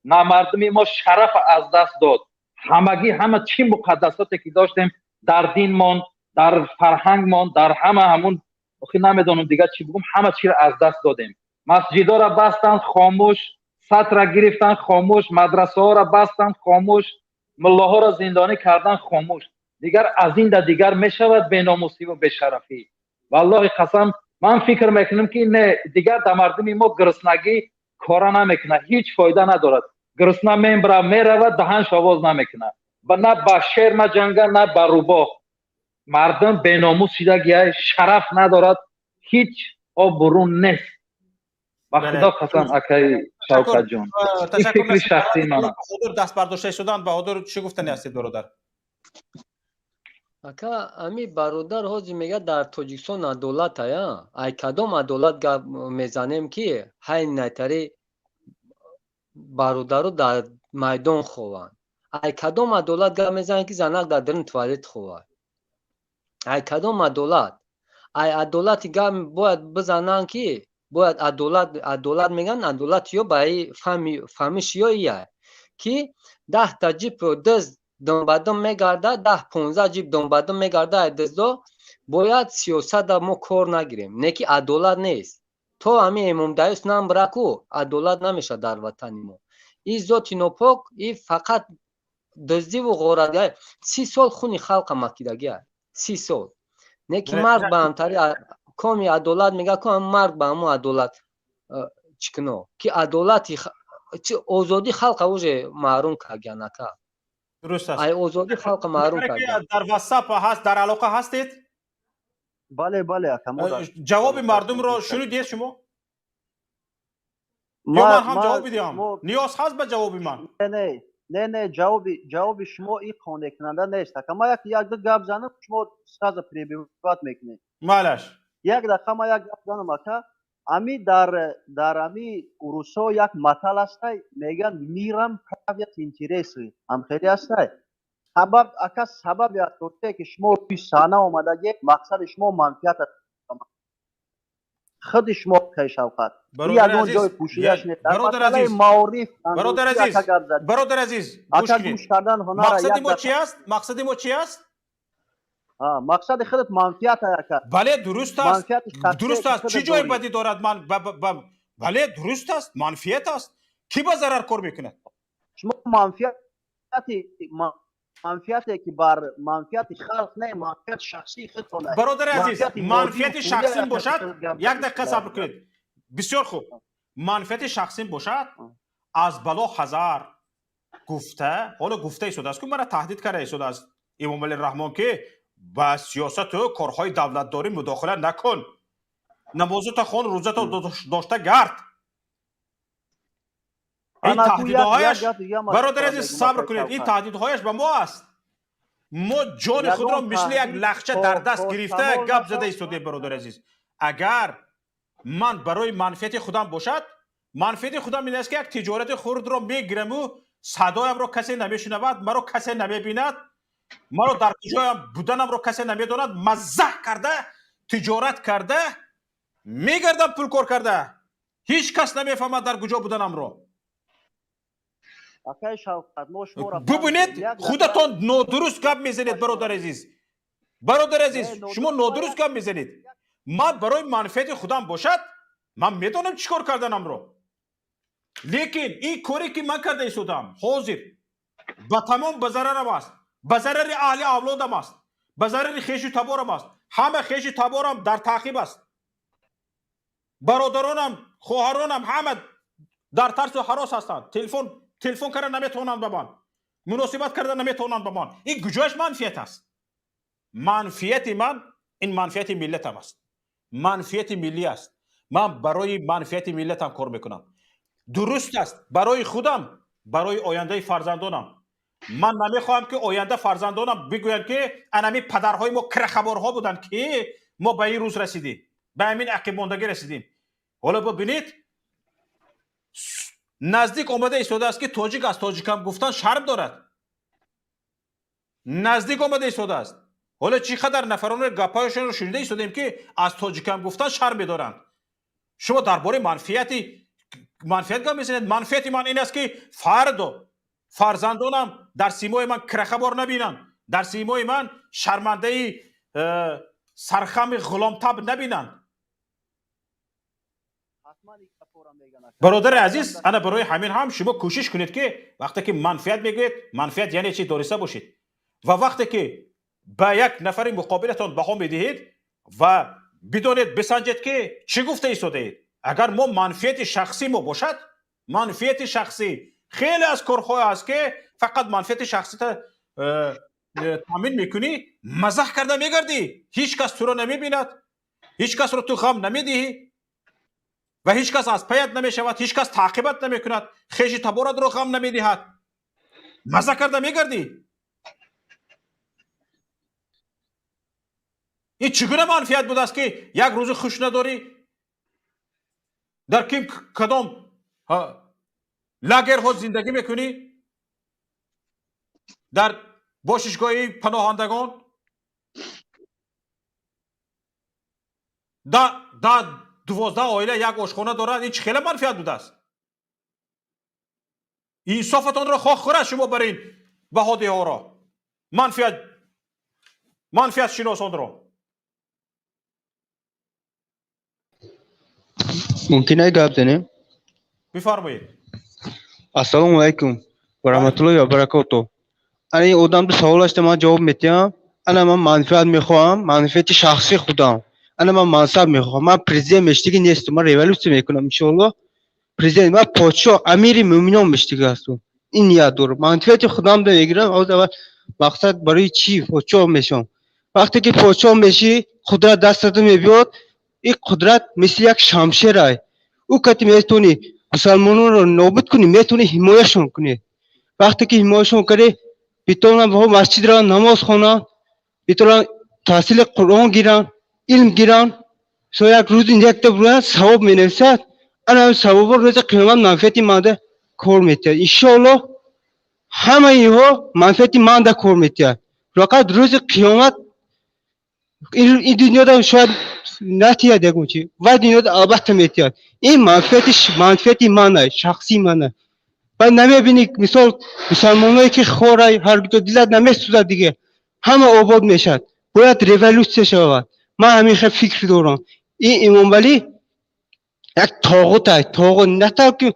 на мардуми мо шарафа аз даст дод. Ҳамагӣ ҳама чӣ муқаддасоте, ки доштем дар динмон, дар фарҳангмон, дар ҳама ҳамун, охи намедонам дигар чӣ бигӯм, ҳама чиро аз даст додем. Масҷидоро бастанд, хомӯш, сатра гирифтанд, хомӯш, мадрасаҳоро бастанд, хомӯш, муллоҳоро зиндонӣ кардан, хомӯш. Дигар аз ин да дигар мешавад беномусиву бешарафӣ? Валлоҳи қасам, ман фикр мекунам, ки не, дигар дар мардуми мо гуруснагӣ кора намекунад, ҳеҷ фоида надорад. Гурусна мембра, меравад, даҳанш овоз намекунад, на ба шер маҷанга, на ба рӯбоҳ. Мардум беномус шидагия, шараф надорад, ҳеҷ обрӯ нест. Ба Худо қасам, акаи Шавкатҷон, ин фикри шахсии ман. Баҳодур даст бардошта шуданд. Баҳодур, чӣ гуфтани ҳастед, бародар? Ака, ами бародар ҳозир мегӯяд, дар Тоҷикистон адолат ая. Ай кадом адолат гап мезанем, ки ҳай найтари бародаро дар майдон хованд? Ай кадом адолат гап мезанем, ки занак дар дарун туалет ховад? Ай кадом адолат? Ай адолати гап бояд бизананд, ки бояд адолат, адолат мегӯянд, адолат ё ба фаҳмиш ё ия, ки 10-та ҷип дизд думбадум мегардад, 10-15 ҷип думбадум мегардад, ай диздо бояд сиёсата мо кор нагирем. Не ки адолат нест. То ҳамин Эмомдаюс намбираку, адолат намешавад дар ватани мо. И зоти нопок, и фақат дуздиву ғоратгарӣ. 30 сол хуни халқа макидагия, 30 сол. Не ки марг ба ҳамтари коми адолат мега ку, марг ба ҳамун адолат чӣ кино, ки адолати озодӣ халқа уже маҳрум кардан, ака. Дуруст аст. Ай озодӣ халқа маҳрум кардан. Дар Ватсап ҳаст, дар алоқа ҳастед? Бале, ака. Ҷавоби мардумро шунидед шумо ё ман ҳам ҷавоб бидиҳам? Ниёз ҳаст ба ҷавоби ман? Не, ҷавоби шумо и қонеъкунанда нест, ака. Ман як ду гап занам, шумо сразу перебивать мекунед. Майлаш. Як дақиқа, ман як гап занам, ака. Ами дар ами урусҳо як матал ҳастай, мегӯянд: «Миром правят интересы». Ҳамхелӣ ҳастай. Сабаб, ака, сабаби асосие, ки шумо рӯи саҳна омадагӣ, мақсади шумо манфиат аст, худи шумо, акаи Шавқат, ягон ҷои пӯшидаш нест. Бародар азиз, маориф. Бародар азиз, бародар азиз, ака, гӯш кардан ҳунара. Мақсади мо чи аст? Мақсади мо чи аст? Мақсади худат манфиат, ака. Бале, дуруст аст, дуруст аст. Чӣ ҷои бадӣ дорад? Ман Бале, дуруст аст, манфиат аст. Кӣ ба зарар кор мекунад? Шумо манфиате ки бар манфиати халқ не, манфиати шахсии худтон. Бародари азиз, манфиати шахсим бошад, як дақиқа сабр кунед. Бисёр хуб, манфиати шахсим бошад, аз бало ҳазар гуфта, ҳоло гуфта истодааст, ки мара таҳдид карда истодааст Эмомалӣ Раҳмон, ки ба сиёсату корҳои давлатдорӣ мудохила накун, намозута хон, рӯзато дошта гард. Ин таҳдидҳояш, бародари азиз, сабр кунед, ин таҳдидҳояш ба мо аст. Мо ҷони худро мисли як лахча дар даст гирифта гап зада истодем. Бародари азиз, агар ман барои манфиати худам бошад, манфиати худам ин аст, ки як тиҷорати хурдро мегираму садоямро касе намешунавад, маро касе намебинад, маро дар куҷоям буданамро касе намедонад. Маззаҳ карда, тиҷорат карда мегардам, пул кор карда, ҳеҷ кас намефаҳмад дар куҷо буданамро. Бубинед, худатон нодуруст гап мезанед, бародари азиз. Бародари азиз, шумо нодуруст гап мезанед. Ман барои манфиати худам бошад, ман медонам чӣ кор карданамро, лекин ин коре ки ман карда истодам ҳозир, ба тамом ба зарарам аст, ба зарари аҳли авлодам аст, ба зарари хешу таборам аст. Ҳама хешу таборам дар таъқиб аст, бародаронам, хоҳаронам ҳама дар тарсу ҳарос ҳастанд. Телефон карда наметавонанд ба ман, муносибат карда наметавонанд ба ман. Ин куҷояш манфиат аст? Манфиати ман ин манфиати миллатам аст, манфиати миллӣ аст. Ман барои манфиати миллатам кор мекунам. Дуруст аст, барои худам, барои ояндаи фарзандонам. Ман намехоҳам, ки оянда фарзандонам бигӯянд, ки анами падарҳои мо крахаборҳо буданд, ки мо ба ин рӯз расидем, ба ҳамин ақибмондагӣ расидем. Ҳоло бибинед, наздик омада истодааст, ки тоҷик аз тоҷикам гуфтан шарм дорад. Наздик омада истодааст. Ҳоло чӣ қадар нафаронро гапҳояшонро шунида истодем, ки аз тоҷикам гуфтан шарм медоранд. Шумо дар бораи манфиат гап мезанед. Манфиати ман ин аст, ки фардо фарзандонам дар симои ман крахабор набинанд, дар симои ман шармандаи сархами ғуломтаб набинанд. Бародари азиз, ана барои ҳамин ҳам шумо кӯшиш кунед, ки вақте ки манфиат мегӯед, манфиат яъне чи дониста бошед ва вақте ки ба як нафари муқобилатон баҳо медиҳед ва бидонед, бисанҷед, ки чӣ гуфта истодаед. Агар мо манфиати шахсӣ мо бошад, манфиати шахсӣ, хеле аз корҳое аст, ки фақат манфиати шахсита таъмин мекунӣ, мазаҳ карда мегардӣ, ҳеҷ кас туро намебинад, ҳеҷ касро ту ғам намедиҳӣ ва ҳеҷ кас аз паят намешавад, ҳеҷ кас таъқибат намекунад, хеши таборатро ғам намедиҳад, маза карда мегардӣ. Ин чӣ гуна манфиат будааст, ки як рӯзи хуш надорӣ, дар ким кадом лагерҳо зиндагӣ мекунӣ, дар бошишгоҳи паноҳандагон 10, 12 оила як ошхона дорад. Ин чӣ хеле манфиат будааст? Инсофатонро хоҳ хӯрад шумо бар ин баҳодиҳоро, манфиатшиносонро. Мумкин ай гап занем? Бифармоед. Ассалому алайкум ва раҳматуллоҳи ва баракотуҳ. Ана ин одамда савол аст, ман ҷавоб медиҳам. Ана ман манфиат мехоҳам, манфиати шахсии худам. Ана ман мансаб мехоҳам. Ман президент мештиги нестам, ман революсия мекунам иншоаллоҳ. Президент, ман подшоҳ, амири мӯъминон мештиги ҳастам. Ин ният дорам. Манфиати худамда мегирам. Ҳозир аввал мақсад барои чӣ подшоҳ мешавам? Вақте ки подшоҳ мешӣ, қудрат дастат мебиёд. Ин қудрат мисли як шамшер ай. Ӯ кати метавонӣ мусалмононро нобуд кунӣ, метавонӣ ҳимояшон кунӣ. Вақте ки ҳимояшон кардӣ, битавонанд бо масҷид раванд, намоз хонанд, битавонанд таҳсили Қуръон гиранд, илм гиранд. Со як рӯзи якта буранд, савоб менависад. Ана ҳамин савобо рӯзи қиёмат манфиати манда кор метиҳад. Иншоаллоҳ ҳамаи инҳо манфиати манда кор метиҳад. Фақат рӯзи қиёмат ин дунёда шояд натиҳад ягон чи, вай дунёда албатта метиҳад. Ин манфиати ман ай, шахсии ман ай. Баъд намебинӣ, мисол, мусалмоное ки хорай, ҳар ҷо дилат намесӯзад, диге ҳама обод мешавад. Бояд революсия шавад. Ман ҳамин хел фикр дорам. Ин Имомвалӣ Як тоғут ай, тоғут на танҳо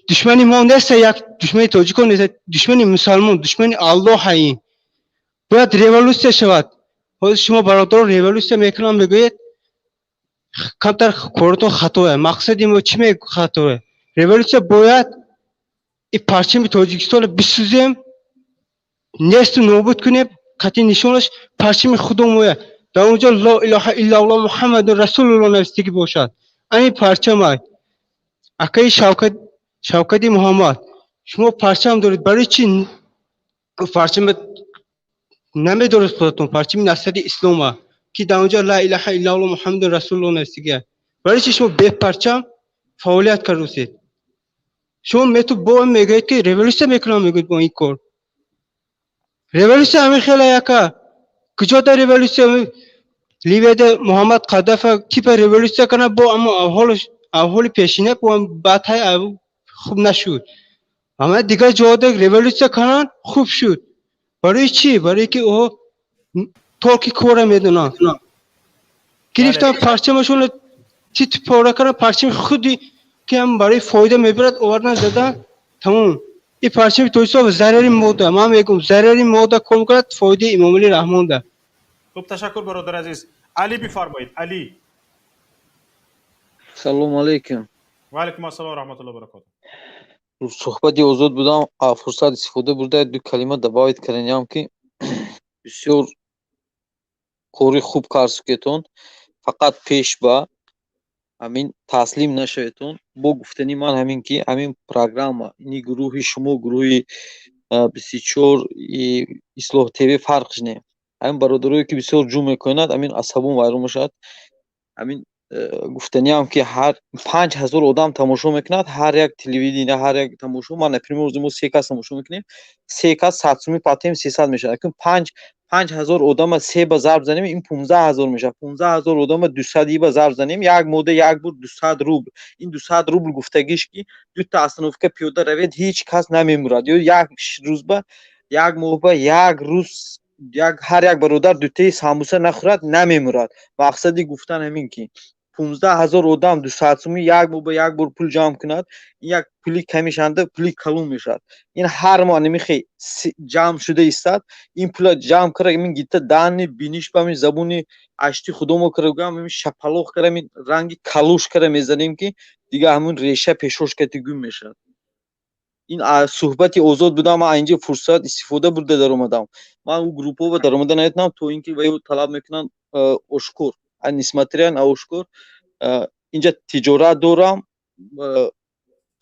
душмани мо нест, як душмани тоҷикон нест, душмани мусалмон, душмани Аллоҳ ин. Бояд революсия шавад. Ҳозир шумо бародарон революсия мекунам мегӯед, камтар коротон хатое. Мақсади мо чӣ мегӯ хатое? Революсия бояд и парчами Тоҷикистонро бисӯзем, несту нобуд кунем, қатъи нишонаш парчами худомоя. Дар он ҷо ло илоҳа иллаллоҳ Муҳаммадун расулуллоҳ навистагӣ бошад. Ани парчам ай. Акаи Шавкат, Шавкати Муҳаммад, шумо парчам доред, барои чӣ парчам намедоред худатон, парчами насрати ислома, ки дар он ҷо ла илаҳа иллаллоҳ Муҳаммадун расулуллоҳ навистагӣ. Барои чӣ шумо бепарчам фаъолият кардусед? Шумо мету бо мегӯед, ки революсия мекунам, мегӯед бо ин кор. Революсия ҳамин хела яка. Куҷо дар революсия? Ливияда Муҳаммад Қаддафа типа революсия карданд, бо аммо авҳолаш авҳоли пешина бо баъдҳай хуб нашуд. Ама дигар ҷода революсия карданд, хуб шуд. Барои чӣ? Барои ки ӯ толки кора медонанд. Гирифтан парчамашонро тит пора карданд, парчами худи ки ҳам барои фоида мебарад, овардан задан, тамом. Ин парчами Тоҷикистон зарари мода, ман мегӯям, зарари мода кор мекунад, фоидаи Имомалӣ Раҳмонда. Хуб, ташаккур, бародари азиз. Алӣ, бифармоед, Алӣ. Салому алейкум. Ва алайкум ассалом раҳматуллоҳи баракоту. Суҳбати озод будам, фурсат истифода бурда, ду калима добавить карданям, ки бисёр кори хуб кард, фақат пеш ба ҳамин таслим нашаведтон. Бо гуфтани ман ҳамин, ки ҳамин программа, ини гурӯҳи шумо, гурӯҳи 24 Ислоҳ ТВ фарқш не. Ҳамин бародарое, ки бисёр ҷӯ мекунад, ҳамин асабон вайрон мешавад. Ҳамин гуфтаниам, ки ҳар 5000 одам тамошо мекунад, ҳар як телевидение, ҳар як тамошо. Ман, например, мо се кас тамошо мекунем, се кас 100 сумӣ патем, 300 мешавад. Акун 5000 одама се ба зарб занем, ин 15 000 мешавад. 15 000 одама 200 ба зарб занем, як мода як бур 200 рубл. Ин 200 рубл гуфтагиш, ки дута остановка пиёда равед, ҳеҷ кас намемурад. Ё як рӯзба, як моҳба як рӯз як ҳар як бародар дутаи самбуса нахӯрад, намемурад. Мақсади гуфтан ҳамин, ки 15 000 одам 200 сумӣ як моҳ ба як бор пул ҷамъ кунад, ин як пули камишанда пули калон мешавад. Ин ҳар моҳ намихе ҷамъ шуда истад. Ин пула ҷамъ кара, ин гита дани биниш ба ҳамин забони ашти худомо кара гӯям, ҳамин шапалоқ кара, ҳамин ранги калуш кара мезанем, ки дига ҳамун реша пешош кати гум мешавад. Ин суҳбати озод будам, ман инҷа фурсат истифода бурда даромадам. Ман ӯ группҳо даромада наметавонам, то ин ки ваё талаб мекунанд ошкор, несмотря на ошкор инҷа тиҷорат дорам.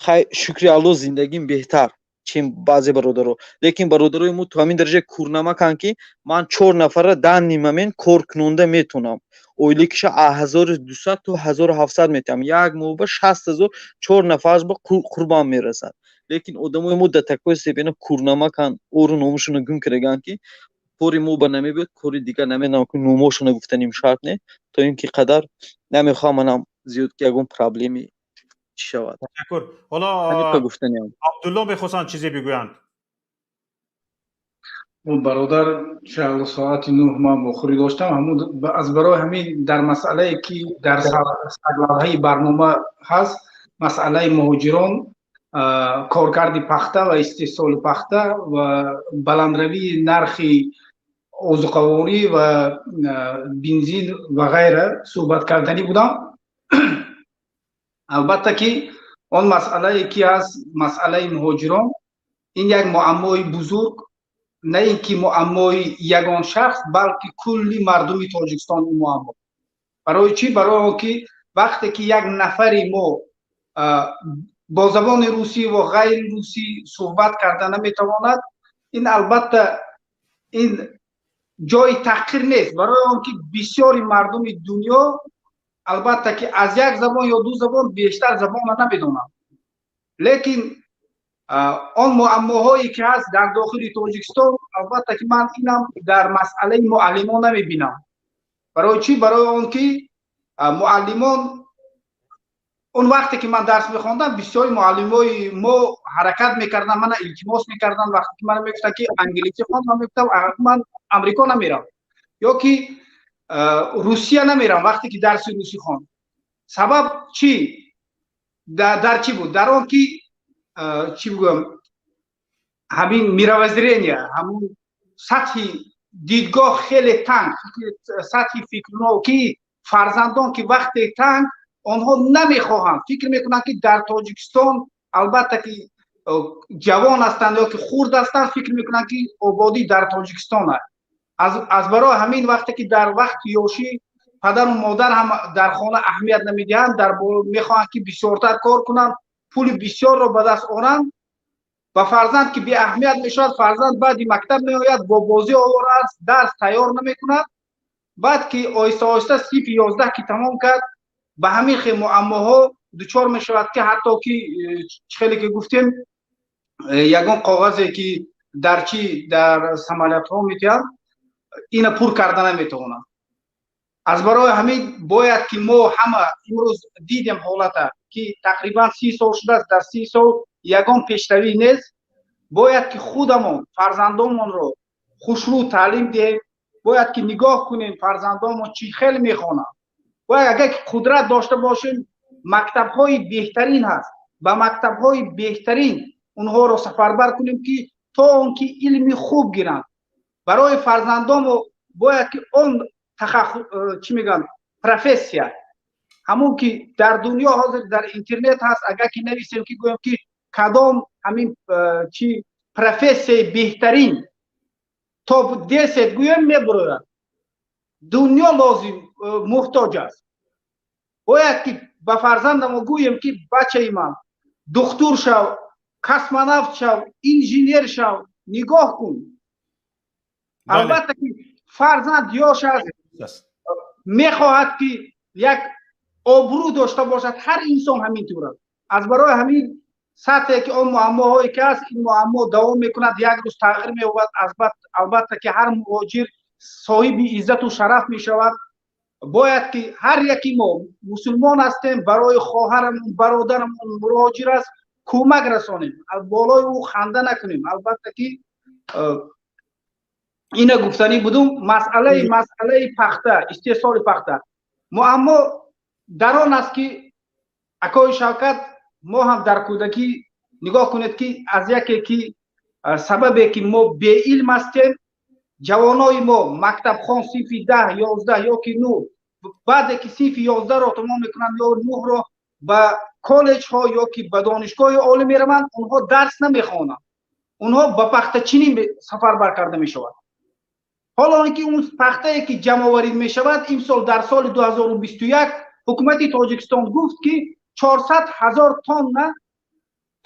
Хай, шукри Аллоҳ, зиндагим беҳтар, чем баъзе бародаро. Лекин бародарои мо то ҳамин дараҷа курнамаканд, ки ман чор нафара данный момент кор кунонда метавонам. Ойликиша 1200 то 1700 метиҳам, як моҳ ба 60 000, чор нафараш ба қурбан мерасад. Лекин одамои мо до такой степени курнамаканд, ору номушонро гум кардаганд, ки кори мо ба намебиёд, кори дигар намедонам, ки номошонро гуфтаним шарт не, то ин ки қадар намехоҳам манам зиёд, ки ягон проблеми чӣ шавад. Ташаккур. Ҳоло гуфтаниам. Абдулло мехостанд чизе бигӯянд. Бародар, иншаалло, соати 9 ман бохӯрӣ доштам. Ҳамун аз барои ҳамин дар масъалае, ки дар сарлавҳаи барнома ҳаст, масъалаи муҳоҷирон, коркарди пахта ва истеҳсоли пахта ва баландравии нархи озуқаворӣ ва бензин ва ғайра суҳбат карданӣ будам. Албатта, ки он масъалае, ки ҳаст, масъалаи муҳоҷирон, ин як муаммои бузург, на ин ки муаммои ягон шахс, балки кулли мардуми Тоҷикистон ин муаммо. Барои чӣ? Барои он ки вақте ки як нафари мо бо забони русӣ ва ғайри русӣ суҳбат карда наметавонад, ин, албатта, ин ҷои таҳқир нест, барои он ки бисёри мардуми дунё, албатта, ки аз як забон ё ду забон бештар забонро намедонанд. Лекин он муаммоҳое, ки ҳаст дар дохили Тоҷикистон, албатта, ки ман инам дар масъалаи муаллимон намебинам. Барои чӣ? Барои он ки муаллимон, он вақте ки ман дарс мехондам, бисёри муаллимои мо ҳаракат мекарданд, мана илтимос мекарданд. Вақте ки мана мегуфтанд, ки англисӣ хон, ман мегуфтам, ман Амрико намерам ё ки Русия намерам. Вақте ки дарси русӣ хон, Сабаб чӣ дар чӣ буд? Дар он ки чӣ бигӯям, ҳамин мировоззрение, ҳамун сатҳи дидгоҳ хеле танг, сатҳи фикрноки фарзандон ки вақте танг, онҳо намехоҳанд, фикр мекунанд ки дар Тоҷикистон, албатта ки ҷавон ҳастанд ё ки хурд ҳастанд, фикр мекунанд ки ободӣ дар Тоҷикистон аст. Аз барои ҳамин вақте ки дар вақти ёшӣ падару модар ҳам дар хона аҳамият намедиҳанд, дар мехоҳанд ки бисёртар кор кунанд, пули бисёрро ба даст оранд, ба фарзанд ки беаҳамият мешавад. Фарзанд баъди мактаб меояд, бо бозӣ овора аст, дарс тайёр намекунад. Баъд ки оҳиста оҳиста синфи 11 ки тамом кард, ба ҳамин хел муаммоҳо дучор мешавад, ки ҳатто ки хеле ки гуфтем, ягон коғазе ки дар чӣ дар самолётҳо метиҳанд, ина пур карда наметавонанд. Аз барои ҳамин бояд ки мо ҳама имрӯз дидем ҳолата, ки тақрибан 30 сол шудааст, дар 30 сол ягон пешравӣ нест. Бояд ки худамон фарзандонмонро хушрӯ таълим диҳем, бояд ки нигоҳ кунем фарзандонмон чӣ хел мехонанд. Бояд агар ки қудрат дошта бошем, мактабҳои беҳтарин ҳаст, ба мактабҳои беҳтарин онҳоро сафарбар кунем, ки то он ки илми хуб гиранд. Барои фарзандонмо бояд ки он чӣ мегӯянд, профессия, ҳамон ки дар дунё ҳозир дар интернет ҳаст, агар ки нависем, ки гӯем ки кадом ҳамин чӣ профессияи беҳтарин топ 10 гӯем, мебурояд. Дунё лозим муҳтоҷ аст. Бояд ки ба фарзандамо гӯем ки бачаи ман, духтур шав, космонавт шав, инженер шав, нигоҳ кун. Албатта ки фарзанд ёш аст, мехоҳад ки як обрӯ дошта бошад, ҳар инсон ҳамин тур аст. Аз барои ҳамин сатҳе ки он муаммоҳое ки ҳаст, ин муаммо давом мекунад, як рӯз тағйир меёбад. Албатта ки ҳар муҳоҷир соҳиби иззату шараф мешавад. Бояд ки ҳар яки мо мусулмон ҳастем, барои хоҳарамон, бародарамон муҳоҷир аст, кӯмак расонем, болои ӯ ханда накунем. Албатта ки ина гуфтанӣ будум. Масъалаи пахта, истеҳсоли пахта, муаммо дар он аст ки акои Шавкат, мо ҳам дар кӯдакӣ нигоҳ кунед ки аз яке ки сабабе ки мо беилм ҳастем, ҷавонои мо мактабхон синфи 10, 11 ё ки 9, баъде ки синфи 11-ро тамом мекунанд ё 9-ро, ба коллеҷҳо ё ки ба донишгоҳи олӣ мераванд, онҳо дарс намехонанд, онҳо ба пахтачинӣ сафарбар карда мешаванд. Ҳоло он ки он пахтае ки ҷамъоварӣ мешавад, имсол дар соли 2021 ҳукумати Тоҷикистон гуфт ки 400 ҳазор тонна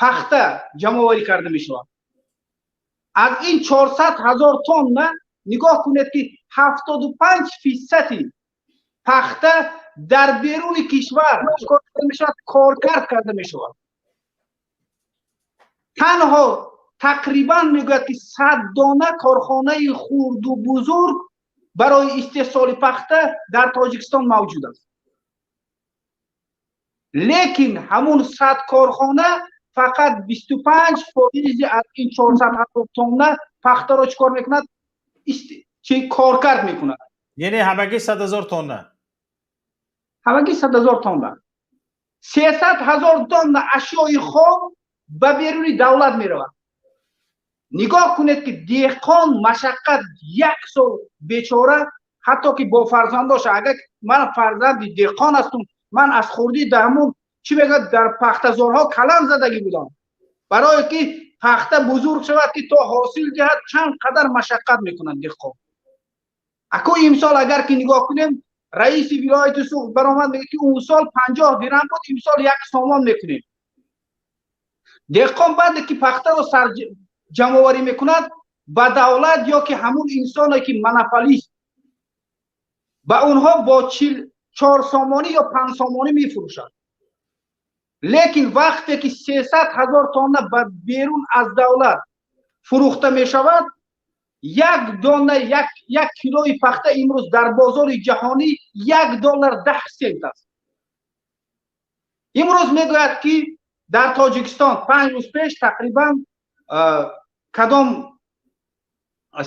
пахта ҷамъоварӣ карда мешавад. Аз ин 400 ҳазор тонна нигоҳ кунед ки 75% пахта дар беруни кишвар чикор карда мешавад, коркард карда мешавад. Танҳо тақрибан мегӯяд ки 100 дона корхонаи хурду бузург барои истеҳсоли пахта дар Тоҷикистон мавҷуд аст. Лекин ҳамун 100 корхона фақат 25% аз ин 400 ҳазор тонна пахтаро чикор мекунад, чи коркард мекунад. Яъне ҳамагӣ 100 ҳазор тонна, ҳамагӣ 100 ҳазор тонна. 300 ҳазор тонна ашёи хом ба беруни давлат меравад. Нигоҳ кунед ки деҳқон машаққат як сол бечора, ҳатто ки бо фарзандоша. Агар ман фарзанди деҳқон ҳастум, ман аз хурдӣ дар ҳамун чӣ мегӯяд, дар пахтазорҳо калам задагӣ будам, барое ки пахта бузург шавад, ки то ҳосил диҳад, чанд қадар машаққат мекунад деҳқон. Аку имсол агар ки нигоҳ кунем, раиси вилояти Суғд баромад, мегӯяд ки он сол 50 дирам буд, имсол 1 сомон мекунем. Деҳқон баъде ки пахтаро ҷамъоварӣ мекунад, ба давлат ё ки ҳамун инсоне ки монополист, ба онҳо бо 44 сомонӣ ё 5 сомонӣ мефурӯшад. Лекин вақте ки 300 ҳазор тонна ба берун аз давлат фурӯхта мешавад, як дона як килои пахта имрӯз дар бозори ҷаҳонӣ 1 доллар 10 сент аст. Имрӯз мегӯяд ки дар Тоҷикистон 5 рӯз пеш тақрибан кадом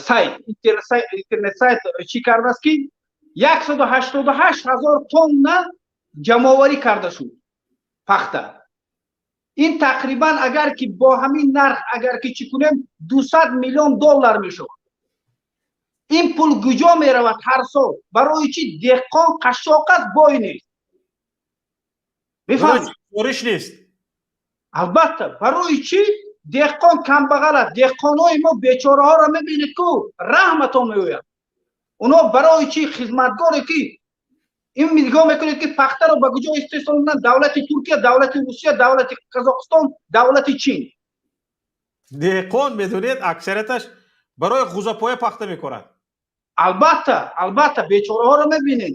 сайт, интернет сайт чӣ кардааст ки 188 ҳазор тонна Ҷамъоварӣ карда шуд пахта. Ин тақрибан, агар ки бо ҳамин нарх, агар ки чӣ кунем, 200 миллион доллар мешавад. Ин пул куҷо меравад ҳар сол? Барои чӣ деҳқон қашшоқ аст, бой нест? Мефаҳмед, фурӯш нест. Албатта, барои чӣ деҳқон камбағал аст? Деҳқонҳои мо бечораҳоро мебинед ку, раҳматон меояд. Онҳо барои чӣ хизматгоре ки ин нигоҳ мекунед, ки пахтаро ба куҷо истеҳсол мекунанд: давлати Туркия, давлати Русия, давлати Қазоқистон, давлати Чин. Деҳқон, медонед, аксарияташ барои ғӯзапоя пахта мекорад. Албатта, албатта, бечораҳоро мебинед,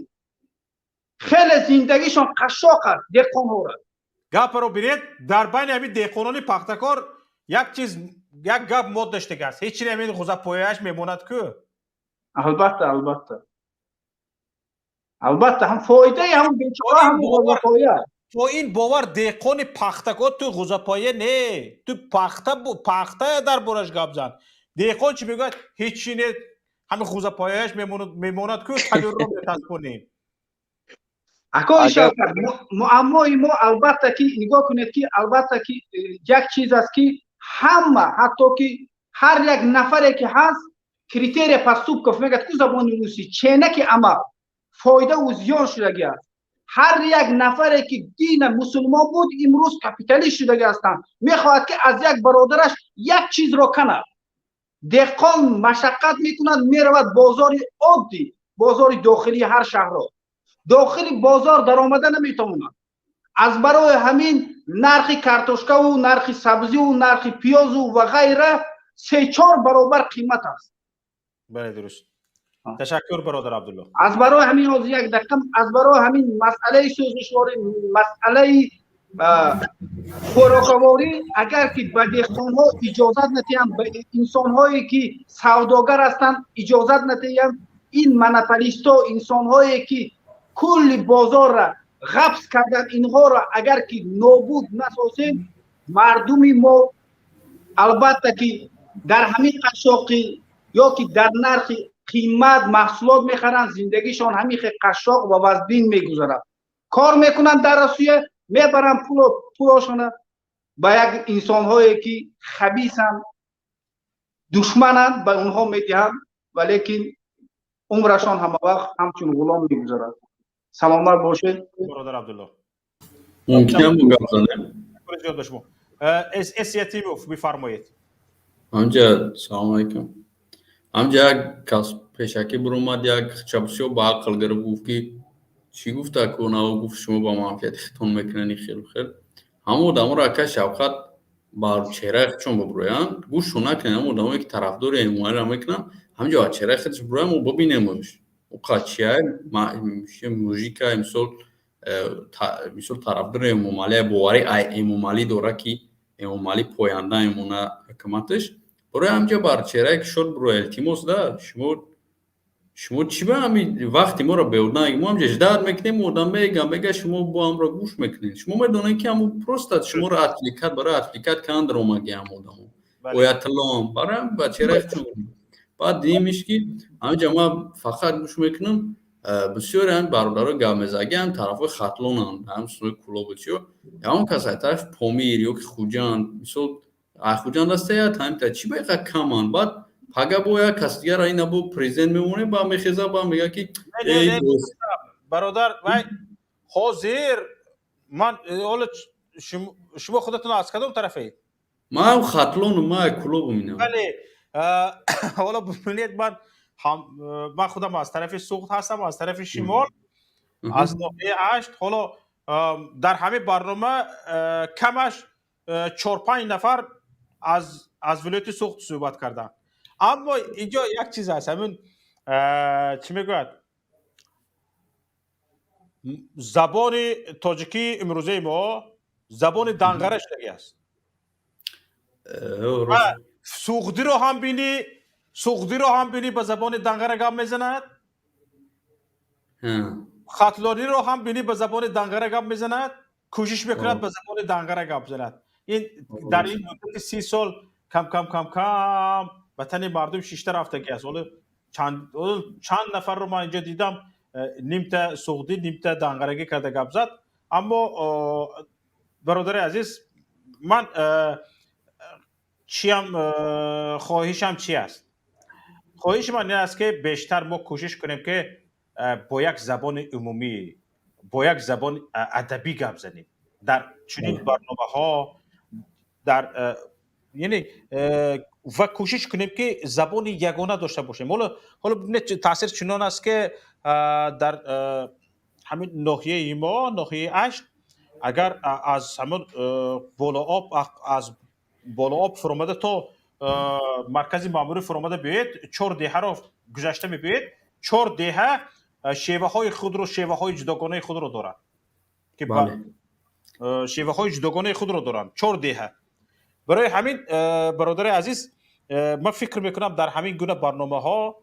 хеле зиндагишон қашшоқ аст деҳқонҳоро. Гапаро бинед, дар байни ҳамин деҳқонони пахтакор як чиз, як гап мод доштага аст: ҳеч чи, ҳамин ғӯзапояаш мемонад ку. Албатта, албатта, албатта, ҳам фоидаи ҳамн бечора ҳам ғӯзапоя. То ин бовар, деҳқони пахтакор, ту ғӯзапоя не, ту пахта, пахта дар бораш гап зан, деҳқон чӣ мегӯяд? Ҳеч чи не, ҳамин ғӯзапояаш мемонад ку, танӯрро метаспонем. Ако муаммои мо, албатта, ки нигоҳ кунед, ки албатта, ки як чиз аст, ки ҳама, ҳатто ки ҳар як нафаре ки ҳаст, критерия поступков мегӯяд ку забони русӣ, ченаки амал, фоидаву зиён шудагӣ аст. Ҳар як нафаре ки дина мусулмон буд, имрӯз капиталист шудагӣ ҳастанд, мехоҳад, ки аз як бародараш як чизро канад. Деҳқон машаққат мекунад, меравад бозори оддӣ, бозори дохилии ҳар шаҳрро, дохили бозор даромада наметавонад. Аз барои ҳамин нархи картошкаву нархи сабзиву нархи пиёзу ва ғайра се чор баробар қимат аст. Бале, дуруст, ташаккур, бародар Абдулло. Аз барои ҳамин, ҳозир як дақиқа, аз барои ҳамин масъалаи сӯзишворӣ, масъалаи хӯроковорӣ, агар ки ба деҳқонҳо иҷозат натиҳанд, ба инсонҳое ки савдогар ҳастанд иҷозат натиҳанд, ин монополистҳо, инсонҳое ки кулли бозорра ғабс кардан, инҳоро агар ки нобуд насозем, мардуми мо албатта ки дар ҳамин қашшоқӣ ё ки дар нархи қимат маҳсулот мехаранд, зиндагишон ҳамин хел қашшоқ ва вазнин мегузарад. Кор мекунанд дар Россия, мебаранд пулошона ба як инсонҳое ки хабисанд, душмананд, ба онҳо медиҳанд, валекин умрашон ҳамавақт ҳамчун ғулом мегузарад. Саломат бошед. Бародар Абдулло. Мумкин гап занем? Зиёд ба шумо. Эс Ятимов, бифармоед. Ҳамҷа, салому алайкум. Ҳамҷа, як кас пешакӣ биромад, як чабсиё ба ақл гирифт, гуфт ки чӣ гуфта кунав, гуфт, шумо ба манфиати худтон мекунед, хелу хел. Ҳамон одаморо, ака Шавқат, бар чеҳраи худшон бибурӯянд, гӯшшон накунед. Ҳамон одамое ки тарафдори Эмомалиро мекунанд, ҳамҷо ба чеҳраи худаш бибурӯянд, мо бибинемш уқа чия мужика. Мисол, тарафдори Эмомалия, боварӣ Эмомалӣ дора, ки Эмомалӣ поянда мемона ҳукуматаш, барои ҳамҷа бар чеҳраи кушод бирӯя, илтимос да. Шумо чӣ ба ҳами вақти моро беҳуда, мо ҳамҷа ждать мекунем, одам мега, шумо бо ҳамро гӯш мекунед. Шумо медонед, ки ҳамун просто шуморо отвлекать, барои отвлекать кардан даромаги ҳам одамо оятуллоам барои ба чеҳраи худшон. Баъд дидимиш, ки ҳамҷа ман фақат гӯш мекунам, бисёре ҳам бародаро гап мезаги, ҳам тарафҳои Хатлонанд, ҳам суи Кӯлобу чиё, ягон кас аз тарафи Помир ё ки Хуҷанд, мисол, Хуҷанд аста, ҳамита чӣ ба иқа каманд? Баъд пага бо як кас дигара ина бо президент мемонем, ба мехеза, ба мега, ки Бародар, вай ҳозир ман ҳоло шумо худатон аз кадом тарафед? Ман Хатлону, ман Кӯлобу минам. Бале, ҳоло бибинед, ман худам аз тарафи Суғд ҳастам, аз тарафи шимол, аз ноҳияи Ашт. Ҳоло дар ҳамин барнома камаш чор-панҷ нафар аз вилояти Суғд суҳбат карданд. Аммо инҷо як чиз аст, ҳамин чӣ мегӯяд, забони тоҷикии имрӯзаи мо забони данғара шудагӣ аст. Суғдиро ҳам бинӣ, суғдиро ҳам бинӣ, ба забони данғара гап мезанад, хатлониро ҳам бинӣ, ба забони данғара гап мезанад, кӯшиш мекунад ба забони данғара гап занад. Ин дар ин муддати 30 сол кам кам кам кам ба тани мардум шишта рафтагӣ аст. Ҳоло чанд нафарро ман инҷо дидам. Нимта суғдӣ, нимта данғарагӣ карда гап зад. Аммо, бародари азиз, ман чиам, хоҳишам чи аст? Хоҳиши ман ин аст, ки бештар мо кӯшиш кунем, ки бо як забони умумӣ, бо як забони адабӣ гап занем дар чунин барномаҳо, дар яъне ва кӯшиш кунем, ки забони ягона дошта бошем. Ҳоло бибинед, таъсир чунон аст, ки дар ҳамин ноҳияи мо, ноҳияи Ашт, агар аз ҳамон Болооб, аз Болооб фуромада то маркази маъмурӣ фуромада биёед, чор деҳаро гузашта мебиёед, чор деҳа шеваҳои худро, шеваҳои ҷудогонаи худро дорад, ки шеваҳои ҷудогонаи худро доранд чор деҳа. Барои ҳамин, бародари азиз, ман фикр мекунам, дар ҳамин гуна барномаҳо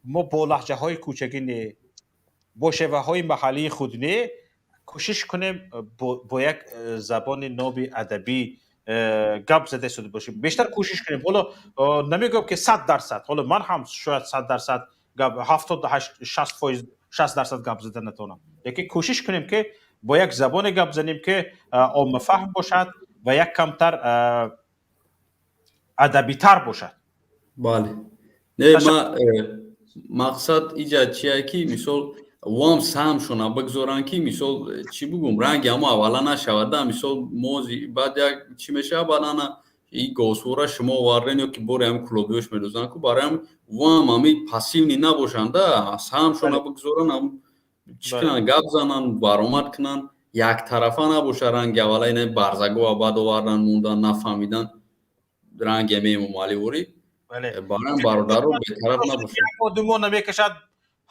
мо бо лаҳҷаҳои кӯчагӣ не, бо шеваҳои маҳаллии худ не, кӯшиш кунем бо як забони ноби адабӣ гап зада истода бошем. Бештар кӯшиш кунем. Ҳоло намегӯям, ки 100%, ҳоло ман ҳам шояд 100% гап, 78, 60%, 60% гап зада натавонам, лекин кӯшиш кунем, ки бо як забоне гап занем, ки оммафаҳм бошад ва як камтар адабитар бошад. Бале, не, ма мақсад иҷа чия, ки мисол вом саҳмшона бигзоранд, ки мисол чӣ бугум, ранги ҳамо аввала нашавада. Мисол, мози баъд як чӣ мешавад, баъд ана и говсувора шумо оварден ё ки бори ҳами клубиёш медозанд ку. Барои ҳам вом ҳами пассивный набошанда, саҳмшона бигзоранд, чӣ кунанд, гап зананд, баромад кунанд, яктарафа набоша, ранги аввала ина барзагова баъд овардан, мондан, нафаҳмидан, ранги ҳами Эмомаливорӣ. Барои бародаро бетараф набошад. Ду намекашад,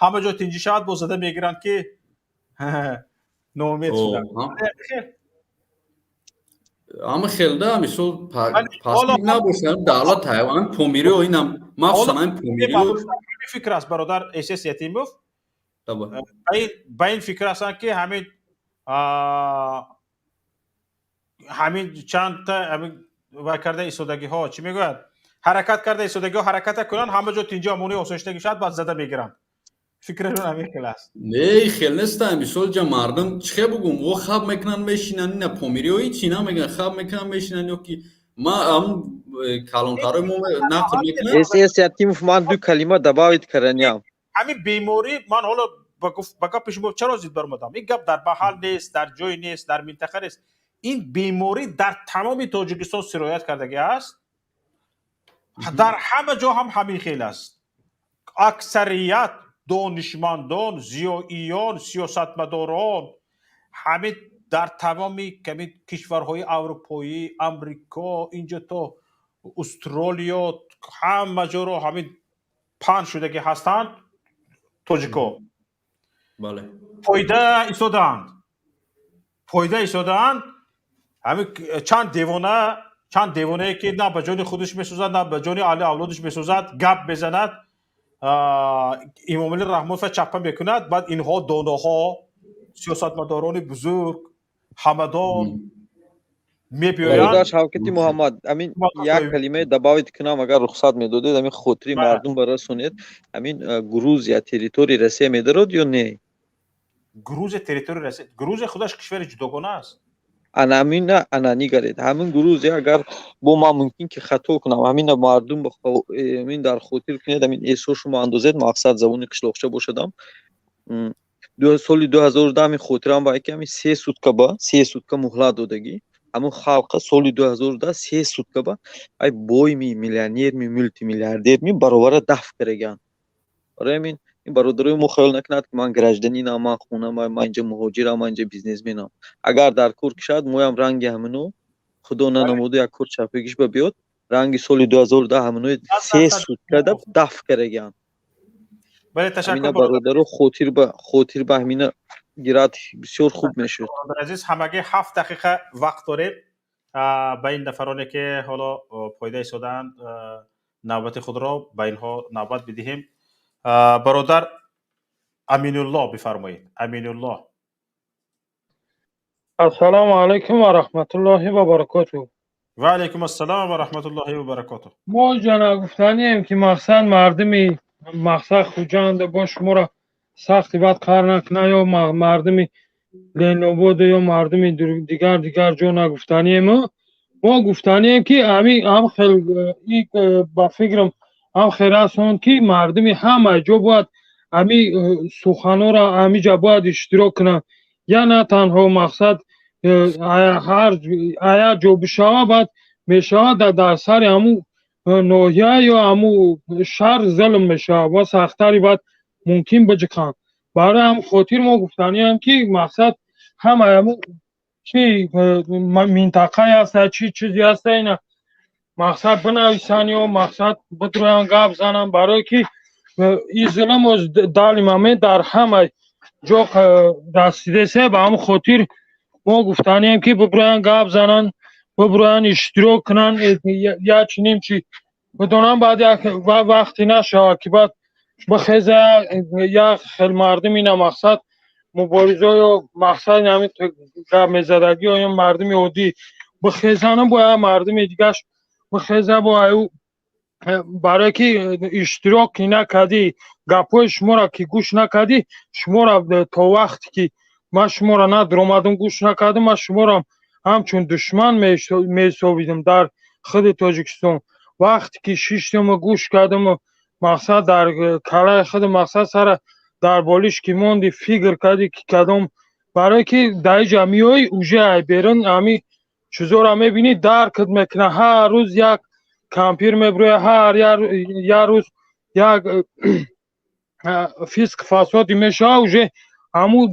ҳама ҷо тинҷӣ шавад, боз зада мегиранд, ки ноумед шуданд. Ҳама хелда, мисол, пассив набошад, давлат ҳами помирио инам, махсусан ҳами помирио. Фикр аст, бародар Эсес Ятимов ба ин фикр ҳастанд, ки ҳамин чандта ҳамин вай карда истодагиҳо, чӣ мегӯяд, ҳаракат карда истодагиҳо ҳараката кунанд, ҳама ҷо тинҷи, амонӣ, осоиштагӣ шавад, баъд зада мегиранд. Фикрашон ҳамин хел аст. Не, хел неста. Мисол, ҷа мардум чӣ хел бугум, о хаб мекунанд, мешинанд, ина помириҳо ҳичи намегӯянд, хаб мекунанд, мешинанд, ё ки ма ҳамун калонтарои мо нақл мекунанд. Эс Ятимов, ман ду калима добавить карданиям. Ҳамин беморӣ, ман ҳоло ба гапи шумо чаро зид баромадам? Ин гап дар маҳал нест, дар ҷой нест, дар минтақа нест. Ин беморӣ дар тамоми Тоҷикистон сироят кардагӣ аст, дар ҳама ҷо ҳам ҳамин хел аст. Аксарият донишмандон, зиёиён, сиёсатмадорон ҳамин дар тамоми ками кишварҳои аврупоӣ, Амрико, инҷо то Австралиё, ҳама ҷоро ҳамин паҳн шудагӣ ҳастанд. Тоҷико фоида истодаанд, фоида истодаанд. Ҳамин чанд девона, чанд девонае, ки на ба ҷони худаш месӯзад, на ба ҷони аҳли авлодаш месӯзад, гап мезанад, Имомалӣ Раҳмонова чаппа мекунад. Баъд инҳо доноҳо, сиёсатмадорони бузург, ҳамадон мебиёянд. Бародар Шавкати Муҳаммад, ҳамин як калимае добавить кунам, агар рухсат медодед, ҳамин хотири мардум барасонед. Ҳамин Грузия территорияи Россия медорад ё не? Грузия территорияи Россия? Грузия худаш кишвари ҷудогона аст. Ана ҳамина, ана нигаред, ҳамин Грузия, агар бо ман мумкин ки хато кунам, ҳамина мардум ҳамин дар хотир кунед, ҳамин эҳсос шумо андозед, мақсад забони қишлоқча бошадам. Соли 2010 ҳамин хотирам ба ки ҳамин 3 сутка ба 3 сутка муҳлат додагӣ ҳамун халқа. Соли 2010 3 сутка ба ай бойми, миллионерми, мултимиллиардерми баробара даф караган. Барои ҳамин ин бародарои мо хаёл накунад, ки ман гражданинам, ман хонам, ман инҷа муҳоҷирам, ман инҷа бизнесменам. Агар дар кор кишад, моям ранги ҳамино, худо нанамоду, як кор чапагиш ба биёд, ранги соли 2010 ҳаминои 3 сутка даф караган. Бале, ташаккур. Бародаро хотир ба ҳамина гирад, бисёр хуб мешуд. Азиз, ҳамагӣ 7 дақиқа вақт дорем. Ба ин нафароне, ки ҳоло пойда истодаанд, навбати худро ба инҳо навбат бидиҳем. Бародар Аминулло, бифармоед, Аминулло. Ассалому алайкум ва раҳматуллоҳи ва баракотуҳ. Ва алайкум ассалом ва раҳматуллоҳи ва баракотуҳ. Мо ҷана гуфтанием, ки мақсад мардуми мақсад Хуҷанда бо шуморо Сахти бад қаҳр накунад, ё мардуми Ленободу ё мардуми дигар дигар ҷо нагуфтанием. Мо гуфтанием, ки ҳамин ҳам хел ба фикрам ҳам хел расон, ки мардуми ҳама ҷо бояд ҳамин суханҳоро ҳамиҷа бояд иштирок кунанд. Я на танҳо мақсад ҳар як ҷо бишава, баъд мешавад дар сари ҳамун ноҳия ё ҳамун шаҳр зулм мешавад ва сахттари баъд мумкин биҷиқанд. Барои ҳамин хотир мо гуфтанием, ки мақсад ҳама ҳамун чи минтақае ҳаста, чи чизе ҳаста, ина мақсад бинависанд ё мақсад бидроянд, гап зананд, барое ки ин зулм дали момент дар ҳама ҷо расидесе. Ба ҳамин хотир мо гуфтанием, ки биброянд, гап зананд, биброянд, иштирок кунанд, як чунин чи бидонанд, баъд як вақте нашавад, ки баъд бихеза як хел мардум ина мақсад мубориза ё мақсад ҳамин гап мезадагӣ ё мардуми оддӣ бихезану бо як мардуми дигаш бихеза бо аю, барое ки иштирок ки накардӣ, гапҳои шуморо ки гӯш накардӣ, шуморо то вақте ки ман шуморо надуромадам, гӯш накардам, ман шуморо ҳамчун душман меҳисобидам дар худи Тоҷикистон. Вақте ки шиштаму гӯш кардаму мақсад дар калаи худи мақсад сара дар болиш ки монди, фикр кардӣ, ки кадом барое ки дар иҷа меоӣ, уже ай берун ҳамин чизоро мебинӣ, даркат мекунад. Ҳар рӯз як кампир мебирояд, ҳар як рӯз як фисқ фасоде мешавад, уже ҳамун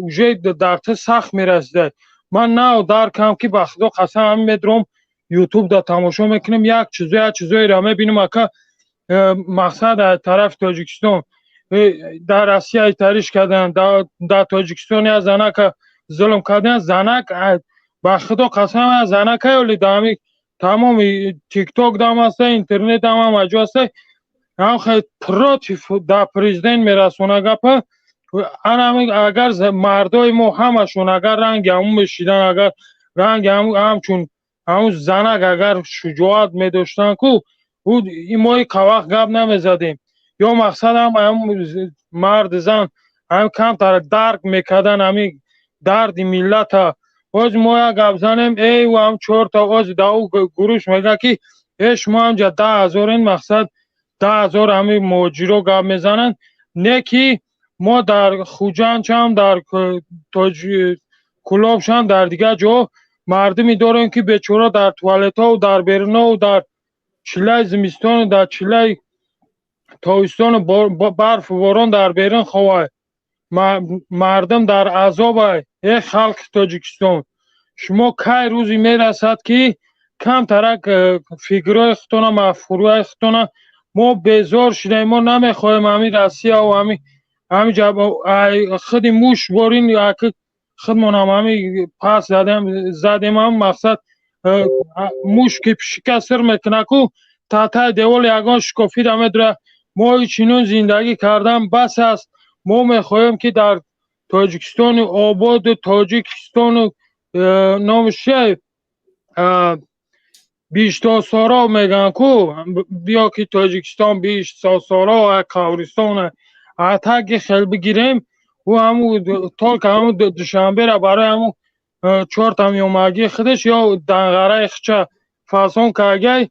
уже дар ту сахт мерасида. Ман нав даркам, ки ба Худо қасам, ҳамин медуром, Ютуб да тамошо мекунем, як чизо як чизоеро мебинем, ака, мақсад аз тарафи Тоҷикистон дар Россия тариш карданд, дар Тоҷикистон як занака зулм карданд. Занак, ба Худо қасам, занака ёли дар ҳамин тамоми Тикток дам аста, интернет дам, ҳама ҷо аста, ҳам против да президент мерасона гапа. Агар мардои мо ҳамашон агар ранги ҳамун мешидан, агар ранги ҳамчун ҳамун занак агар шуҷоат медоштанд ку, мо вақт гап намезадем. Ё мақсад ҳам марди зан ҳам камтар дарк мекардан ҳамин дарди миллата. Оз мо як гап занем, эй, ҳам чорта оз да ӯ гуруш мега, ки э, шумо ҳамҷа 10 000-ин, мақсад 10 000 ҳамин муҳоҷиро гап мезананд. Не, ки мо дар Хуҷандчам, дар Кӯлобшам, дар дигар ҷо мардуме дорем, ки бечора дар туалетҳову дар берунову дар чиллаи зимистону дар чиллаи тобистону барфу борон дар берун ховай. Мардум дар азобай. Э, халқи Тоҷикистон, шумо кай рӯзе мерасад, ки камтарак фикрҳои худтона, мафкураи худтона? Мо безор шудаем, мо намехоҳем ҳамин Россияву ҳамин худи муш борин худмонам ҳамин пас задем. Ҳам мақсад муш ки пишика сир мекунад ку, таҳтаи девол ягон шикофида медурад. Мо чинун зиндагӣ кардан бас аст. Мо мехоҳем, ки дар Тоҷикистони ободу Тоҷикистону номи чи биштосоро мегӯянд ку, биё ки Тоҷикистон биштосоро қабристон атаги хел бигирем. Ӯ ҳаму только ҳаму Душанбера барои ҳаму чорта меомагии худаш ё данғараи хича фасон каргай,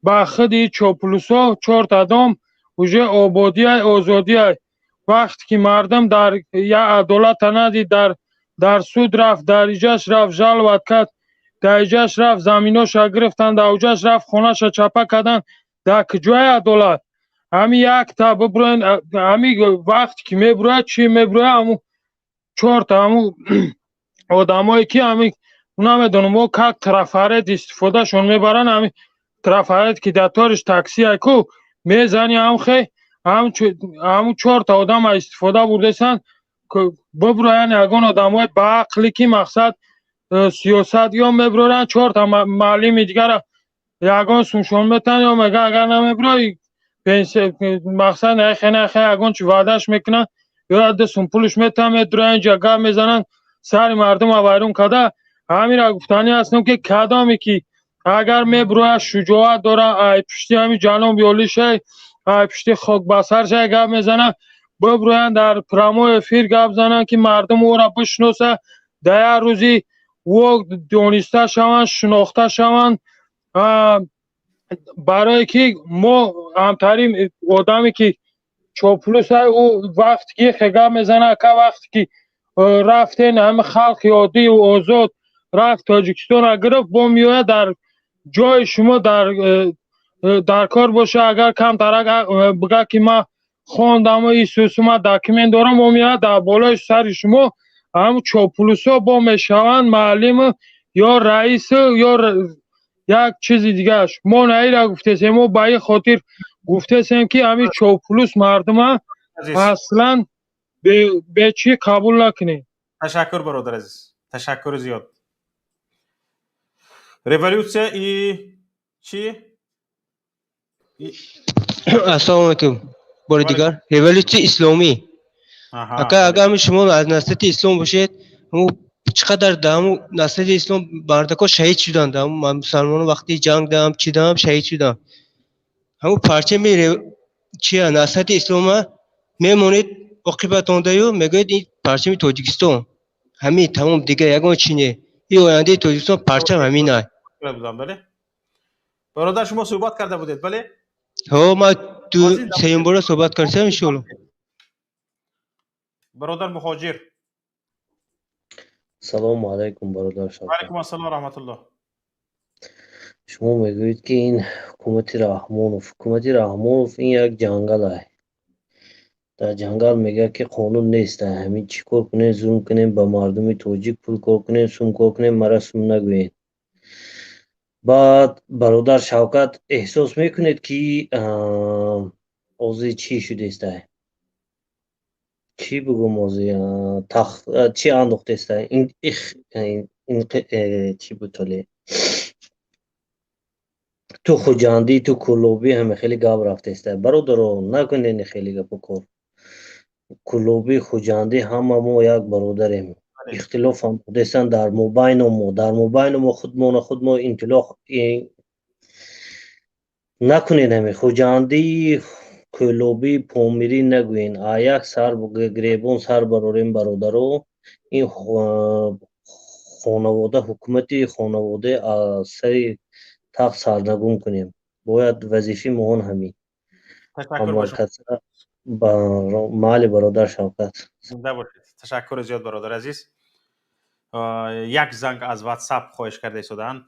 ба худи чоплусо чорта дом уже ободиай, озодиай. Вақте ки мардум дар як адолата надид, дар суд рафт, дар иҷаш рафт, жаловать кард, дар иҷаш рафт, заминоша гирифтанд, дар уҷаш рафт, хонаша чапа карданд. Дар куҷои адолат? Ҳамин якта бибуроен, ҳамин вақте ки мебурояд, чӣ мебурояд? Ҳамун чорта ҳамун одамое ки ҳамин намедонам о как трафарет истифодашон мебаранд. Ҳамин трафарет ки дар ториш таксия ку мезани, ҳамхе ҳамун чорта одама истифода бурдесанд. Бибуроянд ягон одамои баақле, ки мақсад сиёсат ё мебуроранд, чорта маълими дигара ягон сумшон метаҳанд ё мега, агар намебурои, мақсад нахе нахе ягон чи ваъдаш мекунанд ё ду сум пулш метаҳанд, медуроянд, инҷа гап мезананд, сари мардума вайрон карда. Ҳаминро гуфтанӣ ҳастам, ки кадоме ки агар мебурояд, шуҷоат дора, ай пушти ҳамин ҷаноби олишай, ай пушти хокбасаршай гап мезанад. Биброянд, дар прямой эфир гап зананд, ки мардум ӯро бишноса, дар як рӯзи ӯ дониста шаванд, шинохта шаванд. Барое ки мо ҳамтарин одаме ки чоплуса, ӯ вақте ки хе гап мезана, ака, вақте ки рафтен, ҳами халқи оддию озод рафт, Тоҷикистонро гирифт, бо меояд дар ҷои шумо дар кор боша. Агар камтарак бига ки ман хондаму исусума документ дорам, бо меояд дар болои сари шумо ҳам чоплусо бо мешаванд, муаллиму ё раису ё як чизи дигааш. Мо наира гуфтесем, мо ба ин хотир гуфтесем, ки ҳамин чоплус мардума аслан бечӣ қабул накунем. Ташаккур, бародар азиз, ташаккури зиёд. Революция и чӣ? Ассалому алайкум бори дигар. Революсияи исломӣ, ака. Агар шумо аз насрати ислом бошед, чӣ қадар дар ҳамун насрати ислом мардакҳо шаҳид шуданд, мусалмонон вақти ҷанг даам, чӣ даам шаҳид шуданд. Ҳамун парчами чия насрати ислома мемонед оқибатондаю мегӯед, ин парчами Тоҷикистон. Ҳамин тамом, дигар ягон чи не. Ин ояндаи Тоҷикистон парчам ҳамин ай. Бале, бародар, шумо суҳбат карда будед, бале? Ҳо, ман ду сеюм бора суҳбат кардам, иншоалло. Бародар муҳоҷир. Салому алайкум, бародар Шавкат. Алайкум ассалом раҳматуллоҳ. Шумо мегӯед, ки ин ҳукумати Раҳмонов, ҳукумати Раҳмонов ин як ҷангал ай. Дар ҷангал мегӯяд, ки қонун нест. Ҳамин чӣ кор кунем, зулм кунем ба мардуми тоҷик, пул кор кунем, сум кор кунем, мара сум нагӯед. Баъд, бародар Шавкат, эҳсос мекунед, ки ҳозир чӣ шудестай, чӣ бигӯм, ҳозир чӣ андохтестай, чӣ буд, толе ту хуҷандӣ, ту кӯлобӣ, ҳама хеле гап рафтестай. Бародаро, накунед хеле гапу кор. Кӯлобӣ, хуҷандӣ, ҳама мо як бародарем. Ихтилоф ҳам будестан дар мобайну мо, дар мобайну мо худмона худ мо интилоф накунед. Ҳаме хуҷандӣ, кӯлобӣ, помирӣ нагӯен. А як сар гиребон сар барорем, бародаро. Ин хонавода, ҳукумати хонавода аз сари тахт сарнагун кунем бояд. Вазифаи моҳон ҳамин. Майли, бародар Шавкат. Зинда бошед, ташаккури зиёд, бародар азиз. Як занг аз Ватсап хоҳиш карда истодаанд,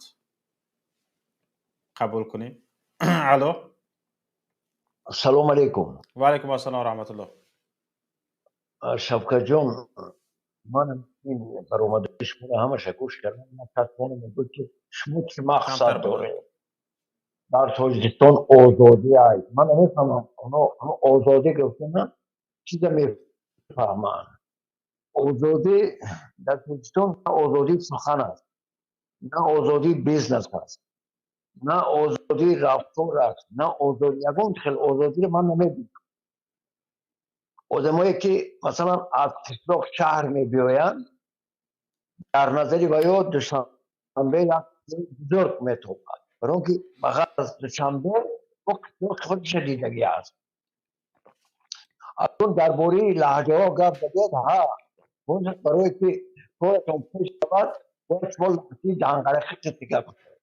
қабул кунем. Алло. Ассалому алайкум. Ва алайкум ассалом раҳматуллоҳ. Шавкатҷон, ман ин баромадаи шуморо ҳамаша гӯш кардам. Ман тасмонам буд, ки шумо чӣ мақсад доред. Дар Тоҷикистон озодӣ ай, ман намефаҳмам, оно озодӣ гуфтана чиза мефаҳманд. Озодӣ дар Тоҷикистон на озодии сухан аст, на озодии бизнес аст, на озодии рафтор аст, на озодӣ, ягон хел озодиро ман намебинам. Одамое ки масалан аз қишлоқ шаҳр мебиёянд, дар назари ваё Душанбе як бузург метобад, барои он ки ба ғайр аз Душанбе ӯ қишлоқи худша дидагӣ аст. Акнун дар бораи лаҳҷаҳо гап задед. Ҳа, барое ки коратон пеш равад, бояд шумо лаҳҷаи данғарахиқа дигар кунед.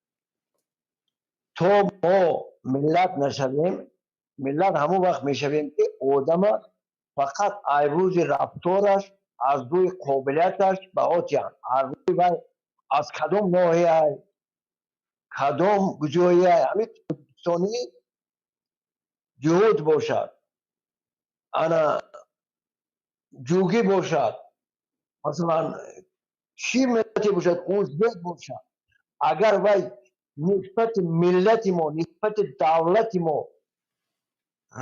То мо миллат нашавем, миллат ҳамон вақт мешавем, ки одама фақат аз рӯзи рафтораш, аз рӯи қобилияташ баҳо диҳанд, аз рӯи вай аз кадом ноҳия, кадом ҷоя, ҳамин тоҷикистонӣ ҷуҳуд бошад, ана ҷугӣ бошад, масалан чӣ миллате бошад, узбек бошад, агар вай нисбати миллати мо, нисбати давлати мо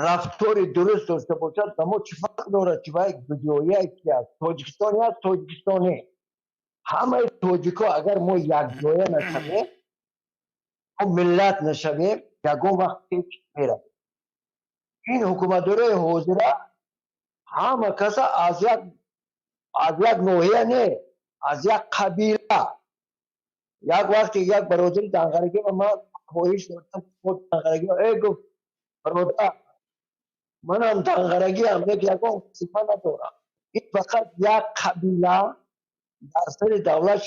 рафтори дуруст дошта бошад, ба мо чӣ фарқ дорад, ки вай куҷоя, ки аст? Тоҷикистони аст, тоҷикистонӣ. Ҳамаи тоҷико агар мо якҷоя нашавем, мо миллат нашавем, ягон вақт пеш меравем. Ин ҳукуматдорои ҳозира ҳама каса аз як ноҳия не, аз як қабила. Як вақте як бародари данғарагӣ ба ман хоҳиш доштам, данғарагӣ, э, гуфт, бародар. Манам данғарагиам, як ягон вазифа надорам. Ин фақат як қабила дар сари давлат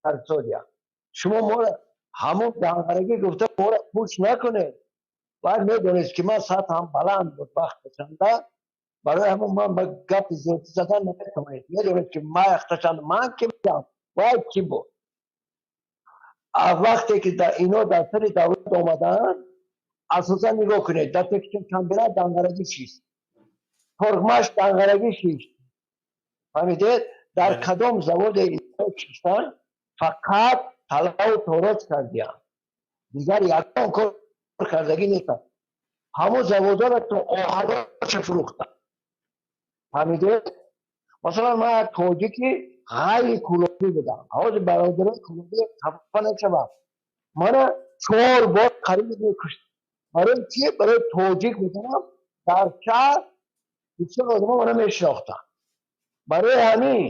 карсодия. Шумо моро ҳамон данғарагӣ гуфта моро пуш накунед. Баъд медонед, ки ман сатҳам баланд буд вақташанда, барои ҳамон ман ба гапи зиёдӣ задан наметавонед. Медонед, ки ман яхташанда ман ки будам, вай кӣ буд. Вақте ки ино дар сари давлат омаданд, асосан нигоҳ кунед, дар текстилкомбинат данғарагӣ шист, торгмаш данғарагӣ шист. Фаҳмидед? Дар кадом заводе шиштан, фақат талаву тороҷ кардиям, дигар ягон кор кардагӣ нестанд. Ҳамон заводоро то оҳароша фурӯхтанд. Фаҳмидед? Масалан, ман як тоҷики ғайри кӯлобӣ будам. Ҳозир бародарои кӯлобӣ хафа нашавам. Мана 4 бор қариб мекушт. Барои чи? Барои тоҷик буданам. Дар шаҳр бисёр одамо мана мешинохтанд. Барои ҳамин,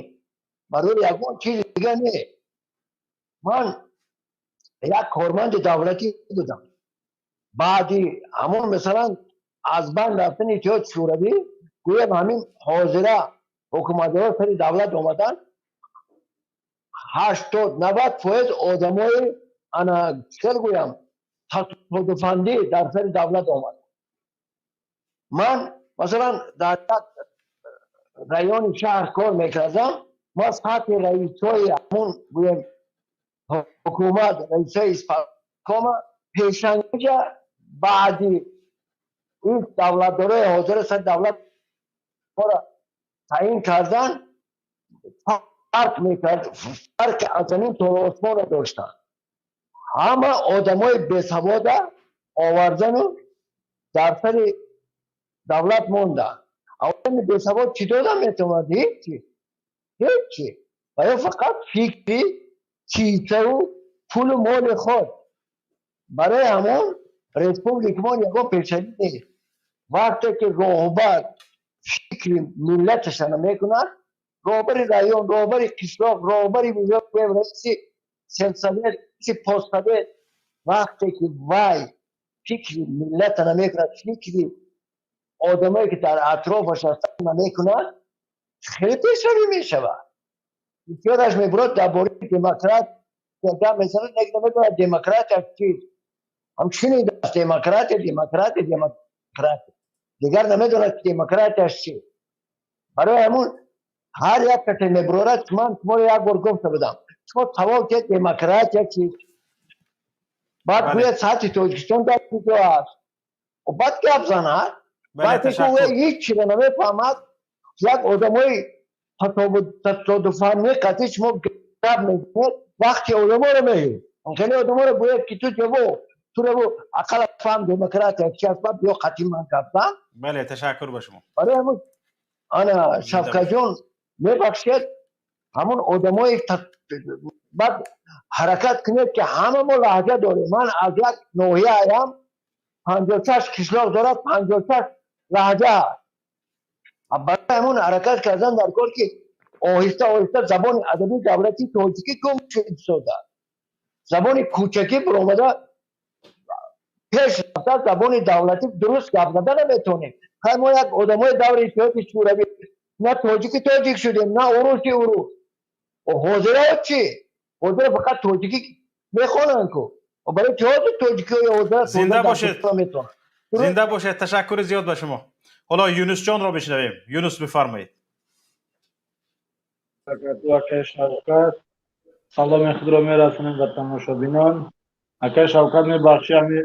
барои ягон чизи дига не. Ман як корманди давлатӣ будам. Баъди ҳамон, масалан, аз банд рафтани Иттиҳоди Шӯравӣ, гӯям, ҳамин ҳозира ҳукуматдорон сари давлат омаданд, 80-90% одамои, ана, чикар гӯям, тасодуфандӣ дар сари давлат омад. Ман, масалан, дар як райони шаҳр кор мекардам. Ман сатҳи раисҳои ҳамон, гӯям, ҳукумат, раисҳои исполкома пешанҷа баъди ин давлатдорои ҳозира сари давлат таъин кардан фарқ мекард, фарқи аз замин то осмонро доштанд. Ҳама одамои бесавода овардану дар сари давлат монданд. Одами бесавод чӣ дода метавонад? Ҳечи, ҳечи. Ва ё фақат фикри чизаву пулу моли худ. Барои ҳамон республикамон ягон пешравӣ нест. Вақте ки роҳбар фикри миллаташа намекунад, роҳбари район, роҳбари қишлоқ, роҳбари раиси сельсовет, раиси поссовет, вақте ки вай фикри миллата намекунад, фикри одамое ки дар атрофаш ҳастанд намекунад, хеле пешравӣ мешавад? Бисёраш мебурад, дар бораи демократия гап мезанад, як намедонад демократия чист. Ҳам шунидааст: демократия, демократия, демократия, дигар намедонад демократияш чист. Барои ҳамун ҳар як касе мебурорад, ман шуморо як бор гуфта будам, шумо савол кед: демократия чист? Баъд гӯяд, сатҳи Тоҷикистон дар куҷо аст, баъд гап занад. Вақте ки ӯ ҳеҷ чиро намефаҳмад, як одамои тасодуфанӣ қатъи шумо гап мезанед, вақти одаморо меҳед. Хеле одаморо гӯяд, ки ту ҷавоб туро ақал фаҳм демократия чи аст, баъд биё қатъи ман гап зан. Бале, ташаккур ба шумо. Барои ҳамун, ана, Шавкатҷон, мебахшед, ҳамон одамои баъд ҳаракат кунед, ки ҳама мо лаҳҷа дорем. Ман аз як ноҳияам, 56 қишлоқ дорад, 56 лаҳҷа аст. Барои ҳамон ҳаракат кардан дар кор, ки оҳиста оҳиста забони адабии давлати тоҷикӣ гум шуда, забони кӯчакӣ баромада пеш рафта, забони давлатӣ дуруст гап зада наметавонем. Хай, мо як одамои даври Иттиҳоди Шӯравӣ на тоҷики тоҷик шудем, на уруси урус. Ҳозира чӣ? Ҳозира фақат тоҷикӣ мехонанд ку. Барои чӣ ҳозир тоҷикиҳои ҳозира Зинда бошед, зинда бошед. Ташаккури зиёд ба шумо. Ҳоло Юнусҷонро бишнавем. Юнус, бифармоед. Акай Шавкат, саломи худро мерасонем ба тамошобинон. Акай Шавкат, мебахшӣ, ами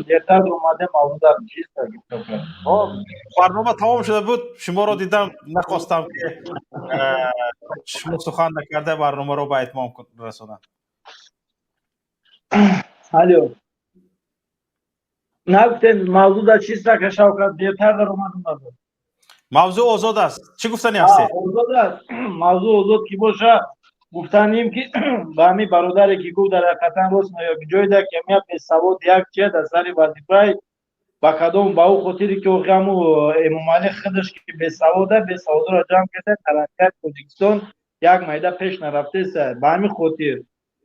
дертар омадем, мавзӯъ чист? Барнома тамом шуда буд, шуморо дидам, нахостам, ки шумо сухан накарда барномаро ба итмом расонам. Алло, нагуфтем, мавзӯъ дар чист, ака Шавкат? Дертар даромадам. Мавзӯъ озод аст. Чӣ гуфтани ҳастед? Озод аст мавзӯъ. Озод ки боша, гуфтанем, ки ба ҳамин бародаре ки гуфт, дар ҳақиқатан рост меояд. Ҷойда ки ҳамия бесавод як чия дар сари вазифаи ба кадом, ба ӯ хотире ки охи ҳаму Эмомалӣ худаш ки бесавода, бесаводро ҷамъ карда, тараққият Тоҷикистон як майда пеш нарафтеса. Ба ҳамин хотир,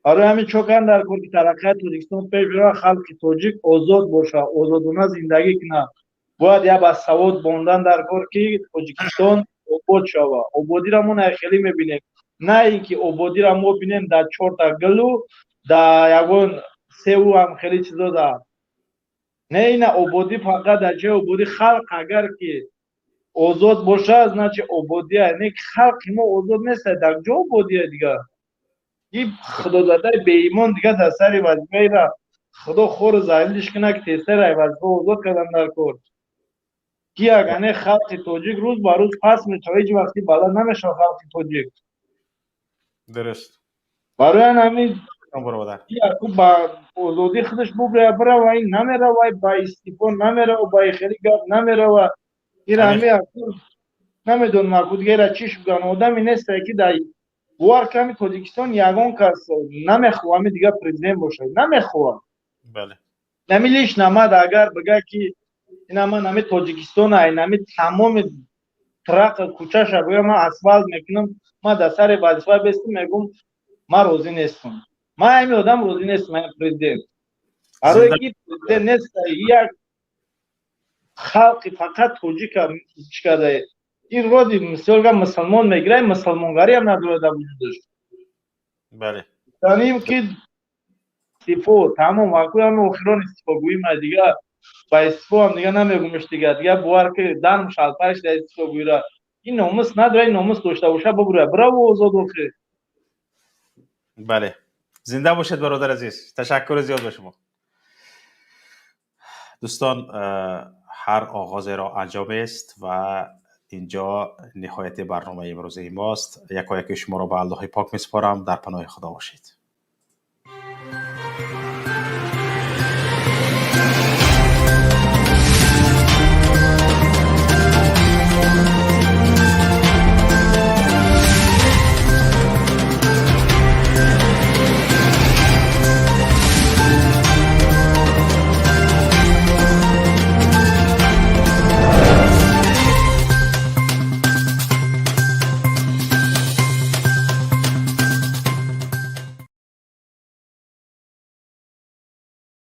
барои ҳамин чо кан дар кор, ки тараққияти Тоҷикистон пеш бирава, халқи тоҷик озод боша, озодона зиндагӣ кунад. Бояд я ба савод бондан дар кор, ки Тоҷикистон обод шава. Ободиро мо хеле мебинем, на ин ки ободиро мо бинем дар чорта гилу, дар ягон севу ҳам хеле чизо да не. Ина ободӣ фақат дар ҷои ободӣ халқ агар ки озод бошад, значит ободия. Не ки халқи мо озод нест, дар ҷо ободия дигар. И худодадаи беимон дигар дар сари вазифаира, Худо хору залилиш кунад, ки тезтар ай вазифа озод кардан дар кор, ки агане халқи тоҷик рӯз ба рӯз паст мешава, ҳеҷ вақти баланд намешава халқи тоҷик. Дуруст. Барои ҳамин ба озодии худаш бубрая, бирава. Ин намерава, ба истифо намерава, ба хеле гап намерава. Ира ҳами намедонам, аку дигара чиш бигӯям. Одаме нестае ки дар бовар ками Тоҷикистон ягон кас намехоҳа ҳами дигар президент бошад, намехоҳа. Нами лиш намад, агар бигӯяд ки ина ман ҳами Тоҷикистон, ай нами тамоми трақа кӯчаша гӯя ман асфалт мекунам, ман дар сари вазифа бестам, мегӯм ман розӣ нестам, ман ҳами одам розӣ нестам, ҳами президент, барое ки президент нест, як халқи фақат тоҷика чӣ кардае. Ин роди мисолга мусулмон мегирад, мусулмонгариам надорад дар вуҷудаш. Таним ки истифо тамом, вакӯ ҳами охирон истифогӯӣ ма, дигар ба истифоам дига намегумш, дига бовар ки данм шалпарш дар истифогӯира. Ин номус надора, ин номус дошта боша, бубура, бираво озод охир. Бале, зинда бошед, бародар азиз, ташаккури зиёд ба шумо. Дӯстон, ҳар оғозеро анҷомест ва инҷо ниҳояти барномаи имрӯзаи мост. Якояки шуморо ба Аллоҳи пок месупорам, дар паноҳи Худо бошед.